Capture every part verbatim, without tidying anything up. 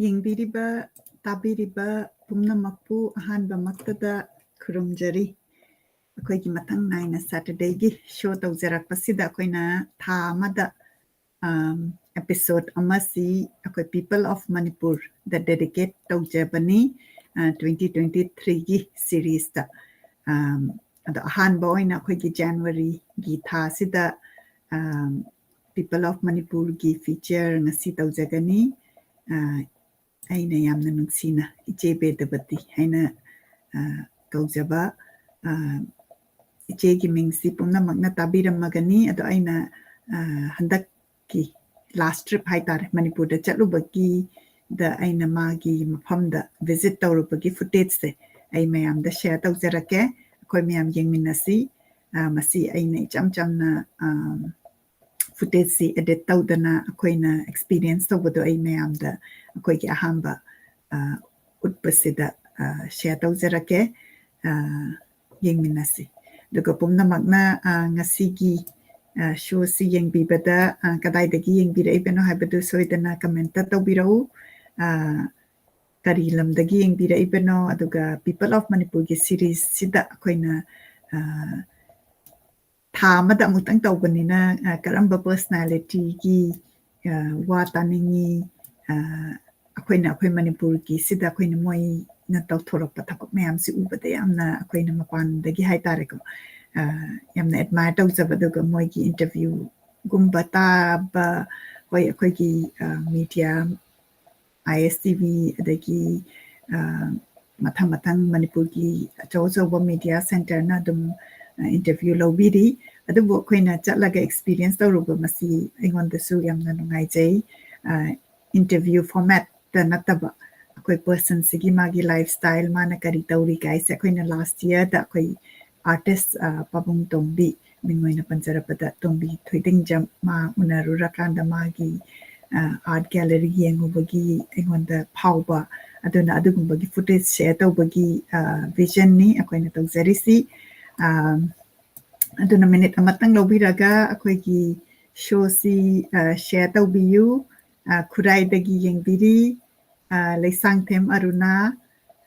ꯌꯦꯡꯕꯤꯔꯤꯕ, ꯇꯥꯕꯤꯔꯤꯕ ꯄꯨꯝꯅꯃꯛꯄꯨ ꯑꯍꯥꯟꯕꯃꯛꯇꯗ ꯈꯨꯔꯨꯝꯖꯔꯤ꯫ ꯑꯩꯈꯣꯏꯒꯤ ꯃꯊꯪ ꯅꯥꯏꯅ Saturdayꯒꯤ show ꯇꯧꯖꯔꯛꯄꯁꯤꯗ ꯑꯩꯈꯣꯏꯅ ꯊꯥ ꯑꯃꯗ, ꯑꯝ, episode ꯑꯃꯁꯤ ꯑꯩꯈꯣꯏ People of Manipurꯗ dedicate ꯇꯧꯖꯕꯅꯤ, ꯑ, twenty twenty threeꯒꯤ seriesꯇ꯫ ꯑꯝ, ꯑꯗꯣ ꯑꯍꯥꯟꯕ ꯑꯣꯏꯅ ꯑꯩꯈꯣꯏꯒꯤ Januaryꯒꯤ ꯊꯥꯁꯤꯗ, ꯑꯝ, People of Manipurꯒꯤ feature ꯉꯁꯤ ꯇꯧꯖꯒꯅꯤ꯫ ꯑ, ꯑꯩꯅ ꯌꯥꯝꯅ ꯅꯨꯡꯁꯤꯅ ꯏꯆꯦ ꯕꯦꯗꯕꯇꯤ ꯍꯥꯏꯅ, ꯑ, ꯀꯧꯖꯕ, ꯑ, ꯏꯆꯦꯒꯤ ꯃꯤꯡꯁꯤ ꯄꯨꯝꯅꯃꯛꯅ ꯇꯥꯕꯤꯔꯝꯃꯒꯅꯤ꯫ ꯑꯗꯣ ꯑꯩꯅ, ꯑ, ꯍꯟꯗꯛꯀꯤ last trip ꯍꯥꯏꯇꯥꯔꯦ, ꯃꯅꯤꯄꯨꯔꯗ ꯆꯠꯂꯨꯕꯒꯤꯗ ꯑꯩꯅ ꯃꯥꯒꯤ ꯃꯐꯝꯗ visit ꯇꯧꯔꯨꯕꯒꯤ footageꯁꯦ ꯑꯩ ꯃꯌꯥꯝꯗ share ꯇꯧꯖꯔꯛꯀꯦ꯫ ꯑꯩꯈꯣꯏ ꯃꯌꯥꯝ ꯌꯦꯡꯃꯤꯟꯅꯁꯤ꯫ ꯑ, ꯃꯁꯤ ꯑꯩꯅ ꯏꯆꯝ ꯆꯝꯅ, ꯑ, footageꯁꯤ edit ꯇꯧꯗꯅ ꯑꯩꯈꯣꯏꯅ experience ꯇꯧꯕꯗꯣ ꯑꯩ ꯃꯌꯥꯝꯗ ꯑꯩꯈꯣꯏꯒꯤ ꯑꯍꯥꯟꯕ, ꯑ, ꯎꯠꯄꯁꯤꯗ, ꯑ, share ꯇꯧꯖꯔꯛꯀꯦ꯫ ꯑ, ꯌꯦꯡꯃꯤꯟꯅꯁꯤ꯫ ꯑꯗꯨꯒ ꯄꯨꯝꯅꯃꯛꯅ, ꯑ, ꯉꯁꯤꯒꯤ, ꯑ, showꯁꯤ ꯌꯦꯡꯕꯤꯕꯗ, ꯑ, ꯀꯗꯥꯏꯗꯒꯤ ꯌꯦꯡꯕꯤꯔꯛꯏꯕꯅꯣ ꯍꯥꯏꯕꯗꯨ ꯁꯣꯏꯗꯅ commentꯇ ꯇꯧꯕꯤꯔꯛꯎ꯫ ꯑ, ꯀꯔꯤ ꯂꯝꯗꯒꯤ ꯌꯦꯡꯕꯤꯔꯛꯏꯕꯅꯣ, ꯑꯗꯨꯒ People of Manipurꯒꯤ seriesꯁꯤꯗ ꯑꯩꯈꯣꯏꯅ, ꯑ, ꯊꯥ ꯑꯃꯗ ꯑꯃꯨꯛꯇꯪ ꯇꯧꯕꯅꯤꯅ, ꯑ, ꯀꯔꯝꯕ personalityꯒꯤ, ꯑ, ꯋꯥ ꯇꯥꯅꯤꯡꯉꯤ, ꯑ, ꯑꯩꯈꯣꯏꯅ, ꯑꯩꯈꯣꯏ ꯃꯅꯤꯄꯨꯔꯒꯤ ꯁꯤꯗ ꯑꯩꯈꯣꯏꯅ ꯃꯣꯏꯅ ꯇꯧꯊꯣꯔꯛꯄ ꯊꯕꯛ ꯃꯌꯥꯝꯁꯤ ꯎꯕꯗ ꯌꯥꯝꯅ ꯑꯩꯈꯣꯏꯅ ꯃꯄꯥꯟꯗꯒꯤ ꯍꯥꯏꯇꯥꯔꯦꯀꯣ, ꯑ, ꯌꯥꯝꯅ admire ꯇꯧꯖꯕ, ꯑꯗꯨꯒ ꯃꯣꯏꯒꯤ interviewꯒꯨꯝꯕ ꯇꯥꯕ, ꯍꯣꯏ, ꯑꯩꯈꯣꯏꯒꯤ, ꯑ, media, ISTV, ꯑꯗꯒꯤ, ꯑ, ꯃꯊꯪ ꯃꯊꯪ ꯃꯅꯤꯄꯨꯔꯒꯤ ꯑꯆꯧ ꯑꯆꯧꯕ media centreꯅ ꯑꯗꯨꯝ, ꯑ, interview ꯂꯧꯕꯤꯔꯤ꯫ ꯑꯗꯨꯕꯨ ꯑꯩꯈꯣꯏꯅ ꯆꯠꯂꯒ experience ꯇꯧꯔꯨꯕ ꯃꯁꯤ ꯑꯩꯉꯣꯟꯗꯁꯨ ꯌꯥꯝꯅ ꯅꯨꯡꯉꯥꯏꯖꯩ꯫ ꯑ, interview formatꯇ ꯅꯠꯇꯕ ꯑꯩꯈꯣꯏ personꯁꯤꯒꯤ ꯃꯥꯒꯤ lifestyle, ꯃꯥꯅ ꯀꯔꯤ ꯇꯧꯔꯤ ꯀꯥꯏꯁꯦ ꯑꯩꯈꯣꯏꯅ last yearꯗ ꯑꯩꯈꯣꯏ artist, ꯑ, ꯄꯥꯕꯨꯡ ꯇꯣꯝꯕꯤ, ꯃꯤꯡ ꯑꯣꯏꯅ ꯄꯟꯖꯔꯕꯗ ꯇꯣꯝꯕꯤ ꯊꯣꯏꯗꯤꯡꯖꯝ, ꯃꯥ ꯎꯅꯔꯨꯔꯀꯥꯟꯗ ꯃꯥꯒꯤ, ꯑ, art gallery ꯌꯦꯡꯉꯨꯕꯒꯤ ꯑꯩꯉꯣꯟꯗ ꯐꯥꯎꯕ, ꯑꯗꯨꯅ ꯑꯗꯨꯒꯨꯝꯕꯒꯤ footage share ꯇꯧꯕꯒꯤ, ꯑ, visionꯅꯤ ꯑꯩꯈꯣꯏꯅ ꯇꯧꯖꯔꯤꯁꯤ꯫ ꯑ, ꯑꯗꯨꯅ minute ꯑꯃꯇꯪ ꯂꯧꯕꯤꯔꯒ ꯑꯩꯈꯣꯏꯒꯤ showꯁꯤ, ꯑ, share ꯇꯧꯕꯤꯌꯨ꯫ ꯑ, ꯈꯨꯔꯥꯏꯗꯒꯤ ꯌꯦꯡꯕꯤꯔꯤ꯫ ꯑ, ꯂꯩꯁꯥꯡꯊꯦꯝ ꯑꯔꯨꯅꯥ,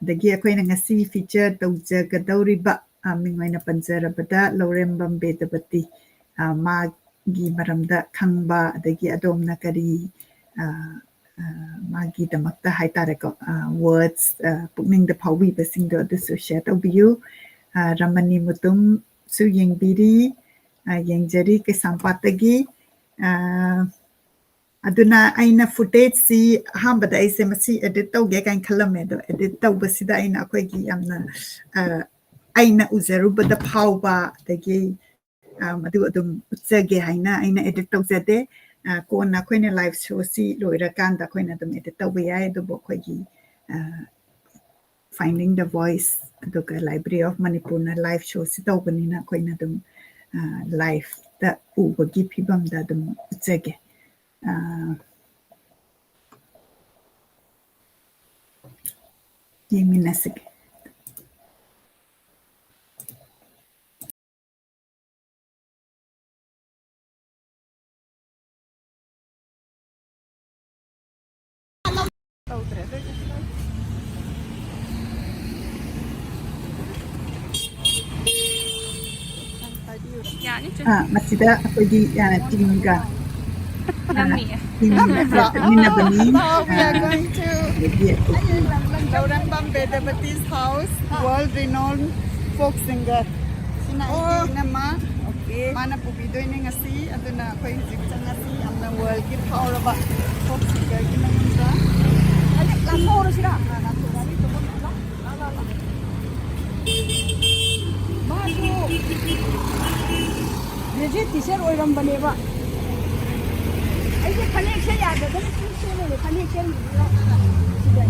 ꯑꯗꯒꯤ ꯑꯩꯈꯣꯏꯅ ꯉꯁꯤ feature ꯇꯧꯖꯒꯗꯧꯔꯤꯕ, ꯑ, ꯃꯤꯡ ꯑꯣꯏꯅ ꯄꯟꯖꯔꯕꯗ ꯂꯧꯔꯦꯝꯕꯝ ꯕꯦꯗꯄꯇꯤ, ꯑ, ꯃꯥꯒꯤ ꯃꯔꯝꯗ ꯈꯪꯕ, ꯑꯗꯒꯤ ꯑꯗꯣꯝꯅ ꯀꯔꯤ, ꯑ, ꯑ, ꯃꯥꯒꯤꯗꯃꯛꯇ ꯍꯥꯏꯇꯥꯔꯦꯀꯣ, ꯑ, words, ꯑ, ꯄꯨꯛꯅꯤꯡꯗ ꯐꯥꯎꯕꯤꯕꯁꯤꯡꯗꯣ ꯑꯗꯨꯁꯨ share ꯇꯧꯕꯤꯌꯨ꯫ ꯑ, ꯔꯃꯅꯤ ꯃꯨꯇꯨꯝꯁꯨ ꯌꯦꯡꯕꯤꯔꯤ, ꯑ, ꯌꯦꯡꯖꯔꯤ ꯀꯩꯁꯥꯝꯄꯥꯠꯇꯒꯤ꯫ ꯑ, ꯑꯗꯨꯅ ꯑꯩꯅ footageꯁꯤ ꯑꯍꯥꯟꯕꯗ ꯑꯩꯁꯦ ꯃꯁꯤ edit ꯇꯧꯒꯦ ꯀꯥꯏꯅ ꯈꯜꯂꯝꯃꯦ, ꯑꯗꯣ edit ꯇꯧꯕꯁꯤꯗ ꯑꯩꯅ ꯑꯩꯈꯣꯏꯒꯤ ꯌꯥꯝꯅ, ꯑ, ꯑꯩꯅ ꯎꯖꯔꯨꯕꯗ ꯐꯥꯎꯕ, ꯑꯗꯒꯤ, ꯑ, ꯃꯗꯨ ꯑꯗꯨꯝ ꯎꯠꯆꯒꯦ ꯍꯥꯏꯅ ꯑꯩꯅ edit ꯇꯧꯖꯗꯦ꯫ ꯑ, ꯀꯣꯟꯅ ꯑꯩꯈꯣꯏꯅ live showꯁꯤ ꯂꯣꯏꯔꯀꯥꯟꯗ ꯑꯩꯈꯣꯏꯅ ꯑꯗꯨꯝ edit ꯇꯧꯕ ꯌꯥꯏ, ꯑꯗꯨꯕꯨ ꯑꯩꯈꯣꯏꯒꯤ, ꯑ, Finding the Voice ꯑꯗꯨꯒ Library of Manipurꯅ live showꯁꯤ ꯇꯧꯕꯅꯤꯅ ꯑꯩꯈꯣꯏꯅ ꯑꯗꯨꯝ, ꯑ, liveꯇ ꯎꯕꯒꯤ ꯐꯤꯕꯝꯗ ꯑꯗꯨꯝ ꯎꯠꯆꯒꯦ꯫ ꯑ, ꯌꯦꯡꯃꯤꯟꯅꯁꯤꯒꯦ꯫ ꯌꯥꯅꯤ, ꯆꯦ꯫ ꯑ, ꯃꯁꯤꯗ ꯑꯩꯈꯣꯏꯒꯤ, ꯑ, teamꯒ, ꯑ, ꯅꯝꯃꯤꯌꯦ꯫ Teamꯒ ꯆꯠꯃꯤꯟꯅꯕꯅꯤ꯫ Now we are going to ꯑꯗꯒꯤ ꯑꯩꯈꯣꯏꯒꯤ ꯂꯧꯔꯦꯝꯕꯝ ꯕꯦꯗꯄꯇꯤꯁ house, world renowned folk singer꯫ ꯁꯤꯅ ꯑꯩꯒꯤ, ꯑꯣ, ꯏꯅꯝꯃ꯫ Okay꯫ ꯃꯥꯅ ꯄꯨꯕꯤꯗꯣꯏꯅꯦ ꯉꯁꯤ, ꯑꯗꯨꯅ ꯑꯩꯈꯣꯏ ꯍꯧꯖꯤꯛ ꯆꯪꯉꯁꯤ꯫ ꯌꯥꯝꯅ worldꯒꯤ ꯐꯥꯎꯔꯕ folk singerꯒꯤ ꯃꯌꯨꯝꯗ꯫ ꯂꯥꯟꯊꯣꯛꯍꯧꯔꯁꯤꯔꯥ? ꯑꯥ, ꯂꯥꯟꯊꯣꯛꯍꯧꯔꯁꯤ꯫ ꯃꯥꯁꯨ graduate teacher ꯑꯣꯏꯔꯝꯕꯅꯦꯕ꯫ ꯑꯩꯁꯦ ꯐꯅꯦꯛꯁꯦ ꯌꯥꯗꯗꯅ ꯁꯨꯝ ꯁꯦꯝꯃꯦꯕ, ꯐꯅꯦꯛ ꯁꯦꯝꯕꯗꯨꯗ ꯁꯤꯗ꯫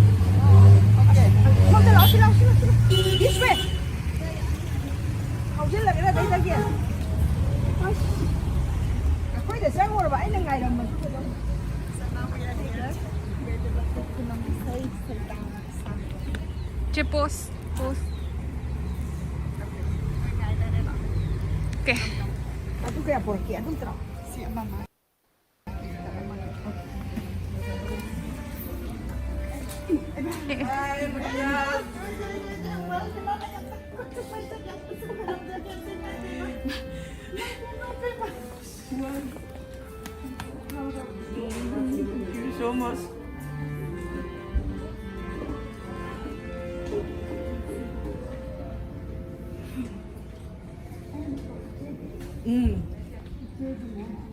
ꯁꯣꯝꯗ ꯂꯥꯛꯑꯣ, ꯁꯤ ꯂꯥꯛꯑꯣ, ꯁꯤ ꯂꯥꯛꯑꯣ, ꯁꯤ ꯂꯥꯛꯑꯣ꯫ This way꯫ ꯍꯧꯖꯤꯜꯂꯒꯦꯔꯥ ꯑꯗꯩꯗꯒꯤ? ꯑꯁ, ꯑꯩꯈꯣꯏꯗ ꯆꯪꯉꯨꯔꯕ ꯑꯩꯅ ꯉꯥꯏꯔꯝꯕꯗꯨꯗ ꯑꯗꯨꯝ꯫ ꯆꯦ, pose, pose꯫ Okay꯫ ꯑꯗꯨ ꯀꯌꯥ ꯄꯨꯔꯛꯀꯦ? ꯑꯗꯨꯝ ꯇꯔꯥ? ꯁꯤ ꯑꯃ ꯑꯃ꯫ Thank you so much. ꯎꯝ꯫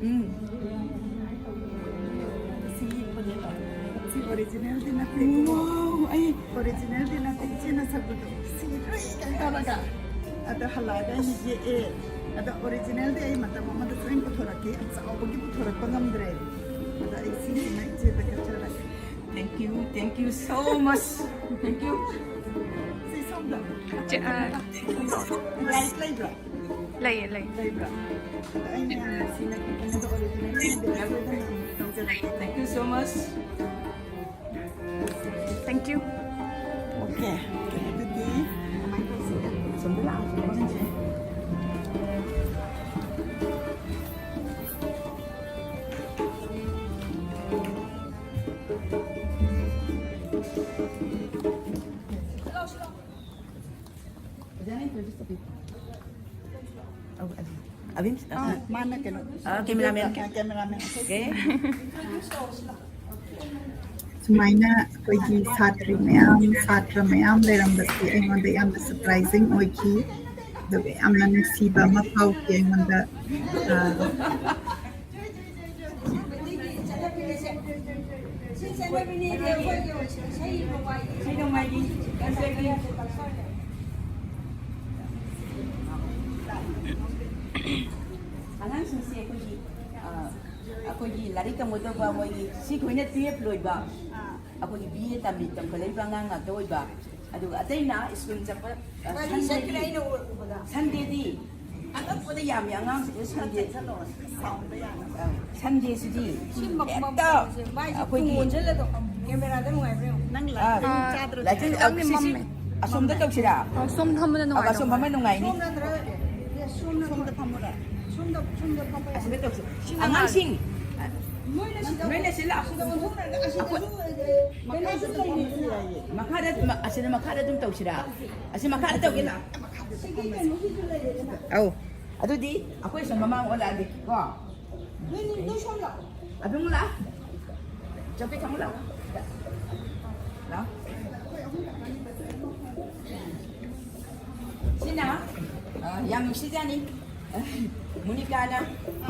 ꯎꯝ꯫ ꯁꯤ ꯌꯦꯡꯕꯅꯦꯕ꯫ ꯁꯤ ꯑꯣꯔꯤꯖꯤꯅꯦꯜꯗꯤ ꯅꯠꯇꯦꯀꯣ꯫ Wow, ꯑꯩ ꯑꯣꯔꯤꯖꯤꯅꯦꯜꯗꯤ ꯅꯠꯇꯦ, ꯏꯆꯦꯅ ꯁꯛꯄꯗꯣ꯫ ꯁꯤ ꯂꯣꯏ ꯀꯩꯅꯣ ꯇꯧꯔꯒ꯫ ꯑꯗꯣ ꯍꯜꯂꯛꯑꯒ ꯑꯩꯅ ꯌꯦꯛꯑꯦ꯫ ꯑꯗꯣ ꯑꯣꯔꯤꯖꯤꯅꯦꯜꯗꯤ ꯑꯩ ꯃꯇꯝ ꯑꯃꯗ ꯁꯣꯏꯅ ꯄꯨꯊꯣꯔꯛꯀꯦ꯫ ꯌꯥꯝ ꯆꯥꯎꯕꯒꯤ ꯄꯨꯊꯣꯔꯛꯄ ꯉꯝꯗ꯭ꯔꯦ꯫ ꯑꯗꯣ ꯑꯩ ꯁꯤꯁꯤꯅ ꯏꯆꯦꯗ ꯀꯠꯆꯔꯒꯦ꯫ Thank you, thank you so much. Thank you. ꯁꯤ ꯁꯣꯝꯗ꯫ ꯆꯦ, ꯑ, ꯂꯥꯏꯔꯤꯛ ꯂꯩꯕ꯭ꯔꯣ? ꯂꯩꯌꯦ, ꯂꯩ꯫ ꯂꯩꯕ꯭ꯔꯣ? ꯑꯗꯣ ꯑꯩꯅ ꯌꯥꯝꯅ ꯁꯤꯅ ꯀꯩꯅꯣꯗ ꯑꯣꯔꯤꯖꯤꯅꯦꯜ ꯂꯩꯕ ꯁꯣꯏꯗꯅ ꯇꯧꯖꯔꯛꯀꯦ꯫ Thank you so much. Thank you. Okay. ꯑꯗꯨꯗꯤ ꯀꯃꯥꯏꯅ ꯇꯧꯁꯤꯒꯦ? ꯑꯁꯣꯝꯗ ꯂꯥꯛꯑꯣ, ꯆꯪꯁꯦ꯫ ꯑꯧ, ꯑꯗꯨ꯫ ꯑꯕꯤꯝ, ꯑꯥ, ꯃꯥꯅ ꯀꯩꯅꯣ, ꯑꯥ, cameraman꯫ ꯑꯥ, cameraman꯫ Okay꯫ ꯁꯨꯃꯥꯏꯅ ꯑꯩꯈꯣꯏꯒꯤ ꯁꯥꯇ꯭ꯔꯤ ꯃꯌꯥꯝ, ꯁꯥꯇ꯭ꯔ ꯃꯌꯥꯝ ꯂꯩꯔꯝꯕꯁꯦ ꯑꯩꯉꯣꯟꯗ ꯌꯥꯝꯅ surprising ꯑꯣꯏꯈꯤ, ꯑꯗꯨꯒ ꯌꯥꯝꯅ ꯅꯨꯡꯁꯤꯕ ꯑꯃ ꯐꯥꯎꯈꯤ ꯑꯩꯉꯣꯟꯗ꯫ ꯑꯥ, ꯑꯉꯥꯡꯁꯤꯡꯁꯦ ꯑꯩꯈꯣꯏꯒꯤ, ꯑ, ꯑꯩꯈꯣꯏꯒꯤ ꯂꯥꯏꯔꯤꯛ ꯇꯝꯒꯗꯕ ꯃꯣꯏꯒꯤ ꯁꯤ ꯑꯩꯈꯣꯏꯅ twelve ꯂꯣꯏꯕ, ꯑꯩꯈꯣꯏꯒꯤ B A ꯇꯝꯃꯤ, ꯇꯝꯈꯠꯂꯛꯏꯕ ꯑꯉꯥꯡ ꯉꯥꯛꯇ ꯑꯣꯏꯕ, ꯑꯗꯨꯒ ꯑꯇꯩꯅ ꯁ꯭ꯀꯨꯜ ꯆꯠꯄ, ꯑ, ꯋꯥꯔꯤ ꯆꯠꯈ꯭ꯔꯦ, Sunday, ꯑꯩꯅ ꯎꯕꯗ꯫ Sundayꯗꯤ ꯑꯉꯛꯄꯗ ꯌꯥꯝꯃꯤ ꯑꯉꯥꯡꯁꯤꯡꯁꯦ Sunday꯫ ꯁꯥꯎꯟꯗ ꯌꯥꯝꯃꯤ꯫ ꯑ, Sundayꯁꯤꯗꯤ ꯁꯤ ꯃ-, ꯃ-, ꯍꯦꯛꯇ ꯃꯁꯦ ꯃꯥꯏꯁꯦ ꯑꯩꯈꯣꯏꯒꯤ ꯇꯨꯡ ꯑꯣꯟꯁꯤꯜꯂꯗꯣ ꯀꯦꯃꯦꯔꯥꯗ ꯅꯨꯡꯉꯥꯏꯕ꯭ꯔꯥ ꯌꯦꯡꯉꯣ꯫ ꯅꯪ ꯑ, ꯂꯥꯏꯠ ꯆꯥꯗ꯭ꯔꯣ? ꯂꯥꯏꯇꯤꯡ, ꯑ, ꯈꯤꯇꯪꯗꯤ ꯁꯤ, ꯁꯤ ꯃꯝꯃꯦ꯫ ꯑꯁꯣꯝꯗ ꯇꯧꯁꯤꯔꯥ? ꯑ, ꯁꯣꯝ ꯐꯝꯕꯅ ꯑ, ꯅꯨꯡꯉꯥꯏꯗꯧ ꯑꯁꯣꯝ ꯐꯝꯕ ꯃꯥꯜꯂꯦ꯫ ꯅꯨꯡꯉꯥꯏꯅꯤ꯫ ꯁꯣꯝ ꯅꯠꯇ꯭ꯔꯒ ꯁꯣꯝꯗ ꯐꯝꯃꯨꯔꯥ? ꯁꯣꯝꯗ, ꯁꯣꯝꯗ ꯐꯝꯕ ꯌꯥꯏ꯫ ꯑꯁꯤꯗ ꯇꯧꯁꯤ꯫ ꯁꯤꯅ ꯑꯉꯥꯡꯁꯤꯡ, ꯃꯥꯜꯂꯦ꯫ ꯅꯣꯏꯅ ꯁꯤꯗ ꯑꯣꯟꯊꯣꯛꯅꯔꯒ ꯑꯁꯤꯗꯁꯨ ꯀꯩꯅꯣꯁꯨ ꯂꯩꯔꯤꯗꯅ꯫ ꯃꯈꯥꯗ, ꯑꯁꯤꯗ ꯃꯈꯥꯗ ꯑꯗꯨꯝ ꯇꯧꯁꯤꯔꯥ? ꯑꯁꯤ ꯃꯈꯥꯗ ꯇꯧꯒꯦ ꯂꯥꯛꯑꯣ꯫ ꯁꯤꯒꯤ ꯀꯩꯅꯣꯁꯤꯁꯨ ꯂꯩꯔꯦꯗꯅ꯫ ꯑꯧ꯫ ꯑꯗꯨꯗꯤ ꯑꯩꯈꯣꯏ ꯁꯣꯝ ꯃꯃꯥꯡ ꯑꯣꯜꯂꯛꯑꯒꯦ ꯀꯣ꯫ ꯅꯣꯏ, ꯅꯣꯏ ꯁꯣꯝ ꯂꯥꯛꯑꯣ꯫ ꯑꯗꯨꯝ ꯂꯥꯛꯑꯣ꯫ ꯆꯧꯀꯤ ꯊꯝꯃꯨ ꯂꯥꯛꯑꯣ꯫ ꯂꯥꯛꯑꯣ꯫ ꯁꯤꯅ, ꯑ, ꯌꯥꯝ ꯅꯨꯡꯁꯤꯖꯥꯅꯤ꯫ ꯃꯣꯅꯤꯀꯥꯅ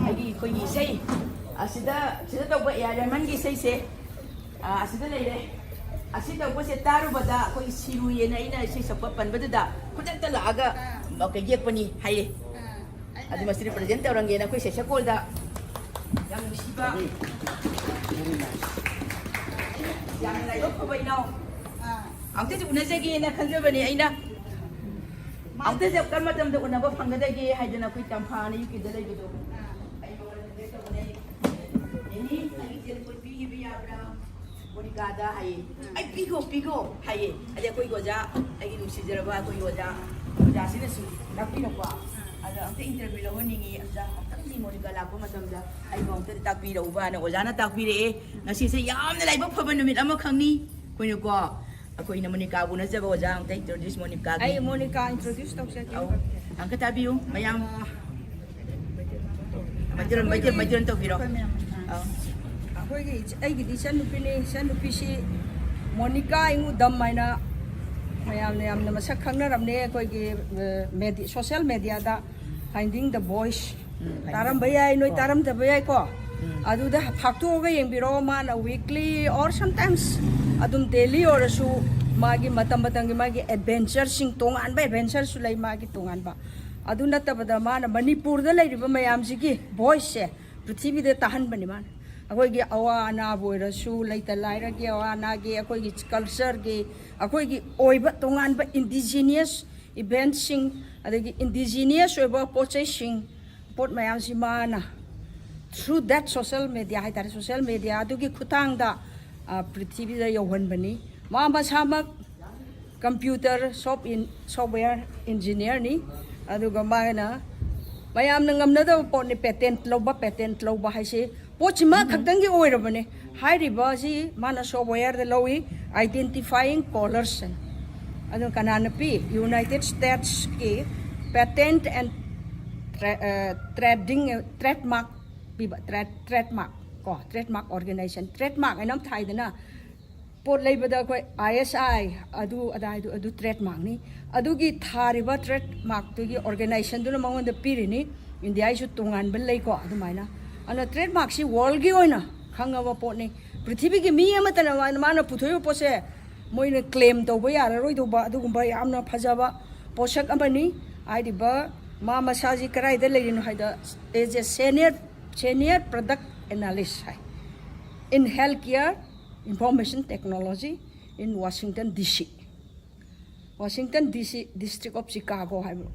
ꯑꯩꯒꯤ, ꯑꯩꯈꯣꯏꯒꯤ ꯏꯁꯩ ꯑꯁꯤꯗ, ꯁꯤꯗ ꯇꯧꯕ ꯑꯦ ꯑꯥꯔ ꯔꯦꯍꯃꯟꯒꯤ ꯏꯁꯩꯁꯦ, ꯑ, ꯑꯁꯤꯗ ꯂꯩꯔꯦ꯫ ꯑꯁꯤ ꯇꯧꯕꯁꯦ ꯇꯥꯔꯨꯕꯗ ꯑꯩꯈꯣꯏ ꯁꯤꯔꯨꯏꯌꯦꯅ ꯑꯩꯅ ꯏꯁꯩ ꯁꯛꯄ ꯄꯟꯕꯗꯨꯗ ꯈꯨꯗꯛꯇ ꯂꯥꯛꯑꯒ, ꯑ, ꯌꯦꯛꯄꯅꯤ ꯍꯥꯏꯌꯦ꯫ ꯑꯗꯨ ꯃꯁꯤ represent ꯇꯧꯔꯝꯒꯦꯅ ꯑꯩꯈꯣꯏ ꯁꯦꯁꯀꯣꯜꯗ ꯌꯥꯝ ꯅꯨꯡꯁꯤꯕ, ꯌꯥꯝꯅ ꯂꯥꯏꯕꯛ ꯐꯕ ꯏꯅꯥꯎ꯫ ꯑꯃꯨꯛꯇꯁꯨ ꯎꯅꯖꯒꯦꯅ ꯈꯟꯖꯕꯅꯦ ꯑꯩꯅ꯫ ꯑꯃꯨꯛꯇꯁꯨ ꯀꯔꯝꯕ ꯃꯇꯝꯗ ꯎꯅꯕ ꯐꯪꯒꯗꯒꯦ ꯍꯥꯏꯗꯅ ꯑꯩꯈꯣꯏ ꯇꯝꯐꯥꯅ ꯌꯨ ꯀꯦꯗ ꯂꯩꯕꯗꯣ꯫ ꯑꯩ ꯃꯉꯣꯟꯗ contact ꯇꯧꯕꯅꯦ꯫ "ꯅꯦꯅꯦ, ꯑꯩꯒꯤ ꯇꯦꯂꯤꯐꯣꯟ ꯄꯤꯈꯤꯕ ꯌꯥꯕ꯭ꯔꯥ?" ꯃꯣꯅꯤꯀꯥꯗ ꯍꯥꯏꯌꯦ꯫ "ꯑꯩ ꯄꯤꯈꯣ, ꯄꯤꯈꯣ" ꯍꯥꯏꯌꯦ꯫ ꯑꯗꯩ ꯑꯩꯈꯣꯏꯒꯤ ꯑꯣꯖꯥ, ꯑꯩꯒꯤ ꯅꯨꯡꯁꯤꯖꯔꯕ ꯑꯩꯈꯣꯏꯒꯤ ꯑꯣꯖꯥ, ꯑꯣꯖꯥꯁꯤꯅꯁꯨ ꯇꯥꯛꯄꯤꯔꯛꯄ꯫ ꯑꯗ ꯑꯝꯇ interview ꯂꯧꯍꯟꯅꯤꯡꯉꯤ, ꯑꯣꯖꯥ, ꯑꯝꯇꯪꯗꯤ ꯃꯣꯅꯤꯀꯥ ꯂꯥꯛꯄ ꯃꯇꯝꯗ ꯑꯩꯕꯨ ꯑꯝꯇꯗꯤ ꯇꯥꯛꯄꯤꯔꯛꯎꯕꯅ ꯑꯣꯖꯥꯅ ꯇꯥꯛꯄꯤꯔꯛꯑꯦ꯫ ꯉꯁꯤꯁꯦ ꯌꯥꯝꯅ ꯂꯥꯏꯕꯛ ꯐꯕ ꯅꯨꯃꯤꯠ ꯑꯃꯈꯛꯅꯤ꯫ ꯑꯩꯈꯣꯏꯅꯀꯣ, ꯑꯩꯈꯣꯏꯅ ꯃꯣꯅꯤꯀꯥꯕꯨ ꯎꯅꯖꯕ ꯑꯣꯖꯥ ꯑꯝꯇ introduce ꯃꯣꯅꯤꯀꯥꯒꯤ꯫ ꯑꯩ ꯃꯣꯅꯤꯀꯥ introduce ꯇꯧꯖꯒꯦ꯫ ꯑꯧ, ꯑꯃꯨꯛꯇ ꯇꯥꯕꯤꯌꯨ ꯃꯌꯥꯝ꯫ ꯑ, ꯃꯩꯇꯩꯂꯣꯟ, ꯃꯩꯇꯩꯂꯣꯟ, ꯃꯩꯇꯩꯂꯣꯟ ꯇꯧꯕꯤꯔꯣ꯫ ꯑꯩꯈꯣꯏ ꯃꯌꯥꯝ, ꯑ, ꯑꯧ꯫ ꯑꯩꯈꯣꯏꯒꯤ ꯏꯆ-, ꯑꯩꯒꯤꯗꯤ ꯏꯆꯟꯅꯨꯄꯤꯅꯤ꯫ ꯏꯆꯟꯅꯨꯄꯤꯁꯤ ꯃꯣꯅꯤꯀꯥ ꯏꯉꯨꯗꯝ ꯍꯥꯏꯅ ꯃꯌꯥꯝꯅ ꯌꯥꯝꯅ ꯃꯁꯛ ꯈꯪꯅꯔꯝꯅꯦ ꯑꯩꯈꯣꯏꯒꯤ, ꯑ, ꯃꯦꯗꯤ-, social media the Finding the Voice꯫ Um, Finding the ꯇꯥꯔꯝꯕ Voice꯫ ꯌꯥꯏ, ꯅꯣꯏ ꯀꯣ꯫ ꯇꯥꯔꯝꯗꯕ ꯌꯥꯏꯀꯣ꯫ ꯎꯝ꯫ ꯑꯗꯨꯗ ꯐꯥꯛꯇꯣꯛꯑꯒ ꯌꯦꯡꯕꯤꯔꯣ꯫ ꯃꯥꯅ weekly or sometimes ꯑꯗꯨꯝ daily ꯑꯣꯏꯔꯁꯨ ꯃꯥꯒꯤ ꯃꯇꯝ ꯃꯇꯝꯒꯤ ꯃꯥꯒꯤ adventure ꯁꯤꯡ, ꯇꯣꯉꯥꯟꯕ adventure ꯁꯨ ꯂꯩ ꯃꯥꯒꯤ ꯇꯣꯉꯥꯟꯕ꯫ ꯑꯗꯨ ꯅꯠꯇꯕꯗ ꯃꯥꯅ ꯃꯅꯤꯄꯨꯔꯗ ꯂꯩꯔꯤꯕ ꯃꯌꯥꯝꯁꯤꯒꯤ voice ꯁꯦ ꯄ꯭ꯔꯤꯊꯤꯕꯤꯗ ꯇꯥꯍꯟꯕꯅꯤ ꯃꯥꯅ꯫ ꯑꯩꯈꯣꯏꯒꯤ ꯑꯋꯥ ꯑꯅꯥꯕꯨ ꯑꯣꯏꯔꯁꯨ, ꯂꯩꯇ ꯂꯥꯏꯔꯒꯤ ꯑꯋꯥ ꯑꯅꯥꯒꯤ, ꯑꯩꯈꯣꯏꯒꯤ culture ꯒꯤ, ꯑꯩꯈꯣꯏꯒꯤ ꯑꯣꯏꯕ ꯇꯣꯉꯥꯟꯕ indigenous event ꯁꯤꯡ, ꯑꯗꯒꯤ indigenous ꯑꯣꯏꯕ ꯄꯣꯠ ꯆꯩꯁꯤꯡ, ꯄꯣꯠ ꯃꯌꯥꯝꯁꯤ ꯃꯥꯅ through that social media ꯍꯥꯏꯇꯥꯔꯦ, social media ꯑꯗꯨꯒꯤ ꯈꯨꯠꯊꯥꯡꯗ, ꯑ, ꯄ꯭ꯔꯤꯊꯤꯕꯤꯗ ꯌꯧꯍꯟꯕꯅꯤ꯫ ꯃꯥ ꯃꯁꯥꯃꯛ computer soft in-, software engineer ꯅꯤ꯫ ꯑꯗꯨꯒ ꯃꯥꯅ ꯃꯌꯥꯝꯅ ꯉꯝꯅꯗꯕ ꯄꯣꯠꯅꯤ, patent ꯂꯧꯕ, patent ꯂꯧꯕ ꯍꯥꯏꯁꯦ ꯄꯣꯠꯁꯤꯃ ꯈꯛꯇꯪꯒꯤ ꯑꯣꯏꯔꯕꯅꯦ꯫ ꯍꯥꯏꯔꯤꯕꯁꯤ ꯃꯥꯅ ꯁꯣꯞꯋꯦꯌꯔꯗ ꯂꯧꯏ, identifying callers ꯍꯥꯏꯅ꯫ ꯑꯗꯨ ꯀꯅꯥꯅ ꯄꯤ? ꯌꯨꯅꯥꯏꯇꯦꯠ ꯁ꯭ꯇꯦꯠꯁꯀꯤ Patent and Trading, Trademark ꯄꯤꯕ, Trademark ꯀꯣ, Trademark Organization, Trademark ꯍꯥꯏꯅ ꯑꯃ ꯊꯥꯏꯗꯅ꯫ ꯄꯣꯠ ꯂꯩꯕꯗ ꯑꯩꯈꯣꯏ I S I, ꯑꯗꯨ ꯑꯗꯥꯏꯗꯨ, ꯑꯗꯨ trademarkꯅꯤ꯫ ꯑꯗꯨꯒꯤ ꯊꯥꯔꯤꯕ trademarkꯇꯨꯒꯤ organizationꯗꯨꯅ ꯃꯉꯣꯟꯗ ꯄꯤꯔꯤꯅꯤ꯫ ꯏꯟꯗꯤꯌꯥꯒꯤꯁꯨ ꯇꯣꯉꯥꯟꯕ ꯂꯩꯀꯣ ꯑꯗꯨꯃꯥꯏꯅ꯫ ꯑꯗꯨꯅ trademarkꯁꯤ worldꯒꯤ ꯑꯣꯏꯅ ꯈꯪꯉꯕ ꯄꯣꯠꯅꯤ꯫ ꯄ꯭ꯔꯤꯊꯤꯕꯤꯒꯤ ꯃꯤ ꯑꯃꯠꯇꯅ ꯃꯥꯅ, ꯃꯥꯅ ꯄꯨꯊꯣꯛꯏꯕ ꯄꯣꯠꯁꯦ ꯃꯣꯏꯅ claim ꯇꯧꯕ ꯌꯥꯔꯔꯣꯏꯗꯧꯕ ꯑꯗꯨꯒꯨꯝꯕ ꯌꯥꯝꯅ ꯐꯖꯕ ꯄꯣꯠꯁꯛ ꯑꯃꯅꯤ꯫ ꯍꯥꯏꯔꯤꯕ ꯃꯥ ꯃꯁꯥꯁꯤ ꯀꯗꯥꯏꯗ ꯂꯩꯔꯤꯅꯣ ꯍꯥꯏꯗ, as a senior, senior product analyst high, in healthcare information technology in Washington D C, Washington D C, District of Chicago ꯍꯥꯏꯕ꯫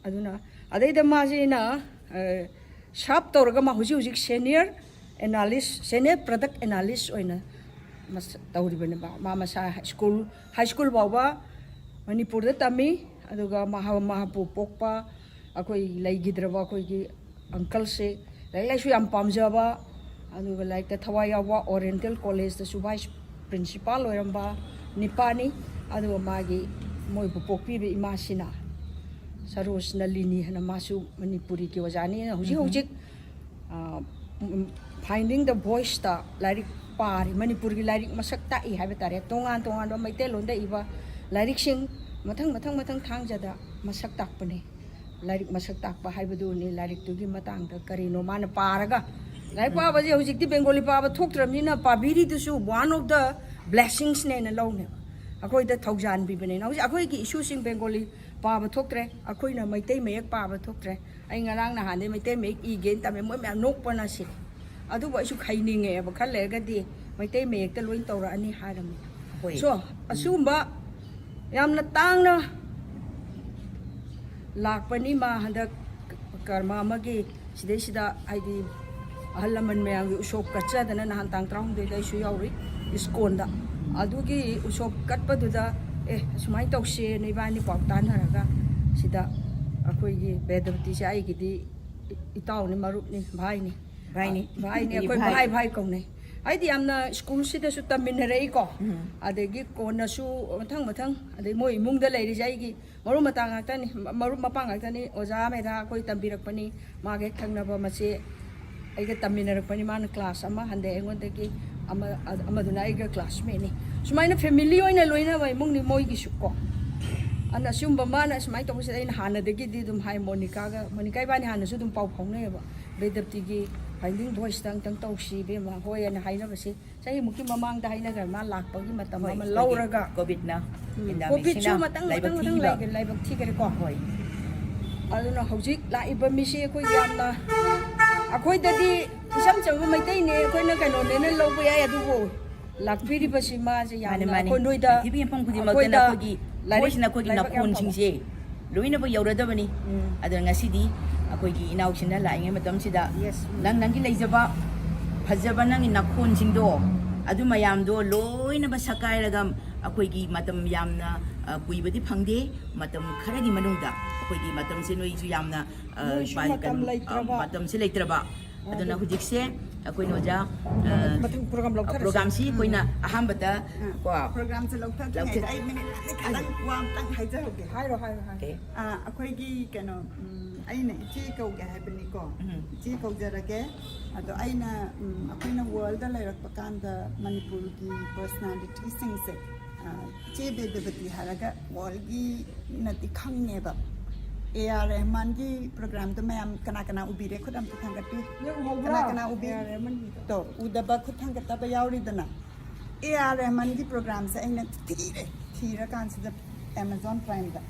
ꯑꯗꯨꯅ ꯑꯗꯩꯗ ꯃꯥꯁꯤꯅ serve ꯇꯧꯔꯒ ꯃꯥ ꯍꯧꯖꯤꯛ ꯍꯧꯖꯤꯛ senior analyst, senior product analyst ꯑꯣꯏꯅ ꯃꯁ-, ꯇꯧꯔꯤꯕꯅꯦꯕ꯫ ꯃꯥ ꯃꯁꯥ ꯁ꯭ꯀꯨꯜ, ꯍꯥꯏ ꯁ꯭ꯀꯨꯜ ꯐꯥꯎꯕ ꯃꯅꯤꯄꯨꯔꯗ ꯇꯝꯃꯤ꯫ ꯑꯗꯨꯒ ꯃꯍꯥ-, ꯃꯍꯥꯛꯄꯨ ꯄꯣꯛꯄ ꯑꯩꯈꯣꯏ ꯂꯩꯈꯤꯗ꯭ꯔꯕ ꯑꯩꯈꯣꯏꯒꯤ uncleꯁꯦ ꯂꯥꯏꯔꯤꯛ ꯂꯥꯏꯁꯨ ꯌꯥꯝ ꯄꯥꯝꯖꯕ, ꯑꯗꯨꯒ ꯂꯥꯏꯔꯤꯛꯇ ꯊꯋꯥꯏ ꯌꯥꯎꯕ, Oriental Collegeꯇꯁꯨ vice principal ꯑꯣꯏꯔꯝꯕ ꯅꯤꯄꯥꯅꯤ꯫ ꯑꯗꯨꯒ ꯃꯥꯒꯤ, ꯃꯣꯏꯕꯨ ꯄꯣꯛꯄꯤꯕ ꯏꯃꯥꯁꯤꯅ ꯁꯔꯣꯖ ꯅꯂꯤꯅꯤ ꯍꯥꯏꯅ, ꯃꯥꯁꯨ ꯃꯅꯤꯄꯨꯔꯤꯒꯤ ꯑꯣꯖꯥꯅꯤ꯫ ꯍꯧꯖꯤꯛ ꯍꯧꯖꯤꯛ, ꯑ, ꯎꯝ, Finding the Voiceꯇ ꯂꯥꯏꯔꯤꯛ ꯄꯥꯔꯤ, ꯃꯅꯤꯄꯨꯔꯒꯤ ꯂꯥꯏꯔꯤꯛ ꯃꯁꯛ ꯇꯥꯛꯏ ꯍꯥꯏꯕ ꯇꯥꯔꯦ꯫ ꯇꯣꯉꯥꯟ ꯇꯣꯉꯥꯟꯕ ꯃꯩꯇꯩꯂꯣꯟꯗ ꯏꯕ ꯂꯥꯏꯔꯤꯛꯁꯤꯡ ꯃꯊꯪ ꯃꯊꯪ ꯃꯊꯪ ꯊꯥꯡꯖꯗ ꯃꯁꯛ ꯇꯥꯛꯄꯅꯦ꯫ ꯂꯥꯏꯔꯤꯛ ꯃꯁꯛ ꯇꯥꯛꯄ ꯍꯥꯏꯕꯗꯨꯅꯤ꯫ ꯂꯥꯏꯔꯤꯛꯇꯨꯒꯤ ꯃꯇꯥꯡꯗ ꯀꯔꯤꯅꯣ ꯃꯥꯅ ꯄꯥꯔꯒ, ꯂꯥꯏꯔꯤꯛ ꯄꯥꯕꯁꯦ ꯍꯧꯖꯤꯛꯇꯤ Bengali ꯄꯥꯕ ꯊꯣꯛꯇ꯭ꯔꯕꯅꯤꯅ, ꯄꯥꯕꯤꯔꯤꯗꯨꯁꯨ one of the blessingsꯅꯦꯅ ꯂꯧꯅꯦꯕ꯫ ꯑꯩꯈꯣꯏꯗ ꯊꯧꯖꯥꯟꯕꯤꯕꯅꯦꯅ꯫ ꯍꯧꯖꯤꯛ ꯑꯩꯈꯣꯏꯒꯤ ꯏꯁꯨꯁꯤꯡ Bengali ꯄꯥꯕ ꯊꯣꯛꯇ꯭ꯔꯦ, ꯑꯩꯈꯣꯏꯅ ꯃꯩꯇꯩ ꯃꯌꯦꯛ ꯄꯥꯕ ꯊꯣꯛꯇ꯭ꯔꯦ꯫ ꯑꯩ ꯉꯔꯥꯡ ꯅꯍꯥꯟꯗꯩ ꯃꯩꯇꯩ ꯃꯌꯦꯛ ꯏꯒꯦꯅ ꯇꯝꯃꯦ, ꯃꯣꯏ ꯃꯌꯥꯝ ꯅꯣꯛꯄꯅ ꯁꯤ꯫ ꯑꯗꯨꯕꯨ ꯑꯩꯁꯨ ꯍꯩꯅꯤꯡꯉꯛꯑꯦꯕ, ꯈꯔ ꯂꯩꯔꯒꯗꯤ ꯃꯩꯇꯩ ꯃꯌꯦꯛꯇ ꯂꯣꯏ ꯇꯧꯔꯛꯑꯅꯤ ꯍꯥꯏꯔꯝꯃꯤ꯫ ꯍꯣꯏ꯫ So, ꯑꯁꯤꯒꯨꯝꯕ ꯌꯥꯝꯅ ꯇꯥꯡꯅ ꯂꯥꯛꯄꯅꯤ꯫ ꯃꯥ ꯍꯟꯗꯛ ꯀꯔꯃ ꯑꯃꯒꯤ ꯁꯤꯗꯩꯁꯤꯗ, ꯍꯥꯏꯗꯤ, ꯑꯍꯜ ꯂꯃꯟ ꯃꯌꯥꯝꯒꯤ ꯎꯁꯣꯞ ꯀꯠꯆꯗꯅ ꯅꯍꯥꯟ ꯇꯥꯡ ꯇꯔꯥꯍꯨꯝꯗꯣꯏꯗ ꯑꯩꯁꯨ ꯌꯥꯎꯔꯤ ꯏꯁꯀꯣꯟꯗ꯫ ꯑꯗꯨꯒꯤ ꯎꯁꯣꯞ ꯀꯠꯄꯗꯨꯗ, "ꯑꯦ, ꯑꯁꯨꯃꯥꯏꯅ ꯇꯧꯁꯦꯅ ꯏꯕꯥꯅꯤ ꯄꯥꯎ ꯇꯥꯟꯅꯔꯒ ꯁꯤꯗ ꯑꯩꯈꯣꯏꯒꯤ ꯕꯦꯗꯕꯇꯤꯁꯦ ꯑꯩꯒꯤꯗꯤ ꯏꯇꯥꯎꯅꯤ, ꯃꯔꯨꯞꯅꯤ, ꯚꯥꯏꯅꯤ꯫ ꯚꯥꯏꯅꯤ꯫ ꯚꯥꯏꯅꯤ, ꯑꯩꯈꯣꯏ ꯚꯥꯏ꯫ ꯚꯥꯏ ꯚꯥꯏ ꯀꯧꯅꯩ꯫ ꯑꯩꯗꯤ ꯌꯥꯝꯅ ꯁ꯭ꯀꯨꯜꯁꯤꯗꯁꯨ ꯇꯝꯃꯤꯟꯅꯔꯛꯏꯀꯣ꯫ ꯎꯝ꯫ ꯑꯗꯒꯤ ꯀꯣꯟꯅꯁꯨ ꯃꯊꯪ ꯃꯊꯪ, ꯑꯗꯩ ꯃꯣꯏ ꯏꯃꯨꯡꯗ ꯂꯩꯔꯤꯁꯦ ꯑꯩꯒꯤ ꯃꯔꯨꯞ ꯃꯇꯥ ꯉꯥꯛꯇꯅꯤ, ꯃꯔꯨꯞ ꯃꯄꯥꯡ ꯉꯥꯛꯇꯅꯤ꯫ ꯑꯣꯖꯥ ꯃꯦꯙꯥ ꯑꯩꯈꯣꯏ ꯇꯝꯕꯤꯔꯛꯄꯅꯤ꯫ ꯃꯥꯒ ꯍꯦꯛ ꯊꯪꯅꯕ ꯃꯆꯦ ꯑꯩꯒ ꯇꯝꯃꯤꯟꯅꯔꯛꯄꯅꯤ꯫ ꯃꯥꯅ ꯀ꯭ꯂꯥꯁ ꯑꯃ ꯍꯟꯊꯩ ꯑꯩꯉꯣꯟꯗꯒꯤ, ꯑꯃ-, ꯑꯃꯗꯨꯅ ꯑꯩꯒ ꯀ꯭ꯂꯥꯁꯃꯦꯠꯅꯤ꯫ ꯁꯨꯃꯥꯏꯅ ꯐꯦꯃꯤꯂꯤ ꯑꯣꯏꯅ ꯂꯣꯏꯅꯕ ꯏꯃꯨꯡꯅꯤ ꯃꯣꯏꯒꯤꯁꯨ ꯀꯣ꯫ ꯑꯗꯨꯅ ꯑꯁꯤꯒꯨꯝꯕ ꯃꯥꯅ ꯁꯨꯃꯥꯏꯅ ꯇꯧꯕꯁꯤꯗ ꯑꯩꯅ ꯍꯥꯟꯅꯗꯒꯤꯗꯤ ꯑꯗꯨꯝ ꯍꯥꯏ, ꯃꯣꯅꯤꯀꯥꯒ, ꯃꯣꯅꯤꯀꯥ ꯏꯕꯥꯅꯤ ꯍꯥꯟꯅꯁꯨ ꯑꯗꯨꯝ ꯄꯥꯎ ꯐꯥꯎꯅꯩꯌꯦꯕ꯫ ꯕꯦꯗꯞꯇꯤꯒꯤ ꯐꯥꯏꯟꯗꯤꯡ ꯚꯣꯏꯁꯇ ꯑꯝꯇꯪ ꯇꯧꯁꯤ ꯏꯕꯦꯝꯃ ꯍꯣꯏ ꯑꯅ ꯍꯥꯏꯅꯕꯁꯦ ꯆꯍꯤꯃꯨꯛꯀꯤ ꯃꯃꯥꯡꯗ ꯍꯥꯏꯅꯈ꯭ꯔꯦ꯫ ꯃꯥ ꯂꯥꯛꯄꯒꯤ ꯃꯇꯝ ꯍꯣꯏ, ꯑꯃ ꯑꯩꯈꯣꯏꯒꯤ ꯂꯧꯔꯒ꯫ ꯀꯣꯚꯤꯗꯅ, ꯎꯝ, pandemic ꯀꯣꯚꯤꯗꯁꯨ ꯁꯤꯅ ꯃꯊꯪ ꯃꯊꯪ ꯂꯥꯏꯕꯛ ꯃꯊꯪ ꯊꯤꯈꯤꯕ꯫ ꯂꯩꯈ꯭ꯔꯦ, ꯂꯥꯏꯕꯛ ꯊꯤꯈ꯭ꯔꯦꯀꯣ꯫ ꯍꯣꯏ꯫ ꯑꯗꯨꯅ ꯍꯧꯖꯤꯛ ꯂꯥꯛꯏꯕ ꯃꯤꯁꯦ ꯑꯩꯈꯣꯏ ꯌꯥꯝꯅ, ꯑꯩꯈꯣꯏꯗꯗꯤ ꯏꯆꯝ ꯆꯝꯕ ꯃꯩꯇꯩꯅꯦ, ꯑꯩꯈꯣꯏꯅ ꯀꯩꯅꯣꯅꯦꯅ ꯂꯧꯕ ꯌꯥꯏ, ꯑꯗꯨꯕꯨ ꯂꯥꯛꯄꯤꯔꯤꯕꯁꯤ ꯃꯥꯁꯦ ꯃꯥꯅꯦ, ꯌꯥꯝꯅ ꯃꯥꯅꯦ꯫ ꯑꯩꯈꯣꯏ ꯅꯣꯏꯗ, ꯄ꯭ꯔꯤꯊꯤꯕꯤ ꯃꯐꯝ ꯈꯨꯗꯤꯡꯃꯛꯇꯅ ꯑꯩꯈꯣꯏꯗ ꯑꯩꯈꯣꯏꯒꯤ ꯂꯥꯏꯕꯛ-, ꯃꯣꯏꯁꯤꯅ ꯑꯩꯈꯣꯏꯒꯤ ꯂꯥꯏꯕꯛ ꯌꯥꯝ ꯐꯕ꯫ ꯅꯥꯈꯣꯟꯁꯤꯡꯁꯦ ꯂꯣꯏꯅꯃꯛ ꯌꯧꯔꯗꯕꯅꯤ꯫ ꯎꯝ꯫ ꯑꯗꯨꯅ ꯉꯁꯤꯗꯤ ꯑꯩꯈꯣꯏꯒꯤ ꯏꯅꯥꯎꯁꯤꯡꯅ ꯂꯥꯛꯏꯉꯩ ꯃꯇꯝꯁꯤꯗ, Yes, ꯎꯝ꯫ ꯅꯪ ꯅꯪꯒꯤ ꯂꯩꯖꯕ ꯐꯖꯕ ꯅꯪꯒꯤ ꯅꯥꯈꯣꯟꯁꯤꯡꯗꯣ, ꯑꯗꯨ ꯃꯌꯥꯝꯗꯣ ꯂꯣꯏꯅꯃꯛ ꯁꯛꯀꯥꯏꯔꯒ ꯑꯩꯈꯣꯏꯒꯤ ꯃꯇꯝ ꯌꯥꯝꯅ, ꯑ, ꯀꯨꯏꯕꯗꯤ ꯐꯪꯗꯦ, ꯃꯇꯝ ꯈꯔꯒꯤ ꯃꯅꯨꯡꯗ ꯑꯩꯈꯣꯏꯒꯤ ꯃꯇꯝꯁꯦ ꯅꯣꯏꯁꯨ ꯌꯥꯝꯅ, ꯑ, ꯅꯣꯏꯁꯨ ꯄꯥꯏ-, ꯃꯇꯝ ꯀꯩꯅꯣ, ꯑ, ꯂꯩꯇ꯭ꯔꯕ꯫ ꯃꯇꯝꯁꯦ ꯂꯩꯇ꯭ꯔꯕ꯫ ꯑꯗꯨꯅ ꯑꯗꯨ ꯍꯧꯖꯤꯛꯁꯦ ꯑꯩꯈꯣꯏꯅ ꯑꯣꯖꯥ, ꯑ, ꯃꯊꯪ program ꯂꯧꯊꯔꯁꯤ꯫ ꯄ꯭ꯔꯣꯒꯥꯝꯁꯤ ꯑꯩꯈꯣꯏꯅ ꯎꯝ꯫ ꯑꯍꯥꯟꯕꯗ ꯎꯝ꯫ ꯀꯣ, ꯄ꯭ꯔꯣꯒ꯭ꯔꯥꯝꯁꯦ ꯂꯧꯊꯗ꯭ꯔꯤꯉꯩꯗ ꯂꯧꯊ- ꯑꯩ ꯃꯤꯅꯤꯠ ꯑꯅꯤ ꯈꯛꯇꯪ ꯋꯥ ꯑꯝꯇꯪ ꯍꯥꯏꯖꯍꯧꯒꯦ꯫ ꯍꯥꯏꯔꯣ, ꯍꯥꯏꯔꯣ, ꯍꯥꯏꯔꯣ꯫ ꯑꯣꯀꯦ꯫ ꯑ, ꯑꯩꯈꯣꯏꯒꯤ ꯀꯩꯅꯣ, ꯎꯝ, ꯑꯩꯅ ꯏꯆꯦ ꯀꯧꯒꯦ ꯍꯥꯏꯕꯅꯤꯀꯣ꯫ ꯎꯝ꯫ ꯏꯆꯦ ꯀꯧꯖꯔꯒꯦ꯫ ꯑꯗꯣ ꯑꯩꯅ, ꯎꯝ, ꯑꯩꯈꯣꯏꯅ ꯋꯥꯔꯜꯗ ꯂꯩꯔꯛꯄ ꯀꯥꯟꯗ ꯃꯅꯤꯄꯨꯔꯒꯤ ꯄꯔꯁꯅꯥꯂꯤꯇꯤꯁꯤꯡꯁꯦ, ꯑ, ꯏꯆꯦ ꯕꯦꯗꯕꯇꯤ ꯍꯥꯏꯔꯒ ꯋꯥꯔꯜꯒꯤꯅꯗꯤ ꯈꯪꯉꯦꯕ꯫ ꯑꯦ ꯑꯥꯔ ꯔꯦꯍꯃꯥꯟꯒꯤ ꯄ꯭ꯔꯣꯒ꯭ꯔꯥꯝꯗꯣ ꯃꯌꯥꯝ ꯀꯅꯥ ꯀꯅꯥ ꯎꯕꯤꯔꯦ? ꯈꯨꯠ ꯑꯝꯇ ꯊꯥꯡꯒꯠꯄꯤꯌꯨ꯫ ꯅꯪ ꯎꯍꯧꯕ꯭ꯔꯥ? ꯀꯅꯥ ꯀꯅꯥ ꯎꯕꯤ? A R ꯔꯦꯍꯃꯥꯟꯒꯤꯗꯣ꯫ ꯇꯣ, ꯎꯗꯕ ꯈꯨꯠ ꯊꯥꯡꯒꯠꯇꯕ ꯌꯥꯎꯔꯤꯗꯅ꯫ ꯑꯦ ꯑꯥꯔ ꯔꯦꯍꯃꯥꯟꯒꯤ ꯄ꯭ꯔꯣꯒ꯭ꯔꯥꯝꯁꯦ ꯑꯩꯅ ꯊꯤꯔꯦ꯫ ꯊꯤꯔꯀꯥꯟꯁꯤꯗ ꯑꯦꯃꯥꯖꯣꯟ ꯄ꯭ꯔꯥꯏꯝꯗ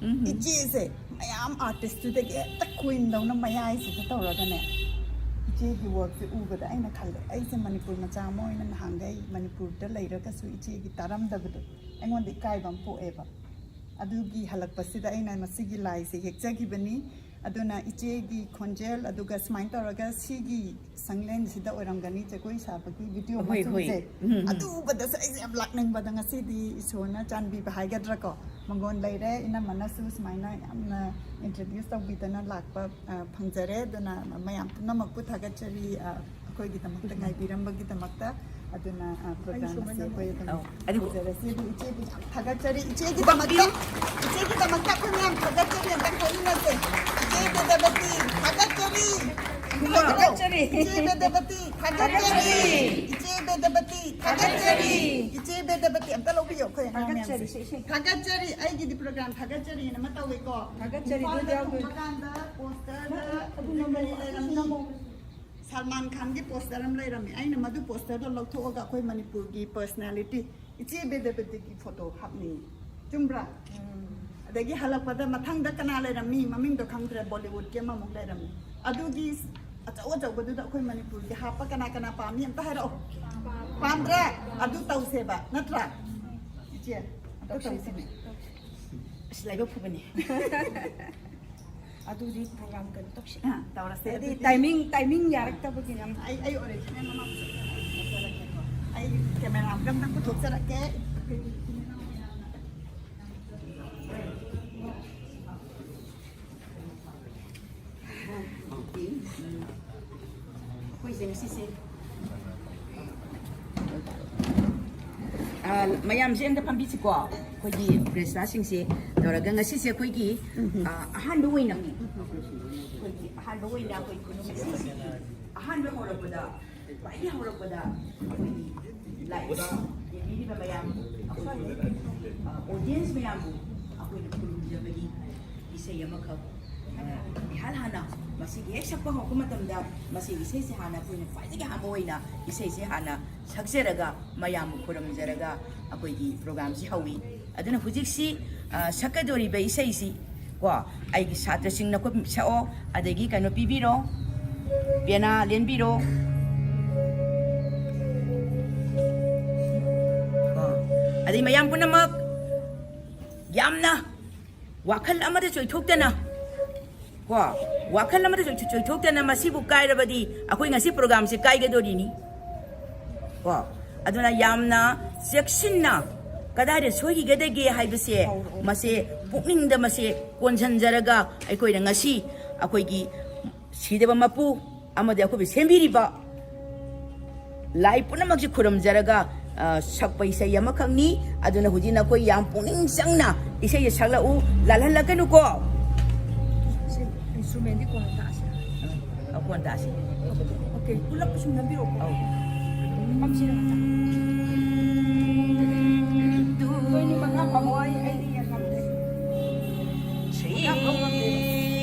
ꯎꯝ꯫ ꯏꯆꯦꯁꯦ ꯃꯌꯥꯝ ꯑꯥꯔꯇꯤꯁꯇꯨꯗꯒꯤ ꯍꯦꯛꯇ ꯀ꯭ꯋꯤꯟꯗꯧꯅ ꯃꯌꯥꯏꯁꯤꯗ ꯇꯧꯔꯒꯅꯦ, ꯏꯆꯦꯒꯤ ꯋꯥꯔꯛꯁꯦ ꯎꯕꯗ ꯑꯩꯅ ꯈꯜꯂꯦ, ꯑꯩꯁꯦ ꯃꯅꯤꯄꯨꯔ ꯃꯆꯥ ꯑꯃ ꯑꯣꯏꯅ ꯅꯍꯥꯟꯈꯩ ꯃꯅꯤꯄꯨꯔꯗ ꯂꯩꯔꯒꯁꯨ ꯏꯆꯦꯒꯤ ꯇꯥꯔꯝꯗꯕꯗꯣ ꯑꯩꯉꯣꯟꯗ ꯏꯀꯥꯏꯕ ꯑꯃ ꯄꯣꯛꯑꯦꯕ꯫ ꯑꯗꯨꯒꯤ ꯍꯜꯂꯛꯄꯁꯤꯗ ꯑꯩꯅ ꯃꯁꯤꯒꯤ ꯂꯥꯏꯁꯦ ꯌꯦꯛꯆꯈꯤꯕꯅꯤ꯫ ꯑꯗꯨꯅ ꯏꯆꯦꯒꯤ ꯈꯣꯟꯖꯦꯜ, ꯑꯗꯨꯒ ꯁꯨꯃꯥꯏꯅ ꯇꯧꯔꯒ ꯁꯤꯒꯤ ꯁꯪꯂꯦꯟꯁꯤꯗ ꯑꯣꯏꯔꯝꯒꯅꯤ ꯖꯒꯣꯏ ꯁꯥꯕꯒꯤ ꯚꯤꯗꯤꯑꯣ ꯍꯣꯏ, ꯍꯣꯏ. ꯃꯆꯨꯁꯦ꯫ ꯎꯝ, ꯎꯝ. ꯑꯗꯨ ꯎꯕꯗꯁꯨ ꯑꯩꯁꯦ ꯌꯥꯝ ꯂꯥꯛꯅꯤꯡꯕꯗ, ꯉꯁꯤꯗꯤ ꯏꯁꯣꯔꯅ ꯆꯥꯟꯕꯤꯕ ꯍꯥꯏꯒꯗ꯭ꯔꯥꯀꯣ, ꯃꯉꯣꯟ ꯂꯩꯔꯦ꯫ ꯏꯅꯝꯃꯅꯁꯨ ꯁꯨꯃꯥꯏꯅ ꯌꯥꯝꯅ ꯏꯟꯇ꯭ꯔꯣꯗ꯭ꯌꯨꯁ ꯇꯧꯕꯤꯗꯅ ꯂꯥꯛꯄ, ꯑ, ꯐꯪꯖꯔꯦ꯫ ꯑꯗꯨꯅ ꯃꯌꯥꯝ ꯄꯨꯝꯅꯃꯛꯄꯨ ꯊꯥꯒꯠꯆꯔꯤ꯫ ꯑ, ꯑꯩꯈꯣꯏꯒꯤꯗꯃꯛꯇ ꯉꯥꯏꯕꯤꯔꯝꯕꯒꯤꯗꯃꯛꯇ꯫ ꯑꯗꯨꯅ, ꯑ, ꯄ꯭ꯔꯣꯒ꯭ꯔꯥꯝ ꯑꯁꯤ ꯑꯩꯈꯣꯏ ꯑꯗꯨꯝ ꯑꯧ, ꯑꯗꯨꯕꯨ ꯇꯧꯖꯔꯁꯤ꯫ ꯑꯗꯨ ꯏꯆꯦꯕꯨ ꯌꯥꯝ ꯊꯥꯒꯠꯆꯔꯤ꯫ ꯏꯆꯦꯒꯤꯗꯃꯛꯇ, ꯏꯆꯦꯒꯤꯗꯃꯛꯇ ꯑꯩꯈꯣꯏ ꯃꯌꯥꯝ ꯊꯥꯒꯠꯆꯔꯤ꯫ ꯑꯝꯇꯪ ꯍꯥꯏꯃꯤꯟꯅꯁꯦ꯫ ꯏꯆꯦ ꯕꯦꯗꯕꯇꯤ, ꯊꯥꯒꯠꯆꯔꯤ꯫ ꯊꯥꯒꯠꯆꯔꯤ꯫ ꯏꯆꯦ ꯕꯦꯗꯕꯇꯤ, ꯊꯥꯒꯠꯆꯔꯤ꯫ ꯏꯆꯦ ꯕꯦꯗꯕꯇꯤ, ꯊꯥꯒꯠꯆꯔꯤ꯫ ꯏꯆꯦ ꯕꯦꯗꯕꯇꯤ, ꯑꯝꯇ ꯂꯧꯕꯤꯌꯣ ꯑꯩꯈꯣꯏ ꯑꯉꯥꯡ ꯃꯌꯥꯝꯁꯦ꯫ ꯊꯥꯒꯠꯆꯔꯤ, ꯁꯦ, ꯁꯦ. ꯊꯥꯒꯠꯆꯔꯤ꯫ ꯑꯩꯒꯤꯗꯤ ꯄ꯭ꯔꯣꯒ꯭ꯔꯥꯝ ꯊꯥꯒꯠꯆꯔꯤꯅ ꯑꯃ ꯇꯧꯋꯦꯀꯣ꯫ ꯊꯥꯒꯠꯆꯔꯤ, ꯏꯝꯐꯥꯜꯗ ꯑꯗꯨꯗꯤ ꯌꯥꯎꯗꯣꯏ. ꯊꯣꯡꯕ ꯀꯥꯟꯗ ꯄꯣꯁꯇꯔꯗ ꯑꯗꯨ ꯀꯔꯤ ꯅꯝꯃꯣ, ꯀꯔꯤ ꯑꯗꯨ ꯂꯩꯔꯝꯃꯤ? ꯅꯝꯃꯣ. ꯁꯜꯃꯥꯟ ꯈꯥꯟꯒꯤ ꯄꯣꯁꯇꯔ ꯑꯃ ꯂꯩꯔꯝꯃꯤ꯫ ꯑꯩꯅ ꯃꯗꯨ ꯄꯣꯁꯇꯔꯗꯣ ꯂꯧꯊꯣꯛꯑꯒ ꯑꯩꯈꯣꯏ ꯃꯅꯤꯄꯨꯔꯒꯤ ꯄꯔꯁꯅꯦꯂꯤꯇꯤ ꯏꯆꯦ ꯕꯦꯗꯕꯇꯤꯒꯤ ꯐꯣꯇꯣ ꯍꯥꯞꯅꯤꯡꯉꯤ꯫ ꯆꯨꯝꯕ꯭ꯔꯥ? ꯑꯗꯒꯤ ꯍꯜꯂꯛꯄꯗ ꯃꯊꯪꯗ ꯀꯅꯥ ꯂꯩꯔꯝꯃꯤ? ꯃꯃꯤꯡꯗꯣ ꯈꯪꯗ꯭ꯔꯦ꯫ ꯕꯣꯂꯤꯋꯨꯗꯀꯤ ꯑꯃꯃꯨꯛ ꯂꯩꯔꯝꯃꯤ꯫ ꯑꯗꯨꯒꯤ ꯑꯆꯧ ꯑꯆꯧꯕꯗꯨꯗ ꯑꯩꯈꯣꯏ ꯃꯅꯤꯄꯨꯔꯒꯤ ꯍꯥꯞꯄ ꯀꯅꯥ ꯀꯅꯥ ꯄꯥꯝꯃꯤ? ꯑꯝꯇ ꯍꯥꯏꯔꯛꯑꯣ꯫ ꯄꯥꯝꯗ꯭ꯔꯦ? ꯑꯗꯨ ꯇꯧꯁꯦꯕ, ꯅꯠꯇ꯭ꯔꯥ? ꯏꯆꯦ, ꯑꯝꯇ ꯇꯧꯁꯤ, ꯇꯧꯁꯤꯅꯦ꯫ ꯑꯁ, ꯂꯥꯏꯕꯛ ꯐꯕꯅꯦ. ꯑꯗꯨꯗꯤ ꯄ꯭ꯔꯣꯒ꯭ꯔꯥꯝ ꯀꯩꯅꯣ ꯇꯧꯁꯤ. ꯑ, ꯇꯧꯔꯁꯦ꯫ ꯍꯥꯏꯗꯤ ꯑꯗꯨꯗꯤ ꯇꯥꯏꯃꯤꯡ, ꯇꯥꯏꯃꯤꯡ ꯌꯥꯔꯛꯇꯕꯒꯤꯅꯦ. ꯑꯩ, ꯑꯩ ꯑꯣꯔꯤꯖꯤꯅꯦꯜ ꯑꯃ ꯄꯨꯊꯣꯛꯆꯔꯛꯀꯦꯀꯣ꯫ ꯑꯩ ꯀꯦꯃꯦꯔꯥ ꯑꯝꯇꯪ ꯄꯨꯊꯣꯛꯆꯔꯛꯀꯦ꯫ ꯑꯩꯈꯣꯏꯁꯦ ꯉꯁꯤꯁꯦ, ꯑ, ꯃꯌꯥꯝꯁꯦ ꯑꯝꯇ ꯐꯝꯕꯤꯁꯤꯀꯣ꯫ ꯑꯩꯈꯣꯏꯒꯤ ꯄ꯭ꯔꯦꯁ ꯋꯥꯁꯤꯡꯁꯦ ꯇꯧꯔꯒ ꯉꯁꯤꯁꯦ ꯑꯩꯈꯣꯏꯒꯤ, ꯑ, ꯑꯍꯥꯟꯕ ꯑꯣꯏꯅ, ꯑꯩꯈꯣꯏꯒꯤ ꯑꯍꯥꯟꯕ ꯑꯣꯏꯅ ꯑꯩꯈꯣꯏ ꯈꯨꯅꯨꯡ ꯉꯁꯤꯁꯦ ꯑꯍꯥꯟꯕ ꯍꯧꯔꯛꯄꯗ, ꯈ꯭ꯋꯥꯏꯗꯒꯤ ꯍꯧꯔꯛꯄꯗ ꯑꯩꯈꯣꯏꯒꯤ ꯂꯥꯛꯏꯕ, ꯌꯦꯡꯕꯤꯔꯤꯕ ꯃꯌꯥꯝ, ꯑꯩꯈꯣꯏ, ꯑ, ꯑꯣꯗꯤꯌꯦꯟꯁ ꯃꯌꯥꯝꯕꯨ ꯑꯩꯈꯣꯏꯅ ꯈꯨꯔꯨꯝꯖꯕꯒꯤ ꯏꯁꯩ ꯑꯃꯈꯛ, ꯑ, ꯏꯍꯥꯟ ꯍꯥꯟꯅ ꯃꯁꯤꯒꯤ ꯍꯦꯛ ꯁꯛꯄ ꯍꯧꯔꯛꯄ ꯃꯇꯝꯗ ꯃꯁꯤꯒꯤ ꯏꯁꯩꯁꯦ ꯍꯥꯟꯅ ꯑꯩꯈꯣꯏꯅ ꯈ꯭ꯋꯥꯏꯗꯒꯤ ꯑꯍꯥꯟꯕ ꯑꯣꯏꯅ ꯏꯁꯩꯁꯦ ꯍꯥꯟꯅ ꯁꯛꯆꯔꯒ ꯃꯌꯥꯝꯕꯨ ꯈꯨꯔꯨꯝꯖꯔꯒ ꯑꯩꯈꯣꯏꯒꯤ ꯄ꯭ꯔꯣꯒ꯭ꯔꯥꯝꯁꯤ ꯍꯧꯏ꯫ ꯑꯗꯨꯅ ꯍꯧꯖꯤꯛꯁꯤ, ꯑ, ꯁꯛꯀꯗꯧꯔꯤꯕ ꯏꯁꯩꯁꯤ ꯀꯣ, ꯑꯩꯒꯤ ꯁꯥꯇ꯭ꯔꯁꯤꯡꯅ ꯀꯨꯝ-, ꯁꯛꯑꯣ, ꯑꯗꯒꯤ ꯀꯩꯅꯣ ꯄꯤꯕꯤꯔꯣ, ꯄꯦꯅꯥ ꯂꯦꯟꯕꯤꯔꯣ꯫ ꯀꯣ, ꯑꯗꯩ ꯃꯌꯥꯝ ꯄꯨꯝꯅꯃꯛ ꯌꯥꯝꯅ ꯋꯥꯈꯜ ꯑꯃꯗ ꯆꯣꯏꯊꯣꯛꯇꯅ ꯀꯣ, ꯋꯥꯈꯜ ꯑꯃꯗ ꯆꯣꯏ-, ꯆꯣꯏꯊꯣꯛꯇꯅ ꯃꯁꯤꯕꯨ ꯀꯥꯏꯔꯕꯗꯤ ꯑꯩꯈꯣꯏ ꯉꯁꯤ ꯄ꯭ꯔꯣꯒ꯭ꯔꯥꯝꯁꯦ ꯀꯥꯏꯒꯗꯣꯔꯤꯅꯤ꯫ ꯀꯣ, ꯑꯗꯨꯅ ꯌꯥꯝꯅ ꯆꯦꯛꯁꯤꯟꯅ ꯀꯗꯥꯏꯗ ꯁꯣꯏꯈꯤꯒꯗꯒꯦ ꯍꯥꯏꯕꯁꯦ, ꯃꯁꯦ ꯄꯨꯛꯅꯤꯡꯗ ꯃꯁꯦ ꯀꯣꯟꯁꯤꯟꯖꯔꯒ ꯑꯩꯈꯣꯏꯅ ꯉꯁꯤ ꯑꯩꯈꯣꯏꯒꯤ ꯁꯤꯗꯕ ꯃꯄꯨ ꯑꯃꯗꯤ ꯑꯩꯈꯣꯏꯕꯨ ꯁꯦꯝꯕꯤꯔꯤꯕ ꯂꯥꯏ ꯄꯨꯝꯅꯃꯛꯁꯤ ꯈꯨꯔꯨꯝꯖꯔꯒ, ꯑ, ꯁꯛꯄ ꯏꯁꯩ ꯑꯃꯈꯛꯅꯤ꯫ ꯑꯗꯨꯅ ꯍꯧꯖꯤꯛ ꯅꯈꯣꯏ ꯌꯥꯝ ꯄꯨꯛꯅꯤꯡ ꯆꯪꯅ ꯏꯁꯩꯁꯦ ꯁꯛꯂꯛꯎ, ꯂꯥꯜꯍꯜꯂꯛꯀꯅꯨꯀꯣ꯫ ꯁꯤ ꯏꯟꯁꯇ꯭ꯔꯨꯃꯦꯟꯗꯤ ꯀꯣꯟꯅ ꯇꯥꯛꯑꯁꯤ꯫ ꯑ, ꯀꯣꯟꯅ ꯇꯥꯛꯑꯁꯤ꯫ ꯑꯣꯀꯦ, ꯄꯨꯂꯞ ꯁꯨꯝ ꯅꯝꯕꯤꯔꯛꯑꯣ꯫ ꯑꯧ꯫ ꯐꯝꯁꯤꯔ ꯉꯥꯛꯇ꯫ ꯅꯣꯏꯅꯤ ꯃꯈꯥ ꯐꯝꯃꯣ, ꯑꯩ, ꯑꯩꯗꯤ ꯌꯦꯡꯉꯝꯗꯦ꯫ Three,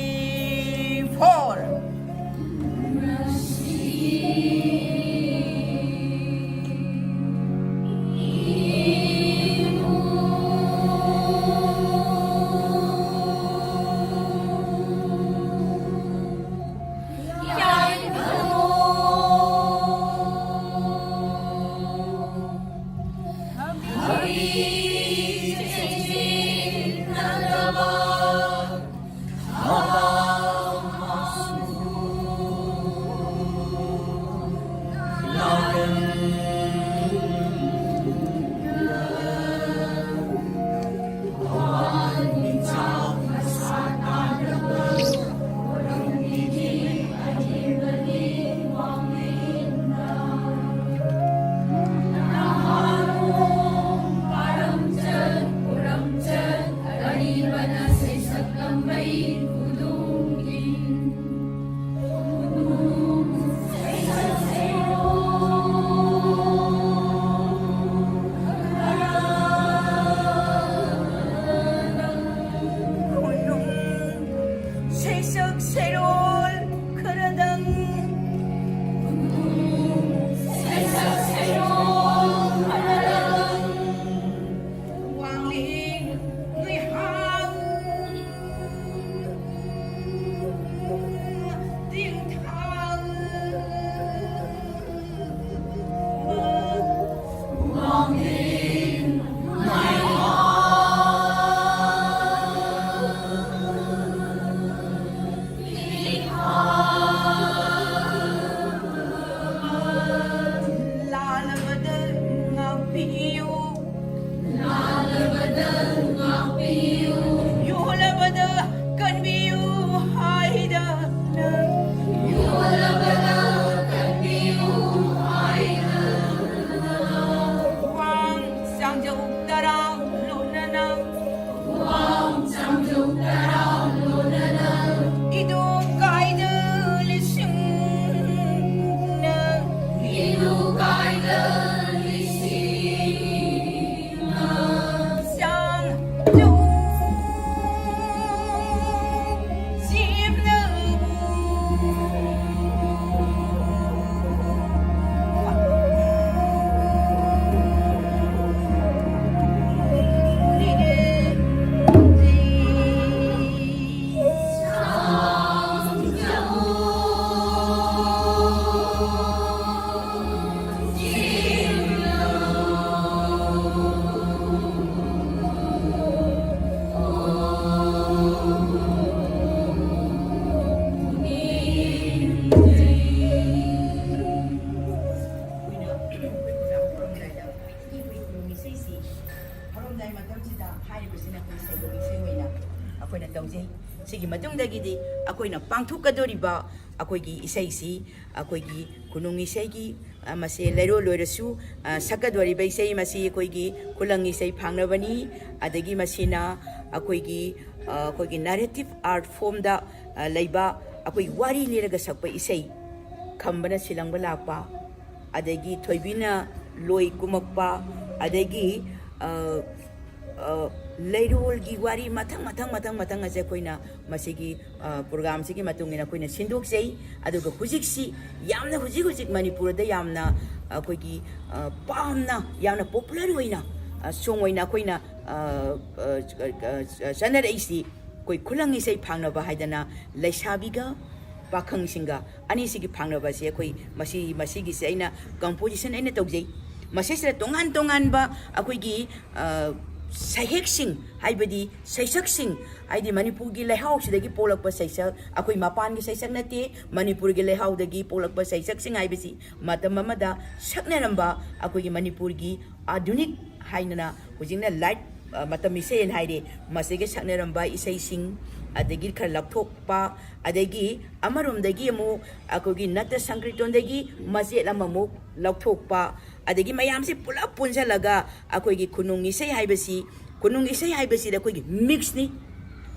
four. ꯍꯥꯏꯔꯤꯕꯁꯤꯅ ꯑꯩꯈꯣꯏ ꯁꯩꯗꯧ ꯏꯁꯩ ꯑꯣꯏꯅ ꯑꯩꯈꯣꯏꯅ ꯇꯧꯖꯩ꯫ ꯁꯤꯒꯤ ꯃꯇꯨꯡꯗꯒꯤꯗꯤ ꯑꯩꯈꯣꯏꯅ ꯄꯥꯡꯊꯣꯛꯀꯗꯧꯔꯤꯕ ꯑꯩꯈꯣꯏꯒꯤ ꯏꯁꯩꯁꯤ ꯑꯩꯈꯣꯏꯒꯤ ꯈꯨꯅꯨꯡ ꯏꯁꯩꯒꯤ, ꯑ, ꯃꯁꯤ ꯂꯩꯔꯣꯜ ꯑꯣꯏꯔꯁꯨ, ꯑ, ꯁꯛꯀꯗꯧꯔꯤꯕ ꯏꯁꯩ ꯃꯁꯤ ꯑꯩꯈꯣꯏꯒꯤ ꯈꯨꯂꯪ ꯏꯁꯩ ꯐꯥꯡꯅꯕꯅꯤ꯫ ꯑꯗꯒꯤ ꯃꯁꯤꯅ ꯑꯩꯈꯣꯏꯒꯤ, ꯑ, ꯑꯩꯈꯣꯏꯒꯤ narrative art formꯗ, ꯑ, ꯂꯩꯕ ꯑꯩꯈꯣꯏꯒꯤ ꯋꯥꯔꯤ ꯂꯤꯔꯒ ꯁꯛꯄ ꯏꯁꯩ, ꯈꯝꯕꯅ ꯁꯤꯂꯪꯕ ꯂꯥꯛꯄ, ꯑꯗꯒꯤ ꯊꯣꯏꯕꯤꯅ ꯂꯣꯏ ꯀꯨꯝꯃꯛꯄ, ꯑꯗꯒꯤ, ꯑ, ꯑ, ꯂꯩꯔꯣꯜꯒꯤ ꯋꯥꯔꯤ ꯃꯊꯪ, ꯃꯊꯪ, ꯃꯊꯪ, ꯃꯊꯪ ꯑꯁꯦ ꯑꯩꯈꯣꯏꯅ ꯃꯁꯤꯒꯤ, ꯑ, programꯁꯤꯒꯤ ꯃꯇꯨꯡ ꯏꯟꯅ ꯑꯩꯈꯣꯏꯅ ꯁꯤꯟꯗꯣꯛꯆꯩ꯫ ꯑꯗꯨꯒ ꯍꯧꯖꯤꯛꯁꯤ ꯌꯥꯝꯅ, ꯍꯧꯖꯤꯛ ꯍꯧꯖꯤꯛ ꯃꯅꯤꯄꯨꯔꯗ ꯌꯥꯝꯅ ꯑꯩꯈꯣꯏꯒꯤ, ꯑ, ꯄꯥꯝꯅ, ꯌꯥꯝꯅ popular ꯑꯣꯏꯅ, ꯑ, song ꯑꯣꯏꯅ ꯑꯩꯈꯣꯏꯅ, ꯑ, ꯑ, ꯑ, ꯑ, ꯆꯠꯅꯔꯛꯏꯁꯤ ꯑꯩꯈꯣꯏ ꯈꯨꯂꯪ ꯏꯁꯩ ꯐꯥꯡꯅꯕ ꯍꯥꯏꯗꯅ ꯂꯩꯁꯥꯕꯤꯒ ꯄꯥꯈꯪꯁꯤꯡꯒ ꯑꯅꯤꯁꯤꯒꯤ ꯐꯥꯡꯅꯕ ꯑꯁꯤ ꯑꯩꯈꯣꯏ ꯃꯁꯤ, ꯃꯁꯤꯒꯤꯁꯦ ꯑꯩꯅ composition ꯑꯩꯅ ꯇꯧꯖꯩ꯫ ꯃꯁꯤꯁꯤꯗ ꯇꯣꯉꯥꯟ ꯇꯣꯉꯥꯟꯕ ꯑꯩꯈꯣꯏꯒꯤ, ꯑ, ꯁꯩꯍꯦꯛꯁꯤꯡ, ꯍꯥꯏꯕꯗꯤ ꯁꯩꯁꯛꯁꯤꯡ, ꯍꯥꯏꯗꯤ ꯃꯅꯤꯄꯨꯔꯒꯤ ꯂꯩꯍꯥꯎꯁꯤꯗꯒꯤ ꯄꯣꯛꯂꯛꯄ ꯁꯩꯁꯛ, ꯑꯩꯈꯣꯏ ꯃꯄꯥꯟꯒꯤ ꯁꯩꯁꯛ ꯅꯠꯇꯦ, ꯃꯅꯤꯄꯨꯔꯒꯤ ꯂꯩꯍꯥꯎꯗꯒꯤ ꯄꯣꯛꯂꯛꯄ ꯁꯩꯁꯛꯁꯤꯡ ꯍꯥꯏꯕꯁꯤ ꯃꯇꯝ ꯑꯃꯗ ꯁꯛꯅꯔꯝꯕ ꯑꯩꯈꯣꯏꯒꯤ ꯃꯅꯤꯄꯨꯔꯒꯤ ꯑꯥꯙꯨꯅꯤꯛ ꯍꯥꯏꯅꯅ ꯍꯧꯖꯤꯛꯅ light, ꯑ, ꯃꯇꯝ ꯏꯁꯩ ꯍꯥꯏꯅ ꯍꯥꯏꯔꯦ, ꯃꯁꯤꯒꯤ ꯁꯛꯅꯔꯝꯕ ꯏꯁꯩꯁꯤꯡ, ꯑꯗꯒꯤ ꯈꯔ ꯂꯧꯊꯣꯛꯄ, ꯑꯗꯒꯤ ꯑꯃꯔꯣꯝꯗꯒꯤ ꯑꯃꯨꯛ ꯑꯩꯈꯣꯏꯒꯤ ꯅꯠꯇ ꯁꯪꯀ꯭ꯔꯤꯇꯣꯟꯗꯒꯤ ꯃꯆꯦꯠ ꯑꯃꯃꯨꯛ ꯂꯧꯊꯣꯛꯄ, ꯑꯗꯒꯤ ꯃꯌꯥꯝꯁꯦ ꯄꯨꯂꯞ ꯄꯨꯟꯁꯤꯜꯂꯒ ꯑꯩꯈꯣꯏꯒꯤ ꯈꯨꯅꯨꯡ ꯏꯁꯩ ꯍꯥꯏꯕꯁꯤ, ꯈꯨꯅꯨꯡ ꯏꯁꯩ ꯍꯥꯏꯕꯁꯤꯗ ꯑꯩꯈꯣꯏꯒꯤ mixꯅꯤ꯫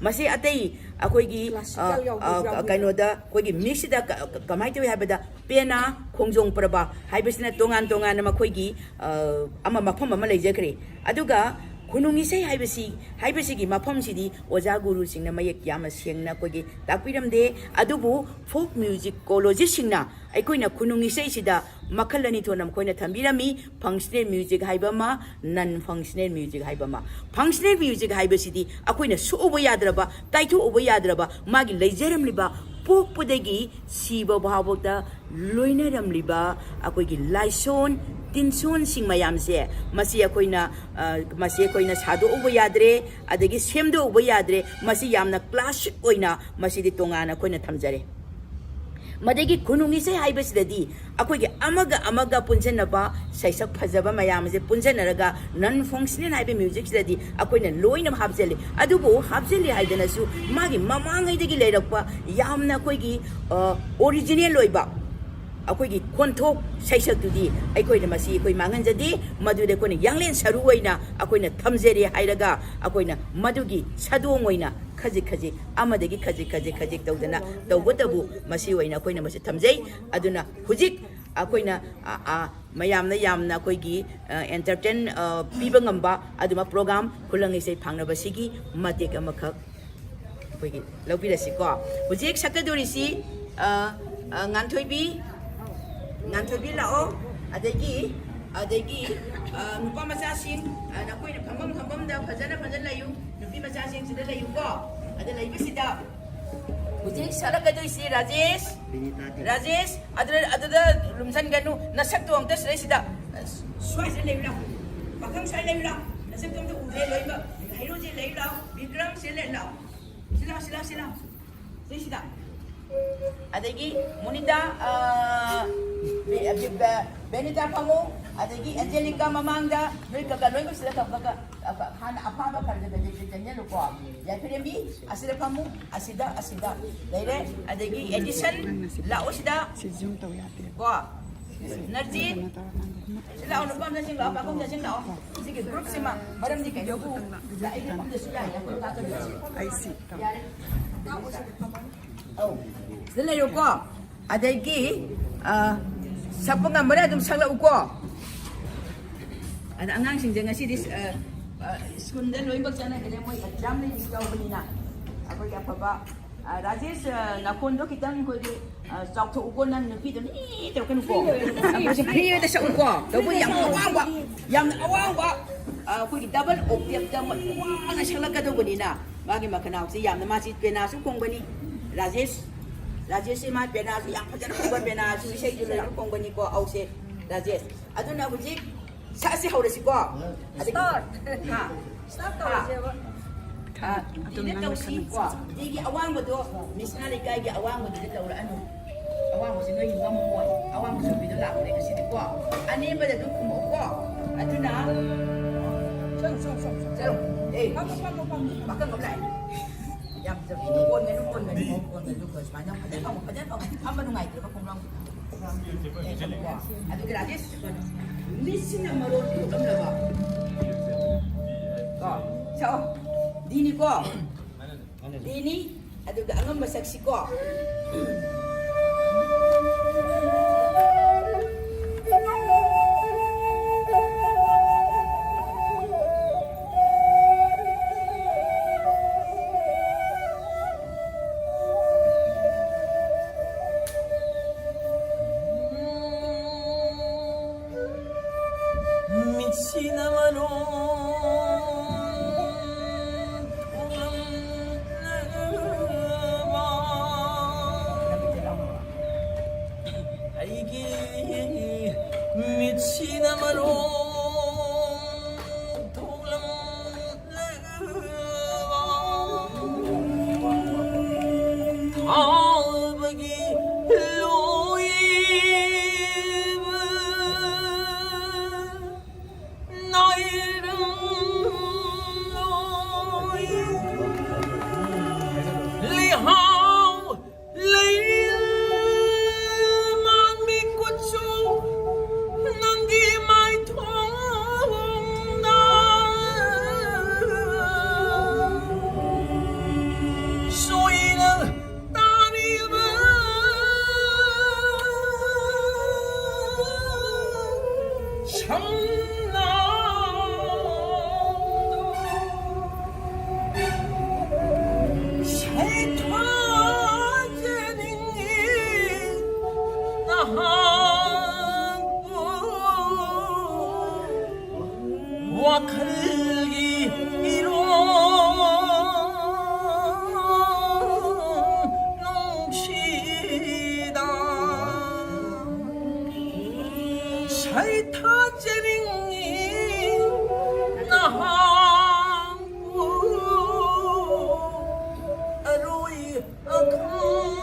ꯃꯁꯤ ꯑꯇꯩ ꯑꯩꯈꯣꯏꯒꯤ, classical ꯑ, ꯌꯥꯎꯕꯁꯨ ꯑ, ꯌꯥꯎꯕꯤꯕ꯭ꯔꯥ? ꯀꯩꯅꯣꯗ ꯑꯩꯈꯣꯏꯒꯤ mixꯁꯤꯗ ꯀ-, ꯀ-, ꯀꯃꯥꯏꯅ ꯇꯧꯏ ꯍꯥꯏꯕꯗ, ꯄꯦꯅꯥ, ꯈꯣꯡꯖꯣꯡ ꯄ꯭ꯔꯕꯥ ꯍꯥꯏꯕꯁꯤꯅ ꯇꯣꯉꯥꯟ ꯇꯣꯉꯥꯟꯅ ꯃꯈꯣꯏꯒꯤ, ꯑ, ꯑꯃ ꯃꯐꯝ ꯑꯃ ꯂꯩꯖꯈ꯭ꯔꯦ꯫ ꯑꯗꯨꯒ ꯈꯨꯅꯨꯡ ꯏꯁꯩ ꯍꯥꯏꯕꯁꯤ, ꯍꯥꯏꯕꯁꯤꯒꯤ ꯃꯐꯝꯁꯤꯗꯤ ꯑꯣꯖꯥ ꯒꯨꯔꯨꯁꯤꯡꯅ ꯃꯌꯦꯛ ꯌꯥꯝꯅ ꯁꯦꯡꯅ ꯑꯩꯈꯣꯏꯒꯤ ꯇꯥꯛꯄꯤꯔꯝꯗꯦ꯫ ꯑꯗꯨꯕꯨ folk musicologistꯁꯤꯡꯅ ꯑꯩꯈꯣꯏꯅ ꯈꯨꯅꯨꯡ ꯏꯁꯩꯁꯤꯗ ꯃꯈꯜ ꯑꯅꯤ ꯊꯣꯛꯅ ꯃꯈꯣꯏꯅ ꯊꯝꯕꯤꯔꯝꯃꯤ, functional music ꯍꯥꯏꯕ ꯑꯃ, non functional music ꯍꯥꯏꯕ ꯑꯃ꯫ Functional music ꯍꯥꯏꯕꯁꯤꯗꯤ ꯑꯩꯈꯣꯏꯅ ꯁꯣꯛꯎꯕ ꯌꯥꯗ꯭ꯔꯕ, ꯀꯥꯏꯊꯣꯛꯎꯕ ꯌꯥꯗ꯭ꯔꯕ, ꯃꯥꯒꯤ ꯂꯩꯖꯔꯝꯂꯤꯕ ꯄꯣꯛꯄꯗꯒꯤ ꯁꯤꯕ ꯐꯥꯎꯕꯗ ꯂꯣꯏꯅꯔꯝꯂꯤꯕ ꯑꯩꯈꯣꯏꯒꯤ ꯂꯥꯏꯁꯣꯟ ꯇꯤꯟꯁꯣꯟꯁꯤꯡ ꯃꯌꯥꯝꯁꯦ, ꯃꯁꯤ ꯑꯩꯈꯣꯏꯅ, ꯑ, ꯃꯁꯤ ꯑꯩꯈꯣꯏꯅ ꯁꯥꯗꯣꯛꯎꯕ ꯌꯥꯗ꯭ꯔꯦ, ꯑꯗꯒꯤ ꯁꯦꯝꯗꯣꯛꯎꯕ ꯌꯥꯗ꯭ꯔꯦ꯫ ꯃꯁꯤ ꯌꯥꯝꯅ classic ꯑꯣꯏꯅ ꯃꯁꯤꯗꯤ ꯇꯣꯉꯥꯟꯅ ꯑꯩꯈꯣꯏꯅ ꯊꯝꯖꯔꯦ꯫ ꯃꯗꯒꯤ ꯈꯨꯅꯨꯡ ꯏꯁꯩ ꯍꯥꯏꯕꯁꯤꯗꯗꯤ ꯑꯩꯈꯣꯏꯒꯤ ꯑꯃꯒ ꯑꯃꯒ ꯄꯨꯟꯁꯤꯟꯅꯕ ꯁꯩꯁꯛ ꯐꯖꯕ ꯃꯌꯥꯝ ꯑꯁꯦ ꯄꯨꯟꯁꯤꯟꯅꯔꯒ non functional ꯍꯥꯏꯕ ꯃ꯭ꯌꯨꯖꯤꯛꯁꯤꯗꯗꯤ ꯑꯩꯈꯣꯏꯅ ꯂꯣꯏꯅꯃꯛ ꯍꯥꯞꯆꯜꯂꯤ꯫ ꯑꯗꯨꯕꯨ ꯍꯥꯞꯆꯜꯂꯤ ꯍꯥꯏꯗꯅꯁꯨ ꯃꯥꯒꯤ ꯃꯃꯥꯡꯉꯩꯗꯒꯤ ꯂꯩꯔꯛꯄ ꯌꯥꯝꯅ ꯑꯩꯈꯣꯏꯒꯤ ꯑꯣꯔꯤꯖꯤꯅꯦꯜ ꯑꯣꯏꯕ ꯑꯩꯈꯣꯏꯒꯤ ꯈꯣꯟꯊꯣꯛ ꯁꯩꯁꯛꯇꯨꯗꯤ ꯑꯩꯈꯣꯏꯅ ꯃꯁꯤ ꯑꯩꯈꯣꯏ ꯃꯥꯡꯍꯟꯖꯗꯦ꯫ ꯃꯗꯨꯗ ꯑꯩꯈꯣꯏꯅ ꯌꯥꯡꯂꯦꯟ ꯁꯔꯨ ꯑꯣꯏꯅ ꯑꯩꯈꯣꯏꯅ ꯊꯝꯖꯔꯦ ꯍꯥꯏꯔꯒ ꯑꯩꯈꯣꯏꯅ ꯃꯗꯨꯒꯤ ꯁꯥꯗꯣꯡ ꯑꯣꯏꯅ ꯈꯖꯤꯛ ꯈꯖꯤꯛ ꯑꯃꯗꯒꯤ ꯈꯖꯤꯛ ꯈꯖꯤꯛ ꯈꯖꯤꯛ ꯇꯧꯗꯅ ꯇꯧꯕꯇꯕꯨ ꯃꯁꯤ ꯑꯣꯏꯅ ꯑꯩꯈꯣꯏꯅ ꯃꯁꯤ ꯊꯝꯖꯩ꯫ ꯑꯗꯨꯅ ꯍꯧꯖꯤꯛ ꯑꯩꯈꯣꯏꯅ ꯃꯌꯥꯝꯅ ꯌꯥꯝꯅ ꯑꯩꯈꯣꯏꯒꯤ ꯑꯦꯟꯇꯔꯇꯦꯟ ꯄꯤꯕ ꯉꯝꯕ ꯑꯗꯨꯝꯕ ꯄ꯭ꯔꯣꯒ꯭ꯔꯥꯝ ꯈꯨꯂꯪ ꯏꯁꯩ ꯐꯥꯡꯅꯕꯁꯤꯒꯤ ꯃꯇꯦꯛ ꯑꯃꯈꯛ ꯑꯩꯈꯣꯏꯒꯤ ꯂꯧꯕꯤꯔꯁꯤꯀꯣ꯫ ꯍꯧꯖꯤꯛ ꯁꯛꯀꯗꯧꯔꯤꯁꯤ ꯉꯥꯟꯊꯣꯏꯕꯤ, ꯉꯥꯟꯊꯣꯏꯕꯤ ꯂꯥꯛꯑꯣ꯫ ꯑꯗꯒꯤ ꯑꯗꯒꯤ ꯅꯨꯄꯥ ꯃꯆꯥꯁꯤꯡ, ꯅꯈꯣꯏꯅ ꯐꯝꯐꯝ ꯐꯝꯐꯝꯗ ꯐꯖꯅ ꯐꯖꯅ ꯂꯩꯌꯨ꯫ ꯅꯨꯄꯤ ꯃꯆꯥꯁꯤꯡꯁꯤꯗ ꯂꯩꯌꯨꯀꯣ꯫ ꯑꯗ ꯂꯩꯕꯁꯤꯗ ꯍꯧꯖꯤꯛ ꯁꯛꯂꯛꯀꯗꯣꯏꯁꯤ ꯔꯥꯖꯦꯁ꯫ ꯔꯥꯖꯦꯁ, ꯑꯗꯨꯗ, ꯑꯗꯨꯗ ꯂꯨꯝꯁꯟꯒꯅꯨ꯫ ꯅꯁꯛꯇꯣ ꯑꯝꯇ ꯁꯤꯗꯩꯁꯤꯗ, ꯁ꯭ꯋꯥꯏꯁꯤꯗ ꯂꯩꯌꯨ ꯂꯥꯎ꯫ ꯄꯥꯈꯪ ꯁ꯭ꯋꯥꯏ ꯂꯩꯌꯨ ꯂꯥꯎ꯫ ꯅꯁꯛꯇꯣ ꯑꯝꯇ ꯎꯗ꯭ꯔꯦ ꯂꯣꯏꯅꯃꯛ꯫ ꯍꯩꯔꯨꯁꯦ ꯂꯩꯌꯨ ꯂꯥꯎ꯫ ꯕꯤꯀ꯭ꯔꯝ ꯁꯤꯗ ꯂꯩꯌꯨ ꯂꯥꯎ꯫ ꯁꯤ ꯂꯥꯎ, ꯁꯤ ꯂꯥꯎ, ꯁꯤ ꯂꯥꯎ꯫ ꯁꯤꯁꯤꯗ꯫ ꯑꯗꯒꯤ ꯃꯣꯅꯤꯇꯥ, ꯕꯦꯅꯤꯇꯥ ꯐꯝꯃꯨ꯫ ꯑꯗꯒꯤ ꯑꯦꯟꯖꯦꯂꯤꯀꯥ ꯃꯃꯥꯡꯗ ꯅꯣꯏ ꯀꯀꯥ ꯂꯣꯏꯅꯃꯛ ꯁꯤꯗ ꯊꯝꯃꯒ ꯍꯥꯟꯅ ꯑꯐꯥꯕ ꯈꯔ ꯈꯔ ꯆꯪꯁꯤꯜꯂꯨꯀꯣ꯫ ꯌꯥꯏꯐꯔꯦꯝꯕꯤ, ꯑꯁꯤꯗ ꯐꯝꯃꯨ꯫ ꯑꯁꯤꯗ, ꯑꯁꯤꯗ ꯂꯩꯔꯦ꯫ ꯑꯗꯒꯤ ꯑꯦꯗꯤꯁꯟ ꯂꯥꯛꯑꯣ ꯁꯤꯗ꯫ ꯁꯤ ꯖꯨꯝ ꯇꯧ ꯌꯥꯗꯦ꯫ ꯀꯣ꯫ ꯅꯔꯖꯤꯠ꯫ ꯁꯤ ꯂꯥꯛꯑꯣ, ꯅꯨꯄꯥ ꯑꯃꯗ ꯆꯤꯡ ꯂꯥꯛꯑꯣ, ꯄꯥꯈꯪꯗ ꯆꯤꯡ ꯂꯥꯛꯑꯣ꯫ ꯁꯤꯒꯤ ꯒ꯭ꯔꯨꯞꯁꯤꯃ ꯃꯔꯝꯗꯤ ꯀꯩꯅꯣꯕꯨ ꯑꯩꯒꯤ ꯃꯐꯝꯗꯁꯨ ꯌꯥꯏ, ꯑꯩꯈꯣꯏ ꯇꯥꯛꯀꯗꯣꯏꯁꯦ꯫ ꯑꯩ ꯁꯤ ꯇꯧ꯫ ꯌꯥꯔꯦ꯫ ꯑꯧ꯫ ꯁꯤꯗ ꯂꯩꯔꯣꯀꯣ꯫ ꯑꯗꯒꯤ ꯁꯛꯄ ꯉꯝꯕꯅ ꯑꯗꯨꯝ ꯁꯛꯂꯛꯎꯀꯣ꯫ ꯑꯗ ꯑꯉꯥꯡꯁꯤꯡꯁꯦ ꯉꯁꯤꯗꯤ ꯁ꯭ꯀꯨꯜꯗ ꯂꯣꯏꯅꯃꯛ ꯆꯠꯅꯈ꯭ꯔꯦ, ꯃꯣꯏ ꯑꯦꯛꯖꯥꯝ ꯂꯩꯕꯁꯨ ꯌꯥꯎꯕꯅꯤꯅ꯫ ꯑꯩꯈꯣꯏꯒꯤ ꯑꯐꯕ ꯔꯥꯖꯦꯁ, ꯅꯥꯈꯣꯟꯗꯣ ꯈꯤꯇꯪ ꯑꯩꯈꯣꯏꯒꯤ ꯆꯥꯎꯊꯣꯛꯎꯀꯣ, ꯅꯪ ꯅꯨꯄꯤꯗꯣ ꯅꯤ ꯇꯧꯔꯛꯀꯅꯨꯀꯣ꯫ ꯐ꯭ꯔꯤ ꯑꯣꯏꯗ ꯁꯛꯎꯀꯣ꯫ ꯇꯧꯕ ꯌꯥꯝ ꯑꯋꯥꯡꯕ, ꯌꯥꯝꯅ ꯑꯋꯥꯡꯕ, ꯑꯩꯈꯣꯏꯒꯤ ꯗꯕꯜ ꯑꯣꯛꯇꯦꯞꯇ ꯋꯥꯡꯅ ꯁꯛꯂꯛꯀꯗꯧꯕꯅꯤꯅ ꯃꯥꯒꯤ ꯃꯈꯅꯥꯎꯁꯤ ꯌꯥꯝꯅ, ꯃꯥꯁꯤ ꯄꯦꯅꯥꯁꯨ ꯈꯣꯡꯕꯅꯤ꯫ ꯔꯥꯖꯦꯁ, ꯔꯥꯖꯦꯁꯁꯤ ꯃꯥ ꯄꯦꯅꯥꯁꯨ ꯌꯥꯝ ꯐꯖꯅ ꯈꯣꯡꯕ, ꯄꯦꯅꯥꯁꯨ ꯏꯁꯩꯁꯨ ꯂꯣꯏꯅ ꯈꯣꯡꯕꯅꯤꯀꯣ꯫ ꯑꯧꯁꯦ ꯔꯥꯖꯦꯁ꯫ ꯑꯗꯨꯅ ꯍꯧꯖꯤꯛ ꯁꯛꯑꯁꯤ ꯍꯧꯔꯁꯤꯀꯣ꯫ ꯑꯗꯒꯤ ꯁ꯭ꯇꯥꯔꯠ꯫ ꯍꯥ? ꯁ꯭ꯇꯥꯔꯠ ꯇꯧꯔꯁꯦꯕ꯫ ꯑ, ꯇꯤꯗ ꯇꯧꯁꯤ ꯀꯣ꯫ ꯇꯤꯒꯤ ꯑꯋꯥꯡꯕꯗꯣ, ꯃꯤꯁꯅꯥ ꯂꯩꯀꯥꯏꯒꯤ ꯑꯋꯥꯡꯕꯗꯨꯗ ꯇꯧꯔꯛꯑꯅꯨ꯫ ꯑꯋꯥꯡꯕꯁꯦ ꯅꯣꯏ ꯉꯝꯃꯣꯏ꯫ ꯑꯋꯥꯡꯕ ꯆꯨꯝꯕꯤꯗꯣ ꯂꯥꯛꯄꯅꯦ ꯉꯁꯤꯗꯤꯀꯣ꯫ ꯑꯅꯦꯝꯕꯗ ꯑꯗꯨꯝ ꯈꯨꯝꯃꯛꯎꯀꯣ꯫ ꯑꯗꯨꯅ ꯆꯠꯂꯣ, ꯆꯠꯂꯣ, ꯆꯠꯂꯣ, ꯆꯠꯂꯣ꯫ ꯆꯠꯂꯣ꯫ ꯑꯦ, ꯐꯝꯃꯣ, ꯐꯝꯃꯣ, ꯐꯝꯃꯣ, ꯐꯝꯃꯣ꯫ ꯄꯥꯈꯪ ꯑꯃ ꯂꯥꯛꯑꯦ꯫ ꯌꯥꯝ ꯐꯖꯕ꯫ ꯀꯣꯟꯒꯅꯨ, ꯀꯣꯟꯒꯅꯨ, ꯀꯣꯟꯒꯅꯨ, ꯀꯣꯟꯒꯅꯨ꯫ ꯁꯨꯃꯥꯏꯅ ꯐꯖꯅ ꯐꯝꯃꯣ, ꯐꯖꯅ ꯐꯝꯃꯣ꯫ ꯐꯝꯕ ꯅꯨꯡꯉꯥꯏꯇ꯭ꯔꯒ ꯈꯣꯡꯒ꯭ꯔꯥꯎ꯫ ꯑꯦ, ꯐꯝꯃꯣꯀꯣ꯫ ꯑꯗꯨꯒ ꯔꯥꯖꯦꯁ, ꯃꯤꯠꯁꯤꯅ ꯃꯔꯣꯟ ꯊꯣꯛꯂꯝꯂꯕ꯫ ꯀꯣ, ꯁꯛꯑꯣ꯫ ꯗꯤꯅꯤꯀꯣ꯫ ꯗꯤꯅꯤ꯫ ꯑꯗꯨꯒ ꯑꯉꯝꯕ ꯁꯛꯁꯤꯀꯣ꯫ ꯃꯤꯠꯁꯤꯅ ꯃꯔꯣꯟ ꯊꯣꯛꯂꯝꯂꯕ꯫ ꯑꯩꯒꯤ ꯃꯤꯠꯁꯤꯅ ꯃꯔꯣꯟ ꯊꯣꯛꯂꯝꯂꯕ꯫ ꯊꯥꯕꯒꯤ ꯂꯣꯏꯕ ꯅꯥꯏꯔꯝꯂꯣꯏ꯫ ꯂꯩꯍꯥꯎ ꯂꯩꯔꯤꯜ ꯃꯥꯟꯕꯤ ꯀꯨꯆꯨ ꯅꯪꯒꯤ ꯃꯥꯏꯊꯣꯡꯗ ꯁꯣꯏꯅ ꯇꯥꯔꯤꯕ ꯁꯝꯅꯥꯗꯨ ꯁꯩꯊꯥꯖꯅꯤꯡꯏ ꯅꯍꯥꯛꯄꯨ꯫ ꯋꯥꯈꯜꯒꯤ ꯏꯔꯣꯜ ꯅꯨꯡꯁꯤꯗ ꯁꯩꯊꯥꯖꯅꯤꯡꯏ ꯅꯍꯥꯛꯄꯨ꯫ ꯑꯔꯣꯏ ꯑꯈꯪ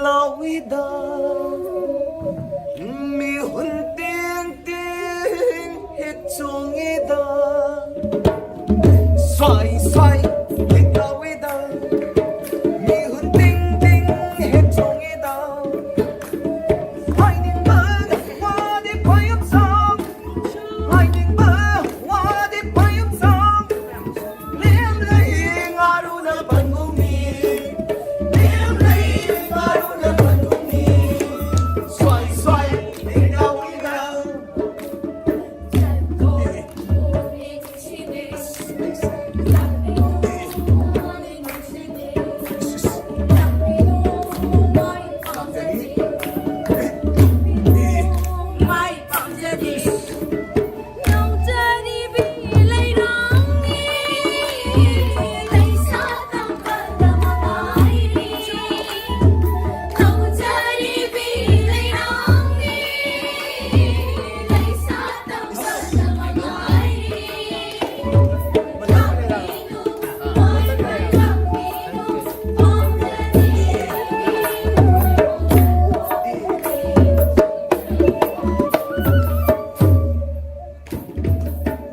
ꯂꯥꯎꯏꯗ, ꯃꯤꯍꯨꯟ ꯇꯤꯡ ꯇꯤꯡ ꯍꯦꯛ ꯆꯣꯡꯉꯤꯗ, ꯁ꯭ꯋꯥꯏ ꯁ꯭ꯋꯥꯏ ꯍꯦꯛ ꯂꯥꯎꯏꯗ, ꯃꯤꯍꯨꯟ ꯇꯤꯡ ꯇꯤꯡ ꯍꯦꯛ ꯆꯣꯡꯉꯤꯗ꯫ ꯍꯥꯏꯅꯤꯡꯕ ꯋꯥꯗꯤ ꯄꯥꯏꯌꯨꯝ ꯁꯥꯝ, ꯍꯥꯏꯅꯤꯡꯕ ꯋꯥꯗꯤ ꯄꯥꯏꯌꯨꯝ ꯁꯥꯝ꯫ ꯂꯦꯝꯂꯩ ꯉꯥꯔꯨꯅ ꯄꯟꯒꯨꯝꯃꯤ, ꯂꯦꯝꯂꯩ ꯉꯥꯔꯨꯅ ꯄꯟꯒꯨꯝꯃꯤ꯫ ꯁ꯭ꯋꯥꯏ ꯁ꯭ꯋꯥꯏ ꯂꯦꯡꯗꯥꯎꯔꯤꯗ꯫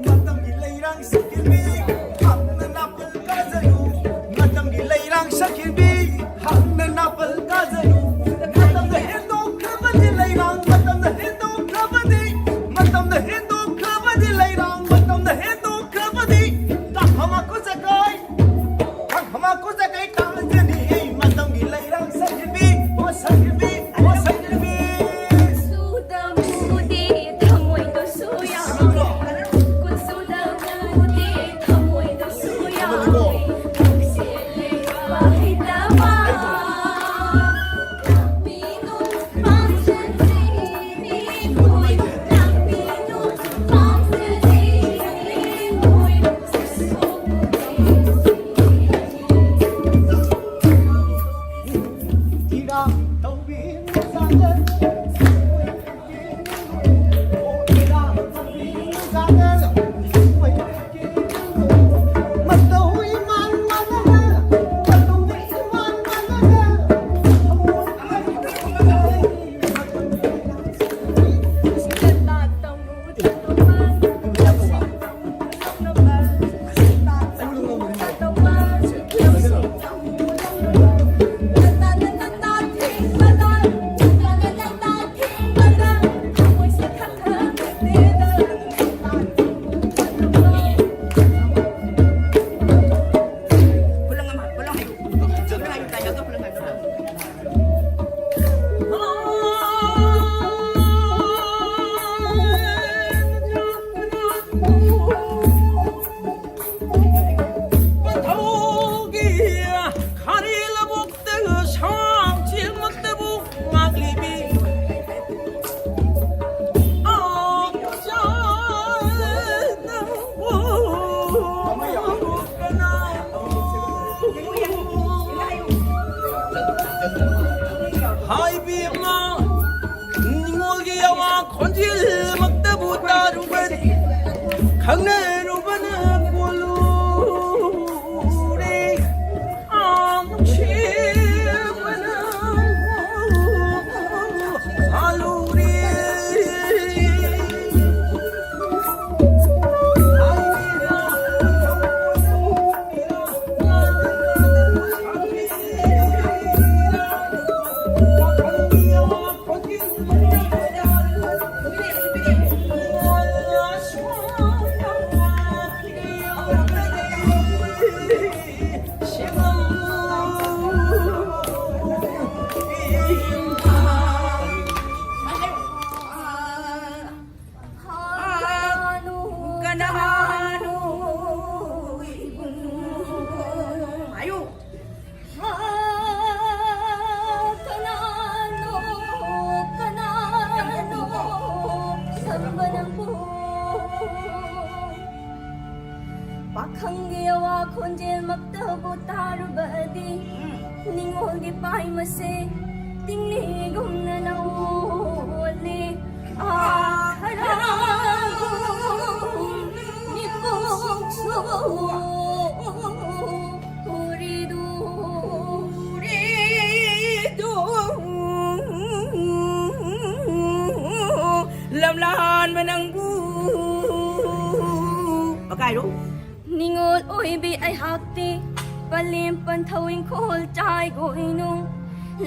ꯃꯇꯝꯒꯤ ꯂꯩꯔꯥꯡ ꯁꯛꯈꯤꯕꯤ, ꯍꯥꯛꯅ ꯅꯥꯄꯜ ꯀꯥꯖꯅꯨ꯫ ꯃꯇꯝꯒꯤ ꯂꯩꯔꯥꯡ ꯁꯛꯈꯤꯕꯤ, ꯍꯥꯛꯅ ꯅꯥꯄꯜ ꯀꯥꯖꯅꯨ꯫ ꯃꯇꯝꯅ ꯍꯦꯟꯗꯣꯛꯈ꯭ꯔꯕꯗꯤ ꯂꯩꯔꯥꯡ, ꯃꯇꯝꯅ ꯍꯦꯟꯗꯣꯛꯈ꯭ꯔꯕꯗꯤ, ꯃꯇꯝꯅ ꯍꯦꯟꯗꯣꯛꯈ꯭ꯔꯕꯗꯤ ꯂꯩꯔꯥꯡ, ꯃꯇꯝꯅ ꯍꯦꯟꯗꯣꯛꯈ꯭ꯔꯕꯗꯤ ꯀꯥꯐꯝ ꯃꯀꯨ ꯆꯀꯥꯏ꯫ ꯃꯇꯝꯒꯤ ꯂꯩꯔꯥꯡ ꯁꯛꯈꯤꯕꯤ, ꯑꯣ ꯁꯛꯈꯤꯕꯤ, ꯑꯣ ꯁꯛꯈꯤꯕꯤ꯫ ꯁꯨꯗ ꯃꯨꯗꯦ ꯊꯃꯣꯏꯗꯁꯨ ꯌꯥꯎ꯫ ꯀꯨꯟꯁꯨꯗ ꯃꯨꯗꯦ ꯊꯃꯣꯏꯗꯁꯨ ꯌꯥꯎ꯫ ꯅꯨꯡꯁꯤꯠ ꯂꯩꯕ ꯍꯩꯇꯕ꯫ ꯂꯥꯛꯄꯤꯅꯨ ꯄꯥꯝꯖꯗꯦ ꯍꯣꯏ꯫ ꯂꯥꯛꯄꯤꯅꯨ ꯄꯥꯝꯖꯗꯦ ꯍꯣꯏ꯫ ꯏꯕꯦꯝꯃ, ꯅꯤꯉꯣꯜꯒꯤ ꯑꯋꯥ ꯈꯣꯟꯖꯦꯜꯃꯛꯇꯕꯨ ꯇꯥꯔꯨꯕꯗꯤ ꯈꯪꯅꯔꯨꯕꯅ ꯀꯣꯜꯂꯨꯔꯦ꯫ ꯑꯥ, ꯅꯨꯡꯁꯤꯕꯅ ꯍꯥꯜꯂꯨꯔꯦ꯫ ꯀꯅꯥꯅꯣ? ꯏꯕꯨꯡꯉꯣ꯫ ꯍꯥꯏꯌꯨ꯫ ꯍꯥ, ꯀꯅꯥꯅꯣ, ꯀꯅꯥꯅꯣ, ꯁꯝꯕ ꯅꯪꯕꯨ? ꯄꯥꯈꯪꯒꯤ ꯑꯋꯥ ꯈꯣꯟꯖꯦꯜꯃꯛꯇꯕꯨ ꯇꯥꯔꯨꯕꯗꯤ, ꯎꯝ꯫ ꯅꯤꯉꯣꯜꯒꯤ ꯄꯥꯏꯃꯁꯦ ꯇꯤꯡꯂꯤꯒꯨꯝꯅ ꯅꯧꯍꯣꯜꯂꯤ꯫ ꯑꯥ, ꯈꯔꯥꯡꯒꯨꯝ ꯃꯤꯀꯨꯞꯁꯨ ꯎꯔꯤꯗꯨ, ꯎꯔꯤꯗꯨ꯫ ꯂꯝꯂꯥꯟꯕ ꯅꯪꯕꯨ꯫ ꯃꯈꯥ ꯍꯥꯏꯔꯣ꯫ ꯅꯤꯉꯣꯜ ꯑꯣꯏꯕꯤ ꯑꯩꯍꯥꯛꯇꯤ ꯄꯂꯦꯝ ꯄꯟꯊꯧ ꯏꯪꯈꯣꯜ ꯆꯥꯏꯒꯣꯏꯅꯨꯡ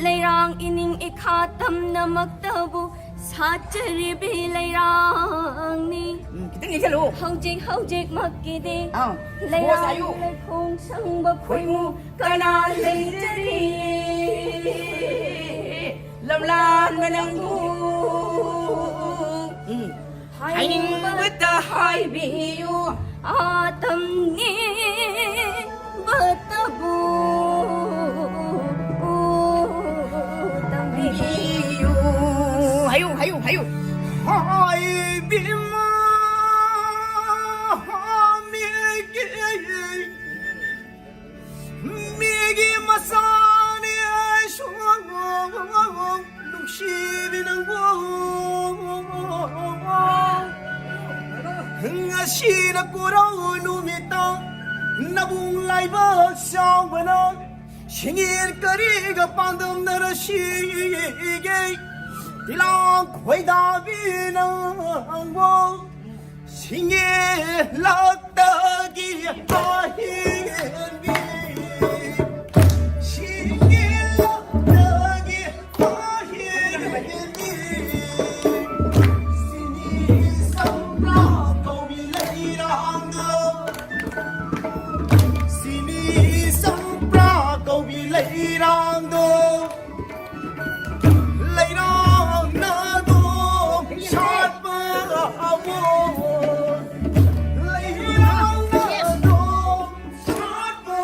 ꯂꯩꯔꯥꯡ ꯏꯅꯤꯡ ꯏꯈꯥ ꯇꯝꯅꯃꯛꯇꯕꯨ ꯁꯥꯠꯆꯔꯤꯕꯤ ꯂꯩꯔꯥꯡꯅꯤ꯫ ꯎꯝ, ꯈꯤꯇꯪ ꯌꯩꯁꯜꯂꯨ꯫ ꯍꯧꯖꯤꯛ ꯍꯧꯖꯤꯛꯃꯛꯀꯤꯗꯤ ꯑꯥ, ꯂꯩꯔꯥꯡ ꯍꯥꯏꯌꯨ꯫ ꯂꯩꯈꯣꯡ ꯁꯪꯕ ꯈꯣꯏꯃꯨ ꯀꯅꯥ ꯂꯩꯖꯔꯤ? ꯂꯝꯂꯥꯟꯕ ꯅꯪꯕꯨ꯫ ꯎꯝ꯫ ꯍꯥꯏꯅꯤꯡꯕꯇ ꯍꯥꯏꯕꯤꯌꯨ꯫ ꯑꯥ, ꯇꯝꯅꯤꯡꯕꯇꯕꯨ ꯇꯝꯕꯤꯌꯨ꯫ ꯍꯥꯏꯌꯨ, ꯍꯥꯏꯌꯨ, ꯍꯥꯏꯌꯨ꯫ ꯍꯥꯏꯕꯤꯃ ꯃꯤꯒꯤ, ꯃꯤꯒꯤ ꯃꯆꯥꯅꯤ ꯑꯩꯁꯨ꯫ ꯑꯁꯤꯅ ꯀꯣꯔꯧ ꯅꯨꯃꯤꯠꯇ ꯅꯕꯨꯡ ꯂꯥꯏꯕꯛ ꯆꯥꯎꯕꯅ ꯁꯤꯡꯉꯦꯟ ꯀꯔꯤꯒ ꯄꯥꯟꯗꯝꯅꯔ ꯁꯤꯒꯦ? ꯇꯤꯂꯥꯡ ꯈꯣꯏꯗꯥꯕꯤ ꯅꯪꯕꯨ ꯁꯤꯡꯉꯦꯟ ꯂꯛꯇꯒꯤ ꯑꯍꯦꯟꯕꯤ, ꯁꯤꯡꯉꯦꯟ ꯂꯛꯇꯒꯤ ꯑꯍꯦꯟꯕꯤ, ꯁꯤꯅꯤ ꯆꯝꯄ꯭ꯔꯥ ꯀꯧꯕꯤ ꯂꯩꯔꯥꯡꯗꯣ, ꯁꯤꯅꯤ ꯆꯝꯄ꯭ꯔꯥ ꯀꯧꯕꯤ ꯂꯩꯔꯥꯡꯗꯣ, ꯂꯩꯔꯥꯡꯅ ꯑꯗꯨꯝ ꯁꯥꯠꯄ ꯑꯃꯣ, ꯂꯩꯔꯥꯡꯅ ꯑꯗꯨꯝ ꯁꯥꯠꯄ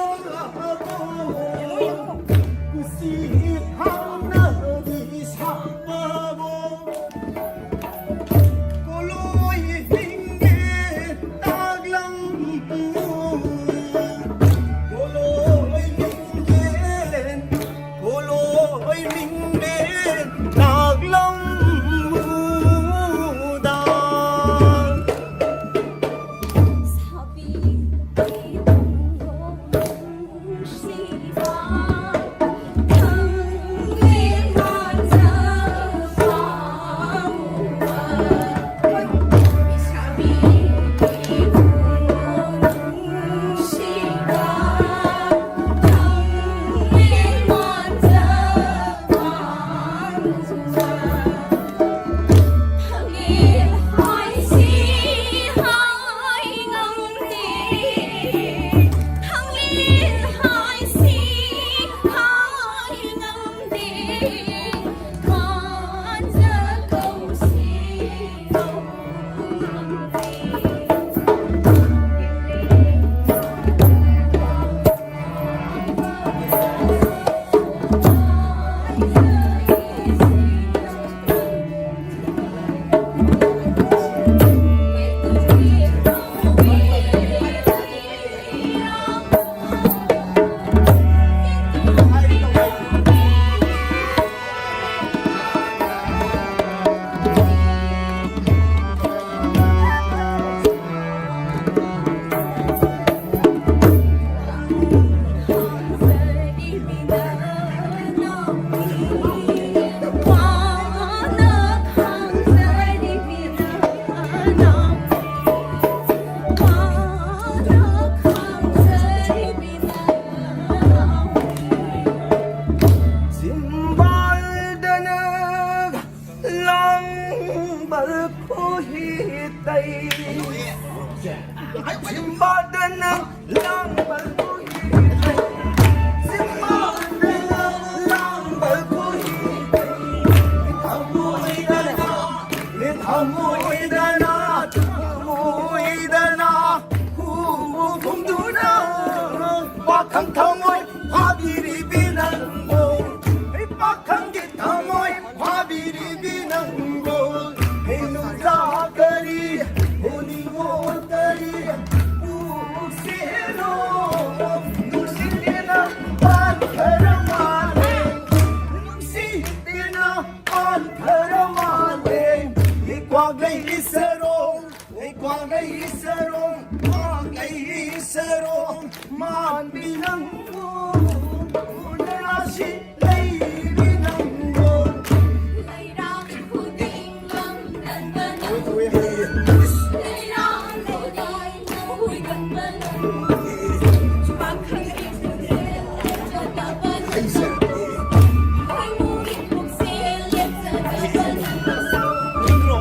ꯆꯤꯝꯕꯥꯗꯅ ꯂꯥꯡꯕ ꯈꯨꯍꯤ, ꯆꯤꯝꯕꯥꯗꯅ ꯂꯥꯡꯕ ꯈꯨꯍꯤ, ꯊꯃꯣꯏꯗꯅ, ꯊꯃꯣꯏꯗꯅ, ꯊꯃꯣꯏꯗꯅ ꯍꯨ ꯐꯨꯝꯗꯨꯅ ꯄꯥꯈꯪ ꯊꯃꯣꯏ ꯐꯥꯕꯤꯔꯤꯕꯤ ꯅꯪꯕꯨ, ꯄꯥꯈꯪꯒꯤ ꯊꯃꯣꯏ ꯐꯥꯕꯤꯔꯤꯕꯤ ꯅꯪꯕꯨ, ꯍꯦ ꯅꯨꯡꯖꯥ ꯀꯔꯤ, ꯍꯦ ꯅꯤꯉꯣꯜ ꯀꯔꯤ, ꯄꯨꯛꯁꯦꯜꯂꯣ, ꯅꯨꯡꯁꯤꯠꯅ ꯄꯥꯟꯈꯔ ꯃꯥꯜꯂꯦ, ꯅꯨꯡꯁꯤꯠꯅ ꯄꯥꯟꯈꯔ ꯃꯥꯜꯂꯦ, E ꯀ꯭ꯋꯥꯛꯂꯩ ISRO, E ꯀ꯭ꯋꯥꯛꯂꯩ ISRO, ꯀ꯭ꯋꯥꯛꯂꯩ ISRO, ꯃꯥꯟꯕꯤ ꯅꯪꯕꯨ, ꯎꯅꯔꯥꯁꯤ ꯂꯩꯕꯤ ꯅꯪꯕꯨ꯫ ꯂꯩꯔꯥꯡ ꯈꯨꯗꯤꯡ ꯃꯪꯗꯅ ꯂꯩꯔꯥꯡ ꯈꯨꯗꯤꯡ ꯍꯨꯏꯒꯟꯕ ꯅꯪꯕꯨ꯫ ꯄꯥꯈꯪꯒꯤ ꯄꯨꯛꯆꯦꯜ ꯂꯦꯞꯆꯗꯕ ꯅꯪꯕꯨ꯫ ꯈꯣꯏꯃꯨꯒꯤ ꯄꯨꯛꯆꯦꯜ ꯂꯦꯞꯆꯗꯕ ꯅꯪꯕꯨ꯫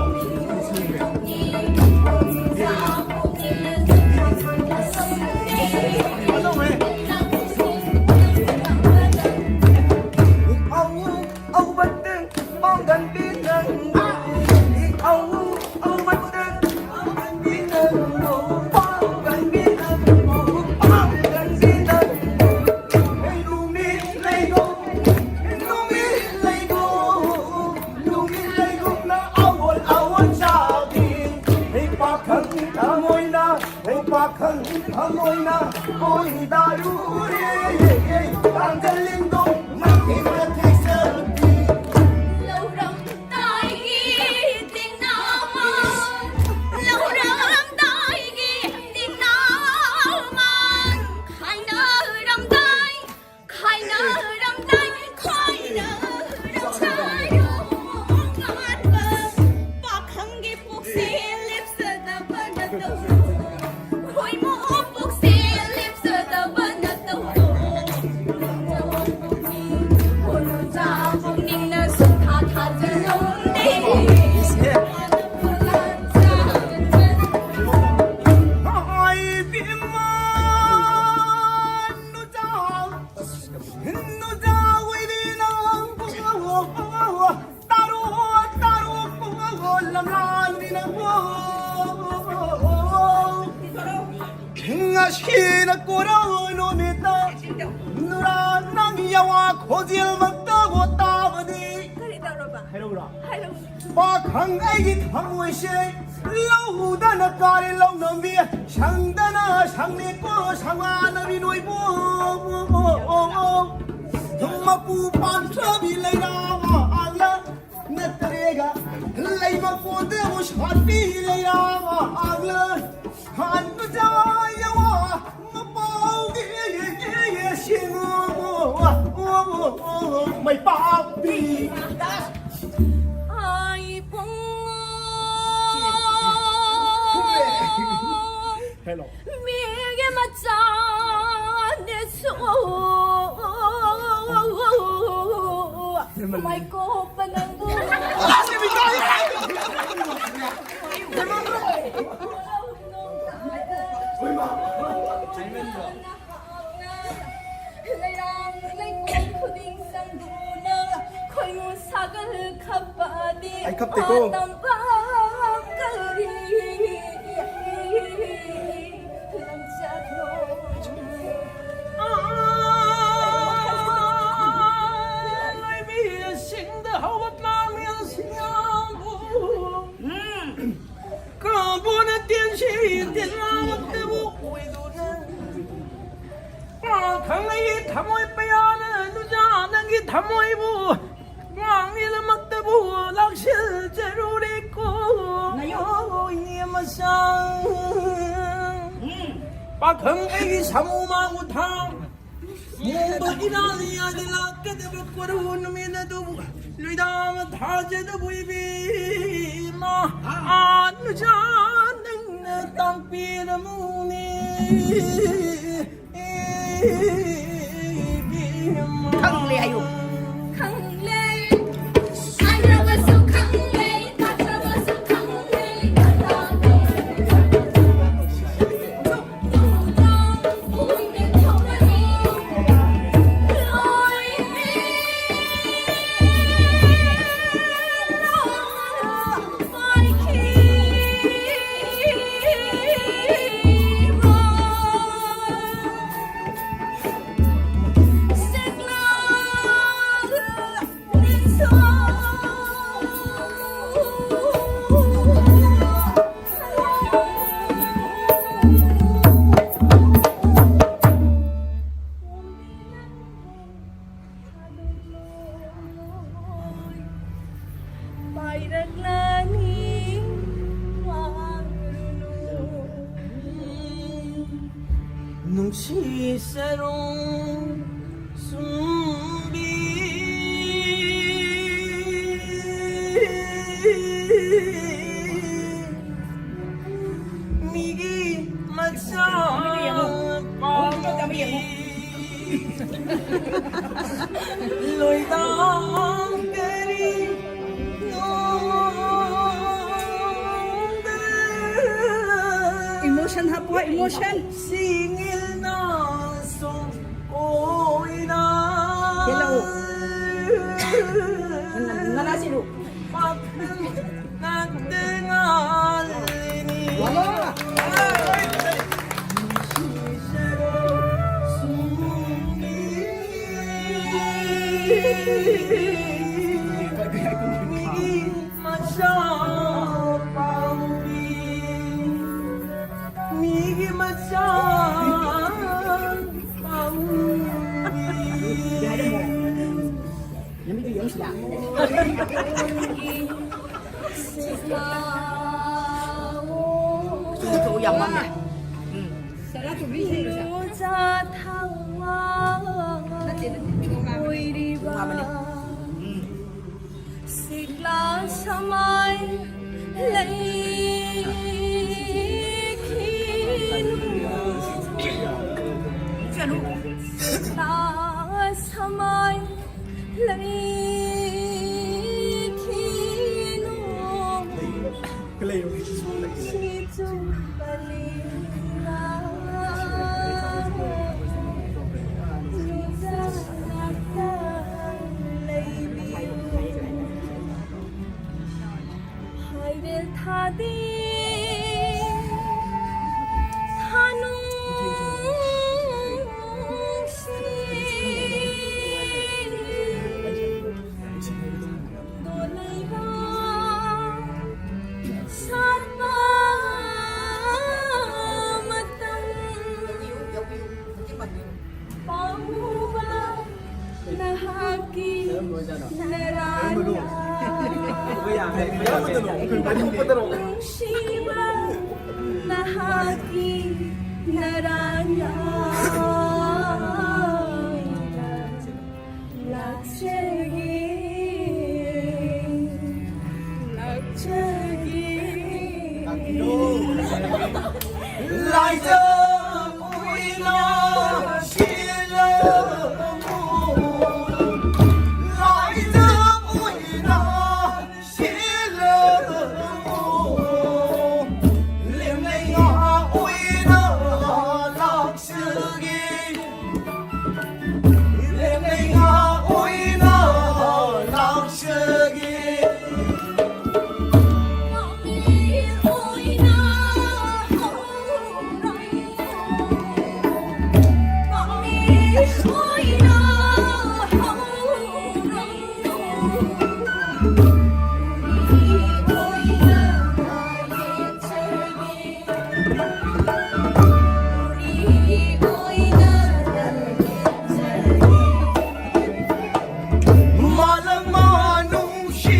ꯅꯨꯃꯤꯠ ꯂꯩꯒꯨꯝꯅ ꯑꯋꯣꯜ ꯑꯋꯣꯜ ꯆꯥꯕꯤ, ꯍꯩ ꯄꯥꯈꯪ ꯊꯃꯣꯏꯅ, ꯍꯩ ꯄꯥꯈꯪ ꯊꯃꯣꯏꯅ, ꯀꯣꯏ ꯗꯥꯔꯨꯔꯦ, ꯇꯥꯡꯖꯜꯂꯤꯡꯗꯣ ꯃꯊꯦꯛ ꯃꯊꯦꯛ ꯆꯠꯄꯤ꯫ ꯂꯧꯔꯝꯗꯥꯏꯒꯤ ꯇꯤꯡꯅꯃ, ꯂꯧꯔꯝꯗꯥꯏꯒꯤ ꯇꯤꯡꯅꯃ, ꯈꯥꯏꯅꯔꯝꯗꯥꯏ ꯈꯥꯏꯅꯔꯝꯗꯥꯏ, ꯈꯥꯏꯅꯔꯝꯗꯥꯏ, ꯄꯥꯈꯪꯒꯤ ꯄꯨꯛꯁꯦ ꯂꯦꯞꯆꯗꯕ ꯅꯠꯇꯧ꯫ ꯈꯣꯏꯃꯨ ꯄꯨꯛꯁꯦ ꯂꯦꯞꯆꯗꯕ ꯅꯠꯇꯧ꯫ ꯉꯁꯤꯅ ꯀꯣꯔꯧ ꯅꯨꯃꯤꯠꯇ ꯅꯨꯔꯥ ꯅꯪ ꯌꯥꯋꯥ ꯈꯣꯟꯖꯦꯜꯃꯛꯇꯕꯨ ꯇꯥꯕꯗꯤ꯫ ꯀꯔꯤ ꯇꯧꯔꯕ? ꯍꯥꯏꯔꯛꯎꯔꯣ? ꯍꯥꯏꯔꯛꯎ꯫ ꯄꯥꯈꯪ ꯑꯩꯒꯤ ꯊꯃꯣꯏꯁꯦ ꯂꯧꯗꯅ ꯀꯥꯔꯦ ꯂꯧꯅꯝꯕꯤ, ꯁꯪꯗꯅ ꯁꯪꯂꯦꯀꯣ ꯁꯪꯂꯥꯅꯕꯤ ꯅꯣꯏꯕꯨ꯫ ꯃꯄꯨ ꯄꯥꯟꯊꯕꯤ ꯂꯩꯔꯥ ꯑꯥꯂ ꯅꯠꯇ꯭ꯔꯦꯒ ꯂꯩꯕ ꯀꯣꯟꯗꯕꯨ ꯁꯥꯠꯄꯤ ꯂꯩꯔꯥ ꯑꯥꯂ ꯍꯥꯟꯕ ꯌꯥꯋꯥ ꯃꯄꯥꯎꯒꯤ ꯁꯤꯡꯉꯨ ꯃꯩꯄꯥꯛꯄꯤ꯫ ꯑꯩ ꯄꯨꯡ ꯍꯦꯜꯂꯣ꯫ ꯃꯤꯒꯤ ꯃꯆꯥꯅꯦꯁꯨ ꯃꯥꯏꯀꯣꯞꯄ ꯅꯪꯕꯨ꯫ ꯂꯩꯔꯥꯡ ꯂꯩꯀꯣꯜ ꯈꯨꯗꯤꯡ ꯆꯪꯗꯨꯅ ꯈꯣꯏꯃꯨ ꯁꯥꯒꯜ ꯈꯞꯄꯗꯤ ꯑꯩ ꯈꯞꯇꯦꯀꯣ꯫ ꯃꯇꯝ ꯄꯥꯡꯀꯜꯒꯤ ꯂꯝꯆꯠꯅꯣ꯫ ꯂꯣꯏꯕꯤꯁꯤꯡꯗ ꯍꯧꯒꯠꯂꯝꯃꯤ ꯁꯤꯡꯌꯥꯝꯕꯨ꯫ ꯎꯝ꯫ ꯀꯥꯕꯣꯅ ꯇꯦꯟꯁꯤ ꯇꯤꯟꯂꯥꯃꯛꯇꯕꯨ ꯑꯣꯏꯗꯨꯅ꯫ ꯈꯪꯂꯩ ꯊꯃꯣꯏ ꯄꯌꯥꯅ ꯅꯨꯖꯥ ꯅꯪꯒꯤ ꯊꯃꯣꯏꯕꯨ ꯋꯥꯡꯂꯤꯗꯃꯛꯇꯕꯨ ꯂꯥꯛꯁꯤꯜꯖꯔꯨꯔꯦꯀꯣ꯫ ꯉꯥꯏꯌꯣ꯫ ꯏꯅꯦ ꯃꯆꯥ꯫ ꯎꯝ꯫ ꯄꯥꯈꯪ ꯑꯩꯒꯤ ꯁꯥꯃꯨ ꯃꯥꯡꯕ ꯊꯥꯡ ꯃꯣꯝꯕ ꯏꯔꯥꯜ ꯌꯥꯗ ꯂꯥꯛꯀꯗꯕ ꯀꯣꯔꯧ ꯅꯨꯃꯤꯠ ꯑꯗꯨꯕꯨ ꯂꯨꯏꯗꯥꯝ ꯊꯥꯖꯗꯕꯨ ꯏꯕꯦꯝꯃ꯫ ꯑꯥ꯫ ꯑꯥ ꯅꯨꯖꯥ ꯅꯪꯅ ꯇꯥꯛꯄꯤꯔꯝꯃꯨꯅꯦ ꯏꯕꯦꯝꯃ꯫ ꯈꯪꯂꯦ ꯍꯥꯏꯌꯨ꯫ ꯈꯪꯂꯦ꯫ ꯍꯥꯏꯔꯕꯁꯨ ꯈꯪꯂꯦ, ꯇꯥꯛꯂꯕꯁꯨ ꯈꯪꯂꯦ, ꯇꯥꯛꯂꯦ꯫ ꯍꯥꯏꯔꯛꯂꯅꯤ ꯋꯥꯔꯨꯅꯨ꯫ ꯅꯨꯡꯁꯤ ꯆꯔꯣꯡ ꯁꯨꯝꯕꯤ꯫ ꯃꯤꯒꯤ ꯃꯆꯥ ꯄꯥꯝꯕꯤ꯫ ꯂꯣꯏꯗꯥꯡ ꯀꯔꯤ ꯅꯣꯡꯗ꯫ Emotion ꯍꯥꯞꯄꯣ, emotion꯫ ꯁꯤꯡꯏꯜꯅ ꯁꯣꯛ ꯑꯣꯏꯅ꯫ ꯍꯦꯜꯂꯛꯑꯣ꯫ ꯅꯅꯥ ꯁꯤꯔꯨ꯫ ꯄꯥꯈꯪ ꯉꯥꯛꯇ ꯉꯥꯜꯂꯤꯅꯤ꯫ ꯃꯤꯒꯤ ꯃꯆꯥ ꯄꯥꯝꯕꯤ꯫ ꯃꯤꯒꯤ ꯃꯆꯥ ꯄꯥꯝꯕꯤ꯫ ꯅꯨꯃꯤꯠꯇꯨ ꯌꯦꯡꯁꯤꯔꯥ? ꯊꯣꯛꯎ ꯌꯥꯝ ꯃꯝꯃꯦ꯫ ꯎꯝ꯫ ꯏꯔꯨꯖ ꯊꯥꯎ ꯑꯣꯏꯔꯤꯕ꯫ ꯎꯝ꯫ ꯁꯤꯛꯂꯥ ꯁꯃꯥꯏ ꯂꯩꯈꯤꯅꯨ꯫ ꯁꯤꯛꯂꯥ ꯁꯃꯥꯏ ꯂꯩꯈꯤꯅꯨ꯫ ꯆꯤꯡꯁꯤ ꯆꯨꯞꯄ ꯂꯤꯂꯥ꯫ ꯅꯨꯡꯖꯥ ꯉꯥꯛꯇ ꯂꯩꯕꯤꯌꯨ꯫ ꯍꯥꯏꯔꯦꯜ ꯊꯥꯗꯤ ꯊꯥꯅꯨꯡꯁꯤ ꯗꯣꯂꯩꯔꯥ ꯁꯥꯠꯄ ꯃꯇꯝ꯫ ꯄꯥꯝꯃꯨꯕ ꯅꯍꯥꯛꯀꯤ ꯅꯔꯥꯟ꯫ ꯅꯨꯡꯁꯤꯕ ꯅꯍꯥꯛꯀꯤ ꯅꯔꯥꯟ ꯌꯥꯏꯗ ꯂꯥꯛꯆꯒꯦ, ꯂꯥꯛꯆꯒꯦ꯫ ꯂꯥꯏꯖꯝ ꯑꯣꯏꯅ ꯁꯤꯜꯂꯝꯃꯨ, ꯂꯥꯏꯖꯝ ꯑꯣꯏꯅ ꯁꯤꯜꯂꯝꯃꯨ, ꯂꯦꯝꯂꯩ ꯉꯥ ꯑꯣꯏꯅ ꯂꯥꯛꯆꯒꯦ, ꯂꯦꯝꯂꯩ ꯉꯥ ꯑꯣꯏꯅ ꯂꯥꯛꯆꯒꯦ꯫ ꯃꯥꯂꯪ ꯃꯥꯅꯨꯡꯁꯤ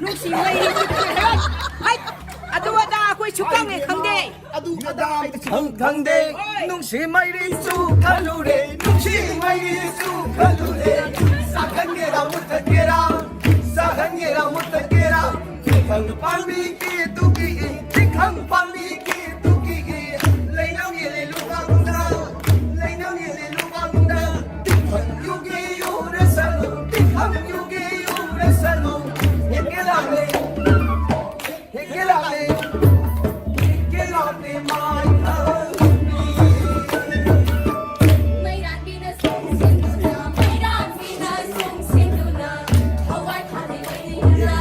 ꯅꯨꯡꯁꯤ ꯃꯩꯔꯤ꯫ ꯍꯩ, ꯑꯗꯨ ꯑꯗꯥ ꯑꯩꯈꯣꯏ ꯁꯨꯛꯈꯪ ꯍꯦꯛ ꯈꯪꯗꯦ꯫ ꯑꯗꯨ ꯑꯗꯥ ꯈꯪ ꯈꯪꯗꯦ꯫ ꯅꯨꯡꯁꯤ ꯃꯩꯔꯤꯁꯨ ꯈꯜꯂꯨꯔꯦ, ꯅꯨꯡꯁꯤ ꯃꯩꯔꯤꯁꯨ ꯈꯜꯂꯨꯔꯦ꯫ ꯁꯥꯍꯟꯒꯦꯔꯥ ꯃꯨꯊꯠꯀꯦꯔꯥ, ꯁꯥꯍꯟꯒꯦꯔꯥ ꯃꯨꯊꯠꯀꯦꯔꯥ꯫ ꯇꯤꯡꯈꯪ ꯄꯥꯝꯕꯤꯒꯤ ꯇꯨꯒꯤ, ꯇꯤꯡꯈꯪ ꯄꯥꯝꯕꯤꯒꯤ ꯇꯨꯒꯤ꯫ ꯂꯩꯅꯧ ꯌꯦꯜꯂꯦ ꯂꯨꯃꯥꯡꯗ, ꯂꯩꯅꯧ ꯌꯦꯜꯂꯦ ꯂꯨꯃꯥꯡꯗ꯫ ꯇꯤꯡꯈꯪ ꯌꯨꯒꯤ ꯌꯨꯔꯁꯅꯨ, ꯇꯤꯡꯈꯪ ꯌꯨꯒꯤ ꯌꯨꯔꯁꯅꯨ꯫ ꯍꯦꯛꯀꯦ ꯂꯥꯛꯂꯦ꯫ ꯍꯦꯛꯀꯦ ꯂꯥꯛꯂꯦ, ꯍꯦꯛꯀꯦ ꯂꯥꯛꯂꯦ ꯃꯥꯏ ꯊꯥꯕꯤ꯫ ꯃꯩꯔꯥꯟꯕꯤꯅ ꯁꯨꯝ ꯁꯤꯟꯗꯨꯅ, ꯃꯩꯔꯥꯟꯕꯤꯅ ꯁꯨꯝ ꯁꯤꯟꯗꯨꯅ, ꯍꯋꯥꯏ ꯊꯥꯅꯩ ꯂꯩꯔꯤꯉꯩꯗ,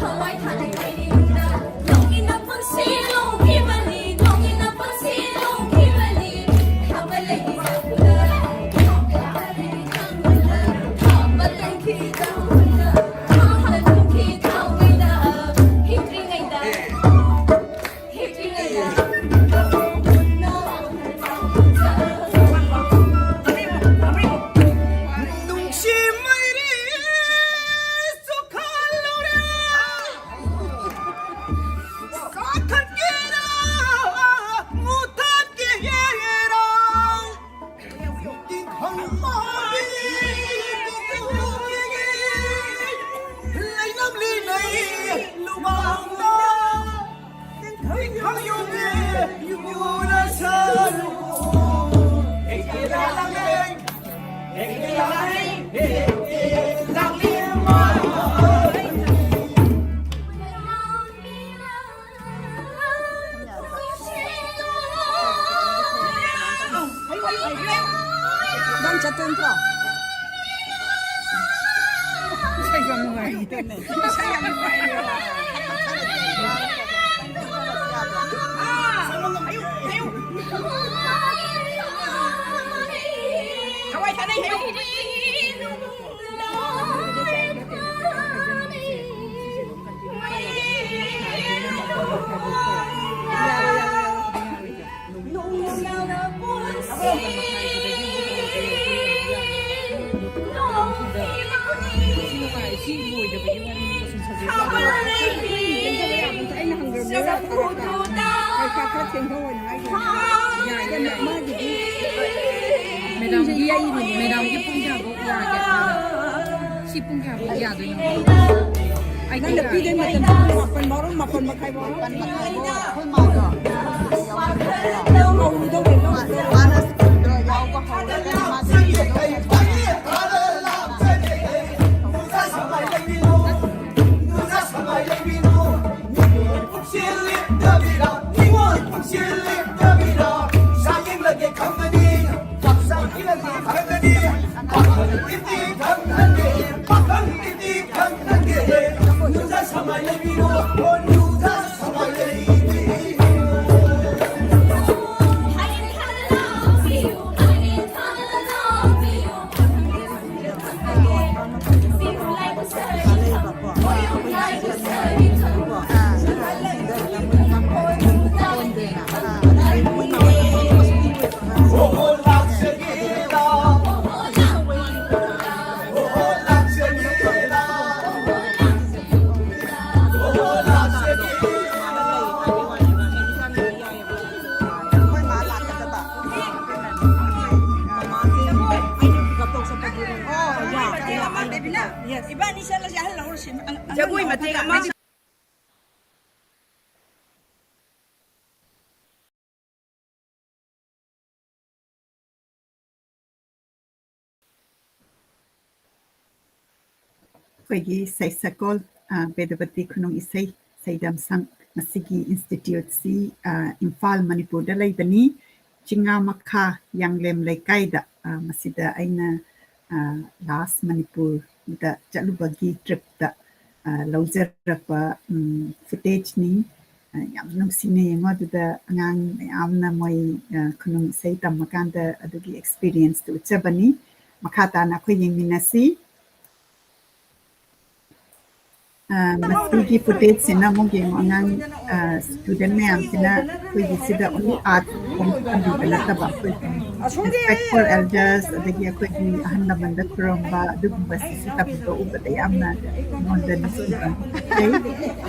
ꯍꯋꯥꯏ ꯊꯥꯅꯩ ꯂꯩꯔꯤꯉꯩꯗ, ꯅꯣꯡꯒꯤ ꯅꯄꯨꯟꯁꯤ ꯂꯣꯡꯈꯤꯕꯅꯤ, ꯅꯣꯡꯒꯤ ꯅꯄꯨꯟꯁꯤ ꯂꯣꯡꯈꯤꯕꯅꯤ, ꯊꯥꯕ ꯂꯩꯒꯤ ꯆꯪꯕꯗ, ꯊꯥꯕ ꯂꯩꯒꯤ ꯆꯪꯕꯗ, ꯊꯥꯕ ꯂꯩꯒꯤ ꯆꯪꯕꯗ꯫ ꯅꯪ ꯆꯠꯇꯣꯏ ꯅꯠꯇ꯭ꯔꯣ? ꯏꯁꯩ ꯌꯥꯝ ꯅꯨꯡꯉꯥꯏ꯫ ꯏꯁꯩ ꯌꯥꯝ ꯅꯨꯡꯉꯥꯏ꯫ ꯊꯋꯥꯏ ꯊꯥꯗꯩ ꯍꯦ꯫ ꯑꯩꯅ ꯍꯪꯈ꯭ꯔꯕꯅꯦꯕ, ꯄꯩꯁꯥ ꯈꯔ ꯊꯦꯡꯊꯧ ꯍꯥꯏꯅ ꯍꯥꯏꯈ꯭ꯔꯕꯅꯦ꯫ ꯌꯥꯏꯌꯦ, ꯌꯥꯏꯌꯦ꯫ ꯃꯥꯒꯤꯗꯤ ꯃꯦꯗꯥꯝꯒꯤ, ꯃꯦꯗꯥꯝꯒꯤ ꯄꯨꯡ ꯀꯌꯥꯐꯥꯎ ꯌꯥꯒꯦ? ꯁꯤ ꯄꯨꯡ ꯀꯌꯥꯐꯥꯎ ꯌꯥꯗꯣꯏꯅꯣ? ꯑꯩ ꯅꯪꯅ ꯄꯤꯗꯣꯏ ꯃꯇꯝꯗ ꯄꯨꯡ ꯃꯥꯄꯟ ꯐꯥꯎꯔꯣ, ꯃꯥꯄꯟ ꯃꯈꯥꯏ ꯐꯥꯎꯔꯣ꯫ ꯑꯩꯈꯣꯏ ꯃꯥꯗꯣ ꯀꯧꯔꯨꯗꯧꯔꯦ, ꯂꯧꯔꯨꯗꯧꯔꯦ꯫ ꯃꯥꯅ ꯁ꯭ꯀꯨꯜꯗꯣ ꯌꯥꯎꯕ ꯍꯧꯔꯒ ꯃꯥꯗꯣ ꯑꯩꯈꯣꯏ ꯃꯥ ꯂꯥꯛꯀꯗꯕ꯫ ꯃꯃꯥꯁꯦ ꯑꯩꯅ ꯄꯤꯛ ꯑꯞ ꯇꯧ ꯆꯠꯄꯗꯨꯅꯦ꯫ ꯑꯣ, ꯌꯥ, ꯌꯥ, ꯑꯩꯅ ꯄꯤꯛ ꯑꯞ꯫ ꯌꯦꯁ꯫ ꯏꯕꯥꯅꯤ ꯆꯠꯂꯁꯦ, ꯑꯍꯜ ꯂꯧꯔꯁꯦ꯫ ꯑꯉ-, ꯑꯉꯥꯡ ꯖꯒꯣꯏ ꯃꯇꯦꯛ ꯑꯃ꯫ ꯑꯩꯈꯣꯏꯒꯤ ꯏꯁꯩ ꯁꯛꯀꯣꯜ, ꯑ, ꯕꯦꯗꯄꯇꯤ ꯈꯨꯅꯨꯡ ꯏꯁꯩ ꯁꯩꯗꯝ ꯁꯪ, ꯃꯁꯤꯒꯤ ꯏꯟꯁꯇꯤꯇ꯭ꯌꯨꯠꯁꯤ, ꯑ, ꯏꯝꯐꯥꯜ, ꯃꯅꯤꯄꯨꯔꯗ ꯂꯩꯕꯅꯤ꯫ ꯆꯤꯡꯉꯥ ꯃꯈꯥ ꯌꯥꯡꯂꯦꯝ ꯂꯩꯀꯥꯏꯗ, ꯑ, ꯃꯁꯤꯗ ꯑꯩꯅ, ꯑ, ꯂꯥꯁ ꯃꯅꯤꯄꯨꯔꯗ ꯆꯠꯂꯨꯕꯒꯤ ꯇ꯭ꯔꯤꯞꯇ, ꯑ, ꯂꯧꯖꯔꯛꯄ, ꯎꯝ, ꯐꯨꯇꯦꯖꯅꯤ꯫ ꯑ, ꯌꯥꯝ ꯅꯨꯡꯁꯤꯅ ꯌꯦꯡꯉꯣ꯫ ꯑꯗꯨꯗ ꯑꯉꯥꯡ ꯃꯌꯥꯝꯅ ꯃꯣꯏ, ꯑ, ꯈꯨꯅꯨꯡ ꯏꯁꯩ ꯇꯝꯃꯀꯥꯟꯗ ꯑꯗꯨꯒꯤ ꯑꯦꯛꯁꯄꯤꯔꯤꯌꯦꯟꯁꯇꯨ ꯎꯠꯆꯕꯅꯤ꯫ ꯃꯈꯥ ꯇꯥꯅ ꯑꯩꯈꯣꯏ ꯌꯦꯡꯃꯤꯟꯅꯁꯤ꯫ ꯑ, ꯃꯁꯤꯒꯤ footageꯁꯤꯅ ꯑꯃꯨꯛ ꯌꯦꯡꯉꯣ, ꯑꯉꯥꯡ, ꯑ, student ꯃꯌꯥꯝꯁꯤꯅ ꯑꯩꯈꯣꯏꯒꯤ ꯁꯤꯗ only art form ꯇꯝꯕꯤꯕ ꯅꯠꯇꯕ, ꯑꯩꯈꯣꯏ respect for elders, ꯑꯗꯒꯤ ꯑꯩꯈꯣꯏꯒꯤ ꯑꯍꯜ ꯂꯃꯟꯗ ꯈꯨꯔꯨꯝꯕ, ꯑꯗꯨꯒꯨꯝꯕꯁꯤꯁꯨ ꯇꯝꯕꯤꯕ ꯎꯕꯗ ꯌꯥꯝꯅ ꯑꯩꯉꯣꯟꯗ ꯅꯨꯡꯁꯤꯕ ꯐꯥꯎꯖꯩ꯫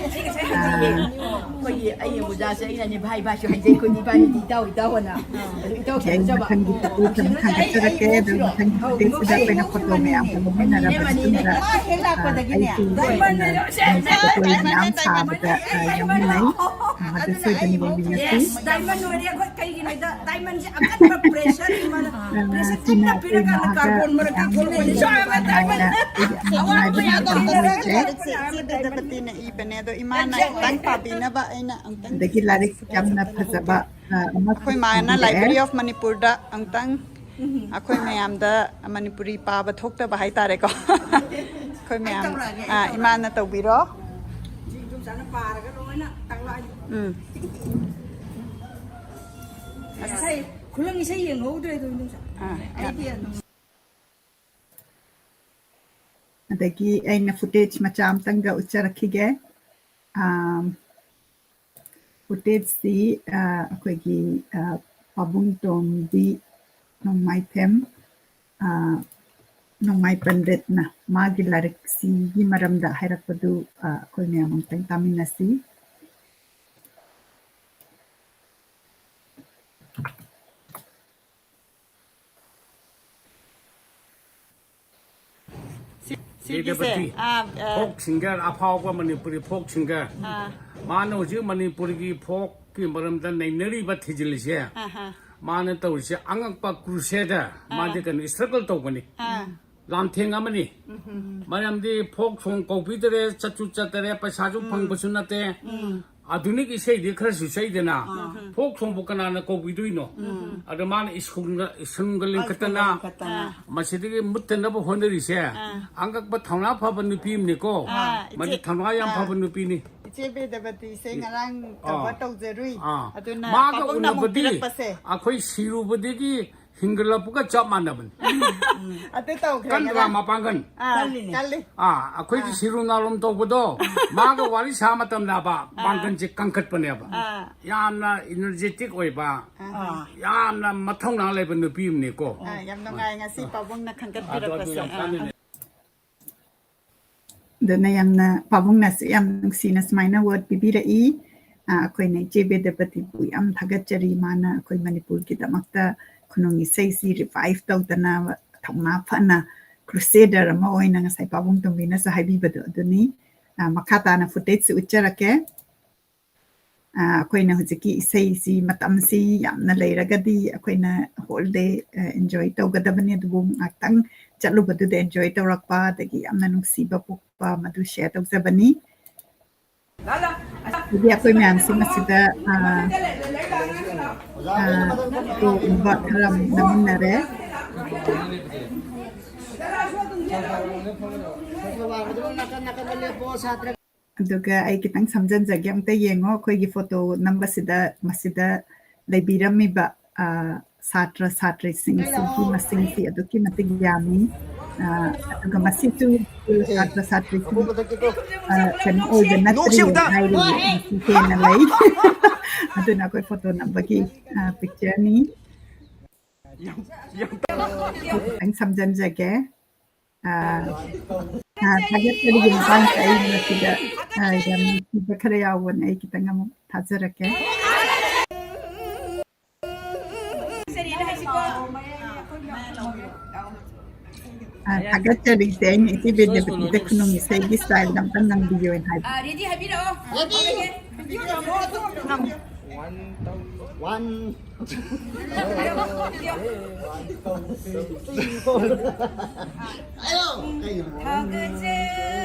ꯑ, ꯑꯩꯈꯣꯏꯒꯤ, ꯑꯩꯒꯤ ꯑꯣꯖꯥꯁꯦ ꯑꯩꯅꯅꯦ, "ꯚꯥꯏ, ꯚꯥꯏꯁꯨ ꯍꯥꯏꯖꯩ, ꯑꯩꯈꯣꯏꯗꯤ ꯏꯕꯥꯅꯤꯗꯤ ꯏꯇꯥꯎ, ꯏꯇꯥꯎ ꯑꯅ꯫ ꯑꯗꯨ ꯏꯇꯥꯎ ꯑꯩ ꯊꯝꯖꯕ꯫ ꯃꯊꯪꯒꯤ footageꯇ ꯑꯃꯨꯛ ꯊꯥꯒꯠꯆꯔꯛꯀꯦ, ꯑꯗꯨ ꯃꯊꯪꯒꯤ footageꯁꯤꯗ ꯑꯩꯈꯣꯏꯅ photo ꯃꯌꯥꯝ ꯑꯃ ꯂꯧꯃꯤꯟꯅꯔꯕ ꯃꯇꯨꯡꯗ, ꯑ, ꯑꯩꯁꯨ ꯌꯥꯝꯅ photo ꯃꯌꯥꯝ ꯁꯥꯕꯗ, ꯑ, ꯌꯥꯎꯃꯤꯟꯅꯩ꯫ ꯑ, ꯃꯗꯨ ꯁꯣꯏꯗꯅ ꯌꯦꯡꯃꯤꯟꯅꯁꯤ꯫ Diamond ꯑꯣꯏꯔꯦ ꯑꯩꯈꯣꯏ, ꯀꯩꯒꯤꯅꯣꯗ diamondꯁꯦ ꯑꯀꯟꯕ pressure ꯑꯃꯅ, ꯑ, pressure ꯁꯤꯅ ꯀꯟꯅ ꯑꯩꯈꯣꯏ ꯄꯤꯔꯀꯥꯟꯗ ꯃꯥꯒ carbon ꯃꯔꯛꯇ ꯌꯥꯝꯅ ꯊꯣꯛꯂꯛꯄ ꯅꯨꯡꯉꯥꯏꯕ ꯌꯥꯝꯅ ꯅꯨꯡꯉꯥꯏꯕ ꯌꯥꯝꯅ ꯅꯨꯡꯉꯥꯏꯖꯩ꯫ ꯁꯤ ꯕꯤꯗ꯭ꯌꯥꯄꯇꯤꯅ ꯏꯕꯅꯦ, ꯑꯗꯣ ꯏꯃꯥꯅ ꯈꯤꯇꯪ ꯄꯥꯕꯤꯅꯕ ꯑꯩꯅ ꯑꯃꯨꯛꯇꯪ ꯑꯗꯒꯤ ꯂꯥꯏꯔꯤꯛ ꯌꯥꯝꯅ ꯐꯖꯕ, ꯑ, ꯑꯃꯁꯨ ꯑꯩꯈꯣꯏ ꯃꯥꯅ ꯐꯣꯡꯕꯤꯔꯛꯑꯦ꯫ Library of ꯃꯅꯤꯄꯨꯔꯗ ꯑꯃꯨꯛꯇꯪ ꯑꯩꯈꯣꯏ ꯃꯌꯥꯝꯗ ꯃꯅꯤꯄꯨꯔꯤ ꯄꯥꯕ ꯊꯣꯛꯇꯕ ꯍꯥꯏꯇꯥꯔꯦꯀꯣ꯫ ꯑꯩꯈꯣꯏ ꯃꯌꯥꯝ, ꯑꯥ, ꯏꯃꯥꯅ ꯇꯧꯕꯤꯔꯣ꯫ ꯎꯝ꯫ ꯉꯁꯥꯏ ꯈꯨꯂꯪ ꯏꯁꯩ ꯌꯦꯡꯍꯧꯗ꯭ꯔꯦ ꯑꯗꯨ ꯏꯗꯣꯝꯆꯥ꯫ ꯑꯥ꯫ ꯑꯩꯗꯤ ꯑꯗꯨꯝ ꯑꯗꯒꯤ ꯑꯩꯅ footage ꯃꯆꯥ ꯑꯝꯇꯪꯒ ꯎꯠꯆꯔꯛꯈꯤꯒꯦ꯫ ꯑꯥꯝ, footageꯁꯤ, ꯑ, ꯑꯩꯈꯣꯏꯒꯤ, ꯑ, ꯄꯥꯕꯨꯡ ꯇꯣꯝꯕꯤ ꯅꯣꯡꯃꯥꯏꯊꯦꯝ, ꯑ, ꯅꯣꯡꯃꯥꯏ ꯄꯟꯗꯤꯠꯅ ꯃꯥꯒꯤ ꯂꯥꯏꯔꯤꯛꯁꯤꯒꯤ ꯃꯔꯝꯗ ꯍꯥꯏꯔꯛꯄꯗꯨ, ꯑ, ꯑꯩꯈꯣꯏ ꯃꯌꯥꯝ ꯑꯃꯨꯛꯇꯪ ꯇꯥꯃꯤꯟꯅꯁꯤ꯫ ꯁꯤ-, ꯁꯤꯒꯤꯁꯦ, ꯕꯤꯗ꯭ꯌꯥꯄꯇꯤ, ꯑꯥ, ꯑꯥ꯫ Folk singer, ꯑꯐꯥꯎꯕ ꯃꯅꯤꯄꯨꯔꯤ folk singer꯫ ꯑꯥ꯫ ꯃꯥꯅ ꯍꯧꯖꯤꯛ ꯃꯅꯤꯄꯨꯔꯒꯤ folkꯀꯤ ꯃꯔꯝꯗ ꯅꯩꯅꯔꯤꯕ ꯊꯤꯖꯤꯜꯂꯤꯁꯦ꯫ ꯑꯍꯥ꯫ ꯃꯥꯅ ꯇꯧꯔꯤꯁꯦ ꯑꯉꯛꯄ crusade꯫ ꯑꯥ꯫ ꯃꯥꯗꯤ ꯀꯩꯅꯣ, struggle ꯇꯧꯕꯅꯤ꯫ ꯑꯥ꯫ ꯂꯥꯟꯊꯦꯡ ꯑꯃꯅꯤ꯫ ꯎꯝ꯫ ꯃꯔꯝꯗꯤ folk song ꯀꯧꯕꯤꯗꯔꯦ, ꯆꯠꯁꯨ ꯆꯠꯇꯔꯦ, ꯄꯩꯁꯥꯁꯨ ꯎꯝ꯫ ꯐꯪꯕꯁꯨ ꯅꯠꯇꯦ꯫ ꯎꯝ꯫ ꯑꯥꯙꯨꯅꯤꯛ ꯏꯁꯩꯗꯤ ꯈꯔꯁꯨ ꯁꯛꯏꯗꯅ, ꯎꯝ꯫ Folk songꯕꯨ ꯀꯅꯥꯅ ꯀꯧꯕꯤꯗꯣꯏꯅꯣ? ꯎꯝ꯫ ꯑꯗ ꯃꯥꯅ ꯁ꯭ꯀꯨꯜꯒ, ꯁ꯭ꯀꯨꯜꯒ ꯂꯤꯡꯈꯠꯇꯅ, ꯁ꯭ꯀꯨꯜꯒ ꯂꯤꯡꯈꯠꯇꯅ꯫ ꯑꯥ꯫ ꯃꯁꯤꯗꯒꯤ ꯃꯨꯠꯇꯅꯕ ꯍꯣꯠꯅꯔꯤꯁꯦ ꯑꯥ꯫ ꯑꯉꯛꯄ ꯊꯧꯅꯥ ꯐꯕ ꯅꯨꯄꯤ ꯑꯃꯅꯤꯀꯣ꯫ ꯑꯥ, ꯃꯁꯤ ꯏꯆꯦ, ꯊꯧꯅꯥ ꯌꯥꯝ ꯑꯥ꯫ ꯐꯕ ꯅꯨꯄꯤꯅꯤ꯫ ꯏꯆꯦ ꯕꯤꯗ꯭ꯌꯥꯄꯇꯤꯁꯦ ꯉꯔꯥꯡ ꯑꯥ꯫ Cover ꯇꯧꯖꯔꯨꯏ꯫ ꯑꯥ꯫ ꯑꯗꯨꯅ ꯃꯥꯒ ꯄꯥꯕꯨꯡꯅ ꯑꯃꯨꯛ ꯎꯅꯕꯗꯤ ꯄꯤꯔꯛꯄꯁꯦ꯫ ꯑꯩꯈꯣꯏ ꯁꯤꯔꯨꯕꯗꯒꯤ ꯍꯤꯡꯒꯠꯂꯛꯄꯒ ꯆꯞ ꯃꯥꯟꯅꯕꯅꯤ꯫ ꯑꯗꯨ ꯇꯧꯈ꯭ꯔꯦ꯫ ꯀꯟꯗ꯭ꯔꯥ ꯃꯄꯥꯡꯒꯜ? ꯑꯥ, ꯀꯜꯂꯤ꯫ ꯑꯥ, ꯑꯩꯈꯣꯏꯒꯤ ꯁꯤꯔꯨ ꯅꯥꯔꯨꯝ ꯇꯧꯕꯗꯣ, ꯃꯥꯒ ꯋꯥꯔꯤ ꯁꯥꯕ ꯃꯇꯝꯗꯕ ꯄꯥꯡꯒꯜꯁꯦ ꯀꯟꯈꯠꯄꯅꯦꯕ꯫ ꯑꯥ, ꯌꯥꯝꯅ ꯏꯅꯔꯖꯦꯇꯤꯛ ꯑꯣꯏꯕ, ꯑꯥ, ꯌꯥꯝꯅ ꯃꯊꯧꯅꯥ ꯂꯩꯕ ꯅꯨꯄꯤ ꯑꯃꯅꯤꯀꯣ꯫ ꯑꯥ, ꯌꯥꯝ ꯅꯨꯡꯉꯥꯏ ꯉꯁꯤ ꯄꯥꯕꯨꯡꯅ ꯑꯗꯣ ꯑꯗꯨ ꯈꯟꯒꯠꯄꯤꯔꯛꯄꯁꯦ꯫ ꯌꯥꯝ ꯑꯥ꯫ ꯀꯥꯟꯅꯩ꯫ ꯑꯗꯨꯅ ꯌꯥꯝꯅ ꯄꯥꯕꯨꯡꯅꯁꯨ ꯌꯥꯝ ꯅꯨꯡꯁꯤꯅ ꯁꯨꯃꯥꯏꯅ ꯋꯥꯔꯗ ꯄꯤꯕꯤꯔꯛꯏ꯫ ꯑ, ꯑꯩꯈꯣꯏꯅ ꯏꯆꯦ ꯕꯦꯗꯄꯇꯤꯕꯨ ꯌꯥꯝ ꯊꯥꯒꯠꯆꯔꯤ꯫ ꯃꯥꯅ ꯑꯩꯈꯣꯏ ꯃꯅꯤꯄꯨꯔꯒꯤꯗꯃꯛꯇ ꯈꯨꯅꯨꯡ ꯏꯁꯩꯁꯤ ꯔꯤꯚꯥꯏꯚ ꯇꯧꯗꯅ ꯊꯧꯅꯥ ꯐꯅ ꯀ꯭ꯔꯨꯁꯦꯗꯔ ꯑꯃ ꯑꯣꯏꯅ ꯉꯁꯥꯏ ꯄꯥꯕꯨꯡ ꯇꯣꯝꯕꯤꯅꯁꯨ ꯍꯥꯏꯕꯤꯕꯗꯣ ꯑꯗꯨꯅꯤ꯫ ꯑ, ꯃꯈꯥ ꯇꯥꯅ ꯐꯨꯇꯦꯖꯁꯨ ꯎꯠꯆꯔꯛꯀꯦ꯫ ꯑ, ꯑꯩꯈꯣꯏꯅ ꯍꯧꯖꯤꯛꯀꯤ ꯏꯁꯩꯁꯤ ꯃꯇꯝꯁꯤ ꯌꯥꯝꯅ ꯂꯩꯔꯒꯗꯤ ꯑꯩꯈꯣꯏꯅ ꯍꯣꯜ ꯗꯦ ꯑꯦꯟꯖꯣꯏ ꯇꯧꯒꯗꯕꯅꯤ, ꯑꯗꯨꯕꯨ ꯉꯥꯛꯇꯪ ꯆꯠꯂꯨꯕꯗꯨꯗ ꯑꯦꯟꯖꯣꯏ ꯇꯧꯔꯛꯄ ꯑꯗꯒꯤ ꯌꯥꯝꯅ ꯅꯨꯡꯁꯤꯕ ꯄꯣꯛꯄ ꯃꯗꯨ ꯁꯤꯌꯔ ꯇꯧꯖꯕꯅꯤ꯫ ꯑꯗꯨꯗꯤ ꯑꯩꯈꯣꯏ ꯃꯌꯥꯝꯁꯤ ꯃꯁꯤꯗ, ꯑ, ꯑ, ꯐꯣꯇꯣꯒꯨꯝꯕ ꯈꯔ ꯑꯃꯨꯛ ꯅꯝꯃꯤꯟꯅꯔꯦ꯫ ꯑꯗꯨꯒ ꯑꯩ ꯈꯤꯇꯪ ꯁꯝꯖꯟꯖꯒꯦ, ꯑꯝꯇ ꯌꯦꯡꯉꯣ꯫ ꯑꯩꯈꯣꯏꯒꯤ ꯐꯣꯇꯣ ꯅꯝꯕꯁꯤꯗ ꯃꯁꯤꯗ ꯂꯩꯕꯤꯔꯝꯃꯤꯕ, ꯑ, ꯁꯥꯇ꯭ꯔ ꯁꯥꯇ꯭ꯔꯤꯁꯤꯡꯁꯤꯒꯤ ꯃꯁꯤꯡꯁꯤ ꯑꯗꯨꯛꯀꯤ ꯃꯇꯤꯛ ꯌꯥꯝꯃꯤ꯫ ꯑ, ꯑꯗꯨꯒ ꯃꯁꯤꯁꯨ ꯁꯥꯇ꯭ꯔ ꯁꯥꯇ꯭ꯔꯤꯁꯤꯡ, ꯑ, ꯀꯩꯅꯣ ꯑꯣꯏꯕ ꯅꯠꯇ꯭ꯔꯤ ꯍꯥꯏꯔꯤꯌꯦ, ꯃꯁꯤ ꯍꯦꯟꯅ ꯂꯩ꯫ ꯑꯗꯨꯅ ꯑꯩꯈꯣꯏ ꯐꯣꯇꯣ ꯅꯝꯕꯒꯤ, ꯑ, ꯄꯤꯛꯆꯔꯅꯤ꯫ ꯈꯤꯇꯪ ꯁꯝꯖꯟꯖꯒꯦ꯫ ꯑ, ꯑ, ꯊꯥꯒꯠꯆꯔꯤꯒꯤ ꯃꯇꯥꯡꯁꯦ ꯑꯩ ꯃꯁꯤꯗ, ꯑ, ꯌꯥꯝ ꯅꯨꯡꯁꯤꯕ ꯈꯔ ꯌꯥꯎꯕꯅꯦ꯫ ꯑꯩ ꯈꯤꯇꯪ ꯑꯃꯨꯛ ꯊꯥꯖꯔꯛꯀꯦ꯫ ꯑ, ꯊꯥꯒꯠꯆꯔꯤꯁꯦ ꯑꯩꯅ ꯏꯆꯦ ꯕꯦꯗꯄꯇꯤꯗ ꯈꯨꯅꯨꯡ ꯏꯁꯩꯒꯤ ꯁ꯭ꯇꯥꯏꯜꯗ ꯑꯝꯇꯪ ꯉꯪꯕꯤꯌꯣꯅ ꯍꯥꯏꯕ꯫ ꯑ, ꯔꯦꯗꯤ ꯍꯥꯏꯕꯤꯔꯛꯑꯣ꯫ ꯍꯧꯔꯒꯦ꯫ One. ꯊꯥꯒꯠꯆꯔꯤ꯫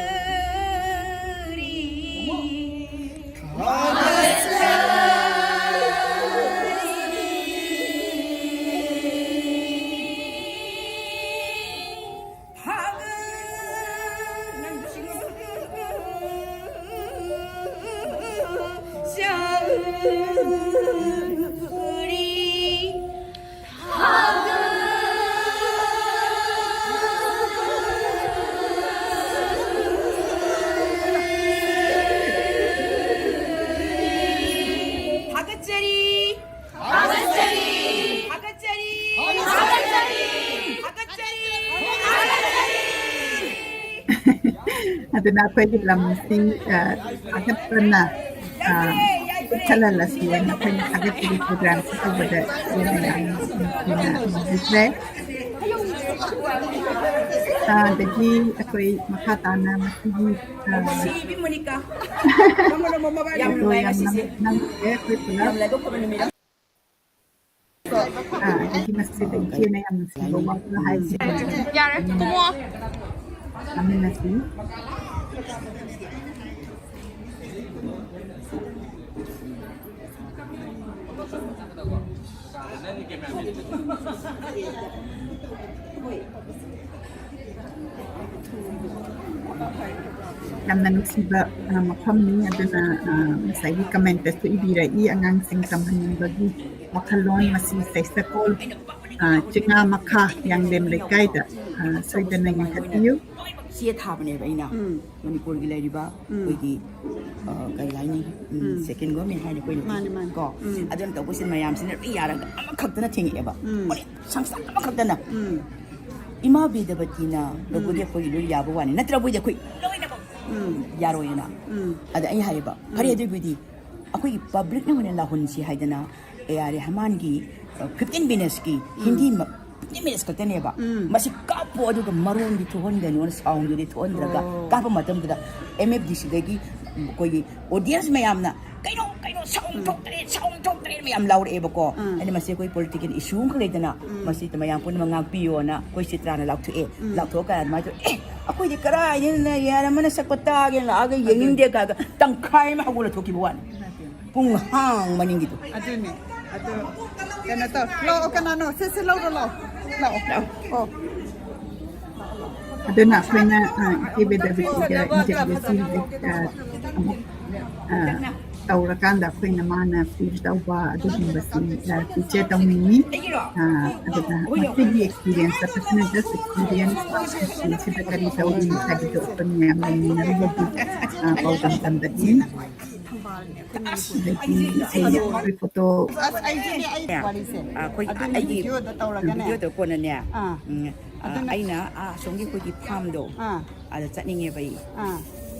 ꯑꯗꯨꯅ ꯑꯩꯈꯣꯏꯒꯤ ꯂꯝꯁꯤ, ꯑ, ꯊꯥꯒꯠꯄꯅ, ꯑ, ꯄꯤꯛꯊꯜꯍꯜꯂꯁꯤ ꯍꯥꯏꯅ ꯑꯩꯈꯣꯏꯅ ꯊꯥꯒꯠꯄꯒꯤ program ꯁꯤ ꯇꯧꯕꯗ ꯏꯆꯦꯅ ꯌꯥꯝꯅ ꯅꯨꯡꯁꯤꯅ ꯎꯕꯤꯈ꯭ꯔꯦ꯫ ꯑ, ꯑꯗꯒꯤ ꯑꯩꯈꯣꯏ ꯃꯈꯥ ꯇꯥꯅ ꯃꯁꯤꯒꯤ, ꯑ, ꯌꯥꯝ ꯐꯣꯇꯣ ꯅꯨꯡꯉꯥꯏ ꯌꯥꯝ ꯉꯁꯤꯁꯦ꯫ ꯅꯝ-, ꯅꯝꯈ꯭ꯔꯦ ꯑꯩꯈꯣꯏ ꯄꯨꯂꯞ꯫ ꯌꯥꯝ ꯂꯥꯏꯕꯛ ꯐꯕ ꯅꯨꯃꯤꯠ ꯑꯃ꯫ ꯑ, ꯑꯗꯒꯤ ꯃꯁꯤꯗ ꯏꯆꯦꯅ ꯌꯥꯝ ꯅꯨꯡꯁꯤꯕ ꯋꯥ ꯑꯃ ꯍꯥꯏꯖꯒꯦ꯫ ꯌꯥꯔꯦ, ꯀꯨꯝꯃꯣ꯫ ꯌꯥꯝꯅ ꯅꯨꯡꯁꯤ꯫ ꯌꯥꯝꯅ ꯅꯨꯡꯁꯤꯕ, ꯑ, ꯃꯐꯝꯅꯤ꯫ ꯑꯗꯨꯅ, ꯑ, ꯉꯁꯥꯏꯒꯤ comment ꯇꯁꯨ ꯏꯕꯤꯔꯛꯏ, ꯑꯉꯥꯡꯁꯤꯡ ꯇꯝꯍꯟꯅꯤꯡꯕꯒꯤ ꯋꯥꯈꯜꯂꯣꯟ꯫ ꯃꯁꯤ ꯆꯩꯁꯀꯣꯜ, ꯑ, ꯆꯤꯉꯥ ꯃꯈꯥ ꯌꯥꯡꯂꯦꯝ ꯂꯩꯀꯥꯏꯗ, ꯑ, ꯁꯣꯏꯗꯅ ꯌꯦꯡꯈꯠꯄꯤꯌꯨ꯫ ꯆꯦ ꯊꯥꯕꯅꯦꯕ ꯑꯩꯅ꯫ ꯎꯝ꯫ ꯃꯅꯤꯄꯨꯔꯒꯤ ꯂꯩꯔꯤꯕ ꯎꯝ꯫ ꯑꯩꯈꯣꯏꯒꯤ, ꯑ, ꯀꯔꯤ ꯍꯥꯏꯅꯤ? ꯎꯝ, ꯎꯝ꯫ Second government ꯍꯥꯏꯅ ꯑꯩꯈꯣꯏꯅ ꯃꯥꯅꯦ, ꯃꯥꯅꯦ꯫ ꯀꯣ? ꯎꯝ꯫ ꯑꯗꯨꯅ ꯇꯧꯕꯁꯤꯅ ꯃꯌꯥꯝꯁꯤꯅ ꯂꯣꯏ ꯌꯥꯔꯒ ꯑꯃꯈꯛꯇꯅ ꯊꯦꯡꯉꯛꯑꯦꯕ꯫ ꯎꯝ꯫ ꯃꯣꯏ ꯁꯪꯁꯊꯥꯟ ꯑꯃꯈꯛꯇꯅ꯫ ꯎꯝ꯫ ꯏꯃꯥ ꯕꯤꯗ꯭ꯌꯥꯄꯇꯤꯅ ꯎꯝ꯫ ꯇꯧꯕꯗꯤ ꯑꯩꯈꯣꯏꯒꯤ ꯂꯣꯏ ꯌꯥꯕ ꯋꯥꯅꯤ, ꯅꯠꯇ꯭ꯔꯕꯨꯗꯤ ꯑꯩꯈꯣꯏ ꯂꯣꯏꯅꯃꯛ ꯎꯝ꯫ ꯌꯥꯔꯣꯏꯅ꯫ ꯎꯝ꯫ ꯑꯗ ꯑꯩ ꯍꯥꯏꯌꯦꯕ, ꯎꯝ꯫ ꯐꯔꯦ, ꯑꯗꯨꯕꯨꯗꯤ ꯑꯩꯈꯣꯏꯒꯤ public ꯅ ꯑꯣꯏꯅ ꯂꯥꯎꯍꯟꯁꯤ ꯍꯥꯏꯗꯅ ꯑꯦ ꯑꯥꯔ ꯔꯦꯍꯃꯥꯟꯒꯤ, ꯑ, fifteen minutes ꯀꯤ ꯎꯝ꯫ ꯍꯤꯟꯗꯤ ꯃ-, fifteen minutes ꯈꯛꯇꯅꯦꯕ꯫ ꯎꯝ꯫ ꯃꯁꯤ ꯀꯥꯞꯄꯣ, ꯑꯗꯨꯒ ꯃꯔꯣꯟꯗꯤ ꯊꯣꯛꯍꯟꯒꯅꯣꯅ sound ꯗꯨꯗꯤ ꯊꯣꯛꯍꯟꯗ꯭ꯔꯒ ꯑꯣ꯫ ꯀꯥꯞꯄ ꯃꯇꯝꯗꯨꯗ M F D C ꯗꯒꯤ ꯑꯩꯈꯣꯏꯒꯤ audience ꯃꯌꯥꯝꯅ, "ꯀꯩꯅꯣ, ꯀꯩꯅꯣ, sound ꯎꯝ꯫ ꯊꯣꯛꯇ꯭ꯔꯦ, sound ꯊꯣꯛꯇ꯭ꯔꯦ" ꯃꯌꯥꯝ ꯂꯥꯎꯔꯛꯑꯦꯕꯀꯣ꯫ ꯎꯝ꯫ ꯑꯩꯅ ꯃꯁꯤ ꯑꯩꯈꯣꯏ political issue ꯑꯃꯈꯛ ꯂꯩꯗꯅ, ꯎꯝ꯫ ꯃꯁꯤꯗ ꯃꯌꯥꯝ ꯄꯨꯝꯅꯃꯛ ꯉꯥꯛꯄꯤꯌꯣꯅ ꯑꯩꯈꯣꯏ ꯆꯤꯇ꯭ꯔꯥꯅ ꯂꯥꯎꯊꯣꯛꯑꯦ꯫ ꯎꯝ꯫ ꯂꯥꯎꯊꯣꯛꯑꯀꯥꯟꯗ ꯑꯗꯨꯃꯥꯏꯅ ꯇꯧꯋꯦ, "ꯑꯦ, ꯑꯩꯈꯣꯏꯗꯤ ꯀꯗꯥꯏꯗꯩꯅꯣ ꯌꯥꯔꯝꯃꯅ ꯁꯛꯄ ꯇꯥꯒꯦꯅ ꯂꯥꯛꯑꯒ ꯑꯗꯨꯅꯤ꯫ ꯌꯦꯡꯅꯤꯡꯗꯦ" ꯀꯥꯏꯒ ꯇꯪꯈꯥꯏ ꯑꯃ ꯍꯧꯒꯠꯂ ꯊꯣꯛꯈꯤꯕ ꯋꯥꯅꯤ꯫ ꯏꯃꯥꯏ ꯄꯦꯝꯃ꯫ ꯄꯨꯡ ꯍꯥꯡ ꯃꯅꯤꯡꯒꯤꯗꯣ꯫ ꯑꯗꯨꯅꯦ꯫ ꯑꯗꯨ ꯀꯩꯅꯣ ꯇꯧ꯫ ꯂꯥꯛꯑꯣ, ꯀꯅꯥꯅꯣ? ꯁꯦ, ꯁꯦ, ꯂꯧꯔꯣ, ꯂꯥꯛꯑꯣ꯫ ꯂꯥꯛꯑꯣ꯫ ꯑꯣ꯫ ꯑꯗꯨꯅ ꯑꯩꯈꯣꯏꯅ, ꯑ, ꯏꯆꯦ ꯕꯤꯗ꯭ꯌꯥꯄꯇꯤꯒ interview ꯁꯤ ꯍꯧꯖꯤꯛ, ꯑ, ꯑꯃꯨꯛ, ꯑ, ꯇꯧꯔꯀꯥꯟꯗ ꯑꯩꯈꯣꯏꯅ ꯃꯥꯅ feel ꯇꯧꯕ ꯑꯗꯨꯒꯨꯝꯕꯁꯤ, ꯑ, feature ꯇꯧꯅꯤꯡꯉꯤ꯫ ꯑ, ꯑꯗꯨꯒ ꯃꯁꯤꯒꯤ experience, personal just experience, ꯁꯤꯗ ꯀꯔꯤ ꯇꯧꯔꯤ ꯍꯥꯏꯕꯗꯨ ꯑꯩꯈꯣꯏ ꯃꯌꯥꯝ ꯌꯦꯡꯃꯤꯟꯅꯔꯨꯕꯒꯤ, ꯑ, ꯄꯥꯎꯗꯝ ꯇꯝꯕꯅꯤ꯫ ꯑꯗꯒꯤ ꯑꯩꯈꯣꯏ photo ꯑꯁ, ꯑꯩꯒꯤꯅꯦ, ꯑꯩ ꯋꯥꯔꯤꯁꯦ꯫ ꯑꯩꯈꯣꯏ ꯑꯗꯨꯒꯤ ꯑꯩꯒꯤ video ꯗ ꯇꯧꯔꯒꯅꯦ꯫ Video ꯗ ꯀꯣꯟꯅꯅꯦ꯫ ꯑꯥ꯫ ꯎꯝ, ꯑꯗꯨꯅ ꯑꯩꯅ ꯑꯥ ꯑꯁꯣꯝꯒꯤ ꯑꯩꯈꯣꯏꯒꯤ ꯐꯥꯝꯗꯣ, ꯑꯥ, ꯑꯗ ꯆꯠꯅꯤꯡꯉꯦꯕ ꯑꯩ꯫ ꯑꯥ꯫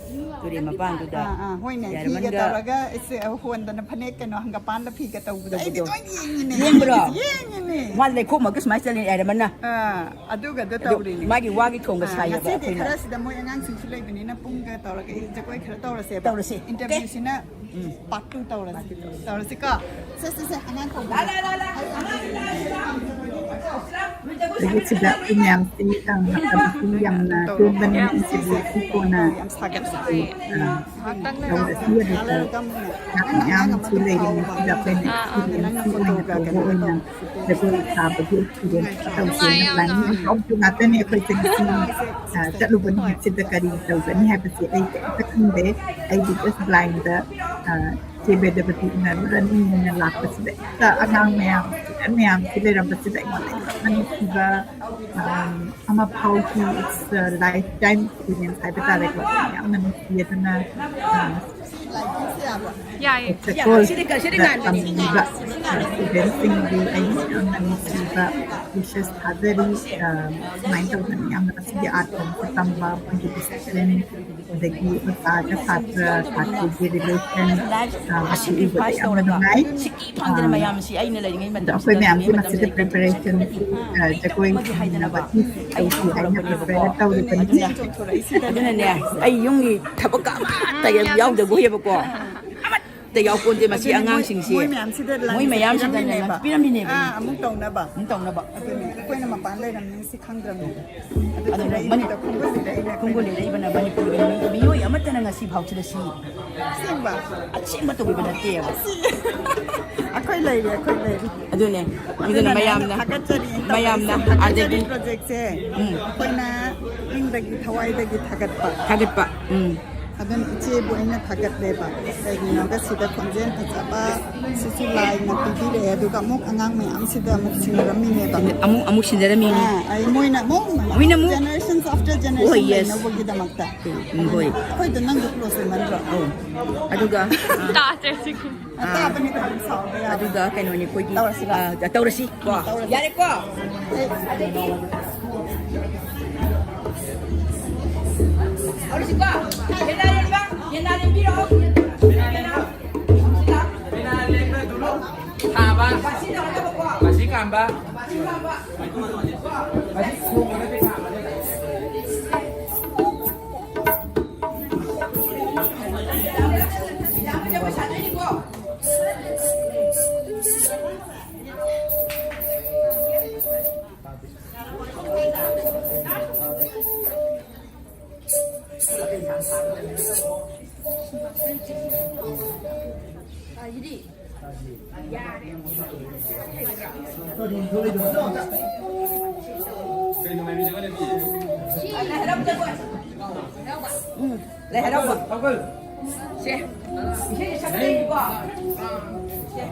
ꯇꯨꯔꯦꯜ ꯃꯄꯥꯟꯗꯨꯗ ꯑꯥ, ꯑꯥ, ꯍꯣꯏꯅꯦ, ꯐꯤꯒ ꯌꯥꯏꯔꯃꯟꯒ ꯇꯧꯔꯒ ꯏꯁ, ꯍꯣꯟꯗꯅ ꯐꯅꯦꯛ ꯀꯩꯅꯣ ꯍꯪꯒꯄꯥꯟꯗ ꯐꯤꯒ ꯇꯧꯕꯗꯣ ꯑꯩꯗꯤ ꯇꯧꯕꯗꯣ꯫ ꯂꯣꯏ ꯌꯦꯡꯉꯤꯅꯦ꯫ ꯌꯦꯡꯕ꯭ꯔꯣ? ꯌꯦꯡꯉꯤꯅꯦ꯫ ꯃꯥ ꯂꯩꯈꯣꯝꯃꯒ ꯁꯨꯃꯥꯏꯅ ꯆꯠꯂꯤ ꯌꯥꯏꯔꯃꯟꯅ꯫ ꯑꯥ, ꯑꯗꯨꯒꯗ ꯑꯗꯨ ꯇꯧꯔꯤꯅꯦ꯫ ꯃꯥꯒꯤ ꯋꯥꯒꯤ ꯊꯣꯡꯒ ꯑꯥ, ꯁꯥꯏꯌꯦꯕ ꯉꯁꯤꯗꯤ ꯑꯩꯈꯣꯏꯅ꯫ ꯈꯔꯁꯤꯗ ꯃꯣꯏ ꯑꯉꯥꯡꯁꯤꯡꯁꯨ ꯂꯩꯕꯅꯤꯅ ꯄꯨꯡꯒ ꯇꯧꯔꯒ ꯖꯒꯣꯏ ꯈꯔ ꯇꯧꯔꯁꯦꯕ꯫ ꯇꯧꯔꯁꯦ꯫ ꯏꯟꯇꯔꯚ꯭ꯌꯨꯁꯤꯅ ꯎꯝ꯫ ꯄꯥꯔꯠ ꯇꯨ ꯇꯧꯔꯁꯤ꯫ ꯇꯧꯔꯁꯤꯀꯣ? ꯁꯦ, ꯁꯦ, ꯁꯦ, ꯑꯉꯥꯡ ꯀꯧꯕ꯫ ꯑꯗꯒꯤ ꯁꯤꯗ ꯑꯩꯈꯣꯏ ꯃꯌꯥꯝꯁꯤ ꯇꯥꯡ ꯍꯥꯞꯄꯗꯁꯨ ꯌꯥꯝꯅ ꯄꯦꯟꯕꯅꯤꯅ ꯏꯟꯇꯔꯚ꯭ꯌꯨꯁꯤ ꯀꯣꯟꯅ, ꯌꯥꯝ ꯁꯥꯒꯠ-, ꯑ, ꯉꯥꯏꯍꯥꯛꯇꯪ ꯂꯩꯔꯒ ꯇꯧꯔꯁꯤ꯫ ꯑꯗꯨꯒ ꯉꯥꯏꯍꯥꯛ ꯃꯌꯥꯝꯁꯨ ꯂꯩꯔꯤꯉꯩꯁꯤꯗ ꯑꯩꯈꯣꯏꯅ ꯑꯥ, ꯑꯥ, ꯅꯪꯅ experience ꯑꯣꯏꯅ ꯐꯣꯇꯣꯒ꯭ꯔꯥꯐꯤ ꯇꯧꯕ ꯇꯧꯕ꯫ ꯑꯣꯏꯅ ꯖꯒꯣꯏ ꯁꯥꯕꯒꯤ experience ꯇꯧꯁꯦꯅ ꯅꯨꯡꯉꯥꯏꯌꯦ ꯌꯥꯝꯅ꯫ Plan ꯉꯥꯛꯇ ꯉꯥꯛꯇꯅꯤ ꯑꯩꯈꯣꯏ ꯆꯍꯤꯁꯤ, ꯑ, ꯆꯠꯂꯨꯕ ꯅꯨꯃꯤꯠꯁꯤꯗ ꯀꯔꯤ ꯇꯧꯒꯅꯤ ꯍꯥꯏꯕꯁꯤ ꯑꯩ ꯀꯔꯤꯝꯇ ꯈꯪꯗꯦ꯫ ꯑꯩꯗꯤ just blindꯗ, ꯑ, ꯆꯦ ꯕꯦꯗꯕꯇꯤ ꯎꯅꯔꯨꯔꯅꯤꯅ ꯂꯥꯛꯄꯁꯤꯗ ꯍꯦꯛꯇ ꯑꯉꯥꯡ ꯃꯌꯥꯝ, student ꯃꯌꯥꯝꯁꯤ ꯂꯩꯔꯝꯕꯁꯤꯗ ꯑꯩꯉꯣꯟꯗ ꯌꯥꯝꯅ ꯅꯨꯡꯁꯤꯕ, ꯑ, ꯑꯃ ꯐꯥꯎꯈꯤ꯫ It's a lifetime experience ꯍꯥꯏꯕ ꯇꯥꯔꯦꯀꯣ꯫ ꯌꯥꯝꯅ ꯅꯨꯡꯁꯤ꯫ ꯑꯗꯨꯅ, ꯑ, ꯌꯥꯏꯌꯦ꯫ ꯁꯤꯗꯤ ꯀ-, ꯁꯤꯗꯤ ꯉꯥꯟꯕꯅꯤ꯫ ꯇꯝꯕꯤꯕ, ꯑ, studentꯁꯤꯡꯒꯤ ꯑꯩꯅ ꯌꯥꯝꯅ ꯅꯨꯡꯁꯤꯕ wishes ꯊꯥꯖꯔꯤ꯫ ꯑ, ꯁꯨꯃꯥꯏꯅ ꯇꯧꯗꯅ ꯌꯥꯝꯅ ꯃꯁꯤꯒꯤ art form ꯇꯝꯕ, ꯃꯣꯏꯒꯤ discipline, ꯑꯗꯒꯤ ꯑꯣꯖꯥꯒ ꯁꯥꯇ꯭ꯔ, ꯁꯥꯇ꯭ꯔꯒꯤ relation, ꯑ, ꯃꯁꯤ ꯎꯕꯗ ꯌꯥꯝꯅ ꯅꯨꯡꯉꯥꯏ꯫ ꯁꯤꯀꯤ ꯐꯪꯗꯅ ꯑ, ꯃꯌꯥꯝꯁꯤ ꯑꯩꯅ ꯂꯩꯔꯤꯉꯩ ꯑꯗꯣ ꯑꯩꯈꯣꯏ ꯃꯇꯝꯁꯤꯗ ꯃꯌꯥꯝꯁꯦ ꯂꯩꯔꯤꯉꯩ ꯃꯁꯤꯗ ꯃꯇꯝꯁꯤꯗ preparation, ꯑ, ꯖꯒꯣꯏ ꯑꯃꯗꯤ ꯍꯥꯏꯗꯅꯕ ꯁꯥꯟꯅꯕꯒꯤ ꯑꯩ ꯇꯧꯁꯤ ꯍꯥꯏꯅ ꯆꯣꯡꯊꯣꯔꯛꯄꯅꯦꯕꯀꯣ꯫ Prepare ꯇꯧꯔꯤꯕꯅꯤ꯫ ꯑꯗꯨꯅ, ꯑꯗꯨꯅꯅꯦ, ꯑꯩ ꯌꯨꯝꯒꯤ ꯊꯕꯛꯀ ꯑꯃꯠꯇ ꯌꯥꯎꯗꯕ ꯍꯦꯕꯀꯣ꯫ ꯑꯃꯠꯇ ꯌꯥꯎꯄꯣꯟꯇꯦ ꯃꯁꯤ ꯑꯗꯨꯅ ꯃꯣꯏ, ꯑꯉꯥꯡꯁꯤꯡꯁꯦ꯫ ꯃꯣꯏ ꯃꯌꯥꯝꯁꯤꯗ ꯃꯣꯏ ꯂꯟꯁ ꯃꯌꯥꯝꯁꯤꯗ ꯄꯤꯔꯝꯃꯤꯅꯦꯕ꯫ ꯂꯟꯁ ꯄꯤꯔꯝꯃꯤꯅꯦꯕ꯫ ꯑꯥ, ꯑꯃꯨꯛ ꯇꯧꯅꯕ꯫ ꯑꯃꯨꯛ ꯇꯧꯅꯕ꯫ ꯑꯗꯨꯅꯦ, ꯑꯩꯈꯣꯏꯅ ꯃꯄꯥꯟ ꯂꯩꯔꯝꯅꯤꯅ ꯁꯤ ꯈꯪꯗ꯭ꯔꯕꯅꯦꯕ꯫ ꯑꯗꯨ ꯑꯗꯨꯅ ꯈꯤꯔꯩꯗꯨꯗ ꯃꯅꯤ-, ꯈꯣꯡꯒꯨꯜ ꯂꯤꯔꯛꯏꯅꯦ ꯑꯩꯈꯣꯏꯅ꯫ ꯈꯣꯡꯒꯨꯜ ꯂꯤꯔꯛꯏꯕꯅ ꯃꯅꯤꯄꯨꯔꯒꯤ ꯃꯤ-, ꯃꯤꯑꯣꯏ ꯑꯃꯠꯇꯅ ꯉꯁꯤ ꯐꯥꯎꯁꯤꯗ ꯁꯤ ꯑꯁꯦꯡꯕ? ꯑꯁꯦꯡꯕ ꯇꯧꯕꯤꯕ ꯅꯠꯇꯦꯕ꯫ ꯑꯩꯈꯣꯏ ꯂꯩꯔꯤ, ꯑꯩꯈꯣꯏ ꯂꯩꯔꯤ꯫ ꯑꯗꯨꯅꯦ, ꯑꯗꯨꯅ ꯑꯗꯨꯅꯅꯦ ꯃꯌꯥꯝꯅ, ꯑꯩꯅ ꯊꯥꯒꯠꯆꯔꯤ, ꯑꯩꯅ ꯃꯌꯥꯝꯅ ꯇꯧꯖꯔꯤ, ꯊꯥꯒꯠꯆꯔꯤ ꯑꯗꯒꯤ projectꯁꯦ ꯎꯝ꯫ ꯑꯩꯈꯣꯏꯅ ꯄꯨꯛꯅꯤꯡꯗꯒꯤ, ꯊꯋꯥꯏꯗꯒꯤ ꯊꯥꯒꯠꯄ꯫ ꯊꯥꯒꯠꯄ, ꯎꯝ꯫ ꯑꯗꯨꯅ ꯏꯆꯦꯕꯨ ꯑꯩꯅ ꯊꯥꯒꯠꯂꯦꯕ꯫ ꯀꯩꯒꯤꯅꯣꯗ ꯁꯤꯗ ꯈꯣꯟꯖꯦꯜ ꯐꯖꯕ ꯁꯤꯁꯨ ꯂꯥꯏꯅ ꯄꯤꯕꯤꯔꯛꯑꯦ, ꯑꯗꯨꯒ ꯑꯃꯨꯛ ꯑꯉꯥꯡ ꯃꯌꯥꯝꯁꯤꯗ ꯑꯃꯨꯛ ꯁꯤꯟꯅꯔꯝꯃꯤꯅꯦꯕ꯫ ꯑꯃꯨꯛ, ꯑꯃꯨꯛ ꯁꯤꯟꯅꯔꯝꯃꯤꯅꯤ꯫ ꯑꯥ, ꯑꯩ ꯃꯣꯏꯅ ꯑꯃꯨꯛ, ꯃꯣꯏꯅ ꯑꯃꯨꯛ generations after generation ꯍꯣꯏ, yes꯫ ꯂꯩꯅꯕꯒꯤꯗꯃꯛꯇ꯫ ꯎꯝ, ꯍꯣꯏ꯫ ꯑꯩꯈꯣꯏꯗ ꯅꯪꯗꯣ close ꯑꯣꯏꯃꯟꯗ꯭ꯔꯣ? ꯑꯧ꯫ ꯑꯗꯨꯒ, ꯑ, ꯇꯥꯗ꯭ꯔꯦ ꯁꯤꯒꯤ꯫ ꯑ, ꯇꯥꯕꯅꯤ, ꯀꯩꯅꯣ ꯁꯥꯎꯕ ꯌꯥꯗꯦ꯫ ꯑꯗꯨꯒ ꯀꯩꯅꯣꯅꯤ ꯑꯩꯈꯣꯏꯒꯤ, ꯇꯧꯔꯁꯤꯔꯣ? ꯑ, ꯇꯧꯔꯁꯤ꯫ ꯇꯧꯔꯁꯤ꯫ ꯌꯥꯔꯦꯀꯣ? ꯑꯦ, ꯑꯗꯨꯗꯤ ꯍꯧꯔꯁꯤꯀꯣ꯫ ꯌꯦꯅꯥ ꯂꯦꯡꯕ, ꯌꯦꯅꯥ ꯂꯦꯡꯕꯤꯔꯛꯑꯣ꯫ ꯌꯦꯅꯥ ꯂꯦꯡꯕ꯫ ꯁꯤꯗ꯫ ꯊꯥꯕ꯫ ꯃꯁꯤ ꯇꯧꯔꯒꯀꯣ꯫ ꯃꯁꯤ ꯀꯥꯝꯕ꯫ ꯃꯁꯤ ꯀꯥꯝꯕ꯫ ꯃꯁꯤ ꯊꯣꯡꯕ ꯅꯠꯇꯦ, ꯀꯥꯝꯕꯅꯦ꯫ ꯃꯦꯗꯥꯝ ꯍꯣꯏ ꯖꯒꯣꯏ ꯁꯥꯗꯣꯏꯅꯤꯀꯣ꯫ ꯂꯩ ꯍꯔꯥꯎꯕ꯫ ꯁꯦ꯫ ꯏꯁꯩ ꯁꯛꯀꯗꯣꯏꯅꯤꯀꯣ꯫ ꯁꯦ꯫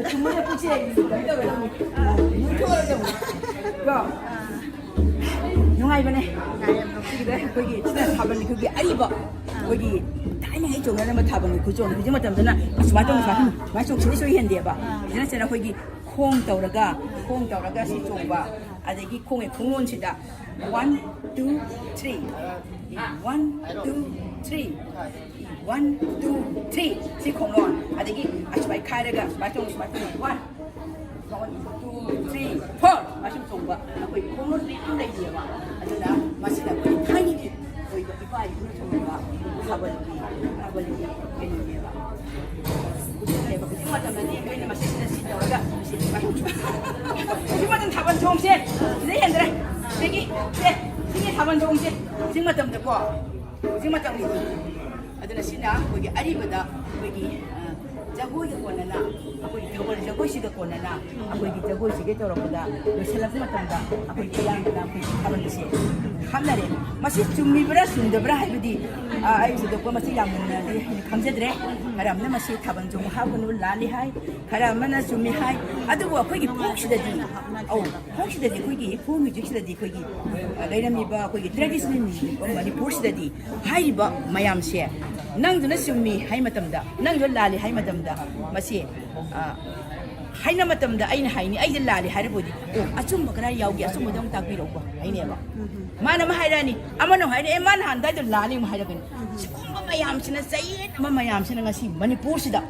ꯆꯨꯝꯃꯦ, ꯄꯨꯛꯁꯦ ꯀꯩꯅꯣ ꯇꯧꯔꯦ, ꯇꯧꯔꯦ꯫ ꯀꯣ? ꯅꯨꯡꯉꯥꯏꯕꯅꯦ꯫ ꯁꯤꯒꯤꯗ ꯑꯩꯈꯣꯏꯒꯤ ꯁꯤꯅ ꯊꯥꯕꯜ ꯑꯩꯈꯣꯏꯒꯤ ꯑꯔꯤꯕ ꯑꯩꯈꯣꯏꯒꯤ ꯊꯥꯏꯅꯉꯩ ꯆꯣꯡꯅꯔꯝꯕ ꯊꯥꯕꯜꯒꯤ ꯈꯨꯆꯣꯡ, ꯍꯧꯖꯤꯛ ꯃꯇꯝꯗꯅ ꯁꯨꯃꯥꯏꯅ ꯇꯧ, ꯁꯨꯃꯥꯏꯅ ꯇꯧ, ꯁꯨꯃꯥꯏꯅ ꯆꯣꯡ, ꯁꯤꯗꯩ ꯁꯣꯏ ꯍꯦꯟꯗꯦꯕ꯫ ꯁꯤꯅ ꯁꯤꯅ ꯑꯩꯈꯣꯏꯒꯤ ꯈꯣꯡ ꯇꯧꯔꯒ, ꯈꯣꯡ ꯇꯧꯔꯒ ꯁꯤ ꯆꯣꯡꯕ, ꯑꯗꯒꯤ ꯈꯣꯡꯒꯤ ꯈꯣꯡꯂꯣꯟꯁꯤꯗ one, two, three, one, two, three, one, two, three, ꯁꯤ ꯈꯣꯡꯂꯣꯟ, ꯑꯗꯒꯤ ꯑꯁꯨꯃꯥꯏ ꯈꯥꯏꯔꯒ ꯁꯨꯃꯥꯏ ꯆꯣꯡ, ꯁꯨꯃꯥꯏ ꯆꯣꯡ, one, one, two, three, four, ꯁꯨꯃꯥꯏ ꯁꯨꯝ ꯆꯣꯡꯕ ꯑꯩꯈꯣꯏ ꯈꯣꯡꯂꯣꯟ ꯃꯌꯥꯝ ꯂꯩꯔꯤꯑꯕ꯫ ꯑꯗꯨꯅ ꯃꯁꯤꯅ ꯑꯩꯈꯣꯏ ꯊꯥꯏꯅꯒꯤ ꯑꯣꯏꯕ ꯏꯄꯥ ꯏꯄꯨꯅ ꯊꯝꯃꯝꯕ ꯊꯥꯕꯜꯒꯤ, ꯊꯥꯕꯜꯒꯤ ꯀꯩꯅꯣꯅꯦꯕ꯫ ꯍꯧꯖꯤꯛ ꯃꯇꯝꯗꯗꯤ ꯑꯩꯈꯣꯏꯅ ꯃꯁꯤꯁꯤꯗ ꯁꯤ ꯇꯧꯔꯒ ꯍꯧꯖꯤꯛ ꯃꯇꯝ ꯊꯥꯕꯜ ꯆꯣꯡꯁꯦ ꯁꯤꯗꯩ ꯍꯦꯟꯗ꯭ꯔꯦ꯫ ꯁꯤꯗꯒꯤ ꯁꯦ, ꯁꯤꯒꯤ ꯊꯥꯕꯜ ꯆꯣꯡꯁꯦ ꯍꯧꯖꯤꯛ ꯃꯇꯝꯗꯀꯣ, ꯍꯧꯖꯤꯛ ꯃꯇꯝꯒꯤ꯫ ꯑꯗꯨꯅ ꯁꯤꯅ ꯑꯩꯈꯣꯏꯒꯤ ꯑꯔꯤꯕꯗ ꯑꯩꯈꯣꯏꯒꯤ, ꯑ, ꯖꯒꯣꯏꯒ ꯀꯣꯟꯅꯅ, ꯑꯩꯈꯣꯏꯒꯤ ꯊꯥꯕꯜ ꯖꯒꯣꯏꯁꯤꯒ ꯀꯣꯟꯅꯅ ꯑꯩꯈꯣꯏꯒꯤ ꯖꯒꯣꯏꯁꯤꯒ ꯇꯧꯔꯛꯄꯗ ꯂꯣꯏꯁꯤꯜꯂꯛꯄ ꯃꯇꯝꯗ ꯑꯩꯈꯣꯏ ꯑꯌꯥꯝꯕꯅ ꯑꯩꯈꯣꯏꯒꯤ ꯊꯥꯕꯜ ꯑꯁꯦ ꯍꯥꯞꯅꯔꯦ꯫ ꯃꯁꯤ ꯆꯨꯝꯃꯤꯕ꯭ꯔꯥ ꯆꯨꯝꯗꯕ꯭ꯔꯥ ꯍꯥꯏꯕꯗꯤ, ꯑ, ꯑꯩ ꯊꯣꯏꯗꯣꯛꯄ ꯃꯁꯤ ꯌꯥꯝꯅ ꯈꯪꯖꯗ꯭ꯔꯦ꯫ ꯈꯔ ꯑꯃꯅ ꯃꯁꯤ ꯊꯥꯕꯜ ꯆꯣꯡꯕ ꯍꯥꯞꯀꯅꯨ, ꯂꯥꯜꯂꯤ ꯍꯥꯏ, ꯈꯔ ꯑꯃꯅ ꯆꯨꯝꯃꯤ ꯍꯥꯏ꯫ ꯑꯗꯨꯕꯨ ꯑꯩꯈꯣꯏꯒꯤ ꯐꯣꯛꯁꯤꯗꯗꯤ, ꯑꯧ, ꯐꯣꯛꯁꯤꯗꯗꯤ ꯑꯩꯈꯣꯏꯒꯤ ꯐꯣꯛ ꯃ꯭ꯌꯨꯖꯤꯛꯁꯤꯗꯗꯤ ꯑꯩꯈꯣꯏꯒꯤ, ꯑ, ꯂꯩꯔꯝꯃꯤꯕ ꯑꯩꯈꯣꯏꯒꯤ ꯇ꯭ꯔꯦꯗꯤꯁꯅꯦꯜ ꯃ꯭ꯌꯨꯖꯤꯛ ꯃꯅꯤꯄꯨꯔꯁꯤꯗꯗꯤ ꯍꯥꯏꯔꯤꯕ ꯃꯌꯥꯝꯁꯦ ꯅꯪꯗꯨꯅ ꯆꯨꯝꯃꯤ ꯍꯥꯏ ꯃꯇꯝꯗ, ꯅꯪꯗꯨꯅ ꯂꯥꯜꯂꯤ ꯍꯥꯏ ꯃꯇꯝꯗ ꯃꯁꯤ, ꯑ, ꯍꯥꯏꯅ ꯃꯇꯝꯗ ꯑꯩꯅ ꯍꯥꯏꯅꯤ, ꯑꯩꯁꯦ ꯂꯥꯜꯂꯤ ꯍꯥꯏꯔꯕꯨꯗꯤ, "ꯑꯣ, ꯑꯆꯨꯝꯕ ꯀꯗꯥꯏ ꯌꯥꯎꯒꯦ? ꯑꯆꯨꯝꯕꯗꯣ ꯑꯃꯨꯛ ꯇꯥꯛꯄꯤꯔꯛꯎꯀꯣ" ꯍꯥꯏꯅꯦꯕ꯫ ꯃꯥꯅ ꯑꯃ ꯍꯥꯏꯔꯛꯑꯅꯤ, ꯑꯃꯅ ꯑꯃꯨꯛ ꯍꯥꯏꯔꯛꯑꯦ, "ꯃꯥꯅ ꯍꯥꯟꯗꯥꯏꯗꯣ ꯂꯥꯜꯂꯤ" ꯑꯃꯨꯛ ꯍꯥꯏꯔꯛꯀꯅꯤ꯫ ꯁꯤꯒꯨꯝꯕ ꯃꯌꯥꯝꯁꯤꯅ, ꯆꯌꯦꯠꯅꯕ ꯃꯌꯥꯝꯁꯤꯅ ꯉꯁꯤ ꯃꯅꯤꯄꯨꯔꯁꯤꯗ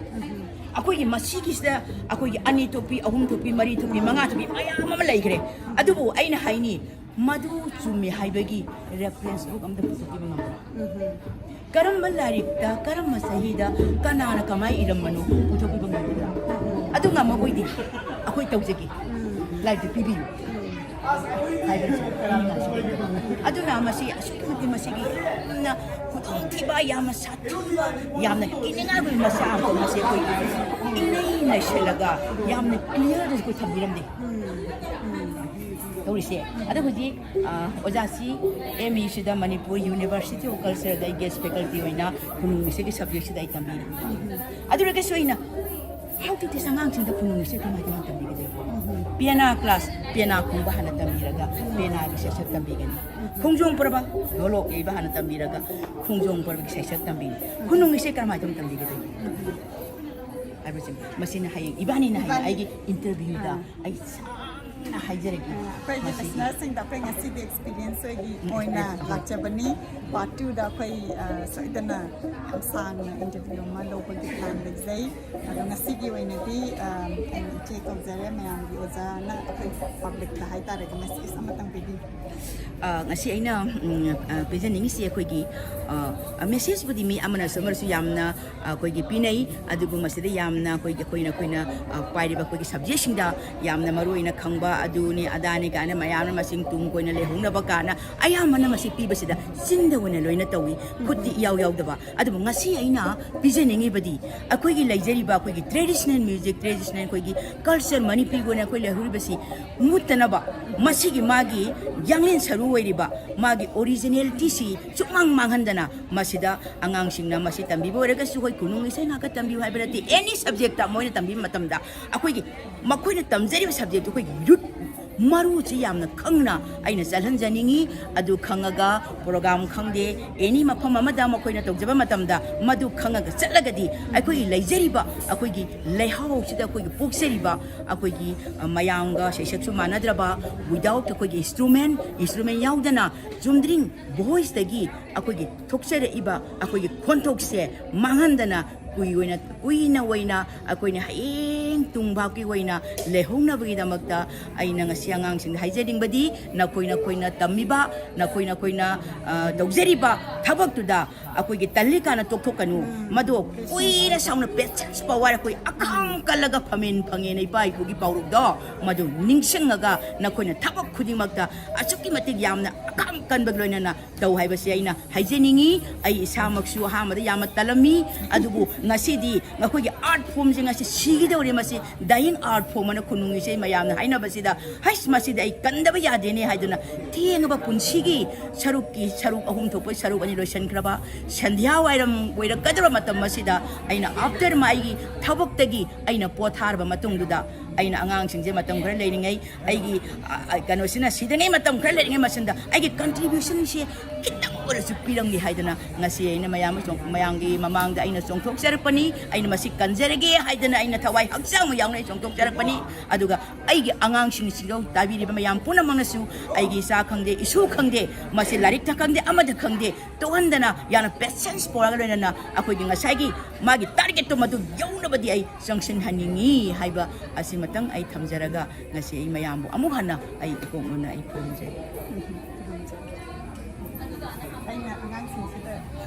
ꯑꯩꯈꯣꯏꯒꯤ ꯃꯁꯤꯒꯤꯁꯤꯗ ꯑꯩꯈꯣꯏꯒꯤ ꯑꯅꯤ ꯊꯣꯛꯄꯤ, ꯑꯍꯨꯝ ꯊꯣꯛꯄꯤ, ꯃꯔꯤ ꯊꯣꯛꯄꯤ, ꯃꯉꯥ ꯊꯣꯛꯄꯤ ꯃꯌꯥꯝ ꯑꯃ ꯂꯩꯈ꯭ꯔꯦ꯫ ꯑꯗꯨꯕꯨ ꯑꯩꯅ ꯍꯥꯏꯅꯤ, ꯃꯗꯨ ꯆꯨꯝꯃꯦ ꯍꯥꯏꯕꯒꯤ ꯔꯦꯐꯔꯦꯟꯁ ꯕꯨꯛ ꯑꯝꯇ ꯄꯨꯊꯣꯛꯄꯤꯕ ꯉꯝꯕ꯭ꯔꯥ? ꯀꯔꯝꯕ ꯂꯥꯏꯔꯤꯛꯇ, ꯀꯔꯝꯕ ꯆꯍꯤꯗ, ꯀꯅꯥꯅ ꯀꯃꯥꯏꯅ ꯏꯔꯝꯕꯅꯣ ꯄꯨꯊꯣꯛꯄꯤꯕ ꯉꯝꯕ꯭ꯔꯥ? ꯑꯗꯨ ꯉꯝꯃꯕꯣꯏꯗꯤ ꯑꯩꯈꯣꯏ ꯇꯧꯖꯒꯦ, ꯂꯥꯏꯔꯤꯛꯇꯨ ꯄꯤꯕꯤꯌꯨ ꯍꯥꯏꯕꯁꯦ ꯑꯩꯅ ꯉꯥꯏꯖꯕꯅꯤ꯫ ꯑꯗꯨꯅ ꯃꯁꯤ ꯑꯁꯨꯛꯀꯤ ꯃꯇꯤꯛ ꯃꯁꯤꯒꯤ ꯌꯥꯝꯅ ꯈꯨꯗꯣꯡꯊꯤꯕ, ꯌꯥꯝꯅ ꯁꯥꯊꯤꯕ, ꯌꯥꯝꯅ ꯀꯤꯅꯤꯡꯉꯥꯏ ꯑꯣꯏꯕ ꯃꯆꯥ ꯑꯃꯈꯛ ꯃꯁꯤ ꯑꯩꯈꯣꯏ ꯏꯅꯩ ꯅꯩꯁꯜꯂꯒ ꯌꯥꯝꯅ ꯀ꯭ꯂꯤꯌꯥꯔꯗꯁꯨ ꯑꯩꯈꯣꯏ ꯊꯝꯕꯤꯔꯝꯗꯦ꯫ ꯇꯧꯔꯤꯁꯦ꯫ ꯑꯗꯣ ꯍꯧꯖꯤꯛ, ꯑ, ꯑꯣꯖꯥꯁꯤ ꯑꯦꯝ ꯏ ꯁꯤꯗ ꯃꯅꯤꯄꯨꯔ ꯌꯨꯅꯤꯚꯔꯁꯤꯇꯤ ꯑꯣꯐ ꯀꯜꯆꯔꯗ ꯑꯩ ꯒꯦꯁ ꯐꯦꯀꯜꯇꯤ ꯑꯣꯏꯅ ꯈꯨꯅꯨꯡ ꯏꯁꯩꯒꯤ ꯁꯕꯖꯦꯛꯁꯤꯗ ꯑꯩ ꯇꯝꯕꯤꯔꯤ꯫ ꯑꯗꯨ ꯑꯣꯏꯔꯒꯁꯨ ꯑꯩꯅ ꯍꯧꯖꯤꯛꯇꯤ ꯑꯉꯥꯡꯁꯤꯡꯗ ꯈꯨꯅꯨꯡ ꯏꯁꯩ ꯀꯃꯥꯏꯅ ꯇꯧꯅ ꯇꯝꯕꯤꯒꯗꯒꯦ? ꯄꯤꯌꯥꯅꯥ ꯀ꯭ꯂꯥꯁ, ꯄꯤꯌꯥꯅꯥ ꯈꯣꯡꯕ ꯍꯥꯟꯅ ꯇꯝꯕꯤꯔꯒ ꯄꯤꯌꯥꯅꯥꯒꯤ ꯁꯦꯁꯟ ꯇꯝꯕꯤꯒꯅꯤ꯫ ꯈꯣꯡꯖꯣꯝ ꯄꯔꯕ, ꯙꯣꯂꯣꯛ ꯌꯩꯕ ꯍꯥꯟꯅ ꯇꯝꯕꯤꯔꯒ ꯈꯣꯡꯖꯣꯝ ꯄꯔꯕꯒꯤ ꯁꯦꯁꯟ ꯇꯝꯕꯤꯅꯤ꯫ ꯈꯨꯅꯨꯡ ꯏꯁꯩ ꯀꯃꯥꯏꯅ ꯇꯧꯅ ꯇꯝꯕꯤꯒꯗꯒꯦ ꯍꯥꯏꯕꯁꯦ, ꯃꯁꯤꯅ ꯍꯌꯦꯡ ꯏꯕꯥꯅꯤꯅ ꯍꯌꯦꯡ ꯏꯕꯥꯅꯤ꯫ ꯑꯩꯒꯤ ꯏꯟꯇꯔꯚ꯭ꯌꯨꯗ ꯑꯥ꯫ ꯑꯩ ꯁꯥꯡꯅ ꯍꯥꯏꯖꯔꯒꯦ꯫ ꯑꯩꯈꯣꯏꯒꯤ ꯃꯁꯤꯒꯤ ꯂꯤꯁꯅꯔꯁꯤꯡꯗ ꯑꯩꯈꯣꯏ ꯉꯁꯤꯗꯤ ꯑꯦꯛꯁꯄꯤꯔꯤꯌꯦꯟꯁ ꯑꯣꯏꯒꯤ ꯎꯝ, ꯑꯣꯏꯅ ꯑꯦꯛꯁꯄꯤꯔꯤꯌꯦꯟꯁ ꯑꯣꯏꯒꯤ꯫ ꯂꯥꯛꯆꯕꯅꯤ꯫ ꯄꯥꯔꯠ ꯇꯨꯗ ꯑꯩꯈꯣꯏ, ꯑ, ꯁꯣꯏꯗꯅ ꯌꯥꯝ ꯁꯥꯡꯅ ꯏꯟꯇꯔꯚ꯭ꯌꯨ ꯑꯃ ꯂꯧꯕꯒꯤ ꯄ꯭ꯂꯥꯟ ꯂꯩꯖꯩ꯫ ꯑꯗꯣ ꯉꯁꯤꯒꯤ ꯑꯣꯏꯅꯗꯤ, ꯑ, ꯑꯩꯅ ꯏꯆꯦ ꯀꯧꯖꯔꯦ, ꯃꯌꯥꯝꯒꯤ ꯑꯣꯖꯥꯅ ꯑꯩꯈꯣꯏ ꯄꯕ꯭ꯂꯤꯛꯇ ꯍꯥꯏꯇꯥꯔꯦꯀꯣ, ꯃꯦꯁꯦꯖ ꯑꯃꯇꯪ ꯄꯤꯕꯤꯌꯨ꯫ ꯑ, ꯉꯁꯤ ꯑꯩꯅ, ꯎꯝ, ꯑ, ꯄꯤꯖꯅꯤꯡꯉꯤꯁꯤ ꯑꯩꯈꯣꯏꯒꯤ, ꯑ, ꯑ, ꯃꯦꯁꯦꯖꯄꯨꯗꯤ ꯃꯤ ꯑꯃꯅꯁꯨ ꯑꯃꯅꯁꯨ ꯌꯥꯝꯅ, ꯑ, ꯑꯩꯈꯣꯏꯒꯤ ꯄꯤꯅꯩ, ꯑꯗꯨꯕꯨ ꯃꯁꯤꯗ ꯌꯥꯝꯅ ꯑꯩꯈꯣꯏꯒꯤ, ꯑꯩꯈꯣꯏꯅ, ꯑꯩꯈꯣꯏꯅ, ꯑ, ꯄꯥꯏꯔꯤꯕ ꯑꯩꯈꯣꯏꯒꯤ ꯁꯕꯖꯦꯛꯁꯤꯡꯗ ꯌꯥꯝꯅ ꯃꯔꯨ ꯑꯣꯏꯅ ꯈꯪꯕ ꯑꯗꯨꯅꯤ ꯑꯗꯥꯅꯤ ꯀꯥꯏꯅ ꯃꯌꯥꯝꯅ ꯃꯁꯤꯡ ꯇꯨꯡ ꯀꯣꯏꯅ ꯂꯩꯍꯧꯅꯕ ꯀꯥꯏꯅ ꯑꯌꯥꯝꯕꯅ ꯃꯁꯤ ꯄꯤꯕꯁꯤꯗ ꯆꯤꯟꯗ ꯑꯣꯏꯅ ꯂꯣꯏꯅ ꯇꯧꯏ, ꯈꯨꯠꯇꯤ ꯏꯌꯥꯎ ꯌꯥꯎꯗꯕ꯫ ꯑꯗꯨꯕꯨ ꯉꯁꯤ ꯑꯩꯅ ꯄꯤꯖꯅꯤꯡꯉꯤꯕꯗꯤ ꯑꯩꯈꯣꯏꯒꯤ ꯂꯩꯖꯔꯤꯕ ꯑꯩꯈꯣꯏꯒꯤ traditional music, traditional ꯑꯩꯈꯣꯏꯒꯤ culture, ꯃꯅꯤꯄꯨꯔꯒꯤ ꯑꯣꯏꯅ ꯑꯩꯈꯣꯏ ꯂꯩꯍꯧꯔꯤꯕꯁꯤ ꯃꯨꯠꯇꯅꯕ, ꯃꯁꯤꯒꯤ ꯃꯥꯒꯤ ꯌꯥꯡꯂꯦꯟ ꯁꯔꯨ ꯑꯣꯏꯔꯤꯕ ꯃꯥꯒꯤ ꯑꯣꯔꯤꯖꯤꯅꯦꯂꯤꯇꯤꯁꯤ ꯁꯨꯛꯃꯥꯡ ꯃꯥꯡꯍꯟꯗꯅ ꯃꯁꯤꯗ ꯑꯉꯥꯡꯁꯤꯡꯅ ꯃꯁꯤ ꯇꯝꯕꯤꯕ ꯑꯣꯏꯔꯒꯁꯨ ꯑꯩꯈꯣꯏ ꯈꯨꯅꯨꯡ ꯏꯁꯩ ꯉꯥꯛꯇ ꯇꯝꯕꯤꯌꯨ ꯍꯥꯏꯕ ꯅꯠꯇꯦ꯫ ꯑꯦꯅꯤ ꯁꯕꯖꯦꯛꯇ ꯃꯣꯏꯅ ꯇꯝꯕꯤꯕ ꯃꯇꯝꯗ ꯑꯩꯈꯣꯏꯒꯤ ꯃꯈꯣꯏꯅ ꯇꯝꯖꯔꯤꯕ ꯁꯕꯖꯦꯛꯇꯨ ꯑꯩꯈꯣꯏꯒꯤ ꯔꯨꯠ ꯃꯔꯨꯁꯤ ꯌꯥꯝꯅ ꯈꯪꯅ ꯑꯩꯅ ꯆꯠꯍꯟꯖꯅꯤꯡꯉꯤ꯫ ꯑꯗꯨ ꯈꯪꯉꯒ ꯄ꯭ꯔꯣꯒ꯭ꯔꯥꯝ ꯈꯪꯗꯦ, ꯑꯦꯅꯤ ꯃꯐꯝ ꯑꯃꯗ ꯃꯈꯣꯏꯅ ꯇꯧꯖꯕ ꯃꯇꯝꯗ ꯃꯗꯨ ꯈꯪꯉꯒ ꯆꯠꯂꯒꯗꯤ ꯑꯩꯈꯣꯏꯒꯤ ꯂꯩꯖꯔꯤꯕ ꯑꯩꯈꯣꯏꯒꯤ ꯂꯩꯍꯥꯎꯁꯤꯗ ꯑꯩꯈꯣꯏꯒꯤ ꯄꯣꯛꯆꯔꯤꯕ ꯑꯩꯈꯣꯏꯒꯤ, ꯑ, ꯃꯌꯥꯝꯒ ꯁꯩꯁꯛꯁꯨ ꯃꯥꯟꯅꯗ꯭ꯔꯕ, without ꯑꯩꯈꯣꯏꯒꯤ ꯏꯟꯁꯇ꯭ꯔꯨꯃꯦꯟ, ꯏꯟꯁꯇ꯭ꯔꯨꯃꯦꯟ ꯌꯥꯎꯗꯅ ꯆꯨꯝꯗ꯭ꯔꯤꯡ ꯚꯣꯏꯁꯇꯒꯤ ꯑꯩꯈꯣꯏꯒꯤ ꯊꯣꯛꯆꯔꯛꯏꯕ ꯑꯩꯈꯣꯏꯒꯤ ꯈꯣꯟꯊꯣꯛꯁꯦ ꯃꯥꯡꯍꯟꯗꯅ ꯀꯨꯏ ꯑꯣꯏꯅ, ꯀꯨꯏꯅ ꯑꯣꯏꯅ ꯑꯩꯈꯣꯏꯅ ꯍꯌꯦꯡ ꯇꯨꯡ ꯚꯥꯞꯀꯤ ꯑꯣꯏꯅ ꯂꯩꯍꯧꯅꯕꯒꯤꯗꯃꯛꯇ ꯑꯩꯅ ꯉꯁꯤ ꯑꯉꯥꯡꯁꯤꯡꯗ ꯍꯥꯏꯖꯅꯤꯡꯕꯗꯤ, ꯅꯈꯣꯏ ꯅꯈꯣꯏꯅ ꯇꯝꯃꯤꯕ, ꯅꯈꯣꯏ ꯅꯈꯣꯏꯅ, ꯑ, ꯇꯧꯖꯔꯤꯕ ꯊꯕꯛꯇꯨꯗ ꯑꯩꯈꯣꯏꯒꯤ ꯇꯜꯂꯤ ꯀꯥꯏꯅ ꯇꯣꯛꯊꯣꯛꯀꯅꯨ꯫ ꯃꯗꯣ ꯀꯨꯏꯅ ꯁꯥꯡꯅ patience power, ꯑꯩꯈꯣꯏ ꯑꯈꯥꯡ ꯀꯜꯂꯒ ꯐꯝꯃꯦꯟ ꯐꯪꯉꯦꯅ ꯏꯄꯥ ꯏꯄꯨꯒꯤ ꯄꯥꯎꯔꯧꯗꯣ ꯃꯗꯨ ꯅꯤꯡꯁꯤꯡꯉꯒ ꯅꯈꯣꯏꯅ ꯊꯕꯛ ꯈꯨꯗꯤꯡꯃꯛꯇ ꯑꯁꯨꯛꯀꯤ ꯃꯇꯤꯛ ꯌꯥꯝꯅ ꯑꯈꯥꯡ ꯀꯟꯕꯒ ꯂꯣꯏꯅꯅ ꯇꯧ ꯍꯥꯏꯕꯁꯤ ꯑꯩꯅ ꯍꯥꯏꯖꯅꯤꯡꯉꯤ꯫ ꯑꯩ ꯏꯁꯥꯃꯛꯁꯨ ꯑꯍꯥꯟꯕꯗ ꯌꯥꯝꯅ ꯇꯜꯂꯝꯃꯤ, ꯑꯗꯨꯕꯨ ꯉꯁꯤꯗꯤ ꯃꯈꯣꯏꯒꯤ art formꯁꯦ ꯉꯁꯤ ꯁꯤꯒꯗꯧꯔꯦ, ꯃꯁꯤ dying art form ꯑꯅ ꯈꯨꯅꯨꯡꯒꯤꯁꯦ ꯃꯌꯥꯝꯅ ꯍꯥꯏꯅꯕꯁꯤꯗ, "ꯍꯩꯁ, ꯃꯁꯤꯗꯤ ꯑꯩ ꯀꯟꯗꯕ ꯌꯥꯗꯦꯅꯦ" ꯍꯥꯏꯗꯨꯅ ꯊꯦꯡꯉꯕ ꯄꯨꯟꯁꯤꯒꯤ ꯁꯔꯨꯛꯀꯤ ꯁꯔꯨꯛ ꯑꯍꯨꯝ ꯊꯣꯛꯄ ꯁꯔꯨꯛ ꯑꯅꯤ ꯂꯣꯏꯁꯤꯟꯈ꯭ꯔꯕ ꯁꯟꯙ꯭ꯌꯥ ꯋꯥꯏꯔꯝ ꯑꯣꯏꯔꯛꯀꯗꯧꯕ ꯃꯇꯝ ꯑꯁꯤꯗ, ꯑꯩꯅ after ꯑꯩꯒꯤ ꯊꯕꯛꯇꯒꯤ ꯑꯩꯅ ꯄꯣꯊꯥꯔꯕ ꯃꯇꯨꯡꯗꯨꯗ, ꯑꯩꯅ ꯑꯉꯥꯡꯁꯤꯡꯁꯦ ꯃꯇꯝ ꯈꯔ ꯂꯩꯔꯤꯉꯩ, ꯑꯩꯒꯤ, ꯑ, ꯑ, ꯀꯩꯅꯣꯁꯤꯅ ꯁꯤꯗꯉꯩ ꯃꯇꯝ ꯈꯔ ꯂꯩꯔꯤꯉꯩ ꯃꯁꯤꯗ ꯑꯩꯒꯤ contributionꯁꯦ ꯈꯤꯇꯪ ꯑꯣꯏꯔꯁꯨ ꯄꯤꯔꯝꯒꯦ ꯍꯥꯏꯗꯅ ꯉꯁꯤ ꯑꯩꯅ ꯃꯌꯥꯝ, ꯃꯌꯥꯝꯒꯤ ꯃꯃꯥꯡꯗ ꯑꯩꯅ ꯆꯣꯡꯊꯣꯛꯆꯔꯛꯄꯅꯤ꯫ ꯑꯩꯅ ꯃꯁꯤ ꯀꯟꯖꯔꯒꯦ ꯍꯥꯏꯗꯅ ꯑꯩꯅ ꯊꯋꯥꯏ ꯍꯛꯆꯥꯡ ꯌꯥꯎꯅ ꯑꯩ ꯆꯣꯡꯊꯣꯛꯆꯔꯛꯄꯅꯤ꯫ ꯑꯗꯨꯒ ꯑꯩꯒꯤ ꯑꯉꯥꯡꯁꯤꯡꯁꯤꯗ ꯇꯥꯕꯤꯔꯤꯕ ꯃꯌꯥꯝ ꯄꯨꯝꯅꯃꯛꯅꯁꯨ, ꯑꯩꯒꯤ ꯏꯆꯥ ꯈꯪꯗꯦ, ꯏꯁꯨ ꯈꯪꯗꯦ, ꯃꯁꯤ ꯂꯥꯏꯔꯤꯛꯇ ꯈꯪꯗꯦ, ꯑꯃꯗ ꯈꯪꯗꯦ, ꯇꯣꯛꯍꯟꯗꯅ ꯌꯥꯝꯅ patience ꯄꯨꯔꯒ ꯂꯣꯏꯅꯅ ꯑꯩꯈꯣꯏꯒꯤ ꯉꯁꯥꯏꯒꯤ ꯃꯥꯒꯤ targetꯇꯨ ꯃꯗꯨ ꯌꯧꯅꯕꯗꯤ ꯑꯩ ꯆꯪꯁꯤꯟꯍꯟꯅꯤꯡꯉꯤ ꯍꯥꯏꯕ ꯑꯁꯤꯃꯇꯪ ꯑꯩ ꯊꯝꯖꯔꯒ, ꯉꯁꯤ ꯑꯩ ꯃꯌꯥꯝꯕꯨ ꯑꯃꯨꯛ ꯍꯟꯅ ꯑꯩ ꯏꯀꯣꯛ ꯃꯣꯟꯅ ꯑꯩ ꯈꯨꯔꯨꯝꯖꯔꯤ꯫ ꯑꯩꯅ ꯑꯉꯥꯡꯁꯤꯡꯁꯤꯗ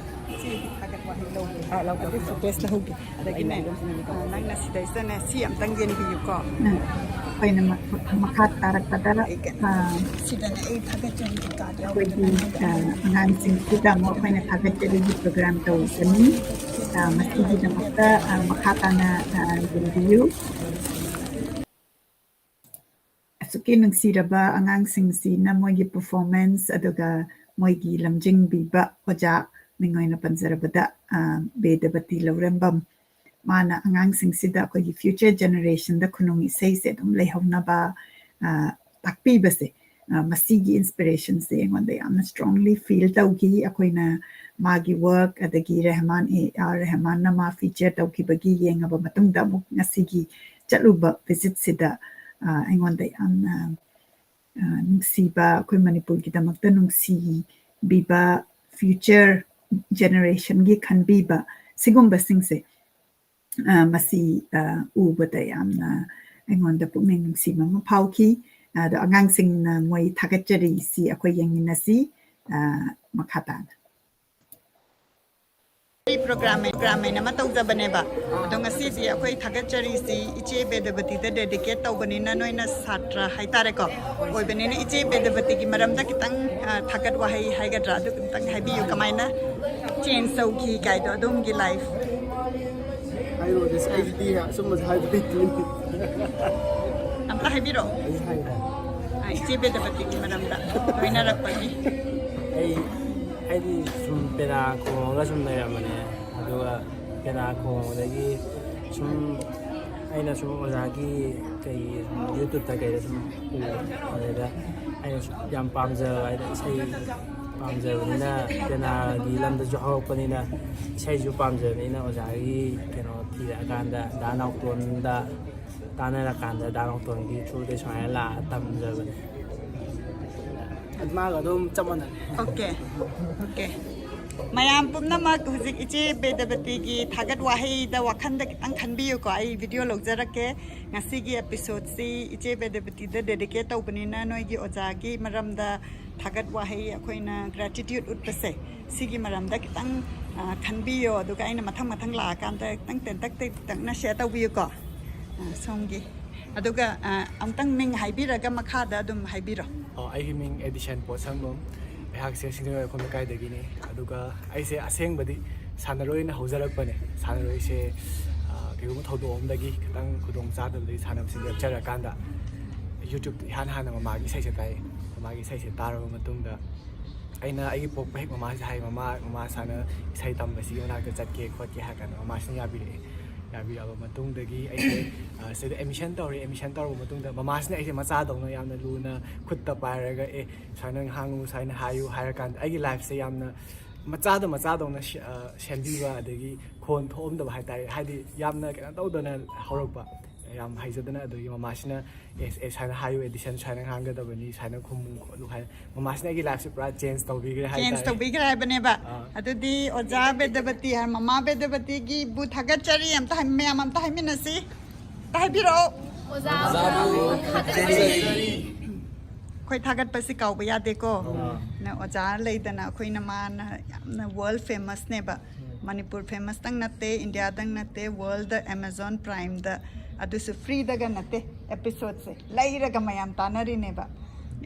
ꯏꯆꯦꯒꯤ ꯊꯥꯒꯠ ꯋꯥꯍꯩ ꯂꯧꯒꯦ꯫ ꯑꯥ, ꯂꯧꯒꯦ꯫ ꯑꯗꯨ footage ꯂꯧꯍꯧꯒꯦ꯫ ꯑꯗꯒꯤꯅꯦ, ꯑꯩꯅ ꯑꯗꯨꯝ ꯁꯤꯟꯅꯕꯤꯀꯣ꯫ ꯑꯥ, ꯅꯪꯅ ꯁꯤꯗꯩꯁꯤꯗꯅꯦ, ꯁꯤ ꯑꯝꯇꯪ ꯌꯦꯡꯕꯤꯌꯨꯀꯣ꯫ ꯎꯝ꯫ ꯑꯩꯈꯣꯏꯅ ꯃ-, ꯃꯈꯥ ꯇꯥꯔꯛꯄꯗ, ꯑꯩ ꯀ-, ꯑꯥ, ꯁꯤꯗꯅꯦ ꯑꯩ ꯊꯥꯒꯠꯆꯔꯤꯒꯤ card ꯌꯥꯎꯕꯗꯣ ꯑꯩꯈꯣꯏꯒꯤ, ꯅꯪ ꯑꯥ, ꯑꯉꯥꯡꯁꯤꯡꯁꯤꯗ ꯑꯃꯨꯛ ꯑꯩꯈꯣꯏꯅ ꯊꯥꯒꯠꯆꯔꯤꯒꯤ program ꯇꯧꯖꯅꯤ꯫ ꯑꯥ, ꯃꯁꯤꯒꯤꯗꯃꯛꯇ, ꯑꯥ, ꯃꯈꯥ ꯇꯥꯅ, ꯑꯥ, ꯌꯦꯡꯕꯤꯌꯨ꯫ ꯑꯁꯨꯛꯀꯤ ꯅꯨꯡꯁꯤꯔꯕ ꯑꯉꯥꯡꯁꯤꯡꯁꯤꯅ ꯃꯣꯏꯒꯤ performance, ꯑꯗꯨꯒ ꯃꯣꯏꯒꯤ ꯂꯝꯖꯤꯡꯕꯤꯕ ꯑꯣꯖꯥ, ꯃꯤꯡ ꯑꯣꯏꯅ ꯄꯟꯖꯔꯕꯗ, ꯑ, ꯕꯦꯗꯕꯇꯤ ꯂꯧꯔꯦꯝꯕꯝ, ꯃꯥꯅ ꯑꯉꯥꯡꯁꯤꯡꯁꯤꯗ ꯑꯩꯈꯣꯏꯒꯤ future generationꯗ ꯈꯨꯅꯨꯡ ꯏꯁꯩꯁꯦ ꯑꯗꯨꯝ ꯂꯩꯍꯧꯅꯕ, ꯑ, ꯇꯥꯛꯄꯤꯕꯁꯦ, ꯑ, ꯃꯁꯤꯒꯤ inspirationꯁꯦ ꯑꯩꯉꯣꯟꯗ ꯌꯥꯝꯅ strongly feel ꯇꯧꯈꯤ꯫ ꯑꯩꯈꯣꯏꯅ ꯃꯥꯒꯤ work, ꯑꯗꯒꯤ ꯔꯦꯍꯃꯥꯟ, ꯑꯦ ꯑꯥꯔ ꯔꯦꯍꯃꯥꯟꯅ ꯃꯥ feature ꯇꯧꯈꯤꯕꯒꯤ ꯌꯦꯡꯉꯕ ꯃꯇꯨꯡꯗ, ꯑꯃꯨꯛ ꯉꯁꯤꯒꯤ ꯆꯠꯂꯨꯕ visitꯁꯤꯗ, ꯑ, ꯑꯩꯉꯣꯟꯗ ꯌꯥꯝꯅ, ꯑ, ꯅꯨꯡꯁꯤꯕ, ꯑꯩꯈꯣꯏ ꯃꯅꯤꯄꯨꯔꯒꯤꯗꯃꯛꯇ ꯅꯨꯡꯁꯤꯕꯤꯕ, future generationꯒꯤ ꯈꯟꯕꯤꯕ, ꯁꯤꯒꯨꯝꯕꯁꯤꯡꯁꯦ, ꯑ, ꯃꯁꯤ, ꯑ, ꯎꯕꯗ ꯌꯥꯝꯅ ꯑꯩꯉꯣꯟꯗ ꯄꯨꯛꯅꯤꯡ ꯅꯨꯡꯁꯤꯕ ꯑꯃ ꯐꯥꯎꯈꯤ꯫ ꯑꯗꯣ ꯑꯉꯥꯡꯁꯤꯡꯅ ꯃꯣꯏ ꯊꯥꯒꯠꯆꯔꯤꯁꯤ ꯑꯩꯈꯣꯏ ꯌꯦꯡꯃꯤꯟꯅꯁꯤ꯫ ꯑ, ꯃꯈꯥ ꯇꯥꯅ꯫ Program, program ꯍꯥꯏꯅ ꯑꯃ ꯇꯧꯖꯕꯅꯦꯕ꯫ ꯑꯗꯣ ꯉꯁꯤꯗꯤ ꯑꯩꯈꯣꯏ ꯊꯥꯒꯠꯆꯔꯤꯁꯤ ꯏꯆꯦ ꯕꯦꯗꯕꯇꯤꯗ dedicate ꯇꯧꯕꯅꯤꯅ, ꯅꯣꯏꯅ ꯁꯥꯇ꯭ꯔ ꯍꯥꯏꯇꯥꯔꯦꯀꯣ, ꯑꯣꯏꯕꯅꯤꯅ, ꯏꯆꯦ ꯕꯦꯗꯕꯇꯤꯒꯤ ꯃꯔꯝꯗ ꯈꯤꯇꯪ, ꯑ, ꯊꯥꯒꯠ ꯋꯥꯍꯩ ꯍꯥꯏꯒꯗ꯭ꯔꯥ, ꯑꯗꯨ ꯈꯤꯇꯪ ꯍꯥꯏꯕꯤꯌꯨ, ꯀꯃꯥꯏꯅ change ꯇꯧꯈꯤ ꯀꯥꯏꯗꯣ, ꯑꯗꯣꯝꯒꯤ life꯫ ꯑꯩꯉꯣꯟꯗ ꯑꯩꯗꯤ ꯑꯆꯨꯝꯕꯁꯦ ꯍꯥꯏꯕ ꯍꯩꯇꯦ꯫ ꯑꯝꯇ ꯍꯥꯏꯕꯤꯔꯛꯑꯣ꯫ ꯑꯩ ꯍꯥꯏꯔꯦ꯫ ꯑ, ꯏꯆꯦ ꯕꯦꯗꯕꯇꯤꯒꯤ ꯃꯔꯝꯗ ꯂꯣꯏꯅꯔꯛꯄꯒꯤ꯫ ꯑꯩ ꯑꯩꯗꯤ ꯁꯨꯝ ꯄꯦꯅꯥ ꯈꯣꯡꯉꯒ ꯁꯨꯝ ꯂꯩꯔꯝꯕꯅꯦ꯫ ꯑꯗꯨꯒ ꯄꯦꯅꯥ ꯈꯣꯡꯕꯗꯒꯤ ꯁꯨꯝ ꯑꯩꯅ ꯁꯨꯝ ꯑꯣꯖꯥꯒꯤ ꯀꯩ ꯌꯨꯇ꯭ꯌꯨꯕꯇ ꯀꯩꯗ ꯁꯨꯝ ꯎꯕ꯫ ꯑꯗꯨꯗ ꯑꯩꯅ ꯁꯨꯝ ꯌꯥꯝ ꯄꯥꯝꯖꯕ ꯍꯥꯏꯗꯤ ꯏꯁꯩ ꯄꯥꯝꯖꯕꯅꯤꯅ, ꯄꯦꯅꯥꯒꯤ ꯂꯝꯗꯁꯨ ꯍꯧꯔꯛꯄꯅꯤꯅ ꯏꯁꯩꯁꯨ ꯄꯥꯝꯖꯕꯅꯤꯅ ꯑꯣꯖꯥꯒꯤ ꯀꯩꯅꯣ ꯊꯤꯔꯛꯑꯀꯥꯟꯗ ꯗꯥ ꯅꯥꯎꯇꯣꯟꯗ ꯇꯥꯟꯅꯔꯀꯥꯟꯗ ꯗꯥ ꯅꯥꯎꯇꯣꯟꯒꯤ ꯊ꯭ꯔꯨꯗꯩ ꯁꯨꯃꯥꯏꯅ ꯂꯥꯛꯑ ꯇꯝꯖꯕꯅꯦ꯫ ꯃꯥꯒ ꯑꯗꯨꯝ ꯆꯞ ꯃꯥꯟꯅꯔꯦ꯫ ꯑꯣꯀꯦ꯫ ꯑꯣꯀꯦ꯫ ꯃꯌꯥꯝ ꯄꯨꯝꯅꯃꯛ ꯍꯧꯖꯤꯛ ꯏꯆꯦ ꯕꯦꯗꯕꯇꯤꯒꯤ ꯊꯥꯒꯠ ꯋꯥꯍꯩꯗ ꯋꯥꯈꯟꯗ ꯈꯤꯇꯪ ꯈꯟꯕꯤꯌꯨꯀꯣ꯫ ꯑꯩ ꯚꯤꯗꯤꯑꯣ ꯂꯧꯖꯔꯛꯀꯦ꯫ ꯉꯁꯤꯒꯤ ꯑꯦꯄꯤꯁꯣꯗꯁꯤ ꯏꯆꯦ ꯕꯦꯗꯕꯇꯤꯗ ꯗꯦꯗꯤꯀꯦꯠ ꯇꯧꯕꯅꯤꯅ ꯅꯣꯏꯒꯤ ꯑꯣꯖꯥꯒꯤ ꯃꯔꯝꯗ ꯊꯥꯒꯠ ꯋꯥꯍꯩ, ꯑꯩꯈꯣꯏꯅ ꯒ꯭ꯔꯦꯇꯤꯇ꯭ꯌꯨꯠ ꯎꯠꯄꯁꯦ, ꯁꯤꯒꯤ ꯃꯔꯝꯗ ꯈꯤꯇꯪ, ꯑ, ꯈꯟꯕꯤꯌꯣ꯫ ꯑꯗꯨꯒ ꯑꯩꯅ ꯃꯊꯪ ꯃꯊꯪ ꯂꯥꯛꯑꯀꯥꯟꯗ ꯈꯤꯇꯪ ꯇꯦꯟꯇꯛ ꯇꯦꯟꯇꯛꯅ ꯁꯤꯌꯔ ꯇꯧꯕꯤꯌꯨꯀꯣ꯫ ꯑ, ꯁꯣꯝꯒꯤ꯫ ꯑꯗꯨꯒ, ꯑ, ꯑꯃꯨꯛꯇꯪ ꯃꯤꯡ ꯍꯥꯏꯕꯤꯔꯒ ꯃꯈꯥꯗ ꯑꯗꯨꯝ ꯍꯥꯏꯕꯤꯔꯣ꯫ ꯑꯣ, ꯑꯩꯒꯤ ꯃꯤꯡ ꯑꯦꯗꯤꯁꯟ ꯄꯣꯠꯁꯪꯕꯝ꯫ ꯑꯩꯍꯥꯛꯁꯦ ꯁꯤꯡꯖꯃꯩ ꯋꯥꯏꯈꯣꯝ ꯂꯩꯀꯥꯏꯗꯒꯤꯅꯤ꯫ ꯑꯗꯨꯒ ꯑꯩꯁꯦ ꯑꯁꯦꯡꯕꯗꯤ ꯁꯥꯟꯅꯔꯣꯏꯅ ꯍꯧꯖꯔꯛꯄꯅꯦ꯫ ꯁꯥꯟꯅꯔꯣꯏꯁꯦ, ꯑ, ꯀꯩꯒꯨꯝꯕ ꯊꯧꯗꯣꯛ ꯑꯃꯗꯒꯤ ꯈꯤꯇꯪ ꯈꯨꯗꯣꯡ ꯆꯥꯗꯕꯗꯒꯤ ꯁꯥꯟꯅꯕꯁꯤ ꯂꯦꯞꯆꯔꯀꯥꯟꯗ ꯌꯨꯇ꯭ꯌꯨꯕꯇ ꯏꯍꯥꯟ ꯍꯥꯟꯅ ꯃꯃꯥꯒꯤ ꯏꯁꯩꯁꯦ ꯇꯥꯏ꯫ ꯃꯃꯥꯒꯤ ꯏꯁꯩꯁꯦ ꯇꯥꯔꯕ ꯃꯇꯨꯡꯗ ꯑꯩꯅ ꯑꯩꯒꯤ ꯄꯣꯛꯄ ꯍꯦꯛ ꯃꯃꯥꯁꯦ ꯍꯥꯏ, "ꯃꯃꯥ, ꯃꯃꯥ ꯁꯥꯟꯅ ꯏꯁꯩ ꯇꯝꯕꯁꯤꯒꯤ ꯃꯅꯥꯛꯇ ꯆꯠꯀꯦ ꯈꯣꯠꯀꯦ" ꯍꯥꯏꯔ ꯀꯥꯟꯗ ꯃꯃꯥꯁꯤꯅ ꯌꯥꯕꯤꯔꯛꯑꯦ꯫ ꯌꯥꯕꯤꯔꯛꯑꯕ ꯃꯇꯨꯡꯗꯒꯤ ꯑꯩꯁꯦ, ꯑ, ꯁꯤꯗ ꯑꯦꯗꯃꯤꯁꯟ ꯇꯧꯔꯦ꯫ ꯑꯦꯗꯃꯤꯁꯟ ꯇꯧꯔꯕ ꯃꯇꯨꯡꯗ ꯃꯃꯥꯁꯤꯅ ꯑꯩꯁꯦ ꯃꯆꯥꯗꯧꯅ ꯌꯥꯝꯅ ꯂꯨꯅ ꯈꯨꯠꯇ ꯄꯥꯏꯔꯒ, "ꯑꯦ, ꯁꯨꯃꯥꯏꯅ ꯉꯥꯡꯉꯨ, ꯁꯨꯃꯥꯏꯅ ꯍꯥꯏꯌꯨ" ꯍꯥꯏꯔꯀꯥꯟꯗ ꯑꯩꯒꯤ ꯂꯥꯏꯐꯁꯦ ꯌꯥꯝꯅ ꯃꯆꯥꯗ ꯃꯆꯥꯗꯧꯅ ꯁꯦ-, ꯑ, ꯁꯦꯝꯕꯤꯕ, ꯑꯗꯒꯤ ꯈꯣꯟ ꯊꯣꯛꯑꯝꯗꯕ ꯍꯥꯏꯇꯥꯔꯦ꯫ ꯍꯥꯏꯗꯤ ꯌꯥꯝꯅ ꯀꯩꯅꯣ ꯇꯧꯗꯅ ꯍꯧꯔꯛꯄ, ꯌꯥꯝ ꯍꯩꯖꯗꯅ꯫ ꯑꯗꯨꯒꯤ ꯃꯃꯥꯁꯤꯅ, "ꯑꯦ, ꯑꯦ, ꯁꯨꯃꯥꯏꯅ ꯍꯥꯏꯌꯨ, ꯑꯦꯗꯤꯁꯟ ꯁꯨꯃꯥꯏꯅ ꯉꯥꯡꯒꯗꯕꯅꯤ, ꯁꯨꯃꯥꯏꯅ ꯈꯨꯝꯃꯨ ꯈꯣꯠꯂꯨ" ꯍꯥꯏꯅ ꯃꯃꯥꯁꯤꯅ ꯑꯩꯒꯤ ꯂꯥꯏꯐꯁꯦ ꯄꯨꯔꯥ ꯆꯦꯟꯖ ꯇꯧꯕꯤꯈ꯭ꯔꯦ ꯆꯦꯟꯖ ꯍꯥꯏꯇꯥꯔꯦ꯫ ꯇꯧꯕꯤꯈ꯭ꯔꯦ ꯍꯥꯏꯕꯅꯦꯕ꯫ ꯑꯥ꯫ ꯑꯗꯨꯗꯤ ꯑꯣꯖꯥ ꯕꯦꯗꯕꯇꯤ ꯍꯥꯏ, ꯃꯃꯥ ꯕꯦꯗꯕꯇꯤꯒꯤꯕꯨ ꯊꯥꯒꯠꯆꯔꯤ꯫ ꯑꯝꯇ ꯍꯥꯏ-, ꯃꯌꯥꯝ ꯑꯝꯇ ꯍꯥꯏꯃꯤꯟꯅꯁꯤ꯫ ꯑꯝꯇ ꯍꯥꯏꯕꯤꯔꯛꯑꯣ꯫ ꯑꯩꯈꯣꯏ ꯊꯥꯒꯠꯄꯁꯤ ꯀꯥꯎꯕ ꯌꯥꯗꯦꯀꯣ꯫ ꯅ ꯑꯣꯖꯥ ꯂꯩꯗꯅ ꯑꯩꯈꯣꯏꯅ, ꯃꯥꯅ ꯌꯥꯝꯅ ꯋꯥꯔꯜ ꯐꯦꯃꯁꯅꯦꯕ꯫ ꯃꯅꯤꯄꯨꯔ ꯐꯦꯃꯁꯇꯪ ꯅꯠꯇꯦ, ꯏꯟꯗꯤꯌꯥꯗꯪ ꯅꯠꯇꯦ, ꯋꯥꯔꯜꯗ ꯑꯦꯃꯥꯖꯣꯟ ꯄ꯭ꯔꯥꯏꯝꯗ, ꯑꯗꯨꯁꯨ ꯐ꯭ꯔꯤꯗꯒ ꯅꯠꯇꯦ, ꯑꯦꯄꯤꯁꯣꯗꯁꯦ ꯂꯩꯔꯒ ꯃꯌꯥꯝ ꯇꯥꯟꯅꯔꯤꯅꯦꯕ꯫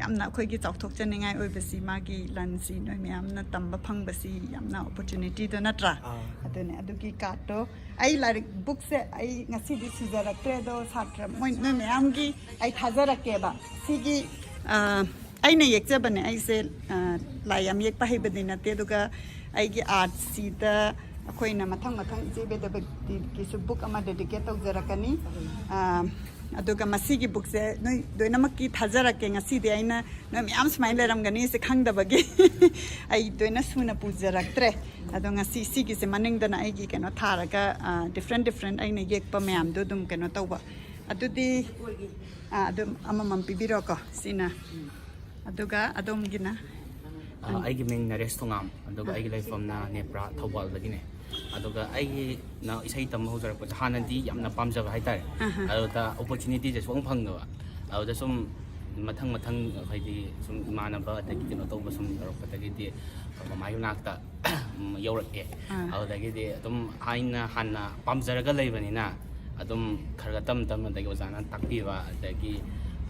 ꯌꯥꯝꯅ ꯑꯩꯈꯣꯏꯒꯤ ꯆꯥꯎꯊꯣꯛꯆꯅꯤꯡꯉꯥꯏ ꯑꯣꯏꯕꯁꯤ, ꯃꯥꯒꯤ ꯂꯟꯁꯤ ꯅꯣꯏ ꯃꯌꯥꯝꯅ ꯇꯝꯕ ꯐꯪꯕꯁꯤ ꯌꯥꯝꯅ ꯑꯣꯄꯣꯔꯆꯨꯅꯤꯇꯤꯗꯣ ꯅꯠꯇ꯭ꯔꯥ? ꯑꯥ꯫ ꯑꯗꯨꯅꯦ, ꯑꯗꯨꯒꯤ ꯀꯥꯔꯠꯇꯣ ꯑꯩ ꯂꯥꯏꯔꯤꯛ ꯕꯨꯛꯁꯦ ꯑꯩ ꯉꯁꯤꯗꯤ ꯁꯨꯖꯔꯛꯇ꯭ꯔꯦ, ꯑꯗꯣ ꯁꯥꯇ꯭ꯔ ꯃꯣꯏ ꯅꯣꯏ ꯃꯌꯥꯝꯒꯤ ꯑꯩ ꯊꯥꯖꯔꯛꯀꯦꯕ꯫ ꯁꯤꯒꯤ ꯑ, ꯑꯩꯅ ꯌꯦꯛꯆꯕꯅꯦ꯫ ꯑꯩꯁꯦ ꯑ, ꯂꯥꯏ ꯌꯥꯝ ꯌꯦꯛꯄ ꯍꯩꯕꯗꯤ ꯅꯠꯇꯦ, ꯑꯗꯨꯒ ꯑꯩꯒꯤ ꯑꯥꯔꯠꯁꯤꯗ ꯑꯩꯈꯣꯏꯅ ꯃꯊꯪ ꯃꯊꯪ ꯏꯆꯦ ꯕꯦꯗꯕꯇꯤꯒꯤꯁꯨ ꯕꯨꯛ ꯑꯃ ꯗꯦꯗꯤꯀꯦꯠ ꯇꯧꯖꯔꯛꯀꯅꯤ꯫ ꯑ, ꯑꯗꯨꯒ ꯃꯁꯤꯒꯤ ꯕꯨꯛꯁꯦ ꯅꯣꯏ ꯂꯣꯏꯅꯃꯛꯀꯤ ꯊꯥꯖꯔꯛꯀꯦ꯫ ꯉꯁꯤꯗꯤ ꯑꯩꯅ ꯅꯣꯏ ꯃꯌꯥꯝ ꯁꯨꯃꯥꯏꯅ ꯂꯩꯔꯝꯒꯅꯤꯁꯦ ꯈꯪꯗꯕꯒꯤ ꯑꯩ ꯂꯣꯏꯅ ꯁꯨꯅ ꯄꯨꯖꯔꯛꯇ꯭ꯔꯦ꯫ ꯑꯗꯣ ꯉꯁꯤ ꯁꯤꯒꯤꯁꯦ ꯃꯅꯤꯡꯗꯅ ꯑꯩꯒꯤ ꯀꯩꯅꯣ ꯊꯥꯔꯒ, ꯑ, ꯗꯤꯐ꯭ꯔꯦꯟ ꯗꯤꯐ꯭ꯔꯦꯟ ꯑꯩꯅ ꯌꯦꯛꯄ ꯃꯌꯥꯝꯗꯣ ꯑꯗꯨꯝ ꯀꯩꯅꯣ ꯇꯧꯕ꯫ ꯑꯗꯨꯗꯤ, ꯑ, ꯑꯗꯨꯝ ꯑꯃꯃꯝ ꯄꯤꯕꯤꯔꯣꯀꯣ꯫ ꯁꯤꯅ, ꯑꯗꯨꯒ ꯑꯗꯣꯝꯒꯤꯅ? ꯑ, ꯑꯩꯒꯤ ꯃꯤꯡ ꯅꯔꯦꯁ ꯊꯣꯉꯥꯝ, ꯑꯗꯨꯒ ꯑꯩꯒꯤ ꯂꯩꯐꯝꯅ ꯅꯦꯄ꯭ꯔꯥ, ꯊꯧꯕꯥꯜꯗꯒꯤꯅꯦ꯫ ꯑꯗꯨꯒ ꯑꯩꯒꯤꯅ ꯏꯁꯩ ꯇꯝꯕ ꯍꯧꯖꯔꯛꯄꯁꯦ ꯍꯥꯟꯅꯗꯤ ꯌꯥꯝꯅ ꯄꯥꯝꯖꯕ ꯍꯥꯏꯇꯥꯔꯦ꯫ ꯑꯍꯥ꯫ ꯑꯗꯨꯗ ꯑꯣꯄꯣꯔꯆꯨꯅꯤꯇꯤꯁꯦ ꯁꯨꯡꯐꯪ ꯐꯪꯗꯕ꯫ ꯑꯗꯨꯗ ꯁꯨꯝ ꯃꯊꯪ ꯃꯊꯪ ꯍꯥꯏꯗꯤ ꯁꯨꯝ ꯏꯃꯥꯟꯅꯕ ꯑꯗꯒꯤ ꯀꯩꯅꯣ ꯇꯧꯕ ꯁꯨꯝ ꯇꯧꯔꯛꯄꯗꯒꯤꯗꯤ ꯃꯃꯥꯒꯤ ꯃꯅꯥꯛꯇ ꯌꯧꯔꯛꯑꯦ꯫ ꯑꯥ꯫ ꯑꯗꯨꯗꯒꯤꯗꯤ ꯑꯗꯨꯝ ꯑꯩꯅ ꯍꯥꯟꯅ ꯄꯥꯝꯖꯔꯒ ꯂꯩꯕꯅꯤꯅ ꯑꯗꯨꯝ ꯈꯔ ꯈꯔ ꯇꯝ ꯇꯝ ꯑꯗꯒꯤ ꯑꯣꯖꯥꯅ ꯇꯥꯛꯄꯤꯕ ꯑꯗꯒꯤ,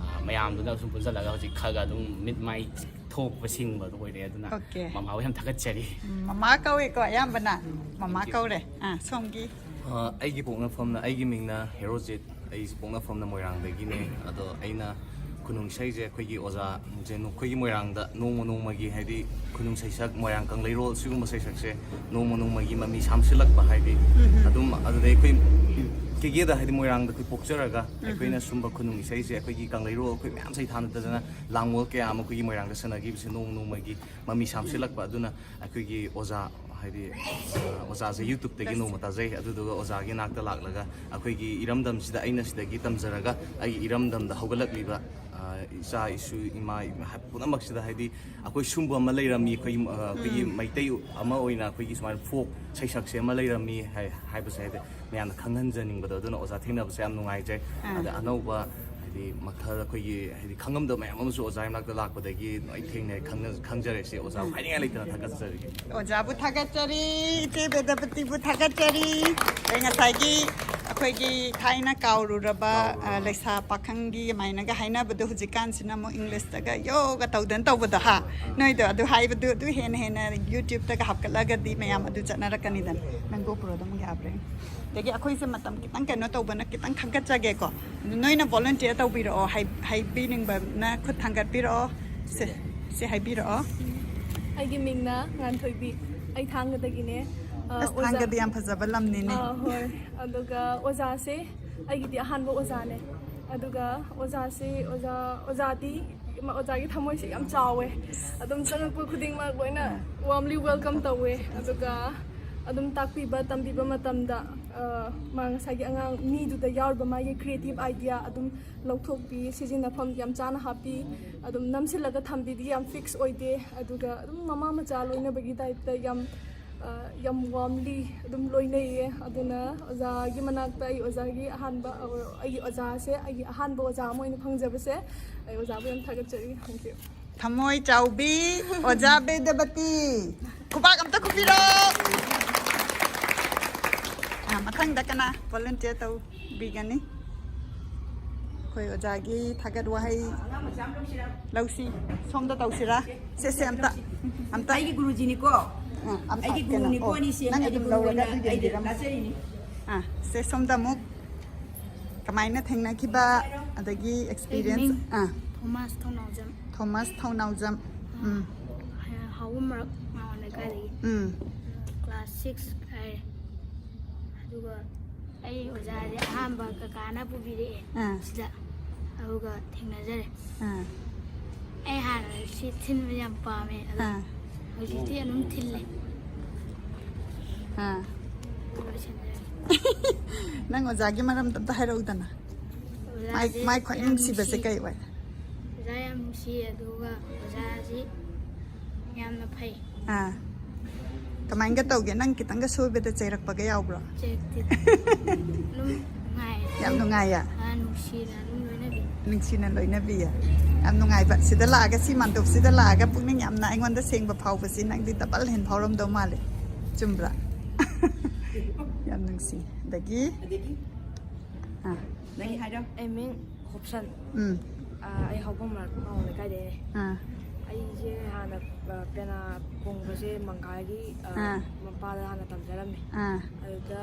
ꯑ, ꯃꯌꯥꯝꯗꯨꯅ ꯁꯨꯝ ꯄꯨꯟꯁꯤꯜꯂꯒ ꯍꯧꯖꯤꯛ ꯈꯔ ꯈꯔ ꯑꯗꯨꯝ ꯃꯤꯠ ꯃꯥꯏ ꯊꯣꯛꯄ ꯁꯤꯡꯕꯗꯣ ꯑꯣꯏꯔꯦ꯫ ꯑꯗꯨꯅ OK꯫ ꯃꯃꯥꯕꯨ ꯌꯥꯝ ꯊꯥꯒꯠꯆꯔꯤ꯫ ꯎꯝ, ꯃꯃꯥ ꯀꯧꯋꯦꯀꯣ ꯑꯌꯥꯝꯕꯅ? ꯃꯃꯥ ꯀꯧꯔꯦ꯫ ꯑꯥ, ꯁꯣꯝꯒꯤ? ꯑ, ꯑꯩꯒꯤ ꯄꯣꯛꯅꯐꯝꯅ, ꯑꯩꯒꯤ ꯃꯤꯡꯅ ꯍꯦꯔꯣꯖꯤꯠ꯫ ꯑꯩꯁꯦ ꯄꯣꯛꯅꯐꯝꯅ ꯃꯣꯏꯔꯥꯡꯗꯒꯤꯅꯦ꯫ ꯑꯗꯣ ꯑꯩꯅ ꯈꯨꯅꯨꯡ ꯏꯁꯩꯁꯦ ꯑꯩꯈꯣꯏꯒꯤ ꯑꯣꯖꯥꯁꯦ, ꯑꯩꯈꯣꯏꯒꯤ ꯃꯣꯏꯔꯥꯡꯗ ꯅꯣꯡꯃ ꯅꯣꯡꯃꯒꯤ, ꯍꯥꯏꯗꯤ, ꯈꯨꯅꯨꯡ ꯁꯩꯁꯛ, ꯃꯣꯏꯔꯥꯡ ꯀꯪꯂꯩꯔꯣꯜ, ꯁꯤꯒꯨꯝꯕ ꯁꯩꯁꯛꯁꯦ ꯅꯣꯡꯃ ꯅꯣꯡꯃꯒꯤ ꯃꯃꯤ ꯁꯥꯝꯁꯤꯜꯂꯛꯄ, ꯍꯥꯏꯗꯤ, ꯎꯝ꯫ ꯑꯗꯨꯝ ꯑꯗꯨꯗꯩ ꯑꯩꯈꯣꯏ ꯀꯦꯒꯦꯗ, ꯍꯥꯏꯗꯤ, ꯃꯣꯏꯔꯥꯡꯗ ꯑꯩꯈꯣꯏ ꯄꯣꯛꯆꯔꯒ, ꯎꯝ꯫ ꯑꯩꯈꯣꯏꯅ ꯁꯨꯝꯕ ꯈꯨꯅꯨꯡ ꯏꯁꯩꯁꯦ ꯑꯩꯈꯣꯏꯒꯤ ꯀꯪꯂꯩꯔꯣꯜ ꯑꯩꯈꯣꯏ ꯃꯌꯥꯝ ꯁꯩꯊꯥꯅꯗꯅ ꯂꯥꯡꯒꯣꯜ ꯀꯌꯥ ꯑꯃ ꯑꯩꯈꯣꯏꯒꯤ ꯃꯣꯏꯔꯥꯡꯗ ꯁꯥꯟꯅꯈꯤꯕꯁꯦ ꯅꯣꯡꯃ ꯅꯣꯡꯃꯒꯤ ꯃꯃꯤ ꯁꯥꯝꯁꯤꯜꯂꯛꯄ꯫ ꯑꯗꯨꯅ ꯑꯩꯈꯣꯏꯒꯤ ꯑꯣꯖꯥ, ꯍꯥꯏꯗꯤ, ꯑ, ꯑꯣꯖꯥꯁꯦ YouTube-ꯇꯒꯤ ꯅꯣꯡꯃ ꯇꯥꯖꯩ, ꯑꯗꯨꯗꯨꯒ ꯑꯣꯖꯥꯒꯤ ꯅꯥꯛꯇ ꯂꯥꯛꯂꯒ ꯑꯩꯈꯣꯏꯒꯤ ꯏꯔꯝꯗꯝꯁꯤꯗ ꯑꯩꯅ ꯁꯤꯗꯒꯤ ꯇꯝꯖꯔꯒ ꯑꯩꯒꯤ ꯏꯔꯝꯗꯝꯗ ꯍꯧꯒꯠꯂꯛꯂꯤꯕ, ꯑ, ꯏꯆꯥ ꯏꯁꯨ, ꯏꯃꯥ, ꯏꯃꯥ ꯄꯨꯝꯅꯃꯛꯁꯤꯗ, ꯍꯥꯏꯗꯤ, ꯑꯩꯈꯣꯏ ꯁꯨꯝꯕ ꯑꯃ ꯂꯩꯔꯝꯃꯤ, ꯑꯩꯈꯣꯏꯒꯤ, ꯑ, ꯑꯩꯈꯣꯏꯒꯤ ꯎꯝ꯫ ꯃꯩꯇꯩ ꯑꯃ ꯑꯣꯏꯅ ꯑꯩꯈꯣꯏꯒꯤ ꯁꯨꯃꯥꯏꯅ ꯐꯣꯛ ꯁꯩꯁꯛꯁꯦ ꯑꯃ ꯂꯩꯔꯝꯃꯤ ꯍꯥꯏ-, ꯍꯥꯏꯕꯁꯦ, ꯍꯥꯏꯗꯤ, ꯃꯌꯥꯝꯅ ꯈꯪꯍꯟꯖꯅꯤꯡꯕꯗꯣ꯫ ꯑꯗꯨꯅ ꯑꯣꯖꯥ ꯊꯦꯡꯅꯕꯁꯦ ꯌꯥꯝ ꯅꯨꯡꯉꯥꯏꯖꯩ꯫ ꯑꯥ꯫ ꯑꯗ ꯑꯅꯧꯕ, ꯍꯥꯏꯗꯤ ꯃꯈꯜ ꯑꯩꯈꯣꯏꯒꯤ ꯍꯥꯏꯗꯤ ꯈꯪꯉꯝꯗꯕ ꯃꯌꯥꯝ ꯑꯃꯁꯨ ꯑꯣꯖꯥꯒꯤ ꯃꯅꯥꯛꯇ ꯂꯥꯛꯄꯗꯒꯤ ꯑꯩ ꯊꯦꯡꯅꯩ, ꯈꯪꯅ-, ꯈꯪꯖꯔꯦ꯫ ꯁꯤ ꯑꯣꯖꯥꯕꯨ ꯍꯥꯏꯅꯤꯡꯉꯥꯏ ꯂꯩꯇꯅ ꯊꯥꯒꯠꯆꯔꯤꯒꯦ꯫ ꯑꯣꯖꯥꯕꯨ ꯊꯥꯒꯠꯆꯔꯤ, ꯏꯆꯦ ꯕꯦꯗꯄꯇꯤꯕꯨ ꯊꯥꯒꯠꯆꯔꯤ꯫ ꯑꯗꯩ ꯉꯁꯥꯏꯒꯤ ꯑꯩꯈꯣꯏꯒꯤ ꯊꯥꯏꯅ ꯀꯥꯎꯔꯨꯔꯕ, ꯑ, ꯂꯩꯁꯥ ꯄꯥꯈꯪꯒꯤ ꯑꯗꯨꯃꯥꯏꯅꯒ ꯍꯥꯏꯅꯕꯗꯣ ꯍꯧꯖꯤꯛꯀꯥꯟꯁꯤꯅ ꯑꯃꯨꯛ ꯏꯪꯂꯤꯁꯇꯒ ꯌꯣꯒ ꯇꯧꯗꯅ ꯇꯧꯕꯗꯣ, ꯍꯥ? ꯅꯣꯏꯗꯣ ꯑꯗꯨ ꯍꯥꯏꯕꯗꯨ ꯑꯗꯨ ꯍꯦꯟꯅ ꯍꯦꯟꯅ YouTube-ꯇꯒ ꯍꯥꯞꯀꯠꯂꯒꯗꯤ ꯃꯌꯥꯝ ꯑꯗꯨ ꯆꯠꯅꯔꯛꯀꯅꯤꯗꯅ꯫ ꯅꯪ GoPro-ꯗꯣ ꯑꯃꯨꯛ ꯌꯥꯕ꯭ꯔꯥ ꯌꯦꯡꯉꯨ꯫ ꯑꯗꯒꯤ ꯑꯩꯈꯣꯏꯁꯦ ꯃꯇꯝ ꯈꯤꯇꯪ ꯀꯩꯅꯣ ꯇꯧꯕꯅ ꯈꯤꯇꯪ ꯊꯥꯒꯠꯆꯒꯦꯀꯣ꯫ ꯑꯗꯨ ꯅꯣꯏꯅ volunteer ꯇꯧꯕꯤꯔꯛꯑꯣ, ꯍꯥꯏ-, ꯍꯥꯏꯕꯤꯅꯤꯡꯕꯅ ꯈꯨꯠ ꯊꯥꯡꯒꯠꯄꯤꯔꯛꯑꯣ꯫ ꯁꯦ, ꯁꯦ ꯍꯥꯏꯕꯤꯔꯛꯑꯣ꯫ ꯑꯩꯒꯤ ꯃꯤꯡꯅ ꯉꯥꯟꯊꯣꯏꯕꯤ꯫ ꯑꯩ ꯊꯥꯡꯒꯗꯒꯤꯅꯦ꯫ ꯑ, ꯑꯁ, ꯑꯣꯖꯥ ꯊꯥꯡꯒꯗꯤ ꯌꯥꯝ ꯐꯖꯕ ꯂꯝꯅꯤꯅꯦ꯫ ꯑ, ꯍꯣꯏ꯫ ꯑꯗꯨꯒ ꯑꯣꯖꯥꯁꯦ ꯑꯩꯒꯤꯗꯤ ꯑꯍꯥꯟꯕ ꯑꯣꯖꯥꯅꯦ꯫ ꯑꯗꯨꯒ ꯑꯣꯖꯥꯁꯦ, ꯑꯣꯖꯥ, ꯑꯣꯖꯥꯗꯤ, ꯑꯣꯖꯥꯒꯤ ꯊꯃꯣꯏꯁꯦ ꯌꯥꯝ ꯆꯥꯎꯋꯦ꯫ ꯑꯗꯨꯝ ꯆꯪꯉꯛꯄ ꯈꯨꯗꯤꯡꯃꯛ ꯂꯣꯏꯅ warmly welcome ꯇꯧꯋꯦ꯫ ꯑꯗꯨꯒ ꯑꯗꯨꯝ ꯇꯥꯛꯄꯤꯕ, ꯇꯝꯕꯤꯕ ꯃꯇꯝꯗ, ꯑ, ꯃꯥ ꯉꯁꯥꯏꯒꯤ ꯑꯉꯥꯡ ꯃꯤꯗꯨꯗ ꯌꯥꯎꯔꯤꯕ ꯃꯥꯒꯤ creative idea ꯑꯗꯨꯝ ꯂꯧꯊꯣꯛꯄꯤ, ꯁꯤꯖꯤꯟꯅꯐꯝ ꯌꯥꯝ ꯆꯥꯅ ꯍꯥꯞꯄꯤ, ꯑꯗꯨꯝ ꯅꯝꯁꯤꯜꯂꯒ ꯊꯝꯕꯤꯗꯤ ꯌꯥꯝ fix ꯑꯣꯏꯗꯦ꯫ ꯑꯗꯨꯒ ꯑꯗꯨꯝ ꯃꯃꯥ ꯃꯆꯥ ꯂꯣꯏꯅꯕꯒꯤ type-ꯇ ꯌꯥꯝ, ꯑ, ꯌꯥꯝ warmly ꯑꯗꯨꯝ ꯂꯣꯏꯅꯩꯌꯦ꯫ ꯑꯗꯨꯅ ꯑꯣꯖꯥꯒꯤ ꯃꯅꯥꯛꯇ ꯑꯩ ꯑꯣꯖꯥꯒꯤ ꯑꯍꯥꯟꯕ, ꯑꯩꯒꯤ ꯑꯣꯖꯥꯁꯦ, ꯑꯩꯒꯤ ꯑꯍꯥꯟꯕ ꯑꯣꯖꯥ ꯑꯃ ꯑꯣꯏꯅ ꯐꯪꯖꯕꯁꯦ ꯑꯩ ꯑꯣꯖꯥꯕꯨ ꯌꯥꯝ ꯊꯥꯒꯠꯆꯔꯤ꯫ Thank you꯫ ꯊꯃꯣꯏ ꯆꯥꯎꯕꯤ ꯑꯣꯖꯥ ꯕꯦꯗꯕꯇꯤ꯫ ꯈꯨꯕꯥꯛ ꯑꯝꯇ ꯈꯨꯄꯤꯔꯣ꯫ ꯑꯥ, ꯃꯊꯪꯗ ꯀꯅꯥ volunteer ꯇꯧꯕꯤꯒꯅꯤ? ꯑꯩꯈꯣꯏ ꯑꯣꯖꯥꯒꯤ ꯊꯥꯒꯠ ꯋꯥꯍꯩ ꯂꯧꯁꯤ꯫ ꯁꯣꯝꯗ ꯇꯧꯁꯤꯔꯥ? ꯁꯦ, ꯁꯦ, ꯑꯝꯇ, ꯑꯝꯇ꯫ ꯑꯩꯒꯤ ꯒꯨꯔꯨꯖꯤꯅꯤꯀꯣ꯫ ꯑꯥ, ꯑꯝꯇ ꯑꯩꯒꯤ ꯀꯩꯅꯣ, ꯒꯨꯔꯨꯅꯤꯀꯣ ꯑꯣ, ꯑꯅꯤꯁꯦ ꯅꯪ ꯑꯩꯒꯤ ꯑꯗꯨꯝ ꯒꯨꯔꯨ ꯂꯧꯔꯒ ꯑꯣꯏꯅ ꯑꯗꯨ ꯑꯩꯗꯤ ꯌꯦꯡꯕꯤꯔꯝꯃꯣ꯫ ꯂꯥꯠꯆꯔꯤꯅꯤ꯫ ꯑꯥ, ꯁꯦ, ꯁꯣꯝꯗ ꯑꯃꯨꯛ꯫ ꯀꯃꯥꯏꯅ ꯊꯦꯡꯅꯈꯤꯕ, ꯑꯗꯒꯤ ꯑꯩꯒꯤ experience? ꯃꯤꯡ ꯑꯥ꯫ ꯊꯣꯃꯥꯁ ꯊꯧꯅꯥꯎꯖꯝ꯫ ꯊꯣꯃꯥꯁ ꯊꯧꯅꯥꯎꯖꯝ꯫ ꯎꯝ꯫ ꯑ, ꯍꯥꯎꯕꯝ ꯃꯔꯛ ꯃꯥꯡꯒꯣꯟ ꯂꯩꯀꯥꯏꯗꯒꯤ꯫ ꯎꯝ꯫ Class six ꯀꯥꯏꯔꯦ꯫ ꯑꯗꯨꯒ ꯑꯩ ꯑꯣꯖꯥꯁꯦ ꯑꯍꯥꯟꯕ ꯀꯀꯥꯅ ꯄꯨꯕꯤꯔꯛꯑꯦ ꯑꯥ꯫ ꯁꯤꯗ꯫ ꯑꯗꯨꯒ ꯊꯦꯡꯅꯖꯔꯦ꯫ ꯑꯥ꯫ ꯑꯩ ꯍꯥꯟꯅ ꯁꯤ ꯊꯤꯟꯕ ꯌꯥꯝ ꯄꯥꯝꯃꯦ꯫ ꯑꯗꯣ ꯑꯥ꯫ ꯍꯧꯖꯤꯛꯇꯤ ꯑꯗꯨꯝ ꯊꯤꯜꯂꯦ꯫ ꯑꯥ꯫ ꯂꯣꯏꯁꯤꯟꯖꯔꯦ꯫ ꯅꯪ ꯑꯣꯖꯥꯒꯤ ꯃꯔꯝꯗ ꯑꯝꯇ ꯍꯥꯏꯔꯛꯎꯗꯅ꯫ ꯃꯥꯏ, ꯑꯣꯖꯥꯁꯦ ꯃꯥꯏ ꯈ꯭ꯋꯥꯏ ꯌꯥꯝ ꯅꯨꯡꯁꯤꯕꯁꯦ ꯅꯨꯡꯁꯤ꯫ ꯀꯩ ꯑꯣꯏ? ꯑꯣꯖꯥ ꯌꯥꯝ ꯅꯨꯡꯁꯤ, ꯑꯗꯨꯒ ꯑꯣꯖꯥꯁꯤ ꯌꯥꯝꯅ ꯐꯩ꯫ ꯑꯥ꯫ ꯀꯃꯥꯏꯅꯒ ꯇꯧꯒꯦ? ꯅꯪ ꯈꯤꯇꯪꯒ ꯁꯣꯏꯕꯗ ꯆꯩꯔꯛꯄꯒ ꯌꯥꯎꯕ꯭ꯔꯣ? ꯆꯩꯔꯛꯇꯦ꯫ ꯑꯗꯨꯝ ꯅꯨꯡꯉꯥꯏ꯫ ꯌꯥꯝ ꯅꯨꯡꯉꯥꯏꯌꯦ? ꯑꯥ, ꯅꯨꯡꯁꯤꯅ ꯑꯗꯨꯝ ꯂꯣꯏꯅꯕꯤ꯫ ꯅꯨꯡꯁꯤꯅ ꯂꯣꯏꯅꯕꯤꯌꯦ꯫ ꯌꯥꯝ ꯅꯨꯡꯉꯥꯏꯕ꯫ ꯁꯤꯗ ꯂꯥꯛꯑꯒ, ꯁꯤ ꯃꯥꯟꯗꯣꯞꯁꯤꯗ ꯂꯥꯛꯑꯒ ꯄꯨꯛꯅꯤꯡ ꯌꯥꯝꯅ ꯑꯩꯉꯣꯟꯗ ꯁꯦꯡꯕ ꯐꯥꯎꯕꯁꯤ ꯅꯪꯗꯤ ꯗꯕꯜ ꯍꯦꯟ ꯐꯥꯎꯔꯝꯗꯧ ꯃꯥꯜꯂꯦ꯫ ꯆꯨꯝꯕ꯭ꯔꯥ? ꯌꯥꯝ ꯅꯨꯡꯁꯤ꯫ ꯑꯗꯒꯤ ꯑꯗꯒꯤ ꯑꯥ, ꯅꯪꯒꯤ ꯍꯥꯏꯔꯣ꯫ ꯑꯩ ꯃꯤꯡ ꯍꯣꯞꯁꯟ꯫ ꯎꯝ꯫ ꯑꯥ, ꯑꯩ ꯍꯧꯕꯝ ꯃꯥꯔꯛ ꯄꯥꯎ ꯂꯩꯀꯥꯏꯗꯩꯅꯦ꯫ ꯑꯥ꯫ ꯑꯩꯁꯦ ꯍꯥꯟꯅ, ꯑꯥ, ꯄꯦꯅꯥ ꯈꯣꯡꯕꯁꯦ ꯃꯪꯀꯥꯒꯤ, ꯑꯥ, ꯑꯥ꯫ ꯃꯄꯥꯗ ꯍꯥꯟꯅ ꯇꯝꯖꯔꯝꯃꯦ꯫ ꯑꯥ꯫ ꯑꯗꯨꯗ,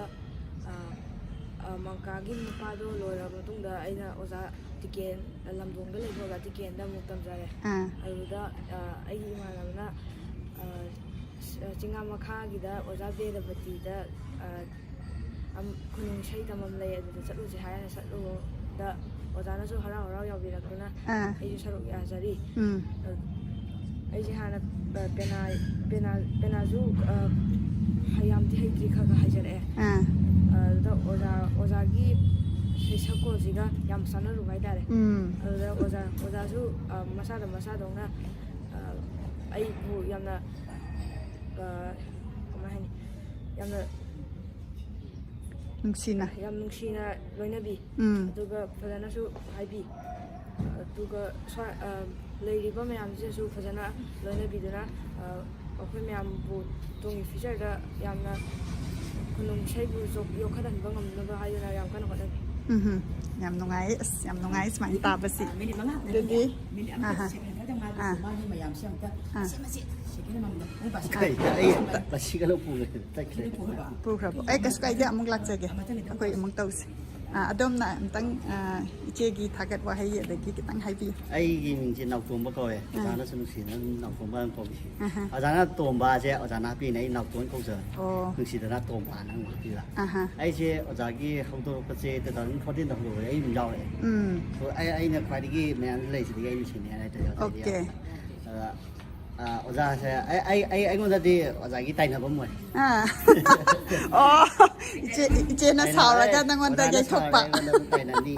ꯑꯥ, ꯑꯥ, ꯃꯪꯀꯥꯒꯤ ꯃꯄꯥꯗꯣ ꯂꯣꯏꯔꯕ ꯃꯇꯨꯡꯗ ꯑꯩꯅ ꯑꯣꯖꯥ ꯇꯤꯀꯦꯟ, ꯂꯝꯗꯣꯡꯗ ꯂꯩꯕ ꯑꯣꯖꯥ ꯇꯤꯀꯦꯟꯗ ꯑꯃꯨꯛ ꯇꯝꯖꯔꯦ꯫ ꯑꯥ꯫ ꯑꯗꯨꯗ, ꯑꯥ, ꯑꯩꯒꯤ ꯏꯃꯥꯟꯅꯕꯅ, ꯑꯥ, ꯆꯤꯡꯉꯥ ꯃꯈꯥꯒꯤꯗ ꯑꯣꯖꯥ ꯕꯦꯗꯄꯇꯤꯗ, ꯑꯥ, ꯑꯝ, ꯈꯨꯅꯨꯡ ꯏꯁꯩ ꯇꯝꯐꯝ ꯂꯩ, ꯑꯗꯨꯗ ꯆꯠꯂꯨꯁꯦ ꯍꯥꯏꯔꯒ ꯆꯠꯂꯨꯕꯗ ꯑꯣꯖꯥꯅꯁꯨ ꯍꯔꯥꯎ ꯍꯔꯥꯎ ꯌꯥꯕꯤꯔꯛꯇꯨꯅ ꯑꯥ꯫ ꯑꯩꯁꯨ ꯁꯔꯨꯛ ꯌꯥꯖꯔꯤ꯫ ꯎꯝ꯫ ꯑꯗꯨ ꯑꯩꯁꯦ ꯍꯥꯟꯅ, ꯑ, ꯄꯦꯅꯥ, ꯄꯦꯅꯥ, ꯄꯦꯅꯥꯁꯨ, ꯑ, ꯍꯩ-, ꯌꯥꯝꯗꯤ ꯍꯩꯇ꯭ꯔꯤ, ꯈꯔ ꯈꯔ ꯍꯩꯖꯔꯛꯑꯦ꯫ ꯑꯥ꯫ ꯑꯗꯨꯗ ꯑꯣꯖꯥ, ꯑꯣꯖꯥꯒꯤ ꯁꯩꯁꯛꯈꯣꯜꯁꯤꯒ ꯌꯥꯝ ꯆꯥꯟꯅꯔꯨꯕ ꯍꯥꯏꯇꯥꯔꯦ꯫ ꯎꯝ꯫ ꯑꯗꯨꯗ ꯑꯣꯖꯥ, ꯑꯣꯖꯥꯁꯨ, ꯑ, ꯃꯁꯥꯗ ꯃꯁꯥꯗꯧꯅ, ꯑ, ꯑꯩꯕꯨ ꯌꯥꯝꯅ, ꯑ, ꯀꯃꯥꯏ ꯍꯥꯏꯅꯤ, ꯌꯥꯝꯅ ꯅꯨꯡꯁꯤꯅ꯫ ꯌꯥꯝ ꯅꯨꯡꯁꯤꯅ ꯂꯣꯏꯅꯕꯤ꯫ ꯎꯝ꯫ ꯑꯗꯨꯒ ꯐꯖꯅꯁꯨ ꯍꯥꯏꯕꯤ꯫ ꯑꯗꯨꯒ ꯁ꯭ꯋꯥꯏ, ꯑ, ꯂꯩꯔꯤꯕ ꯃꯌꯥꯝꯁꯤꯗꯁꯨ ꯐꯖꯅ ꯂꯣꯏꯅꯕꯤꯗꯨꯅ, ꯑ, ꯑꯩꯈꯣꯏ ꯃꯌꯥꯝꯕꯨ ꯇꯨꯡꯒꯤ ꯐ꯭ꯌꯨꯆꯔꯗ ꯌꯥꯝꯅ ꯈꯨꯅꯨꯡ ꯏꯁꯩꯕꯨ ꯌꯣꯛ-, ꯌꯣꯛꯈꯠꯍꯟꯕ ꯉꯝꯅꯕ ꯍꯥꯏꯗꯨꯅ ꯌꯥꯝ ꯀꯟꯅ ꯍꯣꯠꯅꯕꯤ꯫ ꯎꯝꯍꯨꯝ꯫ ꯌꯥꯝ ꯅꯨꯡꯉꯥꯏ꯫ ꯑꯁ, ꯌꯥꯝ ꯅꯨꯡꯉꯥꯏ ꯁꯨꯃꯥꯏꯅ ꯇꯥꯕꯁꯤ꯫ ꯑꯥ, ꯃꯤꯅꯤꯠ ꯃꯉꯥ ꯈꯛꯇꯅꯦ꯫ ꯑꯗꯨꯗꯤ, ꯃꯤꯅꯤꯠ ꯑꯃ ꯑꯥ꯫ ꯁꯦꯀꯦꯟ ꯈꯛꯇ ꯉꯥꯏꯕꯁꯤꯗ ꯑꯥ꯫ ꯃꯥꯒꯤ ꯃꯌꯥꯝꯁꯦ ꯑꯝꯇ ꯑꯥ꯫ ꯃꯆꯦꯠ ꯃꯆꯦꯠ ꯁꯦꯀꯦꯟ ꯑꯃꯃꯝꯗ ꯃꯣꯏ ꯕꯥꯁꯤ ꯀꯩ, ꯑꯩ ꯇ-, ꯇꯁꯤꯒ ꯂꯧ ꯄꯨꯈ꯭ꯔꯦ, ꯇꯠꯈ꯭ꯔꯦ꯫ ꯄꯨꯈ꯭ꯔꯕꯣ? ꯑꯩ ꯀꯩꯁꯨ ꯀꯥꯏꯗꯦ, ꯑꯃꯨꯛ ꯂꯥꯛꯆꯒꯦ꯫ ꯑꯥ, ꯃꯊꯪ, ꯃꯊꯪ ꯑꯩꯈꯣꯏ ꯇꯧꯁꯤ꯫ ꯑꯃꯨꯛ ꯇꯧꯁꯤ꯫ ꯑꯥ, ꯑꯗꯣꯝꯅ ꯑꯝꯇꯪ, ꯑꯥ, ꯏꯆꯦꯒꯤ ꯊꯥꯒꯠ ꯋꯥꯍꯩ ꯑꯗꯒꯤ ꯈꯤꯇꯪ ꯍꯥꯏꯕꯤꯌꯨ꯫ ꯑꯩꯒꯤ ꯃꯤꯡꯁꯦ ꯅꯥꯎꯇꯣꯝꯕ ꯀꯧꯋꯦ꯫ ꯑꯥ꯫ ꯑꯣꯖꯥꯅꯁꯨ ꯅꯨꯡꯁꯤꯅ ꯑꯗꯨꯝ ꯅꯥꯎꯇꯣꯝꯕ ꯑꯗꯨꯝ ꯀꯧꯕꯤ꯫ ꯑꯍꯥ꯫ ꯑꯣꯖꯥꯅ ꯇꯣꯝꯕꯁꯦ ꯑꯣꯖꯥꯅ ꯍꯥꯞꯄꯤꯅꯦ, ꯑꯩ ꯅꯥꯎꯇꯣꯟ ꯀꯧꯖꯕꯅꯦ꯫ ꯑꯣ꯫ ꯅꯨꯡꯁꯤꯗꯅ ꯇꯣꯝꯕꯅ ꯑꯃꯨꯛ ꯍꯥꯞꯄꯤꯕ꯫ ꯑꯍꯥ꯫ ꯑꯩꯁꯦ ꯑꯣꯖꯥꯒꯤ ꯍꯧꯗꯣꯔꯛꯄꯁꯦ two thousand fourteen ꯗ ꯍꯧꯗꯣꯔꯛꯑꯦ, ꯑꯩ ꯑꯗꯨꯝ ꯌꯥꯎꯔꯛꯑꯦ꯫ ꯎꯝ꯫ ꯑꯗꯣ ꯑꯩ, ꯑꯩꯅ ꯈ꯭ꯋꯥꯏꯗꯒꯤ ꯃꯌꯥꯝꯗ ꯂꯩꯁꯤꯗꯒꯤ ꯑꯩꯅ ꯁꯤꯅꯤꯌꯔ ꯍꯥꯏꯇꯥꯔꯦ ꯑꯣꯖꯥꯒꯤꯗꯤ ꯑꯣꯀꯦ꯫ ꯌꯥꯝꯅ꯫ ꯑꯗ, ꯑꯥ, ꯑꯣꯖꯥꯁꯦ ꯑꯩ, ꯑꯩ, ꯑꯩ, ꯑꯩꯉꯣꯟꯗꯗꯤ ꯑꯣꯖꯥꯒꯤ ꯇꯥꯏꯅꯐꯝ ꯑꯣꯏ꯫ ꯑꯥ꯫ ꯑꯣ, ꯏꯆꯦ, ꯏꯆꯦꯅ ꯇꯥꯏꯅ-, ꯁꯥꯎꯔꯒ ꯑꯦ, ꯅꯪꯉꯣꯟꯗ ꯑꯣꯖꯥꯅ ꯌꯩꯊꯣꯛꯄ꯫ ꯁꯥꯎꯔꯒ ꯑꯩꯉꯣꯟꯗ ꯑꯃꯨꯛ ꯇꯥꯏꯅꯅꯤ꯫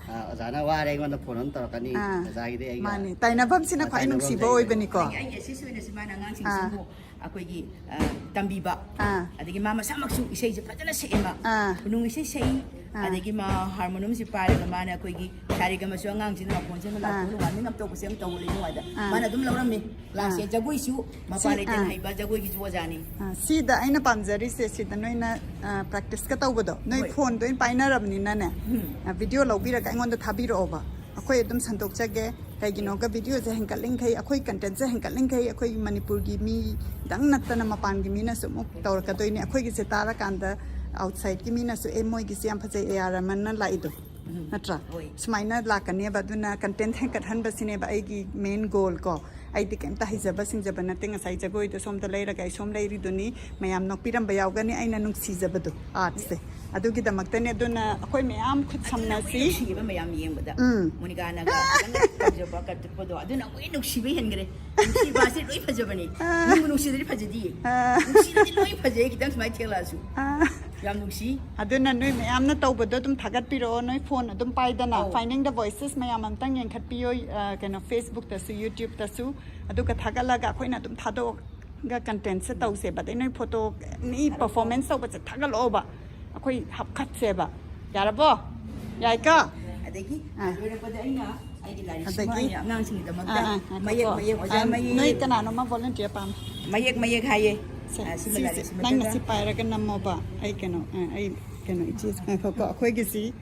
ꯑꯥ, ꯑꯣꯖꯥꯅ ꯋꯥꯔꯦ ꯑꯩꯉꯣꯟꯗ ꯐꯣꯟ ꯑꯃ ꯇꯧꯔꯛꯀꯅꯤ꯫ ꯑꯥ꯫ ꯑꯣꯖꯥꯒꯤꯗꯤ ꯑꯩꯒ ꯃꯥꯅꯤ, ꯇꯥꯏꯅꯐꯝꯁꯤꯅ ꯈ꯭ꯋꯥꯏ ꯇꯥꯏꯅꯐꯝ ꯅꯨꯡꯁꯤꯕ ꯂꯩꯕꯅꯤ꯫ ꯑꯣꯏꯕꯅꯤꯀꯣ꯫ ꯑꯩꯒꯤ, ꯑꯩꯒꯤ ꯑꯦꯁꯤꯁ ꯑꯣꯏꯅꯁꯨ ꯃꯥꯅ ꯑꯉꯥꯡꯁꯤꯡꯁꯤꯕꯨ ꯑꯥ꯫ ꯑꯩꯈꯣꯏꯒꯤ, ꯑ, ꯇꯝꯕꯤꯕ꯫ ꯑꯥ꯫ ꯑꯗꯒꯤ ꯃꯥ ꯃꯁꯥꯃꯛꯁꯨ ꯏꯁꯩꯁꯦ ꯐꯖꯅ ꯁꯛꯑꯦ ꯃꯥ꯫ ꯑꯥ꯫ ꯈꯨꯅꯨꯡ ꯏꯁꯩ ꯁꯛꯏ, ꯑꯥ꯫ ꯑꯗꯒꯤ ꯃꯥ ꯍꯥꯔꯃꯣꯅꯤꯌꯝꯁꯤ ꯄꯥꯏꯔꯒ ꯃꯥꯅ ꯑꯩꯈꯣꯏꯒꯤ ꯁꯥꯔꯦꯒꯥꯃꯥꯁꯨ ꯑꯉꯥꯡꯁꯤꯅ ꯃꯈꯣꯟꯁꯦ ꯑꯥ꯫ ꯂꯥꯎꯊꯣꯛꯑꯒ ꯋꯥꯔꯅꯤꯡ ꯑꯃ ꯇꯧꯕꯁꯦ ꯑꯃ ꯇꯧꯕ ꯂꯩ ꯅꯨꯡꯉꯥꯏꯗ꯫ ꯑꯥ꯫ ꯃꯥꯅ ꯑꯗꯨꯝ ꯂꯧꯔꯝꯃꯤ꯫ ꯀ꯭ꯂꯥꯁꯁꯦ ꯑꯥ꯫ ꯖꯒꯣꯏꯁꯨ ꯃꯄꯥ ꯁꯤ, ꯂꯩꯇꯅ ꯑꯥ꯫ ꯍꯩꯕ ꯖꯒꯣꯏꯒꯤꯁꯨ ꯑꯣꯖꯥꯅꯤ꯫ ꯑꯥ, ꯁꯤꯗ ꯑꯩꯅ ꯄꯥꯝꯖꯔꯤꯁꯦ, ꯁꯤꯗ ꯅꯣꯏꯅ, ꯑꯥ, practice ꯀ ꯇꯧꯕꯗꯣ, ꯅꯣꯏ ꯍꯣꯏ꯫ Phone ꯗ ꯑꯣꯏꯅ ꯄꯥꯏꯅꯔꯕꯅꯤꯅꯅꯦ, ꯎꯝ꯫ ꯑꯥ, video ꯂꯧꯕꯤꯔꯒ ꯑꯩꯉꯣꯟꯗ ꯊꯥꯕꯤꯔꯛꯑꯣꯕ꯫ ꯑꯩꯈꯣꯏ ꯑꯗꯨꯝ ꯁꯟꯗꯣꯛꯆꯒꯦ꯫ ꯀꯩꯒꯤꯅꯣꯒ video ꯁꯦ ꯍꯦꯟꯒꯠꯂꯤꯡꯈꯩ, ꯑꯩꯈꯣꯏ content ꯁꯦ ꯍꯦꯟꯒꯠꯂꯤꯡꯈꯩ, ꯑꯩꯈꯣꯏ ꯃꯅꯤꯄꯨꯔꯒꯤ ꯃꯤꯗꯪ ꯅꯠꯇꯅ ꯃꯄꯥꯟꯒꯤ ꯃꯤꯅꯁꯨ ꯑꯃꯨꯛ ꯇꯧꯔꯛꯀꯗꯣꯏꯅꯤ꯫ ꯑꯩꯈꯣꯏꯒꯤꯁꯦ ꯇꯥꯔꯀꯥꯟꯗ outside ꯀꯤ ꯃꯤꯅꯁꯨ, "ꯑꯦ, ꯃꯣꯏꯒꯤꯁꯦ ꯌꯥꯝ ꯐꯖꯩ, ꯑꯦ ꯑꯥꯔ ꯔꯍꯃꯟꯅ ꯂꯥꯛꯏꯗꯣ", ꯎꯝ꯫ ꯅꯠꯇ꯭ꯔꯥ? ꯍꯣꯏ꯫ ꯁꯨꯃꯥꯏꯅ ꯂꯥꯛꯀꯅꯦꯕ꯫ ꯑꯗꯨꯅ content ꯍꯦꯟꯒꯠꯍꯟꯕꯁꯤꯅꯦꯕ ꯑꯩꯒꯤ main goal ꯀꯣ꯫ ꯑꯩꯗꯤ ꯀꯩꯝꯇ ꯍꯩꯖꯕ ꯁꯤꯡꯖꯕ ꯅꯠꯇꯦ꯫ ꯉꯁꯥꯏ ꯖꯒꯣꯏꯗꯣ ꯁꯣꯝꯗ ꯂꯩꯔꯒ ꯑꯩ ꯁꯣꯝ ꯂꯩꯔꯤꯗꯨꯅꯤ꯫ ꯃꯌꯥꯝ ꯅꯣꯛꯄꯤꯔꯝꯕ ꯌꯥꯎꯒꯅꯤ ꯑꯩꯅ ꯅꯨꯡꯁꯤꯖꯕꯗꯣ, arts ꯁꯦ꯫ ꯑꯗꯨꯒꯤꯗꯃꯛꯇꯅꯦ꯫ ꯑꯗꯨꯅ ꯑꯩꯈꯣꯏ ꯃꯌꯥꯝ ꯈꯨꯠ ꯑꯗꯨꯅ ꯁꯝꯅꯁꯤ꯫ ꯂꯣꯏ ꯅꯨꯡꯁꯤꯌꯦꯕ ꯃꯌꯥꯝ ꯌꯦꯡꯕꯗ꯫ ꯎꯝ꯫ ꯃꯣꯅꯤꯀꯥꯅꯒ ꯈꯤꯇꯪ ꯇꯧꯖꯕ ꯀꯠꯄꯗꯣ, ꯑꯗꯨꯅ ꯑꯃꯨꯛ ꯍꯦꯟꯅ ꯅꯨꯡꯁꯤꯕ ꯍꯦꯟꯈ꯭ꯔꯦ꯫ ꯅꯨꯡꯁꯤꯕ ꯑꯁꯤ ꯂꯣꯏ ꯐꯖꯕꯅꯤ꯫ ꯑꯥ꯫ ꯅꯨꯡꯕꯨ ꯅꯨꯡꯁꯤꯗ꯭ꯔꯗꯤ ꯐꯖꯗꯤꯌꯦ꯫ ꯑꯥ꯫ ꯅꯨꯡꯁꯤꯔꯗꯤ ꯂꯣꯏ ꯐꯖꯩ, ꯈꯤꯇꯪ ꯁꯨꯃꯥꯏꯅ ꯊꯦꯛꯂꯛꯑꯁꯨ꯫ ꯑꯥ꯫ ꯌꯥꯝ ꯅꯨꯡꯁꯤ꯫ ꯑꯗꯨꯅ ꯅꯣꯏ ꯃꯌꯥꯝꯅ ꯇꯧꯕꯗꯣ ꯑꯗꯨꯝ ꯊꯥꯒꯠꯄꯤꯔꯛꯑꯣ꯫ ꯅꯣꯏ phone ꯑꯗꯨꯝ ꯄꯥꯏꯗꯅ, ꯑꯧ꯫ Finding the Voices ꯃꯌꯥꯝ ꯑꯝꯇꯪ ꯌꯦꯡꯈꯠꯄꯤꯌꯣ, ꯑ, ꯀꯩꯅꯣ, Facebook ꯇꯁꯨ, YouTube ꯇꯁꯨ꯫ ꯑꯗꯨꯒ ꯊꯥꯒꯠꯂꯒ ꯑꯩꯈꯣꯏꯅ ꯑꯗꯨꯝ ꯊꯥꯗꯣꯛꯑꯒ content ꯁꯦ ꯇꯧꯁꯦꯕ꯫ ꯑꯗꯩ ꯅꯣꯏ photo, ꯃꯤ performance ꯇꯧꯕꯁꯦ ꯊꯥꯒꯠꯂꯛꯑꯣꯕ, ꯑꯩꯈꯣꯏ ꯍꯥꯞꯀꯠꯁꯦꯕ꯫ ꯌꯥꯔꯕꯣ? ꯌꯥꯏꯀꯣ? ꯑꯗꯒꯤ ꯑꯥ꯫ ꯂꯣꯏꯔꯛꯄꯗ ꯑꯩꯅ ꯑꯩꯒꯤ ꯂꯥꯏꯔꯤꯛꯁꯤꯃ ꯑꯗꯒꯤ ꯑꯩꯅ ꯑꯉꯥꯡꯁꯤꯡꯒꯤꯗꯃꯛꯇ ꯑꯥ, ꯑꯥ, ꯉꯥꯏꯈꯣꯀꯣ꯫ ꯃꯌꯦꯛ ꯃꯌꯦꯛ, ꯑꯣꯖꯥ ꯑꯥ, ꯃꯌꯦꯛ꯫ ꯅꯣꯏ ꯀꯅꯥꯅꯣꯃ volunteer ꯄꯥꯝꯃꯤ? ꯃꯌꯦꯛ ꯃꯌꯦꯛ ꯍꯥꯏꯌꯦ꯫ ꯁꯦ, ꯑꯥ, ꯁꯤꯃ ꯁꯤꯁꯦ ꯂꯥꯏꯔꯤꯛꯁꯤꯃ ꯅꯪꯅ ꯇꯞꯅ꯫ ꯁꯤ ꯄꯥꯏꯔꯒ ꯅꯝꯃꯣꯕ꯫ ꯑꯩ ꯀꯩꯅꯣ, ꯑꯥ, ꯑꯩ ꯀꯩꯅꯣ, ꯏꯆꯦ, ꯉꯥꯏꯈꯣꯀꯣ, ꯑꯩꯈꯣꯏꯒꯤꯁꯤ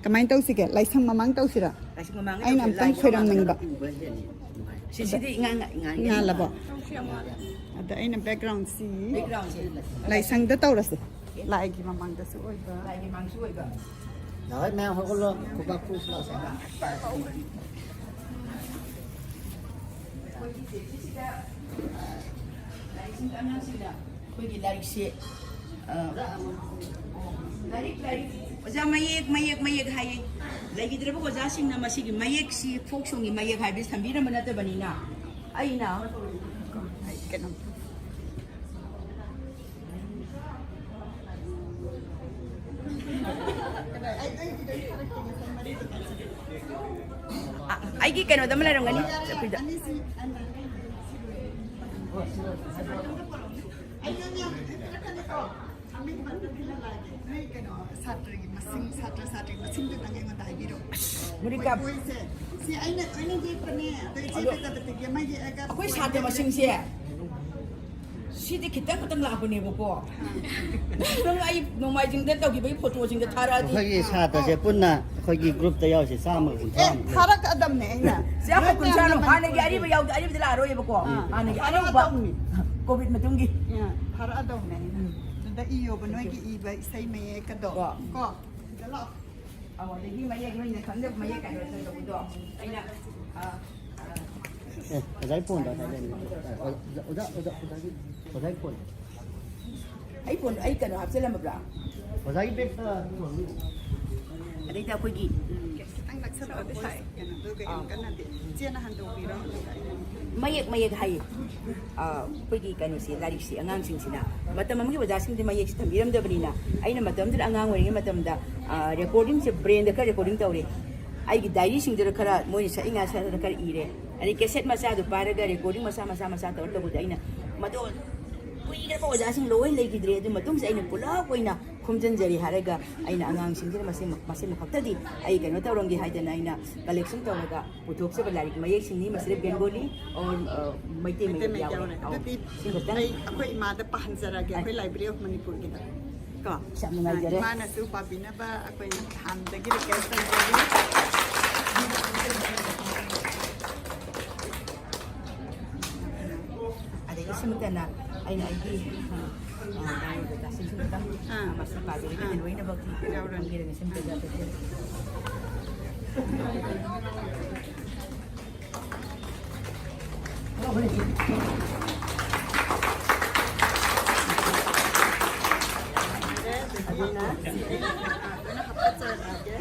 ꯀꯃꯥꯏꯅ ꯇꯧꯁꯤꯒꯦ? ꯂꯥꯏꯁꯪ ꯃꯃꯥꯡ ꯇꯧꯁꯤꯔꯥ? ꯂꯥꯏꯁꯪ ꯃꯃꯥꯡꯗ ꯑꯩꯅ ꯇꯧꯁꯤꯔꯥ? ꯑꯝꯇꯪ ꯂꯥꯏꯁꯪ ꯈꯣꯏꯔꯝꯅꯤꯡꯕ꯫ ꯃꯃꯥꯡꯗ ꯎꯕ ꯍꯦꯟꯅ ꯅꯨꯡꯉꯥꯏ꯫ ꯁꯤꯁꯤꯗꯤ ꯏꯉꯥꯟ ꯉꯥ-, ꯏꯉꯥꯟ ꯉꯥꯜꯂꯕꯣ? ꯑꯗ ꯑꯩꯅ background ꯁꯤ background ꯁꯦ ꯂꯥꯏꯁꯪꯗ ꯇꯧꯔꯁꯦ꯫ ꯂꯥꯏꯒꯤ ꯃꯃꯥꯡꯗꯁꯨ ꯑꯣꯏꯕ꯫ ꯂꯥꯏꯒꯤ ꯃꯃꯥꯡꯁꯨ ꯑꯣꯏꯕ꯫ ꯂꯥꯛꯑꯣ, ꯃꯌꯥꯝ ꯍꯧꯒꯠꯂꯣ꯫ ꯈꯨꯕꯥꯛ ꯈꯨꯁꯤ ꯂꯥꯛꯑꯣ꯫ ꯑꯩꯈꯣꯏꯒꯤ ꯁꯤꯗꯩꯁꯤꯗ, ꯑ, ꯂꯥꯏꯔꯤꯛꯁꯤꯡ ꯑꯉꯥꯡꯁꯤꯡꯅ ꯑꯩꯈꯣꯏꯒꯤ ꯂꯥꯏꯔꯤꯛꯁꯦ, ꯑ, ꯂꯥꯏꯔꯤꯛ, ꯂꯥꯏꯔꯤꯛ, ꯑꯣꯖꯥ ꯃꯌꯦꯛ, ꯃꯌꯦꯛ, ꯃꯌꯦꯛ ꯍꯥꯏꯌꯦ꯫ ꯂꯩꯈꯤꯗ꯭ꯔꯕ ꯑꯣꯖꯥꯁꯤꯡꯅ ꯃꯁꯤꯒꯤ ꯃꯌꯦꯛꯁꯤ, folk song ꯒꯤ ꯃꯌꯦꯛ ꯍꯥꯏꯕꯁꯤ ꯊꯝꯕꯤꯔꯝꯕ ꯅꯠꯇꯕꯅꯤꯅ, ꯑꯩꯅ ꯀꯩꯅꯣ, ꯑ, ꯑꯩꯒꯤ ꯀꯩꯅꯣꯗ ꯑꯃ ꯂꯩꯔꯝꯒꯅꯤ, ꯆꯧꯀ꯭ꯔꯤꯗ꯫ ꯑꯩ ꯅꯪ ꯌꯥꯝ ꯏꯟꯈꯠꯂꯛꯀꯅꯤꯀꯣ꯫ ꯅꯣꯏ ꯀꯩꯅꯣ, ꯁꯥꯇ꯭ꯔꯒꯤ ꯃꯁꯤꯡ, ꯁꯥꯇ꯭ꯔ ꯁꯥꯇ꯭ꯔꯒꯤ ꯃꯁꯤꯡꯗꯨꯗꯪ ꯑꯩꯉꯣꯟꯗ ꯍꯥꯏꯕꯤꯔꯛꯑꯣ꯫ ꯃꯣꯅꯤꯀꯥ꯫ ꯃꯣꯏꯁꯦ, ꯁꯤ ꯑꯩꯅ, ꯑꯩꯅ ꯌꯦꯛꯄꯅꯦ, ꯑꯗꯣ ꯏꯆꯦ ꯑꯗꯣ ꯄꯦꯇꯥꯄꯇꯤꯒꯤ ꯑꯃ ꯌꯦꯛꯑꯒ ꯑꯩꯈꯣꯏ ꯁꯥꯇ꯭ꯔ ꯃꯁꯤꯡꯁꯦ ꯁꯤꯗꯤ ꯈꯤꯇꯪ ꯈꯤꯇꯪ ꯂꯥꯛꯄꯅꯦꯕꯀꯣ꯫ ꯅꯪ ꯑꯩ ꯅꯣꯡꯃꯥꯏꯖꯤꯡꯗ ꯇꯧꯈꯤꯕꯒꯤ ꯐꯣꯇꯣꯁꯤꯡꯗ ꯊꯥꯔꯛꯑꯗꯤ꯫ ꯑꯩꯈꯣꯏꯒꯤ ꯁꯥꯇ꯭ꯔꯁꯦ ꯄꯨꯟꯅ ꯑꯩꯈꯣꯏꯒꯤ ꯒ꯭ꯔꯨꯞꯇ ꯌꯥꯎꯔꯤꯁꯦ ꯆꯥꯝꯃꯒ ꯀꯨꯟꯊ꯭ꯔꯥ ꯑꯦ, ꯊꯥꯔꯛꯀꯗꯕꯅꯦ ꯑꯩꯅ꯫ ꯆꯥꯝꯃ ꯀꯨꯟꯊ꯭ꯔꯥꯅꯣ ꯅꯣꯏ ꯍꯥꯟꯅꯒꯤ ꯃꯌꯥꯝꯅ ꯑꯔꯤꯕ ꯌꯥꯎꯗꯦ, ꯑꯔꯤꯕꯗꯤ ꯂꯥꯛꯑꯔꯣꯏꯕꯀꯣ꯫ ꯑꯥ, ꯍꯥꯟꯅꯒꯤ ꯑꯅꯧꯕ ꯊꯥꯔꯛꯑꯗꯧꯅꯤ꯫ ꯀꯣꯚꯤꯗ ꯃꯇꯨꯡꯒꯤ꯫ ꯑꯦ, ꯊꯥꯔꯛꯑꯗꯧꯅꯦ ꯑꯩꯅ꯫ ꯑꯗꯨꯗ ꯏꯌꯣꯕ ꯅꯣꯏꯒꯤ ꯏꯕ ꯏꯁꯩ ꯃꯌꯦꯛꯀꯗꯣ꯫ ꯀꯣ꯫ ꯀꯣ꯫ ꯁꯤꯗ ꯂꯥꯛꯑꯣ꯫ ꯑꯧ, ꯑꯗꯒꯤ ꯃꯌꯦꯛ ꯅꯣꯏꯅ ꯈꯪꯗꯕ ꯃꯌꯦꯛ ꯀꯩꯅꯣ ꯇꯧꯕꯗꯣ ꯑꯩꯅ, ꯑ, ꯑ, ꯑꯦ, ꯑꯣꯖꯥꯒꯤ ꯐꯣꯟꯗꯣ ꯉꯁꯥꯏ ꯂꯩꯔꯝꯃꯦ꯫ ꯑꯣꯖꯥ, ꯑꯣꯖꯥ, ꯑꯣꯖꯥ, ꯑꯣꯖꯥꯒꯤ, ꯑꯣꯖꯥꯒꯤ ꯐꯣꯟ꯫ ꯑꯩ ꯐꯣꯟ, ꯑꯩ ꯀꯩꯅꯣ ꯍꯥꯞꯆꯜꯂꯝꯃꯕ꯭ꯔꯥ? ꯑꯣꯖꯥꯒꯤ ꯕꯦꯛꯇ꯫ ꯑꯗꯩꯗ ꯑꯩꯈꯣꯏꯒꯤ ꯈꯤꯇꯪ ꯅꯛꯁꯜꯂꯛꯑꯗꯤ ꯁꯥꯏ꯫ ꯀꯩꯅꯣꯗꯣ ꯀꯩꯅꯣ ꯑꯥ꯫ ꯀꯟꯅꯗꯤ꯫ ꯏꯆꯦꯅ ꯍꯟꯗꯣꯛꯄꯤꯔꯣ꯫ ꯃꯌꯦꯛ ꯃꯌꯦꯛ ꯍꯥꯏꯌꯦ꯫ ꯑ, ꯑꯩꯈꯣꯏꯒꯤ ꯀꯩꯅꯣꯁꯦ, ꯂꯥꯏꯔꯤꯛꯁꯦ ꯑꯉꯥꯡꯁꯤꯡꯁꯤꯅ ꯃꯇꯝ ꯑꯃꯒꯤ ꯑꯣꯖꯥꯁꯤꯡꯗꯤ ꯃꯌꯦꯛꯁꯦ ꯊꯝꯕꯤꯔꯝꯗꯕꯅꯤꯅ, ꯑꯩꯅ ꯃꯇꯝꯗꯨꯗ ꯑꯉꯥꯡ ꯑꯣꯏꯔꯤꯉꯩ ꯃꯇꯝꯗ, ꯑ, ꯔꯦꯀꯣꯔꯗꯤꯡꯁꯦ ꯕ꯭ꯔꯦꯟꯗ ꯈꯔ ꯔꯦꯀꯣꯔꯗꯤꯡ ꯇꯧꯔꯦ꯫ ꯑꯩꯒꯤ ꯗꯥꯏꯔꯤꯁꯤꯡꯗꯨꯗ ꯈꯔ ꯃꯣꯏꯅ ꯁꯛꯏꯉꯥꯏ ꯁꯛꯗ ꯈꯔ ꯏꯔꯦ꯫ ꯑꯗꯩ ꯀꯦꯁꯦꯠ ꯃꯆꯥꯗꯨ ꯄꯥꯏꯔꯒ ꯔꯦꯀꯣꯔꯗꯤꯡ ꯃꯆꯥ ꯃꯆꯥ ꯃꯆꯥ ꯇꯧꯔ ꯇꯧꯕꯗ ꯑꯩꯅ ꯃꯗꯣ ꯀꯨꯏꯔꯕ ꯑꯣꯖꯥꯁꯤꯡ ꯂꯣꯏ ꯂꯩꯈꯤꯗ꯭ꯔꯦ꯫ ꯑꯗꯨ ꯃꯇꯨꯡꯁꯦ ꯑꯩꯅ ꯄꯨꯂꯞ ꯑꯣꯏꯅ ꯈꯣꯝꯖꯤꯟꯖꯔꯦ ꯍꯥꯏꯔꯒ ꯑꯩꯅ ꯑꯉꯥꯡꯁꯤꯡꯁꯤꯅ ꯃꯁꯤꯃ-, ꯃꯁꯤꯃ ꯈꯛꯇꯗꯤ ꯑꯩ ꯀꯩꯅꯣ ꯇꯧꯔꯝꯒꯦ ꯍꯥꯏꯗꯅ ꯑꯩꯅ ꯀꯂꯦꯛꯁꯟ ꯇꯧꯔꯒ ꯄꯨꯊꯣꯛꯆꯕ ꯂꯥꯏꯔꯤꯛ ꯃꯌꯦꯛꯁꯤꯡꯅꯤ꯫ ꯃꯁꯤꯗ ꯕꯦꯡꯒꯣꯂꯤ ꯑꯣꯔ, ꯑ, ꯃꯩꯇꯩ ꯃꯩꯇꯩ ꯃꯌꯦꯛ ꯃꯌꯦꯛ ꯌꯥꯎꯔꯦ꯫ ꯌꯥꯎꯔꯦ꯫ ꯑꯧ, ꯑꯗꯨꯗꯤ ꯁꯤ ꯈꯛꯇꯪ꯫ ꯑꯩ ꯑꯩꯈꯣꯏ ꯏꯃꯥꯗ ꯄꯥꯍꯟꯖꯔꯛꯑꯒꯦ, ꯑ-, ꯑꯩꯈꯣꯏ Library of Manipurꯒꯤꯗ꯫ ꯀꯣ? ꯌꯥꯝ ꯅꯨꯡꯉꯥꯏꯖꯔꯦ꯫ ꯏꯃꯥꯅꯁꯨ ꯄꯥꯕꯤꯅꯕ ꯑꯩꯈꯣꯏꯅ ꯊꯥꯝꯗꯒꯤ ꯔꯤꯀ꯭ꯋꯦꯁ ꯇꯧꯖꯔꯤ꯫ ꯑꯗꯒꯤ ꯁꯤꯃꯇꯅ ꯑꯩꯅ ꯑꯩꯒꯤ, ꯑ, ꯑ, ꯕꯥꯏꯑꯣꯗꯥꯇꯥꯁꯤꯡꯁꯨ ꯈꯤꯇꯪ, ꯑꯥ꯫ ꯃꯁꯤ ꯄꯥꯖꯔꯒꯗꯤ ꯑꯥ꯫ ꯂꯣꯏꯅꯃꯛ ꯌꯥꯎꯔꯅꯤ꯫ ꯈꯪꯕꯤꯔꯅꯤ꯫ ꯁꯤꯃꯇ ꯌꯥꯎꯖꯒꯦ꯫ ꯑꯗꯨꯅ ꯁꯤ ꯑꯩꯅ ꯍꯥꯞꯀꯠꯆꯔꯛꯑꯒꯦ꯫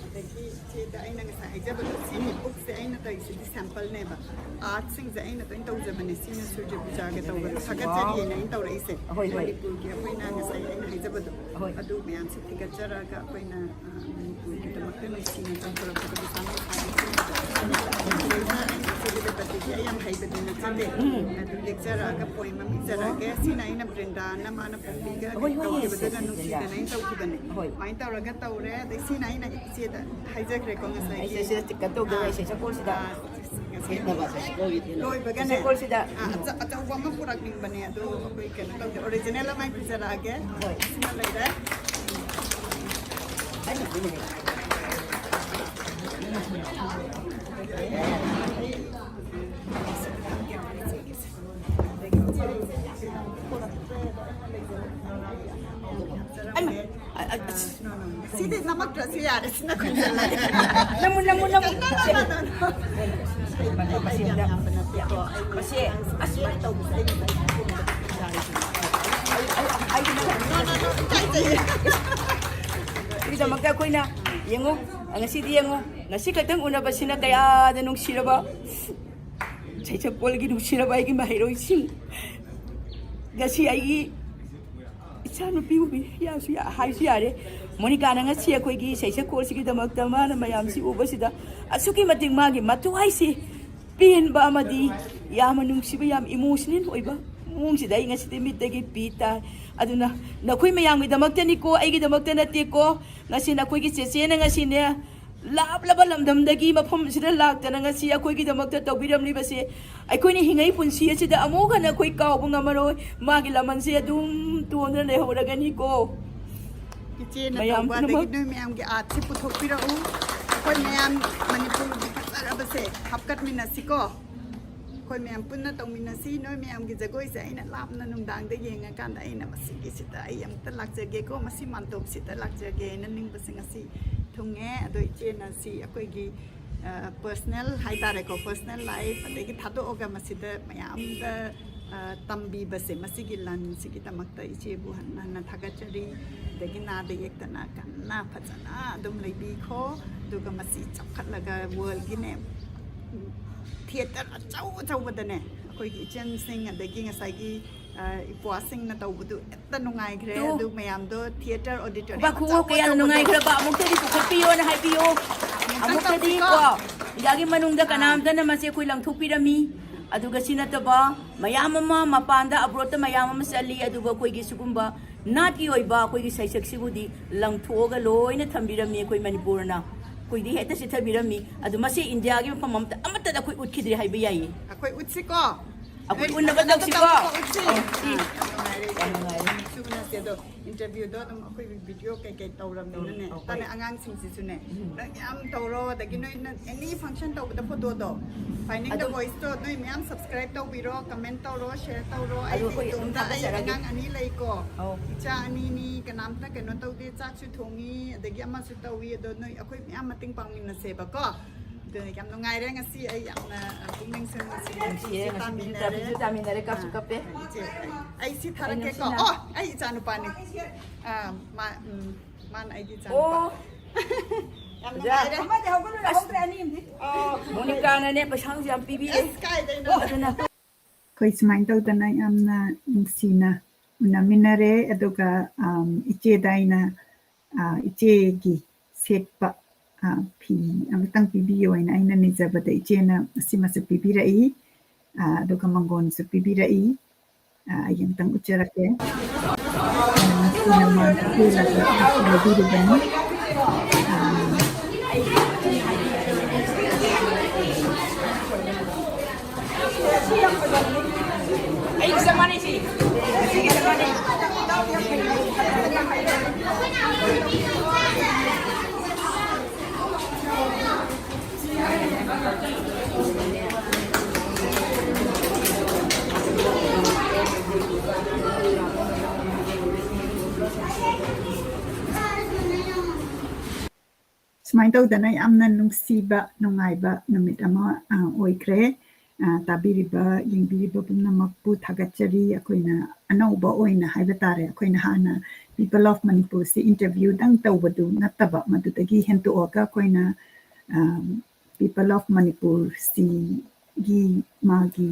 ꯑꯗꯒꯤ ꯁꯤꯗ ꯑꯩꯅ ꯉꯁꯥꯏ ꯍꯥꯏꯖꯕꯗꯣ, ꯁꯤꯒꯤ ꯕꯨꯛꯁꯦ ꯑꯩꯅ ꯇꯧꯔꯤꯁꯤꯗꯤ ꯁꯦꯝꯄꯜꯅꯦꯕ꯫ ꯑꯥꯔꯠꯁꯤꯡꯁꯦ ꯑꯩꯅ ꯂꯣꯏ ꯇꯧꯖꯕꯅꯦ꯫ ꯁꯤꯅ ꯁꯨꯔꯖ ꯄꯨꯖꯥꯒ ꯇꯧꯕꯗꯣ ꯊꯥꯒꯠꯆꯔꯤꯑꯅ ꯑꯩꯅ ꯇꯧꯔꯛꯏꯁꯦ꯫ ꯍꯣꯏ, ꯍꯣꯏ꯫ ꯃꯅꯤꯄꯨꯔꯒꯤ ꯑꯩꯈꯣꯏꯅ ꯉꯁꯥꯏ ꯑꯩꯅ ꯍꯥꯏꯖꯕꯗꯣ, ꯍꯣꯏ꯫ ꯑꯗꯨ ꯃꯌꯥꯝꯁꯦ ꯊꯤꯒꯠꯆꯔꯒ ꯑꯩꯈꯣꯏꯅ, ꯑ, ꯃꯅꯤꯄꯨꯔꯒꯤꯗꯃꯛꯇ ꯅꯨꯡꯁꯤꯅ ꯆꯪꯊꯣꯔꯛꯄꯗ ꯄꯩꯁꯥ ꯅꯨꯡꯁꯥꯒꯤ ꯁꯤꯗ ꯑꯩꯅ ꯁꯤꯗ ꯂꯩꯕꯗꯒꯤ ꯑꯩ ꯌꯥꯝ ꯍꯩ ꯑꯗꯨꯅ ꯆꯠꯂꯦ꯫ ꯑꯗꯨ ꯂꯦꯛꯆꯔꯛꯑꯒ ꯄꯣꯏꯝ ꯑꯃ ꯏꯖꯔꯛꯑꯒꯦ꯫ ꯁꯤꯅ ꯑꯩꯅ ꯕ꯭ꯔꯤꯟꯗꯥꯅ ꯃꯥꯅ ꯄꯣꯛꯄꯤꯒ ꯍꯣꯏ, ꯍꯣꯏ, ꯍꯣꯏ, ꯇꯧꯈꯤꯕꯗꯨꯅ ꯁꯤ, ꯁꯤ, ꯅꯨꯡꯁꯤꯗꯅ ꯑꯩꯅ ꯇꯧꯈꯤꯕꯅꯦ꯫ ꯍꯣꯏ꯫ ꯑꯗꯨꯃꯥꯏꯅ ꯇꯧꯔꯒ ꯇꯧꯔꯦ꯫ ꯑꯗꯩ ꯁꯤꯅ ꯑꯩꯅ ꯏꯆꯦꯗ ꯍꯥꯏꯖꯈ꯭ꯔꯦꯀꯣ ꯉꯁꯥꯏꯒꯤ꯫ ꯑꯩꯁꯦ ꯁꯤꯗ ꯀꯩꯅꯣ ꯇꯧꯗꯕ, ꯑꯥ, ꯑꯩꯁꯦ ꯁꯒꯣꯜꯁꯤꯗ꯫ ꯉꯁꯤ ꯊꯦꯠꯅꯕ ꯁꯒꯣꯜꯒꯤ ꯊꯦꯠꯅꯕ꯫ ꯂꯣꯏꯕꯒꯅꯦ꯫ ꯁꯒꯣꯜꯁꯤꯗ꯫ ꯑꯥ, ꯑꯆ-, ꯑꯆꯧꯕ ꯑꯃ ꯄꯨꯔꯛꯅꯤꯡꯕꯅꯦ, ꯑꯗꯣ ꯑꯩꯈꯣꯏ ꯀꯩꯅꯣ ꯇꯧꯗꯦ, ꯑꯣꯔꯤꯖꯤꯅꯦꯜ ꯑꯃ ꯄꯤꯖꯔꯛꯑꯒꯦ꯫ ꯍꯣꯏ꯫ ꯁꯤꯃ ꯂꯩꯔꯦ꯫ ꯑꯩꯃ, ꯑ, ꯑ, ꯑꯁ꯫ ꯁꯤꯗꯤ ꯅꯝꯃꯛꯇ꯭ꯔꯁꯨ ꯌꯥꯔꯦ, ꯁꯤꯅ ꯈꯨꯝꯖꯤꯜꯂꯒꯦ꯫ ꯅꯝꯃꯨ, ꯅꯝꯃꯨ, ꯅꯝꯃꯨ꯫ ꯃꯁꯤ, ꯑꯁ꯫ ꯑꯩꯒꯤꯗꯃꯛꯇ ꯑꯩꯈꯣꯏꯅ ꯌꯦꯡꯉꯨ, ꯉꯁꯤꯗꯤ ꯌꯦꯡꯉꯨ, ꯉꯁꯤ ꯈꯛꯇꯪ ꯎꯅꯕꯁꯤꯅ ꯀꯌꯥꯗ ꯅꯨꯡꯁꯤꯔꯕ ꯁꯩꯁꯛꯄꯣꯜꯒꯤ ꯅꯨꯡꯁꯤꯔꯕ ꯑꯩꯒꯤ ꯃꯍꯩꯔꯣꯏꯁꯤꯡ, ꯉꯁꯤ ꯑꯩꯒꯤ ꯏꯆꯥꯅꯨꯄꯤ ꯎꯕꯤ ꯌꯥꯁꯨ ꯌꯥ-, ꯍꯥꯏꯁꯨ ꯌꯥꯔꯦ꯫ ꯃꯣꯅꯤꯀꯥꯅ ꯉꯁꯤ ꯑꯩꯈꯣꯏꯒꯤ ꯁꯩꯁꯛꯄꯣꯜꯁꯤꯒꯤꯗꯃꯛꯇ ꯃꯥꯅ ꯃꯌꯥꯝꯁꯤ ꯎꯕꯁꯤꯗ ꯑꯁꯨꯛꯀꯤ ꯃꯇꯤꯛ ꯃꯥꯒꯤ ꯃꯊ꯭ꯋꯥꯏꯁꯤ ꯄꯦꯟꯕ ꯑꯃꯗꯤ ꯌꯥꯝꯅ ꯅꯨꯡꯁꯤꯕ, ꯌꯥꯝ ꯏꯃꯣꯁꯅꯦꯜ ꯑꯣꯏꯕ ꯃꯑꯣꯡꯁꯤꯗ ꯑꯩ ꯉꯁꯤꯗꯤ ꯃꯤꯠꯇꯒꯤ ꯄꯤ ꯇꯥꯏ꯫ ꯑꯗꯨꯅ ꯅꯈꯣꯏ ꯃꯌꯥꯝꯒꯤꯗꯃꯛꯇꯅꯤꯀꯣ, ꯑꯩꯒꯤꯗꯃꯛꯇ ꯅꯠꯇꯦꯀꯣ꯫ ꯉꯁꯤ ꯅꯈꯣꯏꯒꯤ ꯆꯦꯆꯦꯅ ꯉꯁꯤꯅꯦ ꯂꯥꯞꯂꯕ ꯂꯝꯗꯝꯗꯒꯤ ꯃꯐꯝꯁꯤꯗ ꯂꯥꯛꯇꯅ ꯉꯁꯤ ꯑꯩꯈꯣꯏꯒꯤꯗꯃꯛꯇ ꯇꯧꯕꯤꯔꯝꯂꯤꯕꯁꯦ ꯑꯩꯈꯣꯏꯅ ꯍꯤꯡꯉꯩ ꯄꯨꯟꯁꯤ ꯑꯁꯤꯗ ꯑꯃꯨꯛ ꯍꯟꯅ ꯑꯩꯈꯣꯏ ꯀꯥꯎꯕ ꯉꯝꯃꯔꯣꯏ꯫ ꯃꯥꯒꯤ ꯂꯃꯟꯁꯦ ꯑꯗꯨꯝ ꯇꯣꯟꯗꯨꯅ ꯂꯩꯍꯧꯔꯒꯅꯤꯀꯣ꯫ ꯏꯆꯦꯅ ꯃꯌꯥꯝ ꯇꯧꯕ, ꯑꯗꯒꯤ ꯄꯨꯝꯅꯃꯛ꯫ ꯅꯣꯏ ꯃꯌꯥꯝꯒꯤ ꯑꯥꯔꯠꯁꯤ ꯄꯨꯊꯣꯛꯄꯤꯔꯛꯎ꯫ ꯑꯩꯈꯣꯏ ꯃꯌꯥꯝ ꯃꯅꯤꯄꯨꯔꯒꯤ ꯐꯖꯔꯕꯁꯦ ꯍꯥꯞꯀꯠꯃꯤꯟꯅꯁꯤꯀꯣ꯫ ꯑꯩꯈꯣꯏ ꯃꯌꯥꯝ ꯄꯨꯟꯅ ꯇꯧꯃꯤꯟꯅꯁꯤ꯫ ꯅꯣꯏ ꯃꯌꯥꯝꯒꯤ ꯖꯒꯣꯏꯁꯦ ꯑꯩꯅ ꯂꯥꯞꯅ ꯅꯨꯡꯗꯥꯡꯗ ꯌꯦꯡꯉꯀꯥꯟꯗ ꯑꯩꯅ ꯃꯁꯤꯒꯤꯁꯤꯗ ꯑꯩ ꯑꯝꯇ ꯂꯥꯛꯆꯒꯦꯀꯣ, ꯃꯁꯤ ꯃꯥꯟꯇꯣꯞꯁꯤꯗ ꯂꯥꯛꯆꯒꯦꯅ ꯅꯤꯡꯕꯁꯦ ꯉꯁꯤ ꯊꯨꯡꯉꯦ꯫ ꯑꯗꯣ ꯏꯆꯦꯅ ꯁꯤ ꯑꯩꯈꯣꯏꯒꯤ, ꯑ, ꯄꯔꯁꯅꯦꯜ ꯍꯥꯏꯇꯥꯔꯦꯀꯣ, ꯄꯔꯁꯅꯦꯜ ꯂꯥꯏꯐ ꯑꯗꯒꯤ ꯊꯥꯗꯣꯛꯑꯒ ꯃꯁꯤꯗ ꯃꯌꯥꯝꯗ, ꯑ, ꯇꯝꯕꯤꯕꯁꯦ, ꯃꯁꯤꯒꯤ ꯂꯟꯁꯤꯒꯤꯗꯃꯛꯇ ꯏꯆꯦꯕꯨ ꯍꯟꯅ ꯍꯟꯅ ꯊꯥꯒꯠꯆꯔꯤ꯫ ꯑꯗꯒꯤ ꯅꯥꯗ ꯌꯦꯛꯇꯅ ꯀꯟꯅ ꯐꯖꯅ ꯑꯗꯨꯝ ꯂꯩꯕꯤꯈꯣ꯫ ꯑꯗꯨꯒ ꯃꯁꯤ ꯆꯥꯎꯈꯠꯂꯒ ꯋꯥꯔꯜꯒꯤꯅꯦ, ꯊꯤꯌꯦꯇꯔ ꯑꯆꯧ ꯑꯆꯧꯕꯗꯅꯦ ꯑꯩꯈꯣꯏꯒꯤ ꯏꯆꯟꯁꯤꯡ ꯑꯗꯒꯤ ꯉꯁꯥꯏꯒꯤ, ꯑ, ꯏꯄ꯭ꯋꯥꯁꯤꯡꯅ ꯇꯧꯕꯗꯨ ꯍꯦꯛꯇ ꯅꯨꯡꯉꯥꯏꯈ꯭ꯔꯦ꯫ ꯇꯨ꯫ ꯑꯗꯨ ꯃꯌꯥꯝꯗꯣ ꯊꯤꯌꯦꯇꯔ ꯑꯣꯗꯤꯇꯣꯔꯤꯌꯝ ꯈꯨꯕꯥꯛ ꯈꯨꯕꯥꯛ ꯑꯆꯧ ꯀꯌꯥꯗ ꯑꯆꯧꯕꯗ ꯅꯨꯡꯉꯥꯏꯈ꯭ꯔꯕ ꯑꯃꯨꯛꯇꯗꯤ ꯄꯨꯈꯠꯄꯤꯌꯣꯅ ꯍꯥꯏꯕꯤꯌꯨ꯫ ꯑꯃꯨꯛꯇꯪ ꯑꯃꯨꯛꯇꯗꯤ ꯇꯧꯁꯤꯀꯣ꯫ ꯀꯣ, ꯏꯟꯗꯤꯌꯥꯒꯤ ꯃꯅꯨꯡꯗ ꯑꯥ꯫ ꯀꯅꯥꯝꯇꯅ ꯃꯁꯦ ꯑꯩꯈꯣꯏ ꯂꯪꯊꯣꯛꯄꯤꯔꯝꯃꯤ꯫ ꯑꯗꯨꯒ ꯁꯤ ꯅꯠꯇꯕ ꯃꯌꯥꯝ ꯑꯃ ꯃꯄꯥꯟꯗ ꯑꯕ꯭ꯔꯣꯠꯇ ꯃꯌꯥꯝ ꯑꯃ ꯆꯠꯂꯤ, ꯑꯗꯨꯕꯨ ꯑꯩꯈꯣꯏꯒꯤ ꯁꯤꯒꯨꯝꯕ ꯅꯥꯠꯀꯤ ꯑꯣꯏꯕ ꯑꯩꯈꯣꯏꯒꯤ ꯁꯩꯁꯛꯁꯤꯕꯨꯗꯤ ꯂꯪꯊꯣꯛꯑꯒ ꯂꯣꯏꯅ ꯊꯝꯕꯤꯔꯝꯃꯤ ꯑꯩꯈꯣꯏ ꯃꯅꯤꯄꯨꯔꯅ꯫ ꯑꯩꯈꯣꯏꯗꯤ ꯍꯦꯛꯇ ꯆꯤꯊꯕꯤꯔꯝꯃꯤ꯫ ꯑꯗꯨ ꯃꯁꯤ ꯏꯟꯗꯤꯌꯥꯒꯤ ꯃꯐꯝ ꯑꯃꯇ, ꯑꯃꯠꯇꯗ ꯑꯩꯈꯣꯏ ꯎꯠꯈꯤꯗ꯭ꯔꯦ ꯍꯥꯏꯕ ꯌꯥꯏꯌꯦ꯫ ꯑꯩꯈꯣꯏ ꯎꯠꯁꯤꯀꯣ? ꯑꯩꯈꯣꯏ ꯎꯠꯅꯕ ꯇꯧꯁꯤꯀꯣ? ꯎꯠꯁꯤ꯫ ꯑꯧ, ꯁꯤ꯫ ꯌꯥꯝ ꯅꯨꯡꯉꯥꯏꯔꯦ꯫ ꯁꯨ ꯎꯅꯁꯦ ꯑꯗꯣ꯫ Interviewꯗꯣ ꯑꯗꯨꯝ ꯑꯩꯈꯣꯏ video ꯀꯩꯀꯩ ꯇꯧꯔꯕꯅꯤꯅꯅꯦ꯫ ꯎꯝ, ꯑꯧ, ꯇꯥꯅ ꯍꯣꯏ꯫ ꯑꯉꯥꯡꯁꯤꯡꯁꯤꯁꯨꯅꯦ, ꯎꯝ꯫ ꯅꯪ ꯌꯥꯝ ꯇꯧꯔꯣ, ꯑꯗꯒꯤ ꯅꯣꯏ ꯅꯪ any function ꯇꯧꯕꯗ photoꯗꯣ, Finding the ꯑꯗꯨꯝ Voiceꯇꯣ ꯅꯣꯏ ꯃꯌꯥꯝ subscribe ꯇꯧꯕꯤꯔꯣ, comment ꯇꯧꯔꯣ, share ꯇꯧꯔꯣ꯫ ꯑꯗꯨ ꯑꯩꯗꯤ ꯑꯩꯈꯣꯏ ꯑꯗꯨꯝ ꯏꯇꯣꯝꯇ, ꯑꯩ ꯊꯥꯒꯠꯆꯔꯒꯦ꯫ ꯑꯉꯥꯡ ꯑꯅꯤ ꯂꯩꯀꯣ꯫ ꯑꯧ꯫ ꯏꯆꯥ ꯑꯅꯤꯅꯤ, ꯀꯅꯥꯝꯇ ꯀꯩꯅꯣ ꯇꯧꯗꯦ, ꯆꯥꯛꯁꯨ ꯊꯣꯡꯉꯤ, ꯑꯗꯒꯤ ꯑꯃꯁꯨ ꯇꯧꯏ꯫ ꯑꯗꯣ ꯅꯣꯏ ꯑꯩꯈꯣꯏ ꯃꯌꯥꯝ ꯃꯇꯦꯡ ꯄꯥꯡꯃꯤꯟꯅꯁꯦꯕꯀꯣ꯫ ꯑꯗꯨꯅ ꯌꯥꯝ ꯅꯨꯡꯉꯥꯏꯔꯦ ꯉꯁꯤ, ꯑꯩ ꯌꯥꯝꯅ ꯄꯨꯛꯅꯤꯡ ꯆꯪꯅ ꯁꯤ ꯅꯨꯡꯁꯤꯌꯦ, ꯉꯁꯤꯗꯤ ꯇꯥꯃꯤꯟꯅꯔꯦ꯫ ꯇꯥꯃꯤꯟꯅꯔꯦ꯫ ꯀꯞꯁꯨ ꯀꯞꯄꯦ꯫ ꯑꯥ, ꯏꯆꯦ, ꯑꯩ ꯁꯤ ꯊꯥꯔꯛꯀꯦꯀꯣ꯫ ꯑꯩ ꯅꯨꯡꯁꯤꯅ ꯑꯣ, ꯑꯩ ꯏꯆꯥ ꯅꯨꯄꯥꯅꯤ꯫ ꯑꯥ, ꯃꯥ, ꯎꯝ, ꯃꯥꯅ ꯑꯩꯒꯤ ꯏꯆꯥ ꯅꯨꯄꯥ꯫ ꯑꯣ꯫ ꯌꯥꯝ ꯑꯣꯖꯥ꯫ ꯅꯨꯡꯉꯥꯏꯔꯦ꯫ ꯑꯃꯗꯤ ꯍꯧꯒꯠꯂꯨ, ꯑꯁ꯫ ꯍꯧꯗ꯭ꯔꯦ, ꯑꯅꯤ ꯑꯃꯗꯤ꯫ ꯑꯣ꯫ ꯃꯣꯅꯤꯀꯥꯅꯅꯦ ꯄꯩꯁꯥ ꯅꯨꯡꯁꯥ ꯌꯥꯝ ꯄꯤꯕꯤꯔꯦ꯫ ꯑꯁ, ꯀꯥꯏꯗꯩꯅꯣ? ꯑꯣ, ꯑꯗꯨꯅ ꯑꯩꯈꯣꯏ ꯁꯨꯃꯥꯏꯅ ꯇꯧꯗꯅ ꯌꯥꯝꯅ ꯅꯨꯡꯁꯤꯅ ꯎꯅꯃꯤꯟꯅꯔꯦ꯫ ꯑꯗꯨꯒ, ꯑꯝ, ꯏꯆꯦꯗ ꯑꯩꯅ, ꯑ, ꯏꯆꯦꯒꯤ ꯁꯦꯠꯄ, ꯑ, ꯐꯤ ꯑꯃꯇꯪ ꯄꯤꯕꯤꯌꯣ ꯍꯥꯏꯅ ꯑꯩꯅ ꯅꯤꯖꯕꯗ ꯏꯆꯦꯅ ꯑꯁꯤꯃꯁꯨ ꯄꯤꯕꯤꯔꯛꯏ꯫ ꯑ, ꯑꯗꯨꯒ ꯃꯪꯒꯣꯟꯁꯨ ꯄꯤꯕꯤꯔꯛꯏ꯫ ꯑ, ꯑꯩ ꯑꯃꯇꯪ ꯎꯠꯆꯔꯛꯀꯦ꯫ ꯑ, ꯁꯤꯅ ꯃꯥꯅ ꯄꯤꯔꯒ ꯂꯧꯕꯤꯔꯨꯕꯅꯤ꯫ ꯑ, ꯑꯩꯒꯤ ꯆꯞ ꯃꯥꯟꯅꯩ ꯁꯤ꯫ ꯁꯤꯒꯤ ꯆꯞ ꯃꯥꯟꯅꯩ꯫ ꯁꯨꯃꯥꯏꯅ ꯇꯧꯗꯅ ꯌꯥꯝꯅ ꯅꯨꯡꯁꯤꯕ, ꯅꯨꯡꯉꯥꯏꯕ ꯅꯨꯃꯤꯠ ꯑꯃ, ꯑ, ꯑꯣꯏꯈ꯭ꯔꯦ꯫ ꯑ, ꯇꯥꯕꯤꯔꯤꯕ, ꯌꯦꯡꯕꯤꯔꯤꯕ ꯄꯨꯝꯅꯃꯛꯄꯨ ꯊꯥꯒꯠꯆꯔꯤ꯫ ꯑꯩꯈꯣꯏꯅ ꯑꯅꯧꯕ ꯑꯣꯏꯅ ꯍꯥꯏꯕ ꯇꯥꯔꯦ, ꯑꯩꯈꯣꯏꯅ ꯍꯥꯟꯅ People of ꯃꯅꯤꯄꯨꯔꯁꯤ interviewꯗꯪ ꯇꯧꯕꯗꯨ ꯅꯠꯇꯕ, ꯃꯗꯨꯗꯒꯤ ꯍꯦꯟꯇꯣꯛꯑꯒ ꯑꯩꯈꯣꯏꯅ, ꯑ, People of ꯃꯅꯤꯄꯨꯔꯁꯤꯒꯤ ꯃꯥꯒꯤ,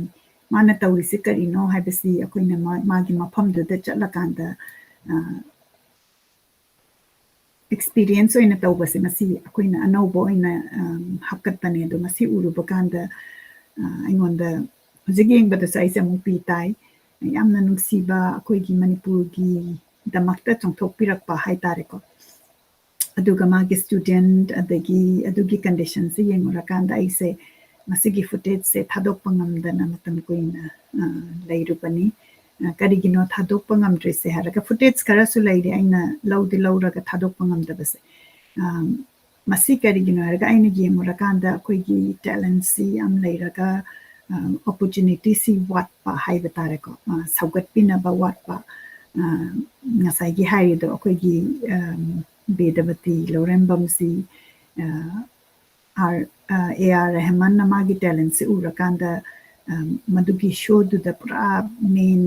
ꯃꯥꯅ ꯇꯧꯔꯤꯁꯤ ꯀꯔꯤꯅꯣ ꯍꯥꯏꯕꯁꯤ ꯑꯩꯈꯣꯏꯅ ꯃꯥ-, ꯃꯥꯒꯤ ꯃꯐꯝꯗꯨꯗ ꯆꯠꯂꯀꯥꯟꯗ, ꯑ, experience ꯑꯣꯏꯅ ꯇꯧꯕꯁꯦ, ꯃꯁꯤ ꯑꯩꯈꯣꯏꯅ ꯑꯅꯧꯕ ꯑꯣꯏꯅ, ꯑꯝ, ꯍꯥꯞꯀꯠꯄꯅꯦ꯫ ꯑꯗꯣ ꯃꯁꯤ ꯎꯔꯨꯕ ꯀꯥꯟꯗ, ꯑ, ꯑꯩꯉꯣꯟꯗ ꯍꯧꯖꯤꯛ ꯌꯦꯡꯕꯗꯁꯨ ꯑꯩꯁꯦ ꯑꯃꯨꯛ ꯄꯤ ꯇꯥꯏ꯫ ꯌꯥꯝꯅ ꯅꯨꯡꯁꯤꯕ ꯑꯩꯈꯣꯏꯒꯤ ꯃꯅꯤꯄꯨꯔꯒꯤꯗꯃꯛꯇ ꯆꯣꯡꯊꯣꯛꯄꯤꯔꯛꯄ ꯍꯥꯏꯇꯥꯔꯦꯀꯣ꯫ ꯑꯗꯨꯒ ꯃꯥꯒꯤ student, ꯑꯗꯒꯤ ꯑꯗꯨꯒꯤ conditionꯁꯦ ꯌꯦꯡꯉꯨꯔꯀꯥꯟꯗ ꯑꯩꯁꯦ ꯃꯁꯤꯒꯤ footageꯁꯦ ꯊꯥꯗꯣꯛꯄ ꯉꯝꯗꯅ ꯃꯇꯝ ꯀꯨꯏꯅ, ꯑ, ꯂꯩꯔꯨꯕꯅꯤ꯫ ꯑ, ꯀꯔꯤꯒꯤꯅꯣ ꯊꯥꯗꯣꯛꯄ ꯉꯝꯗ꯭ꯔꯤꯁꯦ ꯍꯥꯏꯔꯒ, footage ꯈꯔꯁꯨ ꯂꯩꯔꯤ ꯑꯩꯅ ꯂꯧꯗꯤ ꯂꯧꯔꯒ ꯊꯥꯗꯣꯛꯄ ꯉꯝꯗꯕꯁꯦ꯫ ꯑ, ꯃꯁꯤ ꯀꯔꯤꯒꯤꯅꯣ ꯍꯥꯏꯔꯒ, ꯑꯩꯅ ꯌꯦꯡꯉꯨꯔꯀꯥꯟꯗ ꯑꯩꯈꯣꯏꯒꯤ talentꯁꯤ ꯌꯥꯝ ꯂꯩꯔꯒ, ꯑ, opportunityꯁꯤ ꯋꯥꯠꯄ ꯍꯥꯏꯕ ꯇꯥꯔꯦꯀꯣ, ꯑ, ꯁꯧꯒꯠꯄꯤꯅꯕ ꯋꯥꯠꯄ꯫ ꯑ, ꯉꯁꯥꯏꯒꯤ ꯍꯥꯏꯔꯤꯗꯣ ꯑꯩꯈꯣꯏꯒꯤ, ꯑ, ꯕꯦꯗꯕꯇꯤ ꯂꯧꯔꯦꯝꯕꯝꯁꯤ, ꯑ, ꯑꯥꯔ-, ꯑ, ꯑꯦ ꯑꯥꯔ ꯔꯦꯍꯃꯥꯟꯅ ꯃꯥꯒꯤ talentꯁꯤ ꯎꯔꯀꯥꯟꯗ, ꯑ, ꯃꯗꯨꯒꯤ showꯗꯨꯗ ꯄꯨꯔꯥ main,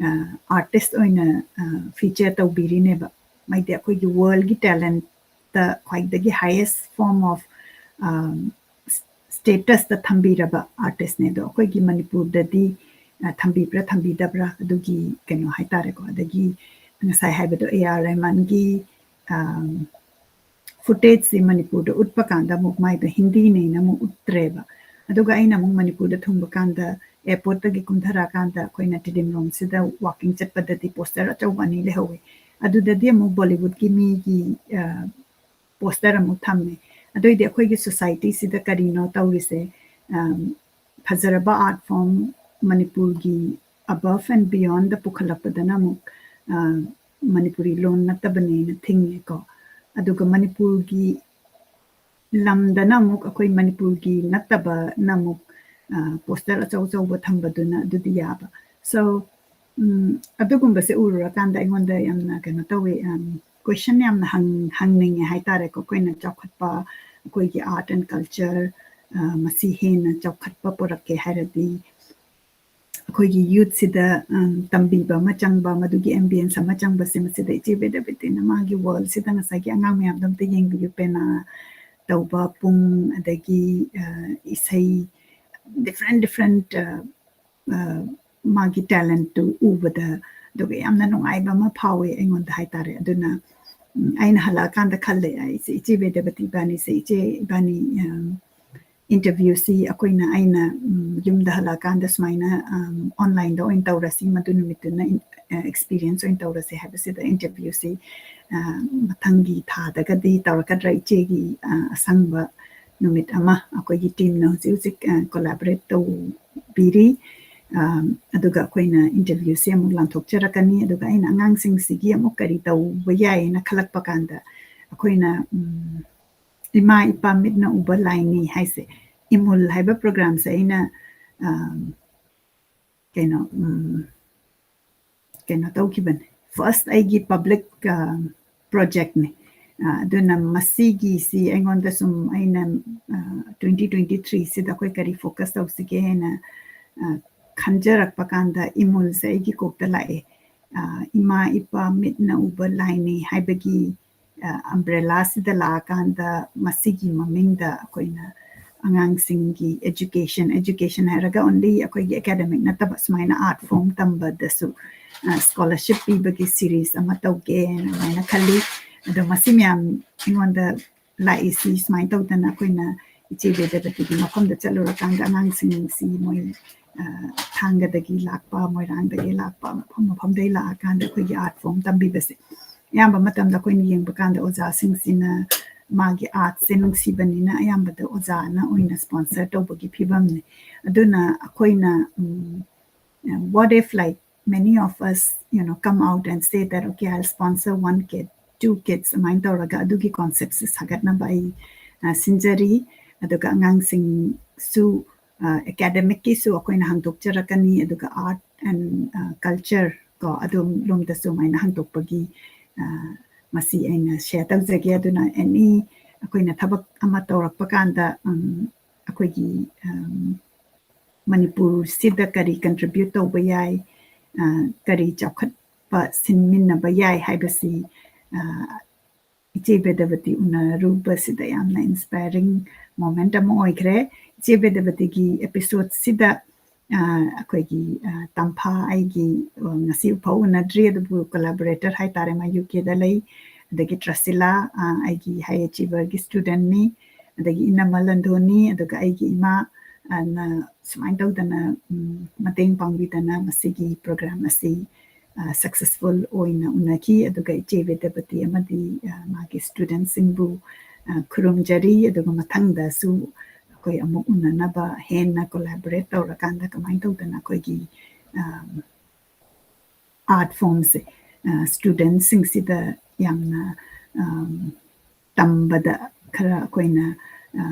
ꯑ, artist ꯑꯣꯏꯅ, ꯑ, feature ꯇꯧꯕꯤꯔꯤꯅꯦꯕ꯫ ꯃꯥꯏꯗꯤ ꯑꯩꯈꯣꯏꯒꯤ worldꯒꯤ talentꯇ ꯈ꯭ꯋꯥꯏꯗꯒꯤ highest form of, ꯑ, statusꯇ ꯊꯝꯕꯤꯔꯕ artistꯅꯦ꯫ ꯑꯗꯣ ꯑꯩꯈꯣꯏꯒꯤ ꯃꯅꯤꯄꯨꯔꯗꯗꯤ, ꯑ, ꯊꯝꯕꯤꯕ꯭ꯔꯥ ꯊꯝꯕꯤꯗꯕ꯭ꯔꯥ ꯑꯗꯨꯒꯤ ꯀꯩꯅꯣ ꯍꯥꯏꯇꯥꯔꯦꯀꯣ꯫ ꯑꯗꯒꯤ ꯉꯁꯥꯏ ꯍꯥꯏꯕꯗꯣ ꯑꯦ ꯑꯥꯔ ꯔꯦꯍꯃꯥꯟꯒꯤ, ꯑ, footageꯁꯤ ꯃꯅꯤꯄꯨꯔꯗ ꯎꯠꯄ ꯀꯥꯟꯗ ꯑꯃꯨꯛ ꯃꯥꯏꯗꯣ ꯍꯤꯟꯗꯤꯅꯦꯅ ꯑꯃꯨꯛ ꯎꯠꯇ꯭ꯔꯦꯕ꯫ ꯑꯗꯨꯒ ꯑꯩꯅ ꯑꯃꯨꯛ ꯃꯅꯤꯄꯨꯔꯗ ꯊꯨꯡꯕ ꯀꯥꯟꯗ airportꯇꯒꯤ ꯀꯨꯝꯊꯔꯛꯑꯀꯥꯟꯗ ꯑꯩꯈꯣꯏꯅ ꯇꯤꯗꯤꯝ ꯂꯣꯝꯁꯤꯗ walking ꯆꯠꯄꯗꯗꯤ poster ꯑꯆꯧꯕ ꯑꯅꯤ ꯂꯩꯍꯧꯋꯤ꯫ ꯑꯗꯨꯗꯗꯤ ꯑꯃꯨꯛ Bollywoodꯀꯤ ꯃꯤꯒꯤ, ꯑ, poster ꯑꯃꯨꯛ ꯊꯝꯃꯦ꯫ ꯑꯗꯨꯑꯣꯏꯗꯤ ꯑꯩꯈꯣꯏꯒꯤ societyꯁꯤꯗ ꯀꯔꯤꯅꯣ ꯇꯧꯔꯤꯁꯦ? ꯑ, ꯐꯖꯔꯕ art form ꯃꯅꯤꯄꯨꯔꯒꯤ above and beyondꯗ ꯄꯨꯈꯠꯂꯛꯄꯗꯅ ꯑꯃꯨꯛ, ꯑ, ꯃꯅꯤꯄꯨꯔꯤ ꯂꯣꯟ ꯅꯠꯇꯕꯅꯦꯅ ꯊꯤꯡꯉꯦꯀꯣ꯫ ꯑꯗꯨꯒ ꯃꯅꯤꯄꯨꯔꯒꯤ ꯂꯝꯗꯅ ꯑꯃꯨꯛ ꯑꯩꯈꯣꯏ ꯃꯅꯤꯄꯨꯔꯒꯤ ꯅꯠꯇꯕꯅ ꯑꯃꯨꯛ, ꯑ, poster ꯑꯆꯧ ꯑꯆꯧꯕ ꯊꯝꯕꯗꯨꯅ ꯑꯗꯨꯗꯤ ꯌꯥꯕ꯫ So, ꯎꯝ, ꯑꯗꯨꯒꯨꯝꯕꯁꯦ ꯎꯔꯨꯔꯀꯥꯟꯗ ꯑꯩꯉꯣꯟꯗ ꯌꯥꯝꯅ ꯀꯩꯅꯣ ꯇꯧꯋꯦ, ꯎꯝ, question ꯌꯥꯝꯅ ꯍꯪ-, ꯍꯪꯅꯤꯡꯉꯦ ꯍꯥꯏꯇꯥꯔꯦꯀꯣ꯫ ꯑꯩꯈꯣꯏꯅ ꯆꯥꯎꯈꯠꯄ, ꯑꯩꯈꯣꯏꯒꯤ art and culture, ꯑ, ꯃꯁꯤ ꯍꯦꯟꯅ ꯆꯥꯎꯈꯠꯄ ꯄꯨꯔꯛꯀꯦ ꯍꯥꯏꯔꯗꯤ, ꯑꯩꯈꯣꯏꯒꯤ youthꯁꯤꯗ, ꯎꯝ, ꯇꯝꯕꯤꯕ ꯑꯃ ꯆꯪꯕ, ꯃꯗꯨꯒꯤ ambience ꯑꯃ ꯆꯪꯕꯁꯦ, ꯃꯁꯤꯗ ꯏꯆꯦ ꯕꯦꯗꯕꯇꯤꯅ ꯃꯥꯒꯤ worldꯁꯤꯗ ꯉꯁꯥꯏꯒꯤ ꯑꯉꯥꯡ ꯃꯌꯥꯝꯗꯣ ꯑꯝꯇ ꯌꯦꯡꯕꯤꯌꯨ, ꯄꯦꯅꯥ ꯇꯧꯕ, ꯄꯨꯡ, ꯑꯗꯒꯤ, ꯑ, ꯏꯁꯩ, different, different, ꯑ, ꯑ, ꯃꯥꯒꯤ talentꯇꯨ ꯎꯕꯗ, ꯑꯗꯨꯒ ꯌꯥꯝꯅ ꯅꯨꯡꯉꯥꯏꯕ ꯑꯃ ꯐꯥꯎꯋꯦ ꯑꯩꯉꯣꯟꯗ ꯍꯥꯏꯇꯥꯔꯦ꯫ ꯑꯗꯨꯅ, ꯎꯝ, ꯑꯩꯅ ꯍꯜꯂꯛꯑꯀꯥꯟꯗ ꯈꯜꯂꯦ, ꯑꯩꯁꯦ ꯏꯆꯦ ꯕꯦꯗꯕꯇꯤ ꯏꯕꯥꯅꯤꯁꯦ, ꯏꯆꯦ ꯏꯕꯥꯅꯤ, ꯑ, interviewꯁꯤ ꯑꯩꯈꯣꯏꯅ, ꯑꯩꯅ, ꯎꯝ, ꯌꯨꯝꯗ ꯍꯜꯂꯛꯑꯀꯥꯟꯗ ꯁꯨꯃꯥꯏꯅ, ꯎꯝ, onlineꯗ ꯑꯣꯏꯅ ꯇꯧꯔꯁꯤ, ꯃꯗꯨ ꯅꯨꯃꯤꯠꯇꯨꯅ in-, ꯑ, experience ꯑꯣꯏꯅ ꯇꯧꯔꯁꯤ ꯍꯥꯏꯕꯁꯤꯗ interviewꯁꯤ, ꯑ, ꯃꯊꯪꯒꯤ ꯊꯥꯗꯒꯗꯤ ꯇꯧꯔꯛꯀꯗ꯭ꯔꯥ? ꯏꯆꯦꯒꯤ, ꯑ, ꯑꯁꯪꯕ ꯅꯨꯃꯤꯠ ꯑꯃ ꯑꯩꯈꯣꯏꯒꯤ teamꯅ ꯍꯧꯖꯤꯛ ꯍꯧꯖꯤꯛ, ꯑ, collaborate ꯇꯧꯕꯤꯔꯤ꯫ ꯑ, ꯑꯗꯨꯒ ꯑꯩꯈꯣꯏꯅ interviewꯁꯤ ꯑꯃꯨꯛ ꯂꯥꯟꯊꯣꯛꯆꯔꯛꯀꯅꯤ꯫ ꯑꯗꯨꯒ ꯑꯩꯅ ꯑꯉꯥꯡꯁꯤꯡꯁꯤꯒꯤ ꯑꯃꯨꯛ ꯀꯔꯤ ꯇꯧꯕ ꯌꯥꯏꯅ ꯈꯜꯂꯛꯄ ꯀꯥꯟꯗ, ꯑꯩꯈꯣꯏꯅ, ꯎꯝ, ꯏꯃꯥ ꯏꯄꯥ ꯃꯤꯠꯅ ꯎꯕ ꯂꯥꯏꯅꯤ ꯍꯥꯏꯁꯦ, ꯏꯃꯨꯜ ꯍꯥꯏꯕ programꯁꯦ ꯑꯩꯅ, ꯑ, ꯀꯩꯅꯣ, ꯎꯝ, ꯀꯩꯅꯣ ꯇꯧꯈꯤꯕꯅꯦ꯫ First ꯑꯩꯒꯤ public, ꯑ, projectꯅꯦ꯫ ꯑ, ꯑꯗꯨꯅ ꯃꯁꯤꯒꯤꯁꯤ ꯑꯩꯉꯣꯟꯗ ꯁꯨꯝ ꯑꯩꯅ, ꯑ, twenty twenty-threeꯁꯤꯗ ꯑꯩꯈꯣꯏ ꯀꯔꯤ focus ꯇꯧꯁꯤꯒꯦ ꯍꯥꯏꯅ, ꯑ, ꯈꯟꯖꯔꯛꯄ ꯀꯥꯟꯗ ꯏꯃꯨꯜꯁꯦ ꯑꯩꯒꯤ ꯀꯣꯛꯇ ꯂꯥꯛꯑꯦ꯫ ꯑ, ꯏꯃꯥ ꯏꯄꯥ ꯃꯤꯠꯅ ꯎꯕ ꯂꯥꯏꯅꯤ ꯍꯥꯏꯕꯒꯤ, ꯑ, umbrellaꯁꯤꯗ ꯂꯥꯛꯑꯀꯥꯟꯗ ꯃꯁꯤꯒꯤ ꯃꯃꯤꯡꯗ ꯑꯩꯈꯣꯏꯅ ꯑꯉꯥꯡꯁꯤꯡꯒꯤ education, education ꯍꯥꯏꯔꯒ only ꯑꯩꯈꯣꯏꯒꯤ academic ꯅꯠꯇꯕ ꯁꯨꯃꯥꯏꯅ art form ꯇꯝꯕꯗꯁꯨ, ꯑ, scholarship ꯄꯤꯕꯒꯤ series ꯑꯃ ꯇꯧꯒꯦꯅ ꯑꯗꯨꯃꯥꯏꯅ ꯈꯜꯂꯤ꯫ ꯑꯗꯣ ꯃꯁꯤ ꯃꯌꯥꯝ ꯑꯩꯉꯣꯟꯗ ꯂꯥꯛꯏꯁꯤ ꯁꯨꯃꯥꯏꯅ ꯇꯧꯗꯅ ꯑꯩꯈꯣꯏꯅ ꯏꯆꯦ ꯕꯦꯗꯕꯇꯤꯒꯤ ꯃꯐꯝꯗ ꯆꯠꯂꯨꯔꯀꯥꯟꯗ ꯑꯉꯥꯡꯁꯤꯡꯁꯤ ꯃꯣꯏ, ꯑ, ꯊꯥꯡꯒꯗꯒꯤ ꯂꯥꯛꯄ, ꯃꯣꯏꯔꯥꯡꯗꯒꯤ ꯂꯥꯛꯄ, ꯃꯐꯝ ꯃꯐꯝꯗꯒꯤ ꯂꯥꯛꯑꯀꯥꯟꯗ ꯑꯩꯈꯣꯏꯒꯤ art form ꯇꯝꯕꯤꯕꯁꯦ ꯑꯌꯥꯝꯕ ꯃꯇꯝꯗ ꯑꯩꯈꯣꯏꯅ ꯌꯦꯡꯕ ꯀꯥꯟꯗ ꯑꯣꯖꯥꯁꯤꯡꯁꯤꯅ ꯃꯥꯒꯤ artꯁꯦ ꯅꯨꯡꯁꯤꯕꯅꯤꯅ ꯑꯌꯥꯝꯕꯗ ꯑꯣꯖꯥꯅ ꯑꯣꯏꯅ sponsor ꯇꯧꯕꯒꯤ ꯐꯤꯕꯝꯅꯤ꯫ ꯑꯗꯨꯅ ꯑꯩꯈꯣꯏꯅ, ꯎꯝ, what if, like, many of us, you know, come out and say that, "Okay, I'll sponsor one kid, two kids," ꯑꯗꯨꯃꯥꯏꯅ ꯇꯧꯔꯒ ꯑꯗꯨꯒꯤ conceptꯁꯦ ꯁꯥꯒꯠꯅꯕ ꯑꯩ, ꯑ, ꯁꯤꯟꯖꯔꯤ꯫ ꯑꯗꯨꯒ ꯑꯉꯥꯡꯁꯤꯡꯁꯨ, ꯑ, academicꯀꯤꯁꯨ ꯑꯩꯈꯣꯏꯅ ꯍꯥꯡꯗꯣꯛꯆꯔꯛꯀꯅꯤ, ꯑꯗꯨꯒ art and, ꯑ, culture ꯀꯣ, ꯑꯗꯨꯝ ꯂꯣꯝꯗꯁꯨ ꯑꯗꯨꯃꯥꯏꯅ ꯍꯥꯡꯗꯣꯛꯄꯒꯤ, ꯑ, ꯃꯁꯤ ꯑꯩꯅ share ꯇꯧꯖꯒꯦ꯫ ꯑꯗꯨꯅ any ꯑꯩꯈꯣꯏꯅ ꯊꯕꯛ ꯑꯃ ꯇꯧꯔꯛꯄ ꯀꯥꯟꯗ, ꯎꯝ, ꯑꯩꯈꯣꯏꯒꯤ, ꯎꯝ, ꯃꯅꯤꯄꯨꯔꯁꯤꯗ ꯀꯔꯤ contribute ꯇꯧꯕ ꯌꯥꯏ, ꯑ, ꯀꯔꯤ ꯆꯥꯎꯈꯠꯄ ꯁꯤꯟꯃꯤꯟꯅꯕ ꯌꯥꯏ ꯍꯥꯏꯕꯁꯤ, ꯑ, ꯏꯆꯦ ꯕꯦꯗꯕꯇꯤ ꯎꯅꯔꯨꯕꯁꯤꯗ ꯌꯥꯝꯅ inspiring moment ꯑꯃ ꯑꯣꯏꯈ꯭ꯔꯦ꯫ ꯏꯆꯦ ꯕꯦꯗꯕꯇꯤꯒꯤ episodeꯁꯤꯗ, ꯑ, ꯑꯩꯈꯣꯏꯒꯤ, ꯑ, ꯇꯝꯐꯥ ꯑꯩꯒꯤ, ꯑ, ꯉꯁꯤ ꯐꯥꯎ ꯎꯅꯗ꯭ꯔꯤ, ꯑꯗꯨꯕꯨ collaborator ꯍꯥꯏꯇꯥꯔꯦ, ꯃꯥ UKꯗ ꯂꯩ꯫ ꯑꯗꯒꯤ ꯇ꯭ꯔꯁꯤꯂꯥ, ꯑ, ꯑꯩꯒꯤ high achieverꯒꯤ studentꯅꯤ꯫ ꯑꯗꯒꯤ ꯏꯅꯝꯃ ꯂꯟꯗꯣꯅꯤ, ꯑꯗꯨꯒ ꯑꯩꯒꯤ ꯏꯃꯥ, ꯑ, ꯅ ꯁꯨꯃꯥꯏꯅ ꯇꯧꯗꯅ, ꯎꯝ, ꯃꯇꯦꯡ ꯄꯥꯡꯕꯤꯗꯅ ꯃꯁꯤꯒꯤ program ꯑꯁꯤ, ꯑ, successful ꯑꯣꯏꯅ ꯎꯅꯈꯤ꯫ ꯑꯗꯨꯒ ꯏꯆꯦ ꯕꯤꯗ꯭ꯌꯥꯄꯇꯤ ꯑꯃꯗꯤ, ꯑ, ꯃꯥꯒꯤ studentꯁꯤꯡꯕꯨ, ꯑ, ꯈꯨꯔꯨꯝꯖꯔꯤ꯫ ꯑꯗꯨꯒ ꯃꯊꯪꯗꯁꯨ ꯑꯩꯈꯣꯏ ꯑꯃꯨꯛ ꯎꯅꯅꯕ, ꯍꯦꯟꯅ collaborate ꯇꯧꯔꯀꯥꯟꯗ ꯀꯃꯥꯏꯅ ꯇꯧꯗꯅ ꯑꯩꯈꯣꯏꯒꯤ, ꯑ, art formꯁꯦ, ꯑ, studentꯁꯤꯡꯁꯤꯗ ꯌꯥꯝꯅ, ꯑ, ꯇꯝꯕꯗ ꯈꯔ ꯑꯩꯈꯣꯏꯅ, ꯑ,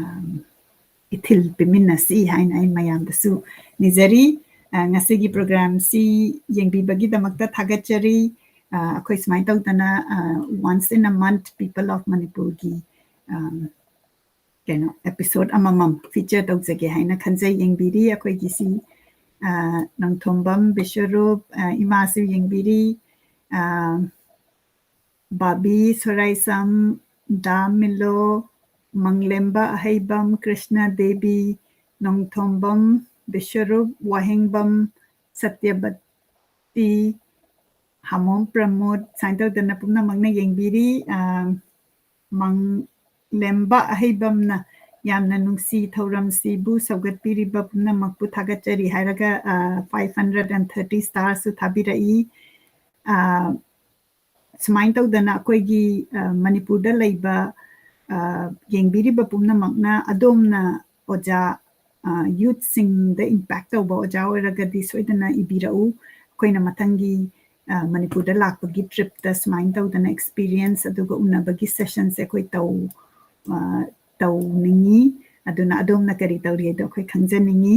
ꯏꯊꯤꯜ ꯄꯤꯃꯤꯟꯅꯁꯤ ꯍꯥꯏꯅ ꯑꯩ ꯃꯌꯥꯝꯗꯁꯨ ꯅꯤꯖꯔꯤ꯫ ꯑ, ꯉꯁꯤꯒꯤ programꯁꯤ ꯌꯦꯡꯕꯤꯕꯒꯤꯗꯃꯛꯇ ꯊꯥꯒꯠꯆꯔꯤ꯫ ꯑ, ꯑꯩꯈꯣꯏ ꯁꯨꯃꯥꯏꯅ ꯇꯧꯗꯅ, ꯑ, once in a month People of Manipurꯒꯤ, ꯑ, ꯀꯩꯅꯣ, episode ꯑꯃꯃꯝ feature ꯇꯧꯖꯒꯦ ꯍꯥꯏꯅ ꯈꯟꯖꯩ꯫ ꯌꯦꯡꯕꯤꯔꯤ ꯑꯩꯈꯣꯏꯒꯤ ꯁꯤ, ꯑ, ꯅꯣꯡꯊꯣꯝꯕꯝ ꯕꯤꯁ꯭ꯋꯔꯨꯞ, ꯑ, ꯏꯃꯥꯁꯨ ꯌꯦꯡꯕꯤꯔꯤ, ꯑ, ꯕꯥꯕꯤ ꯁꯣꯔꯥꯏꯁꯝ, ꯗꯥ ꯃꯤꯂꯣ, ꯃꯪꯂꯦꯝꯕ ꯑꯍꯩꯕꯝ, ꯀ꯭ꯔꯤꯁꯅ ꯗꯦꯕꯤ, ꯅꯣꯡꯊꯣꯝꯕꯝ ꯕꯤꯁ꯭ꯋꯔꯨꯞ, ꯋꯥꯍꯦꯡꯕꯝ ꯁꯇ꯭ꯌꯕꯇꯤ, ꯍꯥꯃꯣꯝ ꯄ꯭ꯔꯃꯣꯗ, ꯁꯨꯃꯥꯏꯅ ꯇꯧꯗꯅ ꯄꯨꯝꯅꯃꯛꯅ ꯌꯦꯡꯕꯤꯔꯤ꯫ ꯑ, ꯃꯪꯂꯦꯝꯕ ꯑꯍꯩꯕꯝꯅ ꯌꯥꯝꯅ ꯅꯨꯡꯁꯤ ꯊꯧꯔꯝꯁꯤꯕꯨ ꯁꯧꯒꯠꯄꯤꯔꯤꯕ ꯄꯨꯝꯅꯃꯛꯄꯨ ꯊꯥꯒꯠꯆꯔꯤ ꯍꯥꯏꯔꯒ, ꯑ, five hundred and thirty starsꯁꯨ ꯊꯥꯕꯤꯔꯛꯏ꯫ ꯑ, ꯁꯨꯃꯥꯏꯅ ꯇꯧꯗꯅ ꯑꯩꯈꯣꯏꯒꯤ, ꯑ, ꯃꯅꯤꯄꯨꯔꯗ ꯂꯩꯕ, ꯑ, ꯌꯦꯡꯕꯤꯔꯤꯕ ꯄꯨꯝꯅꯃꯛꯅ ꯑꯗꯣꯝꯅ ꯑꯣꯖꯥ, ꯑ, youthꯁꯤꯡꯗ impact ꯇꯧꯕ ꯑꯣꯖꯥ ꯑꯣꯏꯔꯒꯗꯤ ꯁꯣꯏꯗꯅ ꯏꯕꯤꯔꯛꯎ꯫ ꯑꯩꯈꯣꯏꯅ ꯃꯊꯪꯒꯤ, ꯑ, ꯃꯅꯤꯄꯨꯔꯗ ꯂꯥꯛꯄꯒꯤ tripꯇ ꯁꯨꯃꯥꯏꯅ ꯇꯧꯗꯅ experience ꯑꯗꯨꯒ ꯎꯅꯕꯒꯤ sessionꯁꯦ ꯑꯩꯈꯣꯏ ꯇꯧ-, ꯑ, ꯇꯧꯅꯤꯡꯉꯤ꯫ ꯑꯗꯨꯅ ꯑꯗꯣꯝꯅ ꯀꯔꯤ ꯇꯧꯔꯤ ꯍꯥꯏꯗꯣ ꯑꯩꯈꯣꯏ ꯈꯪꯖꯅꯤꯡꯉꯤ꯫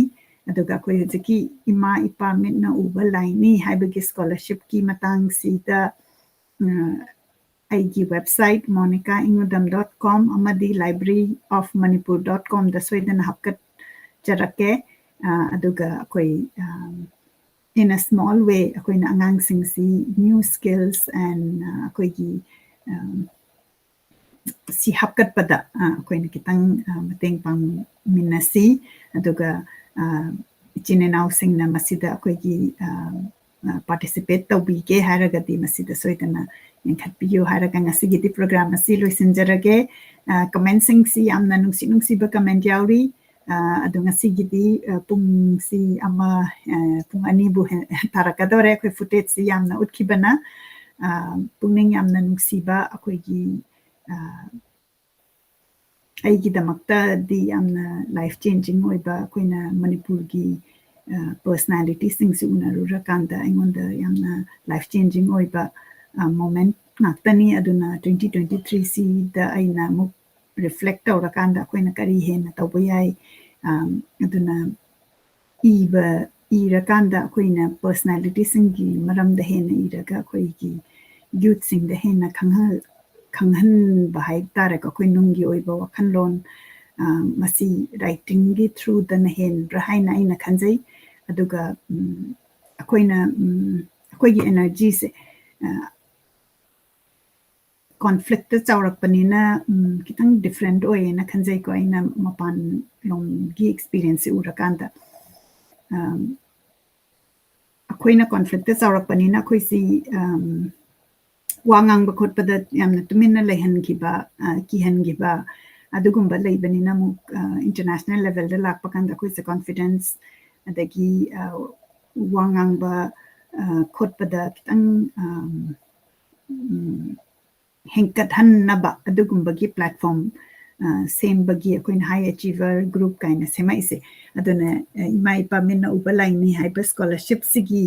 ꯑꯗꯨꯒ ꯑꯩꯈꯣꯏ ꯍꯧꯖꯤꯛꯀꯤ ꯏꯃꯥ ꯏꯄꯥ ꯃꯤꯠꯅ ꯎꯕ ꯂꯥꯏꯅꯤ ꯍꯥꯏꯕꯒꯤ scholarshipꯀꯤ ꯃꯇꯥꯡꯁꯤꯗ, ꯑ, ꯑꯩꯒꯤ website monica ingudam dot com ꯑꯃꯗꯤ Library of Manipur dot comꯗ ꯁꯣꯏꯗꯅ ꯍꯥꯞꯀꯠꯆꯔꯛꯀꯦ꯫ ꯑ, ꯑꯗꯨꯒ ꯑꯩꯈꯣꯏ, ꯑ, in a small way ꯑꯩꯈꯣꯏꯅ ꯑꯉꯥꯡꯁꯤꯡꯁꯤ new skills and, ꯑ, ꯑꯩꯈꯣꯏꯒꯤ, ꯑ, ꯁꯤ ꯍꯥꯞꯀꯠꯄꯗ, ꯑ, ꯑꯩꯈꯣꯏꯅ ꯈꯤꯇꯪ, ꯑ, ꯃꯇꯦꯡ ꯄꯥꯡꯃꯤꯟꯅꯁꯤ꯫ ꯑꯗꯨꯒ, ꯑ, ꯏꯆꯤꯟ ꯏꯅꯥꯎꯁꯤꯡꯅ ꯃꯁꯤꯗ ꯑꯩꯈꯣꯏꯒꯤ, ꯑ, participate ꯇꯧꯕꯤꯒꯦ ꯍꯥꯏꯔꯒꯗꯤ ꯃꯁꯤꯗ ꯁꯣꯏꯗꯅ ꯌꯦꯡꯈꯠꯄꯤꯌꯨ ꯍꯥꯏꯔꯒ ꯉꯁꯤꯒꯤꯗꯤ program ꯑꯁꯤ ꯂꯣꯏꯁꯤꯟꯖꯔꯒꯦ꯫ Commentꯁꯤꯡꯁꯤ ꯌꯥꯝꯅ ꯅꯨꯡꯁꯤ ꯅꯨꯡꯁꯤꯕ comment ꯌꯥꯎꯔꯤ꯫ ꯑꯗꯣ ꯉꯁꯤꯒꯤꯗꯤ ꯄꯨꯡꯁꯤ ꯑꯃ, ꯄꯨꯡ ꯑꯅꯤꯕꯨ ꯇꯥꯔꯛꯀꯗꯧꯔꯦ꯫ ꯑꯩꯈꯣꯏ footageꯁꯤ ꯌꯥꯝꯅ ꯎꯠꯈꯤꯕꯅ꯫ ꯄꯨꯛꯅꯤꯡ ꯌꯥꯝꯅ ꯅꯨꯡꯁꯤꯕ ꯑꯩꯈꯣꯏꯒꯤ ꯑꯩꯒꯤꯗꯃꯛꯇꯗꯤ ꯌꯥꯝꯅ life changing ꯑꯣꯏꯕ, ꯑꯩꯈꯣꯏꯅ ꯃꯅꯤꯄꯨꯔꯒꯤ personalityꯁꯤꯡꯁꯤ ꯎꯅꯔꯨꯔꯀꯥꯟꯗ ꯑꯩꯉꯣꯟꯗ ꯌꯥꯝꯅ life changing ꯑꯣꯏꯕ moment ꯉꯥꯛꯇꯅꯤ꯫ ꯑꯗꯨꯅ twenty twenty threeꯁꯤꯗ ꯑꯩꯅ ꯑꯃꯨꯛ reflect ꯇꯧꯔꯀꯥꯟꯗ ꯑꯩꯈꯣꯏꯅ ꯀꯔꯤ ꯍꯦꯟꯅ ꯇꯧꯕ ꯌꯥꯏ? ꯑꯗꯨꯅ ꯏꯕ ꯏꯔꯀꯥꯟꯗ ꯑꯩꯈꯣꯏꯅ personalityꯁꯤꯡꯒꯤ ꯃꯔꯝꯗ ꯍꯦꯟꯅ ꯏꯔꯒ ꯑꯩꯈꯣꯏꯒꯤ youthꯁꯤꯡꯗ ꯍꯦꯟꯅ ꯈꯪꯍꯜ ꯈꯪꯍꯟꯕ ꯍꯥꯏ ꯇꯥꯔꯦꯀꯣ꯫ ꯑꯩꯈꯣꯏ ꯅꯨꯡꯒꯤ ꯑꯣꯏꯕ ꯋꯥꯈꯜꯂꯣꯟ ꯃꯁꯤ writingꯒꯤ throughꯗꯅ ꯍꯦꯟꯕ꯭ꯔꯥ ꯍꯥꯏꯅ ꯑꯩꯅ ꯈꯟꯖꯩ꯫ ꯑꯗꯨꯒ ꯑꯩꯈꯣꯏꯅ ꯑꯩꯈꯣꯏꯒꯤ energyꯁꯦ conflictꯇ ꯆꯥꯎꯔꯛꯄꯅꯤꯅ ꯈꯤꯇꯪ different ꯑꯣꯏꯌꯦꯅ ꯈꯟꯖꯩꯀꯣ꯫ ꯑꯩꯅ ꯃꯄꯥꯟ ꯂꯣꯝꯒꯤ experienceꯁꯦ ꯎꯔꯀꯥꯟꯗ ꯑꯩꯈꯣꯏꯅ conflictꯇ ꯆꯥꯎꯔꯛꯄꯅꯤꯅ ꯑꯩꯈꯣꯏꯁꯤ ꯋꯥ ꯉꯥꯡꯕ ꯈꯣꯠꯄꯗ ꯌꯥꯝꯅ ꯇꯨꯃꯤꯟꯅ ꯂꯩꯍꯟꯈꯤꯕ, ꯀꯤꯍꯟꯈꯤꯕ ꯑꯗꯨꯒꯨꯝꯕ ꯂꯩꯕꯅꯤꯅ ꯑꯃꯨꯛ international levelꯗ ꯂꯥꯛꯄ ꯀꯥꯟꯗ ꯑꯩꯈꯣꯏꯁꯦ confidence ꯑꯗꯒꯤ ꯋꯥ ꯉꯥꯡꯕ ꯈꯣꯠꯄꯗ ꯈꯤꯇꯪ ꯍꯦꯟꯀꯠꯍꯟꯅꯕ ꯑꯗꯨꯒꯨꯝꯕꯒꯤ platform ꯁꯦꯝꯕꯒꯤ ꯑꯩꯈꯣꯏꯅ high achiever group ꯀꯥꯏꯅ ꯁꯦꯝꯃꯛꯏꯁꯦ꯫ ꯑꯗꯨꯅ ꯏꯃꯥ ꯏꯄꯥ ꯃꯤꯠꯅ ꯎꯕ ꯂꯥꯏꯅꯤ ꯍꯥꯏꯕ scholarshipꯁꯤꯒꯤ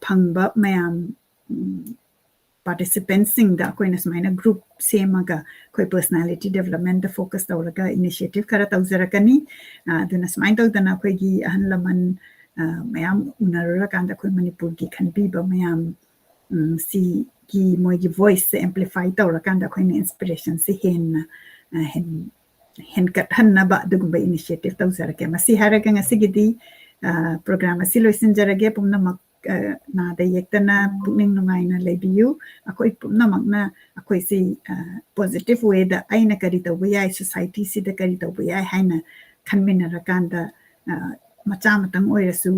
ꯐꯪꯕ ꯃꯌꯥꯝ participantꯁꯤꯡꯗ ꯑꯩꯈꯣꯏꯅ ꯁꯨꯃꯥꯏꯅ group ꯁꯦꯝꯃꯒ ꯑꯩꯈꯣꯏ personality developmentꯇ focus ꯇꯧꯔꯒ initiative ꯈꯔ ꯇꯧꯖꯔꯛꯀꯅꯤ꯫ ꯑꯗꯨꯅ ꯁꯨꯃꯥꯏꯅ ꯇꯧꯗꯅ ꯑꯩꯈꯣꯏꯒꯤ ꯑꯍꯜ ꯂꯃꯟ ꯃꯌꯥꯝ ꯎꯅꯔꯨꯔꯀꯥꯟꯗ ꯑꯩꯈꯣꯏ ꯃꯅꯤꯄꯨꯔꯒꯤ ꯈꯟꯕꯤꯕ ꯃꯌꯥꯝ ꯁꯤꯒꯤ ꯃꯣꯏꯒꯤ voiceꯁꯦ amplify ꯇꯧꯔꯀꯥꯟꯗ ꯑꯩꯈꯣꯏꯅ inspirationꯁꯦ ꯍꯦꯟꯅ ꯍꯦꯟꯀꯠꯍꯟꯅꯕ ꯑꯗꯨꯒꯨꯝꯕ initiative ꯇꯧꯖꯔꯛꯀꯦ꯫ ꯃꯁꯤ ꯍꯥꯏꯔꯒ ꯉꯁꯤꯒꯤꯗꯤ program ꯑꯁꯤ ꯂꯣꯏꯁꯤꯟꯖꯔꯒꯦ꯫ ꯄꯨꯝꯅꯃꯛ ꯅꯥꯗ ꯌꯦꯛꯇꯅ ꯄꯨꯛꯅꯤꯡ ꯅꯨꯡꯉꯥꯏꯅ ꯂꯩꯕꯤꯌꯨ꯫ ꯑꯩꯈꯣꯏ ꯄꯨꯝꯅꯃꯛꯅ ꯑꯩꯈꯣꯏꯁꯤ positive wayꯗ ꯑꯩꯅ ꯀꯔꯤ ꯇꯧꯕ ꯌꯥꯏ, societyꯁꯤꯗ ꯀꯔꯤ ꯇꯧꯕ ꯌꯥꯏ ꯍꯥꯏꯅ ꯈꯟꯃꯤꯟꯅꯔꯀꯥꯟꯗ ꯃꯆꯥ ꯑꯃꯇꯪ ꯑꯣꯏꯔꯁꯨ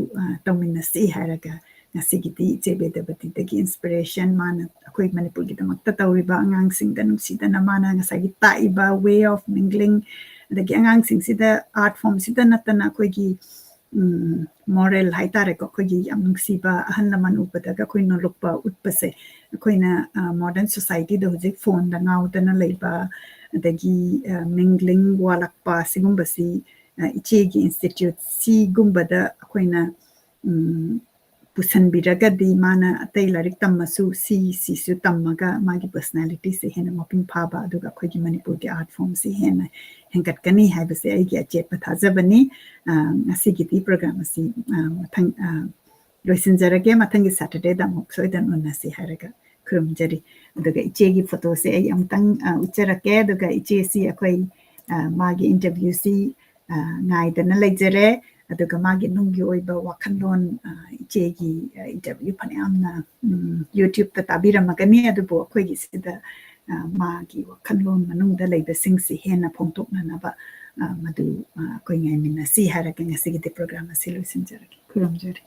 ꯇꯧꯃꯤꯟꯅꯁꯤ ꯍꯥꯏꯔꯒ ꯉꯁꯤꯒꯤꯗꯤ ꯏꯆꯦ ꯕꯦꯗꯕꯇꯤꯗꯒꯤ inspiration, ꯃꯥꯅ ꯑꯩꯈꯣꯏ ꯃꯅꯤꯄꯨꯔꯒꯤꯗꯃꯛꯇ ꯇꯧꯔꯤꯕ, ꯑꯉꯥꯡꯁꯤꯡꯗ ꯅꯨꯡꯁꯤꯗꯅ ꯃꯥꯅ ꯉꯁꯥꯏꯒꯤ ꯇꯥꯛꯏꯕ way of mingling, ꯑꯗꯒꯤ ꯑꯉꯥꯡꯁꯤꯡꯁꯤꯗ art formꯁꯤꯗ ꯅꯠꯇꯅ ꯑꯩꯈꯣꯏꯒꯤ moral ꯍꯥꯏꯇꯥꯔꯦꯀꯣ, ꯑꯩꯈꯣꯏꯒꯤ ꯌꯥꯝ ꯅꯨꯡꯁꯤꯕ ꯑꯍꯜ ꯂꯃꯟ ꯎꯕꯗꯒ ꯑꯩꯈꯣꯏ ꯅꯣꯂꯨꯛꯄ ꯎꯠꯄꯁꯦ, ꯑꯩꯈꯣꯏꯅ modern societyꯗ ꯍꯧꯖꯤꯛ phoneꯗ ꯉꯥꯎꯗꯅ ꯂꯩꯕ, ꯑꯗꯒꯤ mingling ꯋꯥꯠꯂꯛꯄ, ꯁꯤꯒꯨꯝꯕꯁꯤ ꯏꯆꯦꯒꯤ institute ꯁꯤꯒꯨꯝꯕꯗ ꯑꯩꯈꯣꯏꯅ ꯄꯨꯁꯟꯕꯤꯔꯒꯗꯤ ꯃꯥꯅ ꯑꯇꯩ ꯂꯥꯏꯔꯤꯛ ꯇꯝꯃꯁꯨ ꯁꯤꯁꯤꯁꯨ ꯇꯝꯃꯒ ꯃꯥꯒꯤ personalityꯁꯦ ꯍꯦꯟꯅ ꯃꯄꯨꯡ ꯐꯥꯕ, ꯑꯗꯨꯒ ꯑꯩꯈꯣꯏꯒꯤ ꯃꯅꯤꯄꯨꯔꯒꯤ art formꯁꯤ ꯍꯦꯟꯅ ꯍꯦꯟꯒꯠꯀꯅꯤ ꯍꯥꯏꯕꯁꯦ ꯑꯩꯒꯤ ꯑꯆꯦꯠꯄ ꯊꯥꯖꯕꯅꯤ꯫ ꯉꯁꯤꯒꯤꯗꯤ program ꯑꯁꯤ ꯃꯊꯪ ꯂꯣꯏꯁꯤꯟꯖꯔꯒꯦ꯫ ꯃꯊꯪꯒꯤ Saturdayꯗ ꯑꯃꯨꯛ ꯁꯣꯏꯗꯅ ꯎꯅꯁꯤ ꯍꯥꯏꯔꯒ ꯈꯨꯔꯨꯝꯖꯔꯤ꯫ ꯑꯗꯨꯒ ꯏꯆꯦꯒꯤ photoꯁꯦ ꯑꯩ ꯑꯃꯨꯛꯇꯪ ꯎꯠꯆꯔꯛꯀꯦ꯫ ꯑꯗꯨꯒ ꯏꯆꯦꯁꯤ ꯑꯩꯈꯣꯏ ꯃꯥꯒꯤ interviewꯁꯤ ꯉꯥꯏꯗꯅ ꯂꯩꯖꯔꯦ꯫ ꯑꯗꯨꯒ ꯃꯥꯒꯤ ꯅꯨꯡꯒꯤ ꯑꯣꯏꯕ ꯋꯥꯈꯜꯂꯣꯟ ꯏꯆꯦꯒꯤ interview ꯐꯅꯌꯥꯝꯅ YouTubeꯇ ꯇꯥꯕꯤꯔꯝꯃꯒꯅꯤ, ꯑꯗꯨꯕꯨ ꯑꯩꯈꯣꯏꯒꯤ ꯁꯤꯗ ꯃꯥꯒꯤ ꯋꯥꯈꯜꯂꯣꯟ ꯃꯅꯨꯡꯗ ꯂꯩꯕꯁꯤꯡꯁꯤ ꯍꯦꯟꯅ ꯐꯣꯡꯗꯣꯛꯅꯅꯕ ꯃꯗꯨ ꯑꯩꯈꯣꯏ ꯉꯥꯏꯃꯤꯟꯅꯁꯤ ꯍꯥꯏꯔꯒ ꯉꯁꯤꯒꯤꯗꯤ program ꯑꯁꯤ ꯂꯣꯏꯁꯤꯟꯖꯔꯒꯦ꯫ ꯈꯨꯔꯨꯝꯖꯔꯤ꯫